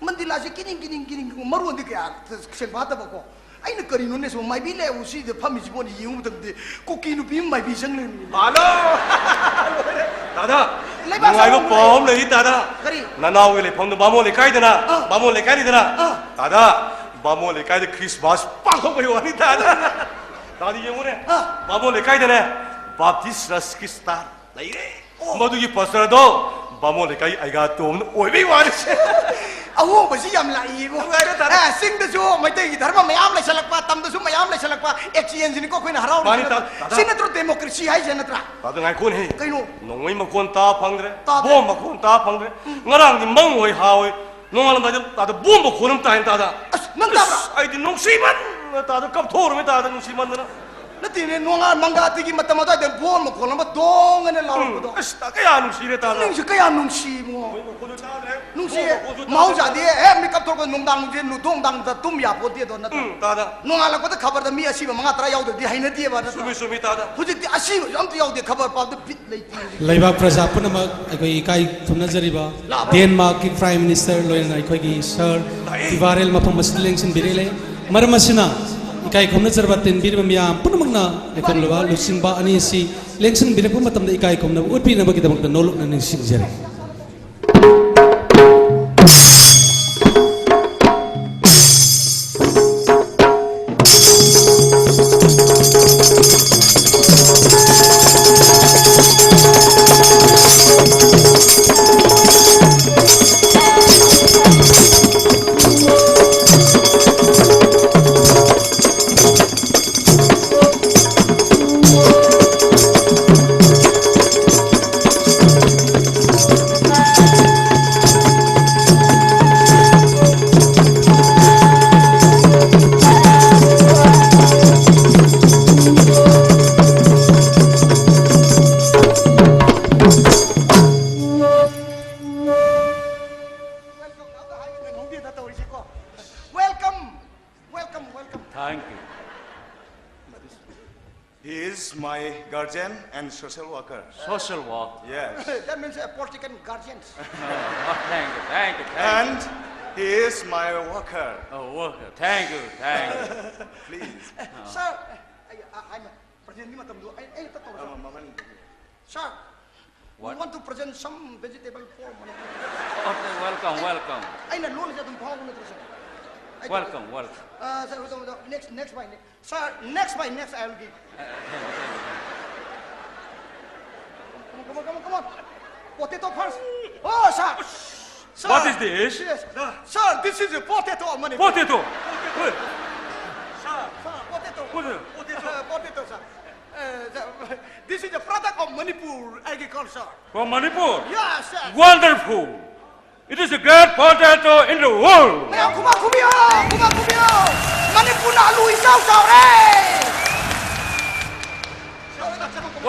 ꯃꯟꯗꯤꯂꯥꯁꯦ ꯀꯤꯅꯤꯡ, ꯀꯤꯅꯤꯡ, ꯀꯤꯅꯤꯡ, ꯃꯔꯣꯟꯗꯤ ꯀꯌꯥ ꯁꯦꯡꯐꯥꯠꯇꯕꯀꯣ꯫ ꯑꯩꯅ ꯀꯔꯤꯅꯣꯅꯦ ꯁꯨꯝ ꯃꯥꯏꯕꯤ ꯂꯩꯕꯨ ꯁꯤꯗ ꯐꯝꯃꯤꯁꯤꯕꯣꯅ ꯌꯦꯡꯉꯨ ꯃꯇꯝꯗꯗꯤ ꯀꯨꯀꯤ ꯅꯨꯄꯤ ꯑꯃ ꯃꯥꯏꯕꯤ ꯆꯪ ꯂꯩꯔꯝꯃꯤ꯫ ꯍꯜꯂꯣ! ꯇꯥꯗ, ꯂꯩꯕꯥꯛ ꯅꯨꯡꯉꯥꯏꯕ ꯆꯥꯎꯕ ꯄꯥꯎ ꯑꯃ ꯂꯩꯔꯤ ꯇꯥꯗ꯫ ꯀꯔꯤ? ꯅꯅꯥꯎꯒꯤ ꯂꯩꯐꯝꯗꯣ ꯕꯥꯃꯣꯟ ꯂꯩꯀꯥꯏꯗꯅ, ꯑꯥ꯫ ꯕꯥꯃꯣꯟ ꯂꯩꯀꯥꯏꯅꯤꯗꯅ꯫ ꯑꯥ꯫ ꯇꯥꯗ, ꯕꯥꯃꯣꯟ ꯂꯩꯀꯥꯏꯗ ꯈ꯭ꯔꯤꯁꯃꯥꯁ ꯄꯥꯡꯊꯣꯛꯄꯒꯤ ꯋꯥꯅꯤ ꯇꯥꯗ꯫ ꯇꯥꯗ ꯌꯦꯡꯉꯨꯅꯦ꯫ ꯑꯥ꯫ ꯕꯥꯃꯣꯟ ꯂꯩꯀꯥꯏꯗꯅꯦ ꯕꯥꯞꯇꯤꯁ ꯆꯔꯆꯀꯤ ꯁ꯭ꯇꯥꯔ ꯂꯩꯔꯦ꯫ ꯑꯣ꯫ ꯃꯗꯨꯒꯤ ꯄꯥꯁꯇꯔꯗꯣ ꯕꯥꯃꯣꯟ ꯂꯩꯀꯥꯏ ꯑꯩꯒꯥ ꯇꯣꯝꯅ ꯑꯣꯏꯕꯩ ꯋꯥꯅꯤꯁꯦ꯫ ꯑꯍꯣꯡꯕꯁꯤ ꯌꯥꯝ ꯂꯥꯛꯏꯕꯣ꯫ ꯅꯨꯡꯉꯥꯏꯔꯦ ꯇꯥꯗ꯫ ꯑꯦ, ꯆꯤꯡꯗꯁꯨ ꯃꯩꯇꯩꯒꯤ ꯙꯔꯃ ꯃꯌꯥꯝ ꯂꯩꯁꯜꯂꯛꯄ, ꯇꯝꯗꯁꯨ ꯃꯌꯥꯝ ꯂꯩꯁꯜꯂꯛꯄ, exchange ꯅꯤꯀꯣ ꯑꯩꯈꯣꯏꯅ ꯍꯔꯥꯎꯔꯤꯁꯤ ꯃꯥꯅꯤ ꯅꯠꯇ꯭ꯔꯥ? ꯇꯥ-, ꯇꯥꯗ꯫ ꯁꯤ ꯅꯠꯇ꯭ꯔꯣ democracy ꯍꯥꯏꯁꯦ ꯅꯠꯇ꯭ꯔꯥ? ꯇꯥꯗ ꯉꯥꯏꯈꯣꯅꯦ꯫ ꯀꯩꯅꯣ? ꯅꯣꯡꯃꯩ ꯃꯈꯣꯟ ꯇꯥ ꯐꯪꯗ꯭ꯔꯦ꯫ ꯇꯥꯗ꯭ꯔꯦ꯫ ꯕꯣꯝ ꯃꯈꯣꯟ ꯇꯥ ꯐꯪꯗ꯭ꯔꯦ꯫ ꯎꯝ꯫ ꯉꯔꯥꯡꯗꯤ ꯃꯪ ꯍꯣꯏ ꯍꯥ ꯍꯣꯏ ꯅꯣꯡꯉꯥꯜꯂꯝꯗꯥꯏꯗ ꯇꯥꯗ ꯕꯣꯝ ꯃꯈꯣꯟ ꯑꯃ ꯇꯥꯏꯅ ꯇꯥꯗ꯫ ꯑꯁ, ꯅꯪ ꯇꯥꯕ꯭ꯔꯥ? ꯑꯁ, ꯑꯩꯗꯤ ꯅꯨꯡꯁꯤꯃꯟꯗꯅ ꯇꯥꯗ ꯀꯞꯊꯣꯛꯎꯔꯃꯤ ꯇꯥꯗ ꯅꯨꯡꯁꯤꯃꯟꯗꯅ꯫ ꯅꯠꯇꯦꯅꯦ, ꯅꯣꯡꯉꯥꯜ ꯃꯪꯒꯥꯇꯤꯒꯤ ꯃꯇꯝ ꯑꯗꯨꯋꯥꯏꯗ ꯕꯣꯜ ꯃꯈꯣꯜ ꯑꯃ ꯗꯣꯡ ꯑꯅ ꯂꯥꯎꯔꯛꯄꯗꯣ꯫ ꯑꯁ, ꯀꯌꯥ ꯅꯨꯡꯁꯤꯔꯦ, ꯇꯥꯗ꯫ ꯅꯨꯡꯁꯤ, ꯀꯌꯥ ꯅꯨꯡꯁꯤꯕꯣ꯫ ꯃꯈꯣꯜꯗꯣ ꯇꯥꯗ꯭ꯔꯦ꯫ ꯅꯨꯡꯁꯤꯌꯦ꯫ ꯃꯈꯣꯜꯗꯣ ꯇꯥꯗ꯭ꯔꯦ꯫ ꯃꯍꯧꯁꯥꯗꯤ ꯍꯦꯛ ꯃꯤꯀꯞ ꯊꯣꯛꯂꯛꯄ ꯅꯨꯡꯗꯥꯡꯁꯦ ꯅꯨꯡꯗꯣꯡꯗꯥꯡꯗ ꯇꯨꯝ ꯌꯥꯄꯣꯟꯇꯦꯗꯣ, ꯅꯠꯇ꯭ꯔꯣ? ꯎꯝ, ꯇꯥꯗ꯫ ꯅꯣꯡꯉꯥꯜꯂꯛꯄꯗ ꯈꯕꯔꯗ ꯃꯤ ꯑꯁꯤꯕ ꯃꯉꯥ ꯇꯔꯥ ꯌꯥꯎꯗ꯭ꯔꯗꯤ ꯍꯩꯅꯗꯦꯕ, ꯅꯠꯇ꯭ꯔꯣ? ꯆꯨꯝꯃꯤ, ꯆꯨꯝꯃꯤ, ꯇꯥꯗ꯫ ꯍꯧꯖꯤꯛꯇꯤ ꯑꯁꯤꯕꯁꯨ ꯑꯝꯇ ꯌꯥꯎꯗꯦ, ꯈꯕꯔ ꯄꯥꯕꯗ ꯕꯤꯠ ꯂꯩꯇꯦ ꯍꯧꯖꯤꯛ꯫ ꯂꯩꯕꯥꯛ ꯄ꯭ꯔꯖꯥ ꯄꯨꯝꯅꯃꯛ ꯑꯩꯈꯣꯏ ꯏꯀꯥꯏ ꯈꯨꯝꯅꯖꯔꯤꯕ ꯂꯥꯛꯑꯣ꯫ ꯗꯦꯟꯃꯥꯔꯛꯀꯤ Prime Minister ꯂꯣꯏꯅꯅ ꯑꯩꯈꯣꯏꯒꯤ Sir ꯂꯥꯛꯑꯦ꯫ ꯇꯤꯚꯥꯔꯦꯜ ꯃꯐꯝ ꯑꯁꯤꯗ ꯂꯦꯡꯁꯤꯟꯕꯤꯔꯛꯂꯦ꯫ ꯃꯔꯝ ꯑꯁꯤꯅ ꯏꯀꯥꯏ ꯈꯨꯝꯅꯖꯔꯕ ꯇꯤꯟꯕꯤꯔꯤꯕ ꯃꯤꯌꯥꯝ ꯄꯨꯝꯅꯃꯛꯅ ꯂꯩꯐꯝꯂꯕ ꯂꯨꯆꯤꯡꯕ ꯑꯅꯤ ꯑꯁꯤ ꯂꯦꯡꯁꯤꯟꯕꯤꯔꯛꯄ ꯃꯇꯝꯗ ꯏꯀꯥꯏ ꯈꯨꯝꯅꯕ ꯎꯠꯄꯤꯅꯕꯒꯤꯗꯃꯛꯇ ꯅꯣꯂꯨꯛꯅ ꯅꯤꯡꯁꯤꯡꯖꯔꯤ꯫ Welcome, welcome, welcome. Thank you. He is my guardian and social worker. Social work. Yes. That means a political guardian. Oh, thank you, thank you, thank you. And he is my worker. Oh, worker. Thank you, thank you. Please. Sir, ꯑꯩ, ꯑ, ꯑꯩꯅ presidentꯀꯤ ꯃꯇꯝꯗꯣ ꯑꯩ, ꯑꯩ ꯍꯦꯛꯇ ꯇꯧꯔꯁꯨ? ꯑ, ꯃꯃꯟ. Sir, we What? want to present some vegetable for Manipur. Okay, welcome, welcome. ꯑꯩꯅ ꯂꯣꯜꯂꯤꯁꯦ ꯑꯗꯨꯝ ꯐꯥꯎꯕ ꯅꯠꯇ꯭ꯔꯣ, sir? ꯑꯩ Welcome, welcome. ꯑ, sir, hold on, hold on. Next, next by next. Sir, next by next, I will give. Uh, thank you, thank you, thank you. Come on, come on, come on, come on. Potato first. Oh, sir. Sir. What is this? Yes. Sir, this is a potato of Manipur. Potato. Wait. Sir, potato. Potato. Potato. Uh, potato, sir. Uh, sir, this is a product of Manipur agriculture. From Manipur? Yes, sir. Wonderful. It is the great potato in the world. ꯃꯌꯥꯝ ꯈꯨꯕꯥꯛ ꯈꯨꯕꯤꯌꯣ, ꯈꯨꯕꯥꯛ ꯈꯨꯕꯤꯌꯣ꯫ ꯃꯅꯤꯄꯨꯔꯅ ꯑꯂꯨ ꯏꯆꯥꯎ ꯆꯥꯎꯔꯦ꯫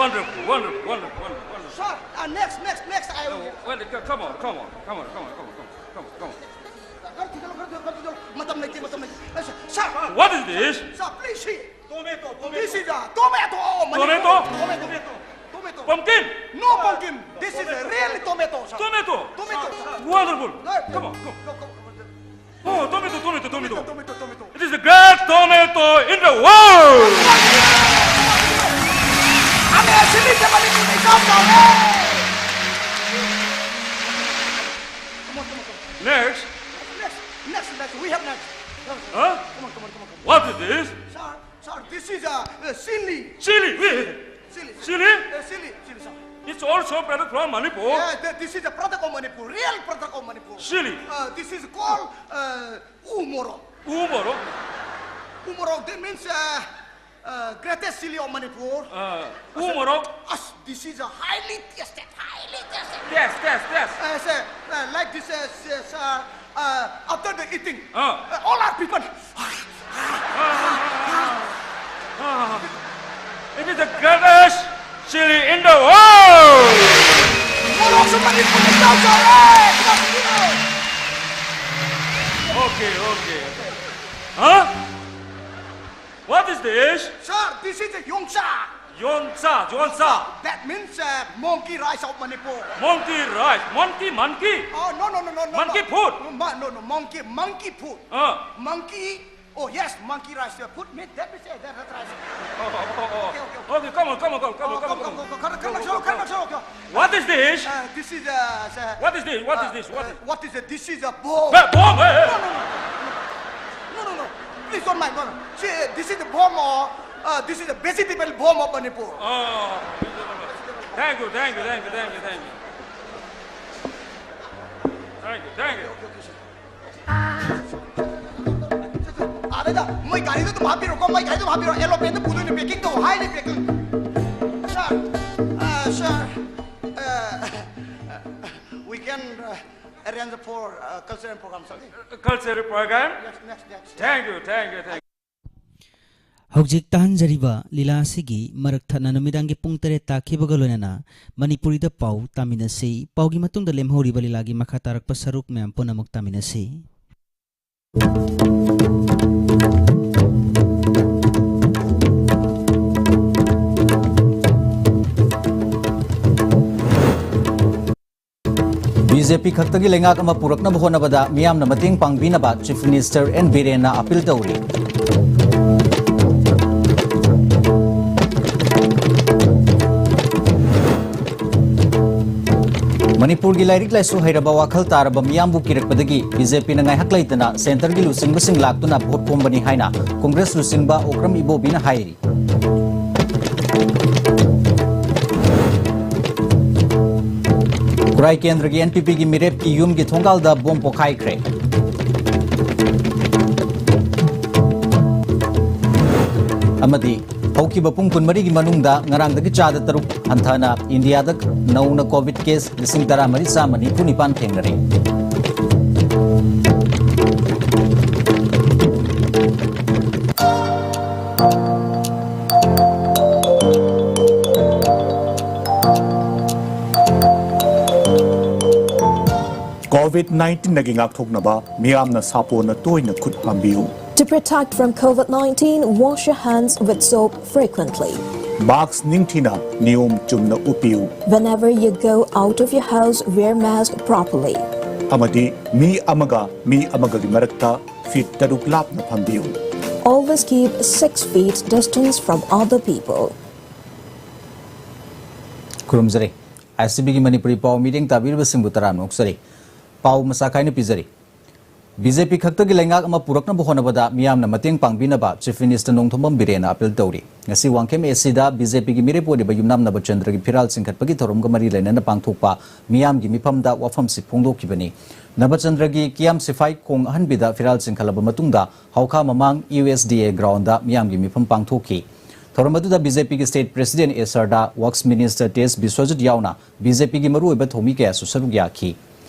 Wonderful, wonderful, wonderful, wonderful, wonderful. Sir, uh, next, next, next, I will. No, well, c- come on, come on, come on, come on, come on, come on, come on, come on, come on. ꯈꯔ ꯊꯨꯖꯜꯂꯨ, ꯈꯔ ꯊꯨꯖꯜꯂꯨ, ꯈꯔ ꯊꯨꯖꯜꯂꯨ. ꯃꯇꯝ ꯂꯩꯇꯦ, ꯃꯇꯝ ꯂꯩꯇꯦ꯫ ꯑ, sir, sir. What is this? Sir, please see. Tomato, tomato. This is a tomato. Oh, Manipur. Tomato? Tomato. Tomato. Pumpkin? No pumpkin. This is a real tomato, sir. Tomato? Tomato. Wonderful. No, come on, come on. Go, go, go, go. Oh, tomato, tomato, tomato. Tomato, tomato, tomato. It is the great tomato in the world. Come on, come on, come on. Next. Next, next, next. We have next. Huh? Come on, come on, come on, come on. What is this? Sir, sir, this is a, a chili. Chili. Chili. Chili? Uh, chili, chili, sir. It's also product from Manipur. Yeah, th- this is a product of Manipur, real product of Manipur. Chili. Uh, this is called uh, umorok. Umorok? Umorok, that means uh, uh, greatest chili of Manipur. Uh, umorok? As this is a highly tasted, highly tasted. Yes, yes, yes. Uh, sir, uh, like this, uh, sir, sir, uh, after the eating, uh, all our people. Ah, it is the greatest chili in the world. Morok sa Manipur, ikaw, sir, eh! Come on, come on. Okay, okay. Huh? What is this? Sir, this is a yongsa. Yongsa, yongsa. That means uh, monkey rice of Manipur. Monkey rice, monkey, monkey. Oh, no, no, no, no, no. Monkey food. No, ma- no, no, monkey, monkey food. Uh. Monkey. Oh yes, monkey rice. Uh, food meat. That is uh, that, that rice. Oh, oh, oh, oh. Okay, okay, okay. Okay, come on, come on, come on, come on, come on, come on. Come, come, come, come, come, come, come, come, come. What is this? Uh, this is uh, uh, what is this? What uh, is this? What uh, is? What is it? This is a bomb. Ba- bomb. Eh, eh. No, no, no, no, no, no, no. Please don't mind. No, no. See, uh, this is the bomb or uh, this is the vegetable bomb of Manipur. Oh, thank you, thank you, thank you, thank you, thank you. Thank you, thank you. ꯑꯥꯗꯩꯗ ꯃꯣꯏ ꯒꯥꯔꯤꯗꯣ ꯑꯗꯨꯝ ꯍꯥꯞꯄꯤꯔꯣꯀꯣ, ꯃꯣꯏ ꯒꯥꯔꯤꯗꯣ ꯑꯗꯨꯝ ꯍꯥꯞꯄꯤꯔꯣ, ꯑꯦꯔꯣꯄ꯭ꯂꯦꯟꯗ ꯄꯨꯗꯣꯏꯅꯦ, packing ꯇꯧ, ꯍꯥꯏꯂꯤ packing. Sir, uh, sir, uh, we can uh, arrange for uh, cultural program, sir. Cultural program? Yes, next, next. Thank you, thank you, thank you. ꯍꯧꯖꯤꯛ ꯇꯥꯍꯟꯖꯔꯤꯕ ꯂꯤꯂꯥ ꯑꯁꯤꯒꯤ ꯃꯔꯛ ꯊꯠꯅ ꯅꯨꯃꯤꯗꯥꯡꯒꯤ ꯄꯨꯡ ꯇꯔꯦꯠ ꯇꯥꯈꯤꯕꯒ ꯂꯣꯏꯅꯅ ꯃꯅꯤꯄꯨꯔꯤꯗ ꯄꯥꯎ ꯇꯥꯃꯤꯟꯅꯁꯤ꯫ ꯄꯥꯎꯒꯤ ꯃꯇꯨꯡꯗ ꯂꯦꯝꯍꯧꯔꯤꯕ ꯂꯤꯂꯥꯒꯤ ꯃꯈꯥ ꯇꯥꯔꯛꯄ ꯁꯔꯨꯛ ꯃꯌꯥꯝ ꯄꯨꯝꯅꯃꯛ ꯇꯥꯃꯤꯟꯅꯁꯤ꯫ ꯕꯤ ꯖꯦ ꯄꯤ ꯈꯛꯇꯒꯤ ꯂꯩꯉꯥꯛ ꯑꯃ ꯄꯨꯔꯛꯅꯕ ꯍꯣꯠꯅꯕꯗ ꯃꯤꯌꯥꯝꯅ ꯃꯇꯦꯡ ꯄꯥꯡꯕꯤꯅꯕ Chief Minister N. ꯕꯤꯔꯦꯟꯅ appeal ꯇꯧꯔꯤ꯫ ꯃꯅꯤꯄꯨꯔꯒꯤ ꯂꯥꯏꯔꯤꯛ ꯂꯥꯏꯁꯨ ꯍꯩꯔꯕ ꯋꯥꯈꯜ ꯇꯥꯔꯕ ꯃꯤꯌꯥꯝꯕꯨ ꯀꯤꯔꯛꯄꯗꯒꯤ ꯕꯤ ꯖꯦ ꯄꯤꯅ ꯉꯥꯏꯍꯥꯛ ꯂꯩꯇꯅ centreꯒꯤ ꯂꯨꯆꯤꯡꯕꯁꯤꯡ ꯂꯥꯛꯇꯨꯅ vote ꯈꯣꯝꯕꯅꯤ ꯍꯥꯏꯅ Congress ꯂꯨꯆꯤꯡꯕ ꯑꯣꯀ꯭ꯔꯝ ꯏꯕꯣꯕꯤꯅ ꯍꯥꯏꯔꯤ꯫ ꯈꯨꯔꯥꯏ ꯀꯦꯟꯗ꯭ꯔꯒꯤ N P Pꯒꯤ ꯃꯤꯔꯦꯞꯀꯤ ꯌꯨꯝꯒꯤ ꯊꯣꯡꯒꯥꯜꯗ bomb ꯄꯣꯈꯥꯏꯈ꯭ꯔꯦ꯫ ꯑꯃꯗꯤ ꯍꯧꯈꯤꯕ ꯄꯨꯡ ꯀꯨꯟꯃꯔꯤꯒꯤ ꯃꯅꯨꯡꯗ ꯉꯔꯥꯡꯗꯒꯤ ꯆꯥꯗ ꯇꯔꯨꯛ ꯍꯟꯊꯅ ꯏꯟꯗꯤꯌꯥꯗ ꯅꯧꯅ COVID case ꯂꯤꯁꯤꯡ ꯇꯔꯥꯃꯔꯤ ꯆꯥꯝꯃ ꯅꯤꯐꯨ ꯅꯤꯄꯥꯟ ꯊꯦꯡꯅꯔꯦ꯫ COVID nineteenꯗꯒꯤ ꯉꯥꯛꯊꯣꯛꯅꯕ ꯃꯤꯌꯥꯝꯅ ꯁꯥꯄꯣꯟꯅ ꯇꯣꯏꯅ ꯈꯨꯠ ꯍꯥꯝꯕꯤꯌꯨ꯫ To protect from COVID nineteen, wash your hands with soap frequently. Mask ꯅꯤꯡꯊꯤꯅ ꯅꯤꯌꯣꯝ ꯆꯨꯝꯅ ꯎꯞꯄꯤꯌꯨ꯫ Whenever you go out of your house, wear mask properly. ꯑꯃꯗꯤ ꯃꯤ ꯑꯃꯒ ꯃꯤ ꯑꯃꯒꯒꯤ ꯃꯔꯛꯇ feet ꯇꯔꯨꯛ ꯂꯥꯞꯅ ꯐꯝꯕꯤꯌꯨ꯫ Always keep six feet distance from other people. ꯈꯨꯔꯨꯝꯖꯔꯤ꯫ ICBꯒꯤ Manipuri ꯄꯥꯎ ꯃꯤꯠꯌꯦꯡ ꯇꯥꯕꯤꯔꯤꯕꯁꯤꯡꯕꯨ ꯇꯔꯥꯝꯅ ꯑꯣꯛꯆꯔꯤ꯫ ꯄꯥꯎ ꯃꯆꯥ ꯈꯥꯏꯅ ꯄꯤꯖꯔꯤ꯫ ꯕꯤ ꯖꯦ ꯄꯤ ꯈꯛꯇꯒꯤ ꯂꯩꯉꯥꯛ ꯑꯃ ꯄꯨꯔꯛꯅꯕ ꯍꯣꯠꯅꯕꯗ ꯃꯤꯌꯥꯝꯅ ꯃꯇꯦꯡ ꯄꯥꯡꯕꯤꯅꯕ Chief Minister ꯅꯣꯡꯊꯣꯝꯕꯝ ꯕꯤꯔꯦꯟꯅ appeal ꯇꯧꯔꯤ꯫ ꯉꯁꯤ ꯋꯥꯡꯈꯦꯝ ACꯗ BJPꯒꯤ ꯃꯤꯔꯦꯞ ꯑꯣꯏꯔꯤꯕ ꯌꯨꯝꯅꯥꯝ ꯅꯕꯆꯟꯗ꯭ꯔꯒꯤ ꯐꯤꯔꯥꯜ ꯆꯤꯡꯈꯠꯄꯒꯤ ꯊꯧꯔꯝꯒ ꯃꯔꯤ ꯂꯩꯅꯅ ꯄꯥꯡꯊꯣꯛꯄ ꯃꯤꯌꯥꯝꯒꯤ ꯃꯤꯐꯝꯗ ꯋꯥꯐꯝꯁꯤ ꯐꯣꯡꯗꯣꯛꯈꯤꯕꯅꯤ꯫ ꯅꯕꯆꯟꯗ꯭ꯔꯒꯤ ꯀꯤꯌꯥꯝ ꯁꯤꯐꯥꯏ ꯈꯣꯡ ꯑꯍꯟꯕꯤꯗ ꯐꯤꯔꯥꯜ ꯆꯤꯡꯈꯠꯂꯕ ꯃꯇꯨꯡꯗ ꯍꯧꯈꯥ ꯃꯃꯥꯡ USDA groundꯗ ꯃꯤꯌꯥꯝꯒꯤ ꯃꯤꯐꯝ ꯄꯥꯡꯊꯣꯛꯈꯤ꯫ ꯊꯧꯔꯝ ꯑꯗꯨꯗ BJPꯒꯤ state president ꯑꯦꯁ ꯁꯔꯗꯥ, Works Minister ꯇꯦꯖ ꯕꯤꯁ꯭ꯋꯖꯤꯠ ꯌꯥꯎꯅ BJPꯒꯤ ꯃꯔꯨꯑꯣꯏꯕ ꯊꯧꯃꯤ ꯀꯌꯥꯁꯨ ꯁꯔꯨꯛ ꯌꯥꯈꯤ꯫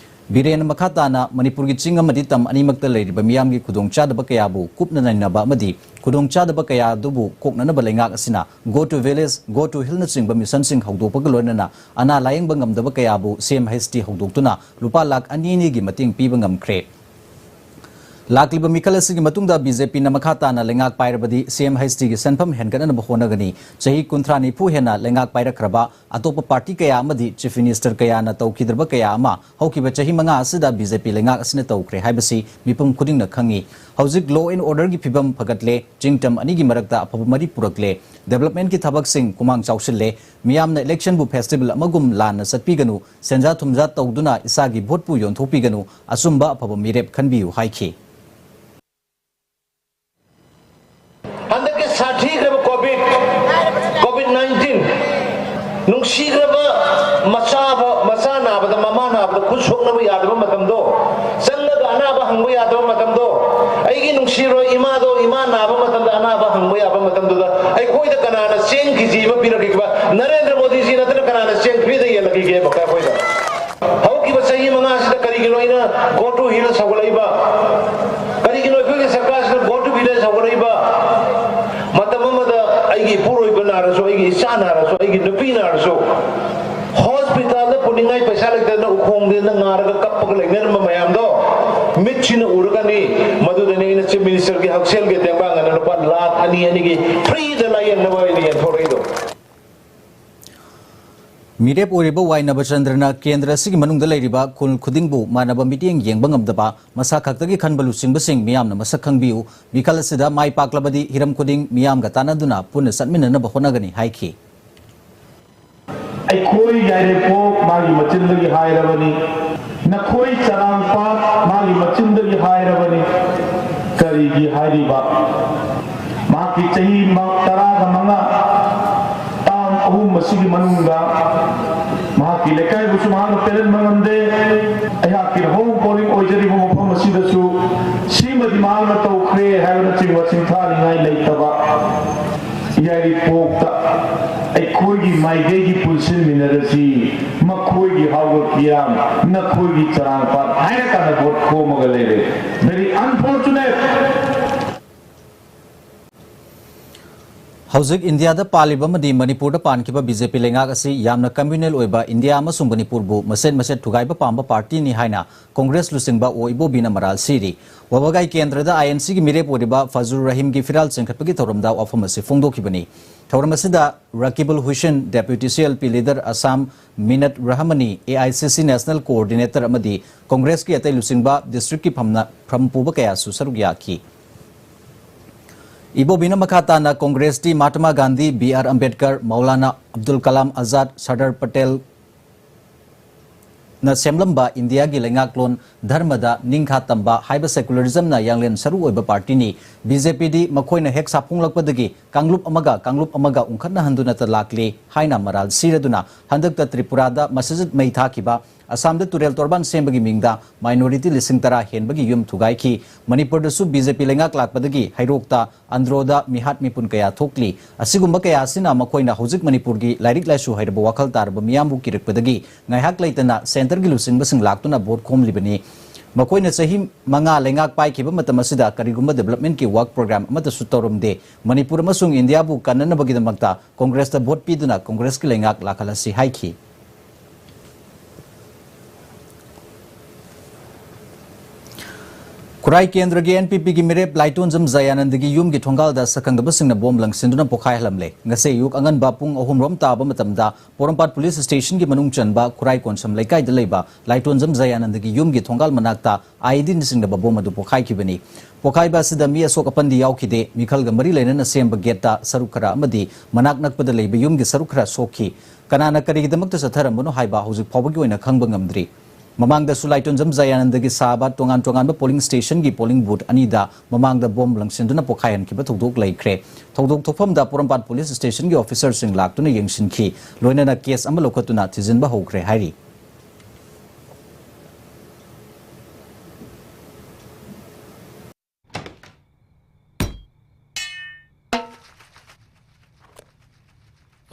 ꯕꯤꯔꯦꯟꯅ ꯃꯈꯥ ꯇꯥꯅ ꯃꯅꯤꯄꯨꯔꯒꯤ ꯆꯤꯡ ꯑꯃꯗꯤ ꯇꯝ ꯑꯅꯤꯃꯛꯇ ꯂꯩꯔꯤꯕ ꯃꯤꯌꯥꯝꯒꯤ ꯈꯨꯗꯣꯡꯆꯥꯗꯕ ꯀꯌꯥꯕꯨ ꯀꯨꯞꯅ ꯅꯩꯅꯕ ꯑꯃꯗꯤ ꯈꯨꯗꯣꯡꯆꯥꯗꯕ ꯀꯌꯥ ꯑꯗꯨꯕꯨ ꯀꯣꯛꯅꯅꯕ ꯂꯩꯉꯥꯛ ꯑꯁꯤꯅ Go to Village, Go to Hill ꯅꯆꯤꯡꯕ ꯃꯤꯁꯟꯁꯤꯡ ꯍꯧꯗꯣꯛꯄꯒ ꯂꯣꯏꯅꯅ ꯑꯅꯥ ꯂꯥꯌꯦꯡꯕ ꯉꯝꯗꯕ ꯀꯌꯥꯕꯨ C M H T ꯍꯧꯗꯣꯛꯇꯨꯅ ꯂꯨꯄꯥ ꯂꯥꯈ ꯑꯅꯤ ꯑꯅꯤꯒꯤ ꯃꯇꯦꯡ ꯄꯤꯕ ꯉꯝꯈ꯭ꯔꯦ꯫ ꯂꯥꯛꯂꯤꯕ ꯃꯤꯈꯜ ꯑꯁꯤꯒꯤ ꯃꯇꯨꯡꯗ B J Pꯅ ꯃꯈꯥ ꯇꯥꯅ ꯂꯩꯉꯥꯛ ꯄꯥꯏꯔꯕꯗꯤ C M H Tꯒꯤ ꯁꯦꯟꯐꯝ ꯍꯦꯟꯒꯠꯅꯅꯕ ꯍꯣꯠꯅꯒꯅꯤ꯫ ꯆꯍꯤ ꯀꯨꯟꯊ꯭ꯔꯥ ꯅꯤꯐꯨ ꯍꯦꯟꯅ ꯂꯩꯉꯥꯛ ꯄꯥꯏꯔꯛꯈ꯭ꯔꯕ ꯑꯇꯣꯞꯄ ꯄꯥꯔꯇꯤ ꯀꯌꯥ ꯑꯃꯗꯤ Chief Minister ꯀꯌꯥꯅ ꯇꯧꯈꯤꯗ꯭ꯔꯕ ꯀꯌꯥ ꯑꯃ ꯍꯧꯈꯤꯕ ꯆꯍꯤ ꯃꯉꯥ ꯑꯁꯤꯗ B J P ꯂꯩꯉꯥꯛ ꯑꯁꯤꯅ ꯇꯧꯈ꯭ꯔꯦ ꯍꯥꯏꯕꯁꯤ ꯃꯤꯄꯨꯝ ꯈꯨꯗꯤꯡꯅ ꯈꯪꯉꯤ꯫ ꯍꯧꯖꯤꯛ law and orderꯒꯤ ꯐꯤꯕꯝ ꯐꯒꯠꯂꯦ, ꯆꯤꯡ ꯇꯝ ꯑꯅꯤꯒꯤ ꯃꯔꯛꯇ ꯑꯐꯕ ꯃꯔꯤ ꯄꯨꯔꯛꯂꯦ, developmentꯀꯤ ꯊꯕꯛꯁꯤꯡ ꯈꯨꯃꯥꯡ ꯆꯥꯎꯁꯤꯜꯂꯦ, ꯃꯤꯌꯥꯝꯅ electionꯕꯨ festival ꯑꯃꯒꯨꯝ ꯂꯥꯟꯅ ꯆꯠꯄꯤꯒꯅꯨ, ꯁꯦꯟꯖꯥ ꯊꯨꯝꯖꯥ ꯇꯧꯗꯨꯅ ꯏꯁꯥꯒꯤ voteꯄꯨ ꯌꯣꯟꯊꯣꯛꯄꯤꯒꯅꯨ, ꯑꯆꯨꯝꯕ ꯑꯐꯕ ꯃꯤꯔꯦꯞ ꯈꯟꯕꯤꯌꯨ ꯍꯥꯏꯈꯤ꯫ ꯍꯟꯗꯛꯀꯤ ꯁꯥꯊꯤꯈ꯭ꯔꯕ COVID, COVID nineteen, ꯅꯨꯡꯁꯤꯈ꯭ꯔꯕ ꯃꯆꯥ ꯐ-, ꯃꯆꯥ ꯅꯥꯕꯗ, ꯃꯃꯥ ꯅꯥꯕꯗ ꯈꯨꯠ ꯁꯣꯛꯅꯕ ꯌꯥꯗꯕ ꯃꯇꯝꯗꯣ, ꯆꯪꯂꯒ ꯑꯅꯥꯕ ꯍꯪꯕ ꯌꯥꯗꯕ ꯃꯇꯝꯗꯣ, ꯑꯩꯒꯤ ꯅꯨꯡꯁꯤꯔꯣꯏ ꯏꯃꯥꯗꯣ, ꯏꯃꯥ ꯅꯥꯕ ꯃꯇꯝꯗ ꯑꯅꯥꯕ ꯍꯪꯕ ꯌꯥꯕ ꯃꯇꯝꯗꯨꯗ ꯑꯩꯈꯣꯏꯗ ꯀꯅꯥꯅ ꯆꯦꯡ KG ꯑꯃ ꯄꯤꯔꯛꯈꯤꯕ? ꯅꯔꯦꯟꯗ꯭ꯔ ꯃꯣꯗꯤꯖꯤ ꯅꯠꯇꯅ ꯀꯅꯥꯅ ꯆꯦꯡ freeꯗ ꯌꯦꯜꯂꯛꯈꯤꯒꯦꯕ ꯑꯩꯈꯣꯏꯗ? ꯍꯧꯈꯤꯕ ꯆꯍꯤ ꯃꯉꯥꯁꯤꯗ ꯀꯔꯤꯒꯤꯅꯣ ꯑꯩꯅ Go to Hill ꯁꯧꯒꯠꯂꯛꯏꯕ? ꯀꯔꯤꯒꯤꯅꯣ ꯑꯩꯈꯣꯏꯒꯤ ꯁꯔꯀꯥꯔꯁꯤꯅ Go to Village ꯁꯧꯒꯠꯂꯛꯏꯕ? ꯃꯇꯝ ꯑꯃꯗ ꯑꯩꯒꯤ ꯏꯄꯨꯔꯣꯏꯕ ꯅꯥꯔꯁꯨ, ꯑꯩꯒꯤ ꯏꯆꯥ ꯅꯥꯔꯁꯨ, ꯑꯩꯒꯤ ꯅꯨꯄꯤ ꯅꯥꯔꯁꯨ, hospitalꯗ ꯄꯨꯅꯤꯡꯉꯥꯏ ꯄꯩꯁꯥ ꯂꯩꯇꯗꯅ ꯎꯈꯣꯡꯗ ꯉꯥꯔꯒ ꯀꯞꯄꯒ ꯂꯩꯅꯔꯝꯕ ꯃꯌꯥꯝꯗꯣ ꯃꯤꯠꯁꯤꯅ ꯎꯔꯒꯅꯤ꯫ ꯃꯗꯨꯗꯅꯤ ꯑꯩꯅ Chief Ministerꯒꯤ ꯍꯛꯁꯦꯜꯒꯤ ꯇꯦꯡꯕꯥꯡ ꯑꯅ ꯂꯨꯄꯥ ꯂꯥꯈ ꯑꯅꯤ, ꯑꯅꯤꯒꯤ freeꯗ ꯂꯥꯌꯦꯡꯅꯕ ꯑꯩꯅ ꯌꯦꯟꯊꯣꯔꯛꯏꯗꯣ꯫ ꯃꯤꯔꯦꯞ ꯑꯣꯏꯔꯤꯕ ꯋꯥꯏ ꯅꯕꯆꯟꯗ꯭ꯔꯅ ꯀꯦꯟꯗ꯭ꯔ ꯑꯁꯤꯒꯤ ꯃꯅꯨꯡꯗ ꯂꯩꯔꯤꯕ ꯈꯨꯜ ꯈꯨꯗꯤꯡꯕꯨ ꯃꯥꯟꯅꯕ ꯃꯤꯠꯌꯦꯡ ꯌꯦꯡꯕ ꯉꯝꯗꯕ, ꯃꯁꯥ ꯈꯛꯇꯒꯤ ꯈꯟꯕ ꯂꯨꯆꯤꯡꯕꯁꯤꯡ ꯃꯤꯌꯥꯝꯅ ꯃꯁꯛ ꯈꯪꯕꯤꯌꯨ꯫ ꯃꯤꯈꯜ ꯑꯁꯤꯗ ꯃꯥꯏ ꯄꯥꯛꯂꯕꯗꯤ ꯍꯤꯔꯝ ꯈꯨꯗꯤꯡ ꯃꯤꯌꯥꯝꯒ ꯇꯥꯟꯅꯗꯨꯅ ꯄꯨꯟꯅ ꯆꯠꯃꯤꯟꯅꯅꯕ ꯍꯣꯠꯅꯒꯅꯤ ꯍꯥꯏꯈꯤ꯫ ꯑꯩꯈꯣꯏ ꯌꯥꯏꯔꯤꯄꯣꯛ ꯃꯥꯒꯤ ꯃꯆꯤꯟꯗꯒꯤ ꯍꯥꯏꯔꯕꯅꯤ, ꯅꯈꯣꯏ ꯆꯔꯥꯡꯄꯥꯠ ꯃꯥꯒꯤ ꯃꯆꯤꯟꯗꯒꯤ ꯍꯥꯏꯔꯕꯅꯤ꯫ ꯀꯔꯤꯒꯤ ꯍꯥꯏꯔꯤꯕ? ꯃꯍꯥꯛꯀꯤ ꯆꯍꯤ ꯃ-, ꯇꯔꯥꯒ ꯃꯉꯥ, term ꯑꯍꯨꯝ ꯑꯁꯤꯒꯤ ꯃꯅꯨꯡꯗ ꯃꯍꯥꯛꯀꯤ ꯂꯩꯀꯥꯏꯕꯨꯁꯨ ꯃꯍꯥꯛꯅ ꯄꯦꯜꯍꯟꯕ ꯉꯝꯗꯦ꯫ ꯑꯩꯍꯥꯛꯀꯤ home polling ꯑꯣꯏꯖꯔꯤꯕ ꯃꯐꯝ ꯑꯁꯤꯗꯁꯨ ꯁꯤꯃꯗꯤ ꯃꯍꯥꯛꯅ ꯇꯧꯈ꯭ꯔꯦ ꯍꯥꯏꯕꯅꯆꯤꯡꯕ ꯁꯤꯡꯊꯥꯅꯤꯡꯉꯥꯏ ꯂꯩꯇꯕ ꯌꯥꯏꯔꯤꯄꯣꯛꯇ ꯑꯩꯈꯣꯏꯒꯤ ꯃꯥꯏꯀꯩꯒꯤ ꯄꯨꯟꯁꯤꯟꯃꯤꯟꯅꯔꯁꯤ, ꯃꯈꯣꯏꯒꯤ ꯍꯥꯎꯕ ꯄꯤꯌꯥꯝ, ꯅꯈꯣꯏꯒꯤ ꯆꯔꯥꯡꯄꯥꯠ ꯍꯥꯏꯅ ꯀꯥꯟꯅ ꯚꯣꯠ ꯈꯣꯝꯃꯒ ꯂꯩꯔꯦ꯫ Very unfortunate꯫ ꯍꯧꯖꯤꯛ ꯏꯟꯗꯤꯌꯥꯗ ꯄꯥꯜꯂꯤꯕ ꯑꯃꯗꯤ ꯃꯅꯤꯄꯨꯔꯗ ꯄꯥꯟꯈꯤꯕ ꯕꯤ ꯖꯦ ꯄꯤ ꯂꯩꯉꯥꯛ ꯑꯁꯤ ꯌꯥꯝꯅ communal ꯑꯣꯏꯕ ꯏꯟꯗꯤꯌꯥ ꯑꯃꯁꯨꯡ ꯃꯅꯤꯄꯨꯔꯕꯨ ꯃꯆꯦꯠ ꯃꯆꯦꯠ ꯊꯨꯒꯥꯏꯕ ꯄꯥꯝꯕ ꯄꯥꯔꯇꯤꯅꯤ ꯍꯥꯏꯅ ꯀꯣꯡꯒ꯭ꯔꯦꯁ ꯂꯨꯆꯤꯡꯕ ꯑꯣ ꯏꯕꯣꯕꯤꯅ ꯃꯔꯥꯜ ꯁꯤꯔꯤ꯫ ꯋꯥꯕꯒꯥꯏ ꯀꯦꯟꯗ꯭ꯔꯗ ꯑꯥꯏ ꯑꯦꯟ ꯁꯤꯒꯤ ꯃꯤꯔꯦꯞ ꯑꯣꯏꯔꯤꯕ ꯐꯖꯨꯔ ꯔꯍꯤꯝꯒꯤ ꯐꯤꯔꯥꯜ ꯆꯤꯡꯈꯠꯄꯒꯤ ꯊꯧꯔꯝꯗ ꯋꯥꯐꯝ ꯑꯁꯤ ꯐꯣꯡꯗꯣꯛꯈꯤꯕꯅꯤ꯫ ꯊꯧꯔꯝ ꯑꯁꯤꯗ ꯔꯀꯤꯕꯨꯜ Hussain, deputy C L P leader Assam, Minat ꯔꯍꯃꯅꯤ, A I C C national coordinator ꯑꯃꯗꯤ ꯀꯣꯡꯒ꯭ꯔꯦꯁꯀꯤ ꯑꯇꯩ ꯂꯨꯆꯤꯡꯕ, ꯗꯤꯁꯇ꯭ꯔꯤꯛꯀꯤ ꯐꯝꯅ, ꯐꯝ ꯄꯨꯕ ꯀꯌꯥꯁꯨ ꯁꯔꯨꯛ ꯌꯥꯈꯤ꯫ ꯏꯕꯣꯕꯤꯅ ꯃꯈꯥ ꯇꯥꯅ ꯀꯣꯡꯒ꯭ꯔꯦꯁꯇꯤ ꯃꯍꯥꯇꯃꯥ ꯒꯥꯟꯙꯤ, ꯕꯤ ꯑꯥꯔ ꯑꯝꯕꯦꯗꯀꯔ, ꯃꯧꯂꯥꯅꯥ ꯑꯕꯗꯨꯜ ꯀꯂꯥꯝ ꯑꯖꯥꯗ, ꯁꯔꯗꯥꯔ ꯄꯇꯦꯜ, ꯅ ꯁꯦꯝꯂꯝꯕ ꯏꯟꯗꯤꯌꯥꯒꯤ ꯂꯩꯉꯥꯛꯂꯣꯟ, ꯙꯔꯃꯗ ꯅꯤꯡꯈꯥ ꯇꯝꯕ ꯍꯥꯏꯕ secularism ꯅ ꯌꯥꯡꯂꯦꯟ ꯁꯔꯨ ꯑꯣꯏꯕ ꯄꯥꯔꯇꯤꯅꯤ꯫ ꯕꯤ ꯖꯦ ꯄꯤ ꯗꯤ ꯃꯈꯣꯏꯅ ꯍꯦꯛ ꯁꯥꯐꯣꯡꯂꯛꯄꯗꯒꯤ ꯀꯥꯡꯂꯨꯞ ꯑꯃꯒ ꯀꯥꯡꯂꯨꯞ ꯑꯃꯒ ꯎꯪꯈꯠꯅꯍꯟꯗꯨꯅꯇ ꯂꯥꯛꯂꯤ ꯍꯥꯏꯅ ꯃꯔꯥꯜ ꯁꯤꯔꯗꯨꯅ ꯍꯟꯗꯛꯇ ꯇ꯭ꯔꯤꯄꯨꯔꯥꯗ ꯃꯁꯖꯤꯗ ꯃꯩ ꯊꯥꯈꯤꯕ, ꯑꯁꯥꯝꯗ ꯇꯨꯔꯦꯜ ꯇꯣꯔꯕꯥꯟ ꯁꯦꯝꯕꯒꯤ ꯃꯤꯡꯗ minority ꯂꯤꯁꯤꯡ ꯇꯔꯥ ꯍꯦꯟꯕꯒꯤ ꯌꯨꯝ ꯊꯨꯒꯥꯏꯈꯤ꯫ ꯃꯅꯤꯄꯨꯔꯗꯁꯨ ꯕꯤ ꯖꯦ ꯄꯤ ꯂꯩꯉꯥꯛ ꯂꯥꯛꯄꯗꯒꯤ ꯍꯩꯔꯣꯛꯇ, ꯑꯟꯗ꯭ꯔꯣꯗ ꯃꯤꯍꯥꯠ ꯃꯤꯄꯨꯟ ꯀꯌꯥ ꯊꯣꯛꯂꯤ꯫ ꯑꯁꯤꯒꯨꯝꯕ ꯀꯌꯥ ꯑꯁꯤꯅ ꯃꯈꯣꯏꯅ ꯍꯧꯖꯤꯛ ꯃꯅꯤꯄꯨꯔꯒꯤ ꯂꯥꯏꯔꯤꯛ ꯂꯥꯏꯁꯨ ꯍꯩꯔꯕ ꯋꯥꯈꯜ ꯇꯥꯔꯕ ꯃꯤꯌꯥꯝꯕꯨ ꯀꯤꯔꯛꯄꯗꯒꯤ ꯉꯥꯏꯍꯥꯛ ꯂꯩꯇꯅ centre ꯒꯤ ꯂꯨꯆꯤꯡꯕꯁꯤꯡ ꯂꯥꯛꯇꯨꯅ ꯚꯣꯠ ꯈꯣꯝꯂꯤꯕꯅꯤ꯫ ꯃꯈꯣꯏꯅ ꯆꯍꯤ ꯃꯉꯥ ꯂꯩꯉꯥꯛ ꯄꯥꯏꯈꯤꯕ ꯃꯇꯝ ꯑꯁꯤꯗ ꯀꯔꯤꯒꯨꯝꯕ development ꯀꯤ work program ꯑꯃꯠꯇꯁꯨ ꯇꯧꯔꯝꯗꯦ꯫ ꯃꯅꯤꯄꯨꯔ ꯑꯃꯁꯨꯡ ꯏꯟꯗꯤꯌꯥꯕꯨ ꯀꯟꯅꯅꯕꯒꯤꯗꯃꯛꯇ ꯀꯣꯡꯒ꯭ꯔꯦꯁꯇ ꯚꯣꯠ ꯄꯤꯗꯨꯅ ꯀꯣꯡꯒ꯭ꯔꯦꯁꯀꯤ ꯂꯩꯉꯥꯛ ꯂꯥꯛꯍꯜꯂꯁꯤ ꯍꯥꯏꯈꯤ꯫ ꯈꯨꯔꯥꯏ ꯀꯦꯟꯗ꯭ꯔꯒꯤ ꯑꯦꯟ ꯄꯤ ꯄꯤ ꯒꯤ ꯃꯤꯔꯦꯞ ꯂꯥꯏꯇꯣꯟꯖꯝ ꯖꯌꯥꯅꯟꯗꯒꯤ ꯌꯨꯝꯒꯤ ꯊꯣꯡꯒꯥꯜꯗ ꯁꯛꯈꯪꯗꯕꯁꯤꯡꯅ ꯕꯣꯝ ꯂꯪꯁꯤꯟꯗꯨꯅ ꯄꯣꯈꯥꯏꯍꯜꯂꯝꯂꯦ꯫ ꯉꯁꯤ ꯑꯌꯨꯛ ꯑꯉꯟꯕ ꯄꯨꯡ ꯑꯍꯨꯝ ꯔꯣꯝ ꯇꯥꯕ ꯃꯇꯝꯗ ꯄꯣꯔꯣꯝꯄꯥꯠ ꯄꯨꯂꯤꯁ ꯁ꯭ꯇꯦꯁꯟꯒꯤ ꯃꯅꯨꯡ ꯆꯟꯕ ꯈꯨꯔꯥꯏ ꯀꯣꯟꯁꯝ ꯂꯩꯀꯥꯏꯗ ꯂꯩꯕ ꯂꯥꯏꯇꯣꯟꯖꯝ ꯖꯌꯥꯅꯟꯗꯒꯤ ꯌꯨꯝꯒꯤ ꯊꯣꯡꯒꯥꯜ ꯃꯅꯥꯛꯇ ꯑꯥꯏ ꯏ ꯗꯤꯅ ꯆꯤꯡꯅꯕ ꯕꯣꯝ ꯑꯗꯨ ꯄꯣꯈꯥꯏꯈꯤꯕꯅꯤ꯫ ꯄꯣꯈꯥꯏꯕ ꯑꯁꯤꯗ ꯃꯤ ꯑꯁꯣꯛ ꯑꯄꯟꯗꯤ ꯌꯥꯎꯈꯤꯗꯦ꯫ ꯃꯤꯈꯜꯒ ꯃꯔꯤ ꯂꯩꯅꯅ ꯁꯦꯝꯕ ꯒꯦꯠꯇ ꯁꯔꯨꯛ ꯈꯔ ꯑꯃꯗꯤ ꯃꯅꯥꯛ ꯅꯛꯄꯗ ꯂꯩꯕ ꯌꯨꯝꯒꯤ ꯁꯔꯨꯛ ꯈꯔ ꯁꯣꯛꯈꯤ꯫ ꯀꯅꯥꯅ ꯀꯔꯤꯒꯤꯗꯃꯛꯇ ꯆꯠꯊꯔꯝꯕꯅꯣ ꯍꯥꯏꯕ ꯍꯧꯖꯤꯛ ꯐꯥꯎꯕꯒꯤ ꯑꯣꯏꯅ ꯈꯪꯕ ꯉꯝꯗ꯭ꯔꯤ꯫ ꯃꯃꯥꯡꯗꯁꯨ ꯂꯥꯏꯇꯣꯟꯖꯝ ꯖꯌꯥꯅꯟꯗꯒꯤ ꯁꯥꯕ ꯇꯣꯉꯥꯟ ꯇꯣꯉꯥꯟꯕ polling station ꯒꯤ polling booth ꯑꯅꯤꯗ ꯃꯃꯥꯡꯗ ꯕꯣꯝ ꯂꯪꯁꯤꯟꯗꯨꯅ ꯄꯣꯈꯥꯏꯍꯟꯈꯤꯕ ꯊꯧꯗꯣꯛ ꯂꯩꯈ꯭ꯔꯦ꯫ ꯊꯧꯗꯣꯛ ꯊꯣꯛꯐꯝꯗ ꯄꯣꯔꯣꯝꯄꯥꯠ ꯄꯨꯂꯤꯁ ꯁ꯭ꯇꯦꯁꯟꯒꯤ ꯑꯣꯐꯤꯁꯔꯁꯤꯡ ꯂꯥꯛꯇꯨꯅ ꯌꯦꯡꯁꯤꯟꯈꯤ꯫ ꯂꯣꯏꯅꯅ ꯀꯦꯁ ꯑꯃ ꯂꯧꯈꯠꯇꯨꯅ ꯊꯤꯖꯤꯟꯕ ꯍꯧꯈ꯭ꯔꯦ ꯍꯥꯏꯔꯤ꯫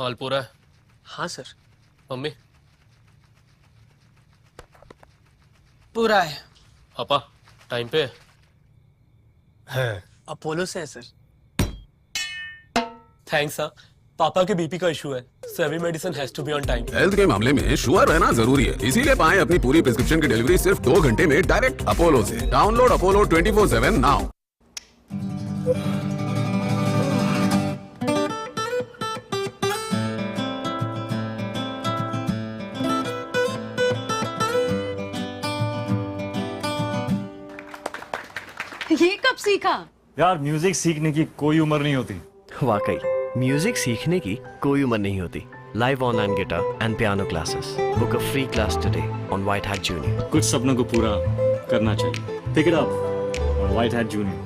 माल पूरा है? हाँ सर। मम्मी, पूरा है। पापा, टाइम पे? अपोलो से है सर। थैंक्स। हाँ, पापा के बीपी का इशू है, so every medicine has to be on time. Health के मामले में श्योर रहना जरूरी है, इसीलिए पाएं अपनी पूरी प्रिस्क्रिप्शन की डिलीवरी सिर्फ दो घंटे में डायरेक्ट अपोलो से। Download Apollo twenty four seven now. ये कब सीखा? यार, म्यूजिक सीखने की कोई उम्र नहीं होती। वाकई, म्यूजिक सीखने की कोई उम्र नहीं होती. Live online guitar and piano classes. Book a free class today on White Hat Junior. कुछ सपनों को पूरा करना चाहिए. Pick it up on White Hat Junior.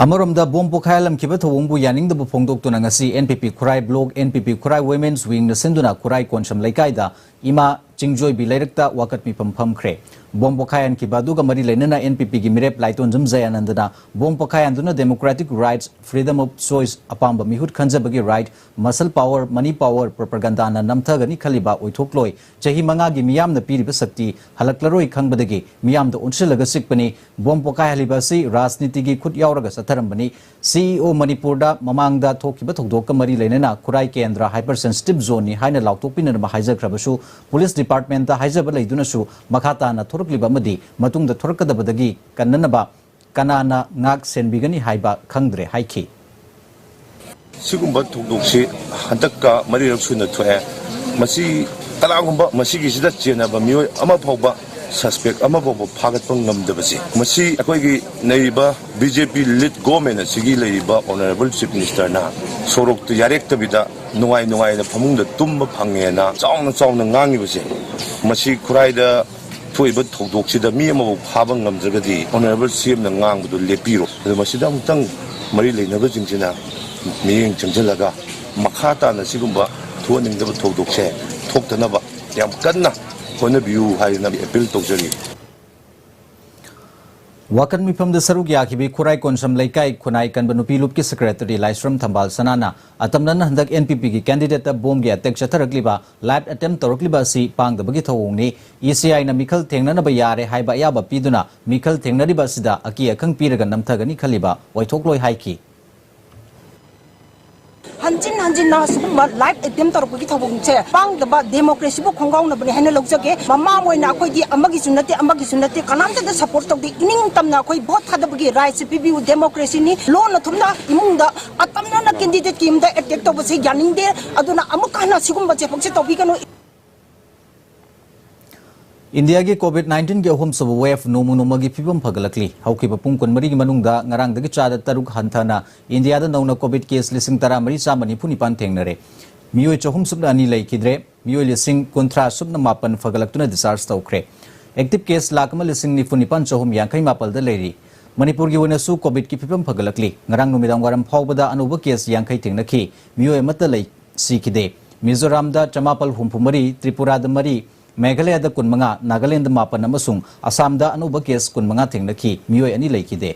ꯑꯃꯔꯣꯝꯗ, ꯕꯣꯝ ꯄꯣꯈꯥꯏꯍꯜꯂꯝꯈꯤꯕ ꯊꯧꯑꯣꯡꯕꯨ ꯌꯥꯅꯤꯡꯗꯕ ꯐꯣꯡꯗꯣꯛꯇꯨꯅ ꯉꯁꯤ ꯑꯦꯟ ꯄꯤ ꯄꯤ ꯈꯨꯔꯥꯏ ꯕ꯭ꯂꯣꯛ, ꯑꯦꯟ ꯄꯤ ꯄꯤ ꯈꯨꯔꯥꯏ ꯋꯨꯃꯦꯟꯁ ꯋꯤꯡꯅ ꯁꯤꯟꯗꯨꯅ ꯈꯨꯔꯥꯏ ꯀꯣꯟꯁꯝ ꯂꯩꯀꯥꯏꯗ ꯏꯃꯥ ꯆꯤꯡꯖꯣꯏꯕꯤ ꯂꯩꯔꯛꯇ ꯋꯥꯀꯠ ꯃꯤꯐꯝ ꯐꯝꯈ꯭ꯔꯦ꯫ ꯕꯣꯝ ꯄꯣꯈꯥꯏꯍꯟꯈꯤꯕ ꯑꯗꯨꯒ ꯃꯔꯤ ꯂꯩꯅꯅ ꯑꯦꯟ ꯄꯤ ꯄꯤꯒꯤ ꯃꯤꯔꯦꯞ ꯂꯥꯏꯇꯣꯟꯖꯝ ꯖꯌꯥꯅꯟꯗꯅ bomb ꯄꯣꯈꯥꯏꯍꯟꯗꯨꯅ democratic rights, freedom of choice, ꯑꯄꯥꯝꯕ ꯃꯤꯍꯨꯠ ꯈꯟꯖꯕꯒꯤ right, muscle power, money power, propaganda ꯅ ꯅꯝꯊꯒꯅꯤ ꯈꯜꯂꯤꯕ ꯑꯣꯏꯊꯣꯛꯂꯣꯏ꯫ ꯆꯍꯤ ꯃꯉꯥꯒꯤ ꯃꯤꯌꯥꯝꯅ ꯄꯤꯔꯤꯕ ꯁꯛꯇꯤ ꯍꯜꯂꯛꯂꯔꯣꯏ ꯈꯪꯕꯗꯒꯤ ꯃꯤꯌꯥꯝꯗ ꯑꯣꯟꯁꯤꯜꯂꯒ ꯆꯤꯛꯄꯅꯤ꯫ ꯕꯣꯝ ꯄꯣꯈꯥꯏꯍꯜꯂꯤꯕ ꯑꯁꯤ ꯔꯥꯖꯅꯤꯇꯤꯒꯤ ꯈꯨꯠ ꯌꯥꯎꯔꯒ ꯆꯠꯊꯔꯝꯕꯅꯤ꯫ ꯁꯤ ꯏ ꯑꯣ ꯃꯅꯤꯄꯨꯔꯗ ꯃꯃꯥꯡꯗ ꯊꯣꯛꯈꯤꯕ ꯊꯧꯗꯣꯛꯀ ꯃꯔꯤ ꯂꯩꯅꯅ ꯈꯨꯔꯥꯏ ꯀꯦꯟꯗ꯭ꯔ hyper sensitive zone ꯅꯤ ꯍꯥꯏꯅ ꯂꯥꯎꯊꯣꯛꯄꯤꯅꯅꯕ ꯍꯥꯏꯖꯈ꯭ꯔꯕꯁꯨ, ꯄꯨꯂꯤꯁ ꯗꯤꯄꯥꯔꯠꯃꯦꯟꯇ ꯍꯥꯏꯖꯕ ꯂꯩꯗꯨꯅꯁꯨ ꯃꯈꯥ ꯇꯥꯅ ꯊꯣꯔꯛꯂꯤꯕ ꯑꯃꯗꯤ ꯃꯇꯨꯡꯗ ꯊꯣꯔꯛꯀꯗꯕꯗꯒꯤ ꯀꯟꯅꯅꯕ ꯀꯅꯥꯅ ꯉꯥꯛ ꯁꯦꯟꯕꯤꯒꯅꯤ ꯍꯥꯏꯕ ꯈꯪꯗ꯭ꯔꯦ ꯍꯥꯏꯈꯤ꯫ ꯁꯤꯒꯨꯝꯕ ꯊꯧꯗꯣꯛꯁꯤ ꯍꯟꯗꯛꯀ ꯃꯔꯤꯔꯛ ꯁꯨꯅ ꯊꯣꯛꯑꯦ꯫ ꯃꯁꯤ ꯀꯅꯥꯒꯨꯝꯕ ꯃꯁꯤꯒꯤꯁꯤꯗ ꯆꯦꯟꯅꯕ ꯃꯤꯑꯣꯏ ꯑꯃ ꯐꯥꯎꯕ, suspect ꯑꯃ ꯐꯥꯎꯕ ꯐꯥꯒꯠꯄ ꯉꯝꯗꯕꯁꯦ, ꯃꯁꯤ ꯑꯩꯈꯣꯏꯒꯤ ꯂꯩꯔꯤꯕ ꯕꯤ ꯖꯦ ꯄꯤ lead government ꯑꯁꯤꯒꯤ ꯂꯩꯔꯤꯕ Honourable Chief Minister ꯅ ꯁꯣꯔꯣꯛꯇ ꯌꯥꯔꯦꯛꯇꯕꯤꯗ ꯅꯨꯡꯉꯥꯏ ꯅꯨꯡꯉꯥꯏꯅ ꯐꯃꯨꯡꯗ ꯇꯨꯝꯕ ꯐꯪꯉꯦꯅ ꯆꯥꯎꯅ ꯆꯥꯎꯅ ꯉꯥꯡꯉꯤꯕꯁꯦ, ꯃꯁꯤ ꯈꯨꯔꯥꯏꯗ ꯊꯣꯛꯏꯕ ꯊꯧꯗꯣꯛꯁꯤꯗ ꯃꯤ ꯑꯃꯐꯥꯎ ꯐꯥꯕ ꯉꯝꯗ꯭ꯔꯒꯗꯤ Honourable ꯁꯤ ꯑꯦꯝꯅ ꯉꯥꯡꯕꯗꯨ ꯂꯦꯞꯄꯤꯔꯣ꯫ ꯑꯗꯨ ꯃꯁꯤꯗ ꯑꯃꯨꯛꯇꯪ ꯃꯔꯤ ꯂꯩꯅꯕꯁꯤꯡꯁꯤꯅ ꯃꯤꯠꯌꯦꯡ ꯆꯪꯁꯤꯜꯂꯒ ꯃꯈꯥ ꯇꯥꯅ ꯁꯤꯒꯨꯝꯕ ꯊꯣꯛꯍꯟꯅꯤꯡꯗꯕ ꯊꯧꯗꯣꯛꯁꯦ ꯊꯣꯛꯇꯅꯕ ꯌꯥꯝ ꯀꯟꯅ ꯍꯣꯠꯅꯕꯤꯌꯨ ꯍꯥꯏꯗꯅ appeal ꯇꯧꯖꯔꯤ꯫ ꯋꯥꯀꯠ ꯃꯤꯐꯝꯗ ꯁꯔꯨꯛ ꯌꯥꯈꯤꯕꯤ ꯈꯨꯔꯥꯏ ꯀꯣꯟꯁꯝ ꯂꯩꯀꯥꯏ ꯈꯨꯟꯅꯥꯏ ꯀꯟꯕ ꯅꯨꯄꯤ ꯂꯨꯞꯀꯤ ꯁꯦꯀ꯭ꯔꯦꯇꯔꯤ ꯂꯥꯏꯁ꯭ꯔꯝ ꯊꯝꯕꯥꯜ ꯁꯅꯥꯅ ꯑꯇꯝꯅꯅ ꯍꯟꯗꯛ NPPꯒꯤ candidateꯇ ꯕꯣꯝꯒꯤ attack ꯆꯠꯊꯔꯛꯂꯤꯕ, live attempt ꯇꯧꯔꯛꯂꯤꯕ ꯑꯁꯤ ꯄꯥꯡꯗꯕꯒꯤ ꯊꯧꯑꯣꯡꯅꯤ꯫ ECIꯅ ꯃꯤꯈꯜ ꯊꯦꯡꯅꯅꯕ ꯌꯥꯔꯦ ꯍꯥꯏꯕ ꯑꯌꯥꯕ ꯄꯤꯗꯨꯅ ꯃꯤꯈꯜ ꯊꯦꯡꯅꯔꯤꯕ ꯑꯁꯤꯗ ꯑꯀꯤ ꯑꯈꯪ ꯄꯤꯔꯒ ꯅꯝꯊꯒꯅꯤ ꯈꯜꯂꯤꯕ ꯑꯣꯏꯊꯣꯛꯂꯣꯏ ꯍꯥꯏꯈꯤ꯫ ꯍꯟꯖꯤꯟ ꯍꯟꯖꯤꯟꯅ ꯁꯤꯒꯨꯝꯕ live attempt ꯇꯧꯔꯛꯄꯒꯤ ꯊꯧꯑꯣꯡꯁꯦ ꯄꯥꯡꯗꯕ democracyꯕꯨ ꯈꯣꯡꯒꯥꯎꯅꯕꯅꯤ ꯍꯥꯏꯅ ꯂꯧꯖꯒꯦ꯫ ꯃꯃꯥ ꯑꯣꯏꯅ ꯑꯩꯈꯣꯏꯗꯤ ꯑꯃꯒꯤꯁꯨ ꯅꯠꯇꯦ, ꯑꯃꯒꯤꯁꯨ ꯅꯠꯇꯦ, ꯀꯅꯥꯝꯇꯗ support ꯇꯧꯗꯦ꯫ ꯏꯅꯤꯡ ꯇꯝꯅ ꯑꯩꯈꯣꯏ vote ꯊꯥꯗꯕꯒꯤ rightꯁꯦ ꯄꯤꯕꯤꯌꯨ꯫ Democracyꯅꯤ꯫ ꯂꯣꯟꯅ ꯊꯨꯝꯅ ꯏꯃꯨꯡꯗ ꯑꯇꯝꯅꯅ candidateꯀꯤ ꯌꯨꯝꯗ attack ꯇꯧꯕꯁꯦ ꯌꯥꯅꯤꯡꯗꯦ꯫ ꯑꯗꯨꯅ ꯑꯃꯨꯛꯀ ꯍꯟꯅ ꯁꯤꯒꯨꯝꯕ ꯆꯦꯐꯣꯛꯁꯦ ꯇꯧꯕꯤꯒꯅꯨ꯫ ꯏꯟꯗꯤꯌꯥꯒꯤ COVID nineteenꯒꯤ ꯑꯍꯨꯝꯁꯨꯕ wave ꯅꯣꯡꯃ ꯅꯣꯡꯃꯒꯤ ꯐꯤꯕꯝ ꯐꯒꯠꯂꯛꯂꯤ꯫ ꯍꯧꯈꯤꯕ ꯄꯨꯡ ꯀꯨꯟꯃꯔꯤꯒꯤ ꯃꯅꯨꯡꯗ ꯉꯔꯥꯡꯗꯒꯤ ꯆꯥꯗ ꯇꯔꯨꯛ ꯍꯟꯊꯅ ꯏꯟꯗꯤꯌꯥꯗ ꯅꯧꯅ COVID case ꯂꯤꯁꯤꯡ ꯇꯔꯥꯃꯔꯤ ꯆꯥꯝꯃ ꯅꯤꯐꯨ ꯅꯤꯄꯥꯟ ꯊꯦꯡꯅꯔꯦ꯫ ꯃꯤꯑꯣꯏ ꯆꯍꯨꯝ ꯁꯨꯞꯅ ꯑꯅꯤ ꯂꯩꯈꯤꯗ꯭ꯔꯦ꯫ ꯃꯤꯑꯣꯏ ꯂꯤꯁꯤꯡ ꯀꯨꯟꯊ꯭ꯔꯥ ꯁꯨꯞꯅ ꯃꯥꯄꯟ ꯐꯒꯠꯂꯛꯇꯨꯅ discharge ꯇꯧꯈ꯭ꯔꯦ꯫ Active case ꯂꯥꯈ ꯑꯃ ꯂꯤꯁꯤꯡ ꯅꯤꯐꯨ ꯅꯤꯄꯥꯟ ꯆꯍꯨꯝ ꯌꯥꯡꯈꯩ ꯃꯥꯄꯜꯗ ꯂꯩꯔꯤ꯫ ꯃꯅꯤꯄꯨꯔꯒꯤ ꯑꯣꯏꯅꯁꯨ COVIDꯀꯤ ꯐꯤꯕꯝ ꯐꯒꯠꯂꯛꯂꯤ꯫ ꯉꯔꯥꯡ ꯅꯨꯃꯤꯗꯥꯡ ꯋꯥꯏꯔꯝ ꯐꯥꯎꯕꯗ ꯑꯅꯧꯕ case ꯌꯥꯡꯈꯩ ꯊꯦꯡꯅꯈꯤ꯫ ꯃꯤꯑꯣꯏ ꯑꯃꯠꯇ ꯂꯩ ꯁꯤꯈꯤꯗꯦ꯫ ꯃꯤꯖꯣꯔꯥꯝꯗ ꯆꯃꯥꯄꯜ ꯍꯨꯝꯐꯨ ꯃꯔꯤ, ꯇ꯭ꯔꯤꯄꯨꯔꯥꯗ ꯃꯔꯤ, ꯃꯦꯘꯥꯂꯌꯥꯗ ꯀꯨꯟꯃꯉꯥ, ꯅꯥꯒꯥꯂꯦꯟꯗ ꯃꯥꯄꯟ ꯑꯃꯁꯨꯡ ꯑꯁꯥꯝꯗ ꯑꯅꯧꯕ case ꯀꯨꯟꯃꯉꯥ ꯊꯦꯡꯅꯈꯤ꯫ ꯃꯤꯑꯣꯏ ꯑꯅꯤ ꯂꯩꯈꯤꯗꯦ꯫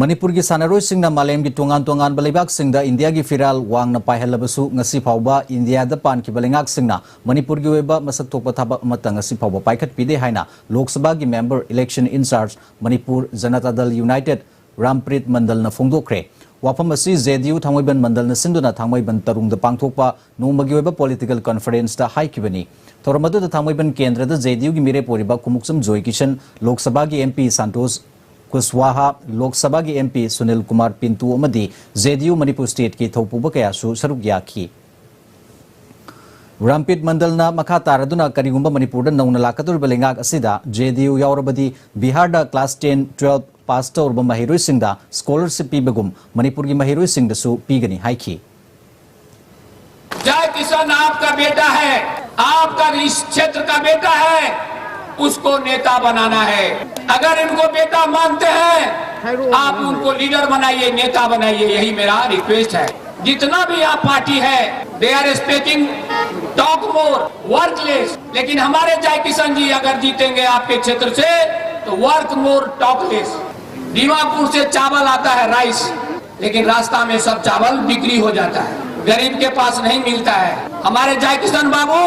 ꯃꯅꯤꯄꯨꯔꯒꯤ ꯁꯥꯟꯅꯔꯣꯏꯁꯤꯡꯅ ꯃꯥꯂꯦꯝꯒꯤ ꯇꯣꯉꯥꯟ ꯇꯣꯉꯥꯟꯕ ꯂꯩꯕꯥꯛꯁꯤꯡꯗ ꯏꯟꯗꯤꯌꯥꯒꯤ ꯐꯤꯔꯥꯜ ꯋꯥꯡꯅ ꯄꯥꯏꯍꯜꯂꯕꯁꯨ, ꯉꯁꯤ ꯐꯥꯎꯕ ꯏꯟꯗꯤꯌꯥꯗ ꯄꯥꯟꯈꯤꯕ ꯂꯩꯉꯥꯛꯁꯤꯡꯅ ꯃꯅꯤꯄꯨꯔꯒꯤ ꯑꯣꯏꯕ ꯃꯁꯛ ꯊꯣꯛꯄ ꯊꯕꯛ ꯑꯃꯠꯇ ꯉꯁꯤ ꯐꯥꯎꯕ ꯄꯥꯏꯈꯠꯄꯤꯗꯦ ꯍꯥꯏꯅ ꯂꯣꯛ ꯁꯚꯥꯒꯤ member, election in charge, Manipur Janata ꯗꯜ ꯌꯨꯅꯥꯏꯇꯦꯗ, ꯔꯥꯝꯄ꯭ꯔꯤꯠ ꯃꯟꯗꯜꯅ ꯐꯣꯡꯗꯣꯛꯈ꯭ꯔꯦ꯫ ꯋꯥꯐꯝ ꯑꯁꯤ JDU ꯊꯥꯡꯃꯩꯕꯟ ꯃꯟꯗꯜꯅ ꯁꯤꯟꯗꯨꯅ ꯊꯥꯡꯃꯩꯕꯟ ꯇꯔꯨꯡꯗ ꯄꯥꯡꯊꯣꯛꯄ ꯅꯣꯡꯃꯒꯤ ꯑꯣꯏꯕ political conferenceꯇ ꯍꯥꯏꯈꯤꯕꯅꯤ꯫ ꯊꯧꯔꯝ ꯑꯗꯨꯗ ꯊꯥꯡꯃꯩꯕꯟ ꯀꯦꯟꯗ꯭ꯔꯗ JDUꯒꯤ ꯃꯤꯔꯦꯞ ꯑꯣꯏꯔꯤꯕ ꯈꯨꯃꯨꯛꯆꯝ ꯖꯣꯏ ꯀꯤꯁꯟ, ꯂꯣꯛ ꯁꯚꯥꯒꯤ MP ꯁꯟꯇꯣꯁ ꯀꯨꯁꯋꯥꯍꯥ, ꯂꯣꯛ ꯁꯚꯥꯒꯤ MP ꯁꯨꯅꯤꯜ ꯀꯨꯃꯥꯔ ꯄꯤꯟꯇꯨ ꯑꯃꯗꯤ JDU ꯃꯅꯤꯄꯨꯔ stateꯀꯤ ꯊꯧꯄꯨꯕ ꯀꯌꯥꯁꯨ ꯁꯔꯨꯛ ꯌꯥꯈꯤ꯫ ꯔꯥꯝꯄꯤꯠ ꯃꯟꯗꯜꯅ ꯃꯈꯥ ꯇꯥꯔꯗꯨꯅ ꯀꯔꯤꯒꯨꯝꯕ ꯃꯅꯤꯄꯨꯔꯗ ꯅꯧꯅ ꯂꯥꯛꯀꯗꯧꯔꯤꯕ ꯂꯩꯉꯥꯛ ꯑꯁꯤꯗ JDU ꯌꯥꯎꯔꯕꯗꯤ ꯕꯤꯍꯥꯔꯗ class ten, twelve pass ꯇꯧꯔꯕ ꯃꯍꯩꯔꯣꯏꯁꯤꯡꯗ scholarship ꯄꯤꯕꯒꯨꯝ ꯃꯅꯤꯄꯨꯔꯒꯤ ꯃꯍꯩꯔꯣꯏꯁꯤꯡꯗꯁꯨ ꯄꯤꯒꯅꯤ ꯍꯥꯏꯈꯤ꯫ जय किशन आपका बेटा है, आपका इस क्षेत्र का बेटा है, उसको नेता बनाना है। अगर इनको बेटा मानते हैं, आप उनको लीडर बनाइए, नेता बनाइए, यही मेरा रिक्वेस्ट है। जितना भी यहाँ पार्टी है, they are speaking Talk more, work less। लेकिन हमारे जय किशन जी अगर जीतेंगे आपके क्षेत्र से, तो work more, talk less। Dimapur से चावल आता है, राइस, लेकिन रास्ता में सब चावल बिक्री हो जाता है, गरीब के पास नहीं मिलता है। हमारे जय किशन बाबू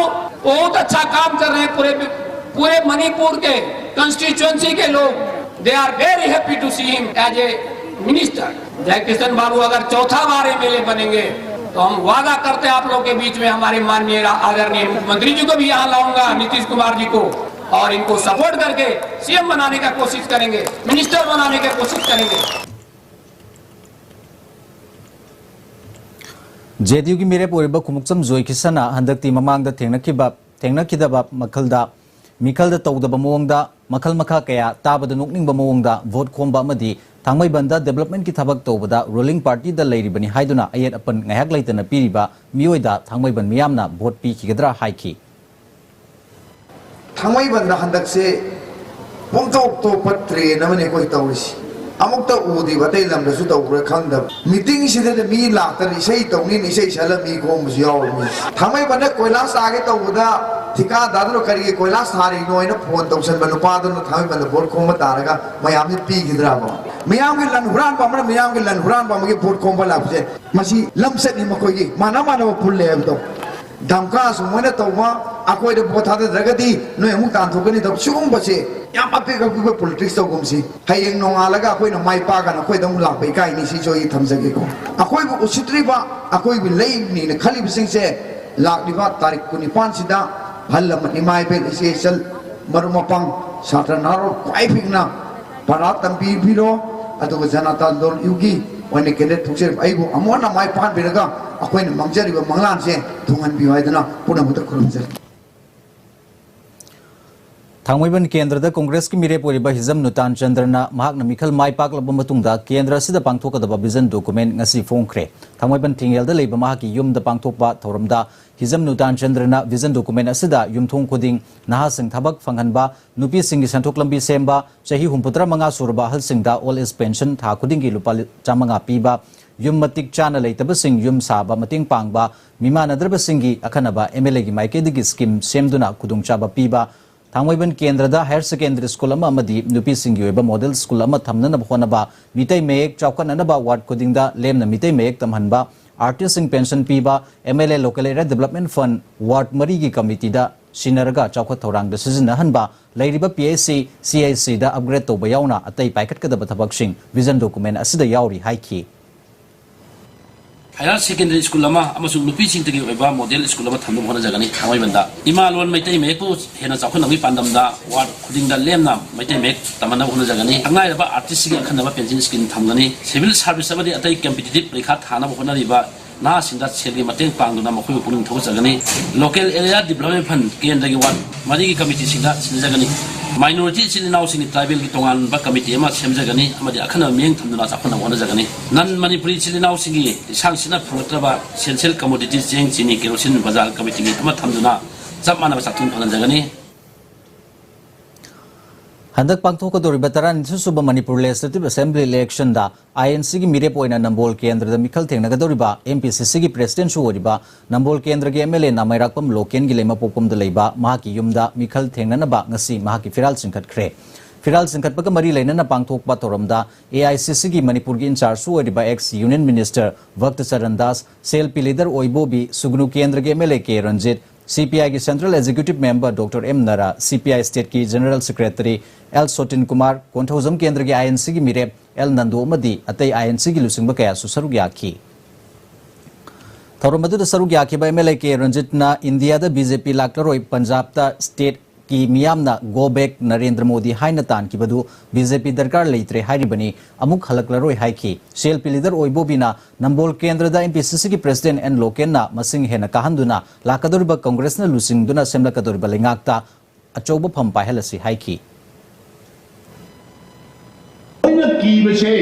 बहुत अच्छा काम कर रहे हैं पूरे, पूरे मणिपुर के कॉन्स्टिट्यूएंसी के लोग, they are very happy to see him as a minister। जय किशन बाबू अगर चौथा बार एमएलए बनेंगे, तो हम वादा करते हैं आप लोग के बीच में, हमारे माननीय रा-, आदरणीय मुख्यमंत्री जी को भी यहाँ लाऊंगा, नीतीश कुमार जी को, और इनको सपोर्ट करके सीएम बनाने का कोशिश करेंगे, मिनिस्टर बनाने का कोशिश करेंगे। ꯖꯦ ꯗꯤ ꯌꯨꯒꯤ ꯃꯤꯔꯦꯞ ꯑꯣꯏꯔꯤꯕ ꯈꯨꯃꯨꯛꯆꯝ ꯖꯣꯏ ꯀꯤꯁꯟꯅ ꯍꯟꯗꯛꯇꯤ ꯃꯃꯥꯡꯗ ꯊꯦꯡꯅꯈꯤꯕ, ꯊꯦꯡꯅꯈꯤꯗꯕ ꯃꯈꯜꯗ, ꯃꯤꯈꯜꯗ ꯇꯧꯗꯕ ꯃꯑꯣꯡꯗ ꯃꯈꯜ ꯃꯈꯥ ꯀꯌꯥ ꯇꯥꯕꯗ ꯅꯣꯛꯅꯤꯡꯕ ꯃꯑꯣꯡꯗ ꯚꯣꯠ ꯈꯣꯝꯕ ꯑꯃꯗꯤ ꯊꯥꯡꯃꯩꯕꯟꯗ ꯗꯤꯕꯦꯂꯞꯃꯦꯟꯠꯀꯤ ꯊꯕꯛ ꯇꯧꯕꯗ ꯔꯨꯂꯤꯡ ꯄꯥꯔꯇꯤꯗ ꯂꯩꯔꯤꯕꯅꯤ ꯍꯥꯏꯗꯨꯅ ꯑꯌꯦꯠ ꯑꯄꯟ ꯉꯥꯏꯍꯥꯛ ꯂꯩꯇꯅ ꯄꯤꯔꯤꯕ ꯃꯤꯑꯣꯏꯗ ꯊꯥꯡꯃꯩꯕꯟ ꯃꯤꯌꯥꯝꯅ ꯚꯣꯠ ꯄꯤꯈꯤꯒꯗ꯭ꯔꯥ ꯍꯥꯏꯈꯤ꯫ ꯊꯥꯡꯃꯩꯕꯟꯗ ꯍꯟꯗꯛꯁꯦ ꯄꯨꯝꯊꯣꯛ ꯊꯣꯛꯄ ꯇ꯭ꯔꯦꯟ ꯑꯃꯅꯤ ꯑꯩꯈꯣꯏ ꯇꯧꯔꯤꯁꯤ꯫ ꯑꯃꯨꯛꯇ ꯎꯗ꯭ꯔꯤꯕ, ꯑꯇꯩ ꯂꯝꯗꯁꯨ ꯇꯧꯕ꯭ꯔꯥ ꯈꯪꯗꯕ꯫ ꯃꯤꯇꯤꯡꯁꯤꯗꯅ ꯃꯤ ꯂꯥꯛꯇꯅ ꯏꯁꯩ ꯇꯧꯅꯤꯅ ꯏꯁꯩ ꯁꯛꯂ ꯃꯤ ꯈꯣꯝꯕꯁꯨ ꯌꯥꯎꯔꯤꯅꯤ꯫ ꯊꯥꯡꯃꯩꯕꯟꯗ ꯀꯣꯏꯂꯥꯁ ꯊꯥꯒꯦ ꯇꯧꯕꯗ ꯊꯤꯀꯥꯗꯥꯔꯗꯨꯅ ꯀꯔꯤꯒꯤ ꯀꯣꯏꯂꯥꯁ ꯊꯥꯔꯤꯅꯣ ꯍꯥꯏꯅ ꯐꯣꯟ ꯇꯧꯁꯟꯕ ꯅꯨꯄꯥꯗꯨꯅ ꯊꯥꯡꯃꯩꯕꯟꯗ ꯚꯣꯠ ꯈꯣꯝꯕ ꯇꯥꯔꯒ ꯃꯌꯥꯝꯁꯤ ꯄꯤꯈꯤꯗ꯭ꯔꯕ? ꯃꯤꯌꯥꯝꯒꯤ ꯂꯟ ꯍꯨꯔꯥꯟꯕ ꯑꯃꯅ ꯃꯤꯌꯥꯝꯒꯤ ꯂꯟ ꯍꯨꯔꯥꯟꯕ ꯑꯃꯒꯤ ꯚꯣꯠ ꯈꯣꯝꯕ ꯂꯥꯛꯄꯁꯦ, ꯃꯁꯤ ꯂꯝꯆꯠꯅꯤ ꯃꯈꯣꯏꯒꯤ, ꯃꯥꯟꯅ ꯃꯥꯟꯅꯕ ꯄꯨꯜꯂꯦ ꯍꯥꯏꯕꯗꯣ꯫ ꯗꯝꯀꯥ ꯁꯨꯃꯥꯏꯅ ꯇꯧꯕ, ꯑꯩꯈꯣꯏꯗ ꯚꯣꯠ ꯊꯥꯗꯗ꯭ꯔꯒꯗꯤ ꯅꯣꯏ ꯑꯃꯨꯛ ꯇꯥꯟꯊꯣꯛꯀꯅꯤ ꯇꯧꯕ, ꯁꯤꯒꯨꯝꯕꯁꯦ ꯌꯥꯝ ꯑꯄꯤꯛ ꯑꯄꯤꯛꯄ ꯄꯣꯂꯤꯇꯤꯛꯁ ꯇꯧꯒꯨꯝꯁꯤ꯫ ꯍꯌꯦꯡ ꯅꯣꯡꯉꯥꯜꯂꯒ ꯑꯩꯈꯣꯏꯅ ꯃꯥꯏ ꯄꯥꯛꯀꯅ ꯑꯩꯈꯣꯏꯗ ꯑꯃꯨꯛ ꯂꯥꯛꯄ ꯏꯀꯥꯏꯅꯤ, ꯁꯤꯁꯨ ꯑꯩ ꯊꯝꯖꯒꯦꯀꯣ꯫ ꯑꯩꯈꯣꯏꯕꯨ ꯎꯁꯤꯠꯇ꯭ꯔꯤꯕ, ꯑꯩꯈꯣꯏꯕꯨ ꯂꯩꯅꯦꯅ ꯈꯜꯂꯤꯕꯁꯤꯡꯁꯦ ꯂꯥꯛꯂꯤꯕ ꯇꯥꯔꯤꯛ ꯀꯨꯟꯅꯤꯄꯥꯟꯁꯤꯗ ꯑꯍꯜ ꯂꯃꯟ, ꯏꯃꯥ ꯏꯕꯦꯜ, ꯏꯆꯦ ꯏꯆꯜ, ꯃꯔꯨꯞ ꯃꯄꯥꯡ, ꯁꯥꯇ꯭ꯔ ꯅꯍꯥꯔꯣꯜ ꯈ꯭ꯋꯥꯏ ꯄꯤꯛꯅ ꯄꯔꯥ ꯇꯝꯕꯤꯕꯤꯔꯣ꯫ ꯑꯗꯨꯒ ꯖꯅꯇꯥ ꯗꯜ ꯌꯨꯒꯤ ꯑꯣꯏꯅ ꯀꯦꯟꯗꯤꯗꯦꯠ ꯊꯣꯛꯆꯔꯤꯕ ꯑꯩꯕꯨ ꯑꯃꯨꯛ ꯍꯟꯅ ꯃꯥꯏ ꯄꯥꯛꯍꯟꯕꯤꯔꯒ ꯑꯩꯈꯣꯏꯅ ꯃꯥꯡꯖꯔꯤꯕ ꯃꯪꯂꯥꯟꯁꯦ ꯊꯨꯡꯍꯟꯕꯤꯌꯨ ꯍꯥꯏꯗꯨꯅ ꯄꯨꯝꯅꯃꯛꯇ ꯈꯨꯔꯨꯝꯖꯔꯤ꯫ ꯊꯥꯡꯃꯩꯕꯟ ꯀꯦꯟꯗ꯭ꯔꯗ ꯀꯣꯡꯒ꯭ꯔꯦꯁꯀꯤ ꯃꯤꯔꯦꯞ ꯑꯣꯏꯔꯤꯕ ꯍꯤꯖꯝ ꯅꯨꯇꯥꯟ ꯆꯟꯗ꯭ꯔꯅ ꯃꯍꯥꯛꯅ ꯃꯤꯈꯜ ꯃꯥꯏ ꯄꯥꯛꯂꯕ ꯃꯇꯨꯡꯗ ꯀꯦꯟꯗ꯭ꯔ ꯑꯁꯤꯗ ꯄꯥꯡꯊꯣꯛꯀꯗꯕ ꯚꯤꯖꯟ ꯗꯣꯀꯨꯃꯦꯟ ꯉꯁꯤ ꯐꯣꯡꯈ꯭ꯔꯦ꯫ ꯊꯥꯡꯃꯩꯕꯟ ꯊꯤꯡꯉꯦꯜꯗ ꯂꯩꯕ ꯃꯍꯥꯛꯀꯤ ꯌꯨꯝꯗ ꯄꯥꯡꯊꯣꯛꯄ ꯊꯧꯔꯝꯗ ꯍꯤꯖꯝ ꯅꯨꯇꯥꯟ ꯆꯟꯗ꯭ꯔꯅ ꯚꯤꯖꯟ ꯗꯣꯀꯨꯃꯦꯟ ꯑꯁꯤꯗ ꯌꯨꯝꯊꯣꯡ ꯈꯨꯗꯤꯡ ꯅꯍꯥꯁꯤꯡ ꯊꯕꯛ ꯐꯪꯍꯟꯕ, ꯅꯨꯄꯤꯁꯤꯡꯒꯤ ꯁꯦꯟꯊꯣꯛ ꯂꯝꯕꯤ ꯁꯦꯝꯕ, ꯆꯍꯤ ꯍꯨꯝꯐꯨꯇꯔꯥ ꯃꯉꯥ ꯁꯨꯔꯕ ꯑꯍꯜꯁꯤꯡꯗ ꯑꯣꯜ ꯑꯦꯖ ꯄꯦꯟꯁꯟ ꯊꯥ ꯈꯨꯗꯤꯡꯒꯤ ꯂꯨꯄꯥ ꯆꯥꯃꯉꯥ ꯄꯤꯕ, ꯌꯨꯝ ꯃꯇꯤꯛ ꯆꯥꯅ ꯂꯩꯇꯕꯁꯤꯡ ꯌꯨꯝ ꯁꯥꯕ ꯃꯇꯦꯡ ꯄꯥꯡꯕ, ꯃꯤꯃꯥꯟꯅꯗ꯭ꯔꯕꯁꯤꯡꯒꯤ ꯑꯈꯟꯅꯕ MLAꯒꯤ ꯃꯥꯏꯀꯩꯗꯒꯤ scheme ꯁꯦꯝꯗꯨꯅ ꯈꯨꯗꯣꯡꯆꯥꯕ ꯄꯤꯕ, ꯊꯥꯡꯃꯩꯕꯟ ꯀꯦꯟꯗ꯭ꯔꯗ higher secondary school ꯑꯃ ꯑꯃꯗꯤ ꯅꯨꯄꯤꯁꯤꯡꯒꯤ ꯑꯣꯏꯕ model school ꯑꯃ ꯊꯝꯅꯅꯕ ꯍꯣꯠꯅꯕ, ꯃꯤꯇꯩ ꯃꯌꯦꯛ ꯆꯥꯎꯈꯠꯅꯅꯕ ward ꯈꯨꯗꯤꯡꯗ ꯂꯦꯝꯅ ꯃꯤꯇꯩ ꯃꯌꯦꯛ ꯇꯝꯍꯟꯕ, artistꯁꯤꯡ pension ꯄꯤꯕ, MLA Local Area Development Fund ward ꯃꯔꯤꯒꯤ committeeꯗ ꯁꯤꯟꯅꯔꯒ ꯆꯥꯎꯈꯠ ꯊꯧꯔꯥꯡꯗ ꯁꯤꯖꯤꯟꯅꯍꯟꯕ, ꯂꯩꯔꯤꯕ PHC, CHCꯗ upgrade ꯇꯧꯕ ꯌꯥꯎꯅ ꯑꯇꯩ ꯄꯥꯏꯈꯠꯀꯗꯕ ꯊꯕꯛꯁꯤꯡ vision document ꯑꯁꯤꯗ ꯌꯥꯎꯔꯤ ꯍꯥꯏꯈꯤ꯫ Higher secondary school ꯑꯃ ꯑꯃꯁꯨꯡ ꯅꯨꯄꯤꯁꯤꯡꯇꯒꯤ ꯑꯣꯏꯕ model school ꯑꯃ ꯊꯝꯅꯕ ꯍꯣꯠꯅꯖꯒꯅꯤ꯫ ꯊꯥꯡꯃꯩꯕꯟꯗ ꯏꯃꯥ ꯂꯣꯟ ꯃꯩꯇꯩ ꯃꯌꯦꯛꯄꯨ ꯍꯦꯟꯅ ꯆꯥꯎꯈꯠꯅꯕꯒꯤ ꯄꯥꯟꯗꯝꯗ ward ꯈꯨꯗꯤꯡꯗ ꯂꯦꯝꯅ ꯃꯩꯇꯩ ꯃꯌꯦꯛ ꯇꯝꯍꯟꯅꯕ ꯍꯣꯠꯅꯖꯒꯅꯤ꯫ ꯈꯪꯉꯥꯏꯔꯕ artistꯁꯤꯡꯒꯤ ꯑꯈꯟꯅꯕ pension scheme ꯊꯝꯒꯅꯤ꯫ Civil service ꯑꯃꯗꯤ ꯑꯇꯩ competitive ꯄꯔꯤꯈꯥ ꯊꯥꯅꯕ ꯍꯣꯠꯅꯔꯤꯕ ꯅꯍꯥꯁꯤꯡꯗ ꯁꯦꯜꯒꯤ ꯃꯇꯦꯡ ꯄꯥꯡꯗꯨꯅ ꯃꯈꯣꯏꯕꯨ ꯄꯨꯛꯅꯤꯡ ꯊꯧꯒꯠꯆꯒꯅꯤ꯫ Local Area Development Fund ꯀꯦꯟꯗ꯭ꯔꯒꯤ ward ꯃꯔꯤꯒꯤ committeeꯁꯤꯡꯗ ꯁꯤꯟꯅꯖꯒꯅꯤ꯫ Minority ꯏꯆꯤꯜ ꯏꯅꯥꯎꯁꯤꯡꯒꯤ tribalꯒꯤ ꯇꯣꯉꯥꯟꯕ committee ꯑꯃ ꯁꯦꯝꯖꯒꯅꯤ ꯑꯃꯗꯤ ꯑꯈꯟꯅꯕ ꯃꯤꯠꯌꯦꯡ ꯊꯝꯗꯨꯅ ꯆꯥꯎꯈꯠꯅꯕ ꯍꯣꯠꯅꯖꯒꯅꯤ꯫ Non Manipuri ꯏꯆꯤꯜ ꯏꯅꯥꯎꯁꯤꯡꯒꯤ ꯂꯤꯁꯥꯡꯁꯤꯠꯅ ꯐꯪꯂꯛꯇ꯭ꯔꯕ essential commodities ꯆꯦꯡ, ꯆꯤꯅꯤ, ꯀꯦꯔꯣꯁꯤꯟ ꯕꯖꯥꯔ committeeꯒꯤ ꯑꯃ ꯊꯝꯗꯨꯅ ꯆꯞ ꯃꯥꯟꯅꯕ ꯆꯥꯛꯊꯨꯡ ꯐꯪꯍꯟꯖꯒꯅꯤ꯫ ꯍꯟꯗꯛ ꯄꯥꯡꯊꯣꯛꯀꯗꯧꯔꯤꯕ ꯇꯔꯥꯅꯤꯊꯣꯏ ꯁꯨꯕ ꯃꯅꯤꯄꯨꯔ Legislative Assembly electionꯗ INCꯒꯤ ꯃꯤꯔꯦꯞ ꯑꯣꯏꯅ ꯅꯝꯕꯣꯜ ꯀꯦꯟꯗ꯭ꯔꯗ ꯃꯤꯈꯜ ꯊꯦꯡꯅꯒꯗꯧꯔꯤꯕ MPCCꯒꯤ presidentꯁꯨ ꯑꯣꯏꯔꯤꯕ ꯅꯝꯕꯣꯜ ꯀꯦꯟꯗ꯭ꯔꯒꯤ MLA ꯅꯥꯃꯩꯔꯥꯛꯄꯝ ꯂꯣꯀꯦꯟꯒꯤ ꯂꯩꯃꯄꯣꯛꯄꯝꯗ ꯂꯩꯕ ꯃꯍꯥꯛꯀꯤ ꯌꯨꯝꯗ ꯃꯤꯈꯜ ꯊꯦꯡꯅꯅꯕ ꯉꯁꯤ ꯃꯍꯥꯛꯀꯤ ꯐꯤꯔꯥꯜ ꯆꯤꯡꯈꯠꯈ꯭ꯔꯦ꯫ ꯐꯤꯔꯥꯜ ꯆꯤꯡꯈꯠꯄꯒ ꯃꯔꯤ ꯂꯩꯅꯅ ꯄꯥꯡꯊꯣꯛꯄ ꯊꯧꯔꯝꯗ AICCꯒꯤ ꯃꯅꯤꯄꯨꯔꯒꯤ in chargeꯁꯨ ꯑꯣꯏꯔꯤꯕ ex Union Minister ꯚꯛꯇ Charan Das, CLP leader ꯑꯣꯏꯕꯣꯕꯤ, ꯁꯨꯒꯅꯨ ꯀꯦꯟꯗ꯭ꯔꯒꯤ MLA ꯀꯦ Ranjit, CPIꯒꯤ Central Executive Member Doctor M ꯅꯔꯥ, CPI stateꯀꯤ General Secretary L ꯁꯣꯇꯤꯟ Kumar, Konthoujam ꯀꯦꯟꯗ꯭ꯔꯒꯤ INCꯒꯤ ꯃꯤꯔꯦꯞ L ꯅꯟꯗꯨ ꯑꯃꯗꯤ ꯑꯇꯩ INCꯒꯤ ꯂꯨꯆꯤꯡꯕ ꯀꯌꯥꯁꯨ ꯁꯔꯨꯛ ꯌꯥꯈꯤ꯫ ꯊꯧꯔꯝ ꯑꯗꯨꯗ ꯁꯔꯨꯛ ꯌꯥꯈꯤꯕ MLA ꯀꯦ ꯔꯟꯖꯤꯠꯅ ꯏꯟꯗꯤꯌꯥꯗ BJP ꯂꯥꯛꯂꯔꯣꯏ, ꯄꯟꯖꯥꯕꯇ stateꯀꯤ ꯃꯤꯌꯥꯝꯅ go back ꯅꯔꯦꯟꯗ꯭ꯔ ꯃꯣꯗꯤ ꯍꯥꯏꯅ ꯇꯥꯟꯈꯤꯕꯗꯨ BJP ꯗꯔꯀꯥꯔ ꯂꯩꯇ꯭ꯔꯦ ꯍꯥꯏꯔꯤꯕꯅꯤ, ꯑꯃꯨꯛ ꯍꯜꯂꯛꯂꯔꯣꯏ ꯍꯥꯏꯈꯤ꯫ CLP leader ꯑꯣꯏꯕꯣꯕꯤꯅ ꯅꯝꯕꯣꯜ ꯀꯦꯟꯗ꯭ꯔꯗ MPCCꯒꯤ president N ꯂꯣꯀꯦꯟꯅ ꯃꯁꯤꯡ ꯍꯦꯟꯅ ꯀꯥꯍꯟꯗꯨꯅ ꯂꯥꯛꯀꯗꯧꯔꯤꯕ ꯀꯪꯒ꯭ꯔꯦꯁꯅ ꯂꯨꯆꯤꯡꯗꯨꯅ ꯁꯦꯝꯂꯛꯀꯗꯧꯔꯤꯕ ꯂꯩꯉꯥꯛꯇ ꯑꯆꯧꯕ ꯐꯝ ꯄꯥꯏꯍꯜꯂꯁꯤ ꯍꯥꯏꯈꯤ꯫ ꯑꯩꯈꯣꯏꯅ ꯀꯤꯕꯁꯦ,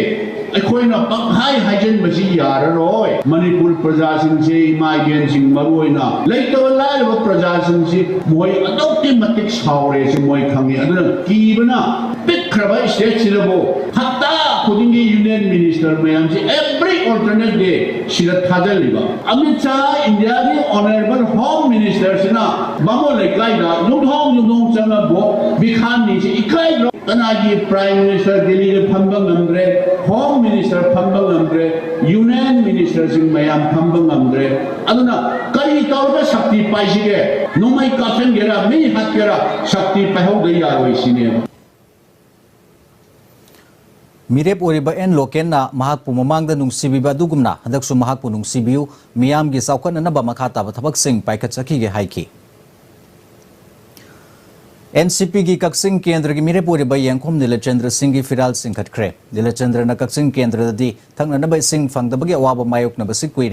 ꯑꯩꯈꯣꯏꯅ ꯄꯪꯍꯥꯏ ꯍꯥꯏꯖꯤꯟꯕꯁꯤ ꯌꯥꯔꯔꯣꯏ꯫ ꯃꯅꯤꯄꯨꯔ ꯄ꯭ꯔꯖꯥꯁꯤꯡꯁꯦ, ꯏꯃꯥ ꯏꯕꯦꯟꯁꯤꯡ ꯃꯔꯨ ꯑꯣꯏꯅ ꯂꯩꯇꯕ ꯂꯥꯏꯔꯕ ꯄ꯭ꯔꯖꯥꯁꯤꯡꯁꯤ ꯃꯣꯏ ꯑꯗꯨꯛꯀꯤ ꯃꯇꯤꯛ ꯁꯥꯎꯔꯦ, ꯁꯤ ꯃꯣꯏ ꯈꯪꯉꯤ꯫ ꯑꯗꯨꯅ ꯀꯤꯕꯅ ꯄꯤꯛꯈ꯭ꯔꯕ stateꯁꯤꯗꯕꯨ ꯍꯞꯇꯥ ꯈꯨꯗꯤꯡꯒꯤ union minister ꯃꯌꯥꯝꯁꯤ every ꯑꯜꯇꯔꯅꯦꯠ ꯗꯦ ꯁꯤꯗ ꯊꯥꯖꯤꯜꯂꯤꯕ꯫ ꯑꯃꯤꯠ ꯁꯥꯍ, ꯏꯟꯗꯤꯌꯥꯒꯤ ꯑꯣꯅꯔꯦꯕꯜ ꯍꯣꯝ ꯃꯤꯅꯤꯁꯇꯔꯁꯤꯅ ꯕꯥꯃꯣꯟ ꯂꯩꯀꯥꯏꯗ ꯌꯨꯝꯊꯣꯡ ꯌꯨꯝꯊꯣꯡ ꯆꯪꯉ ꯚꯣꯠ ꯕꯤꯈꯥꯟꯅꯤꯁꯤ ꯏꯀꯥꯏꯗ꯭ꯔꯣ? ꯀꯅꯥꯒꯤ ꯄ꯭ꯔꯥꯏꯝ ꯃꯤꯅꯤꯁꯇꯔ ꯗꯦꯜꯂꯤꯗ ꯐꯝꯕ ꯉꯝꯗ꯭ꯔꯦ, ꯍꯣꯝ ꯃꯤꯅꯤꯁꯇꯔ ꯐꯝꯕ ꯉꯝꯗ꯭ꯔꯦ, ꯌꯨꯅꯤꯌꯟ ꯃꯤꯅꯤꯁꯇꯔꯁꯤꯡ ꯃꯌꯥꯝ ꯐꯝꯕ ꯉꯝꯗ꯭ꯔꯦ꯫ ꯑꯗꯨꯅ ꯀꯔꯤ ꯇꯧꯔꯒ ꯁꯛꯇꯤ ꯄꯥꯏꯁꯤꯒꯦ? ꯅꯣꯡꯃꯩ ꯀꯥꯞꯁꯤꯟꯒꯦꯔꯥ, ꯃꯤ ꯍꯥꯠꯀꯦꯔꯥ, ꯁꯛꯇꯤ ꯄꯥꯏꯍꯧꯗ ꯌꯥꯔꯣꯏ ꯁꯤꯅꯦꯕ꯫ ꯃꯤꯔꯦꯞ ꯑꯣꯏꯔꯤꯕ ꯑꯦꯟ ꯂꯣꯀꯦꯟꯅ ꯃꯍꯥꯛꯄꯨ ꯃꯃꯥꯡꯗ ꯅꯨꯡꯁꯤꯕꯤꯕ ꯑꯗꯨꯒꯨꯝꯅ ꯍꯟꯗꯛꯁꯨ ꯃꯍꯥꯛꯄꯨ ꯅꯨꯡꯁꯤꯕꯤꯌꯨ, ꯃꯤꯌꯥꯝꯒꯤ ꯆꯥꯎꯈꯠꯅꯅꯕ ꯃꯈꯥ ꯇꯥꯕ ꯊꯕꯛꯁꯤꯡ ꯄꯥꯏꯈꯠꯆꯈꯤꯒꯦ ꯍꯥꯏꯈꯤ꯫ ꯑꯦꯟ ꯁꯤ ꯄꯤꯒꯤ ꯀꯛꯆꯤꯡ ꯀꯦꯟꯗ꯭ꯔꯒꯤ ꯃꯤꯔꯦꯞ ꯑꯣꯏꯔꯤꯕ ꯌꯦꯡꯈꯣꯝ ꯅꯤꯂꯆꯟꯗ꯭ꯔ ꯁꯤꯡꯒꯤ ꯐꯤꯔꯥꯜ ꯆꯤꯡꯈꯠꯈ꯭ꯔꯦ꯫ ꯅꯤꯂꯆꯟꯗ꯭ꯔꯅ ꯀꯛꯆꯤꯡ ꯀꯦꯟꯗ꯭ꯔꯗꯗꯤ ꯊꯛꯅꯅꯕ ꯏꯁꯤꯡ ꯐꯪꯗꯕꯒꯤ ꯑꯋꯥꯕ ꯃꯥꯌꯣꯛꯅꯕꯁꯤ ꯀꯨꯏꯔꯦ꯫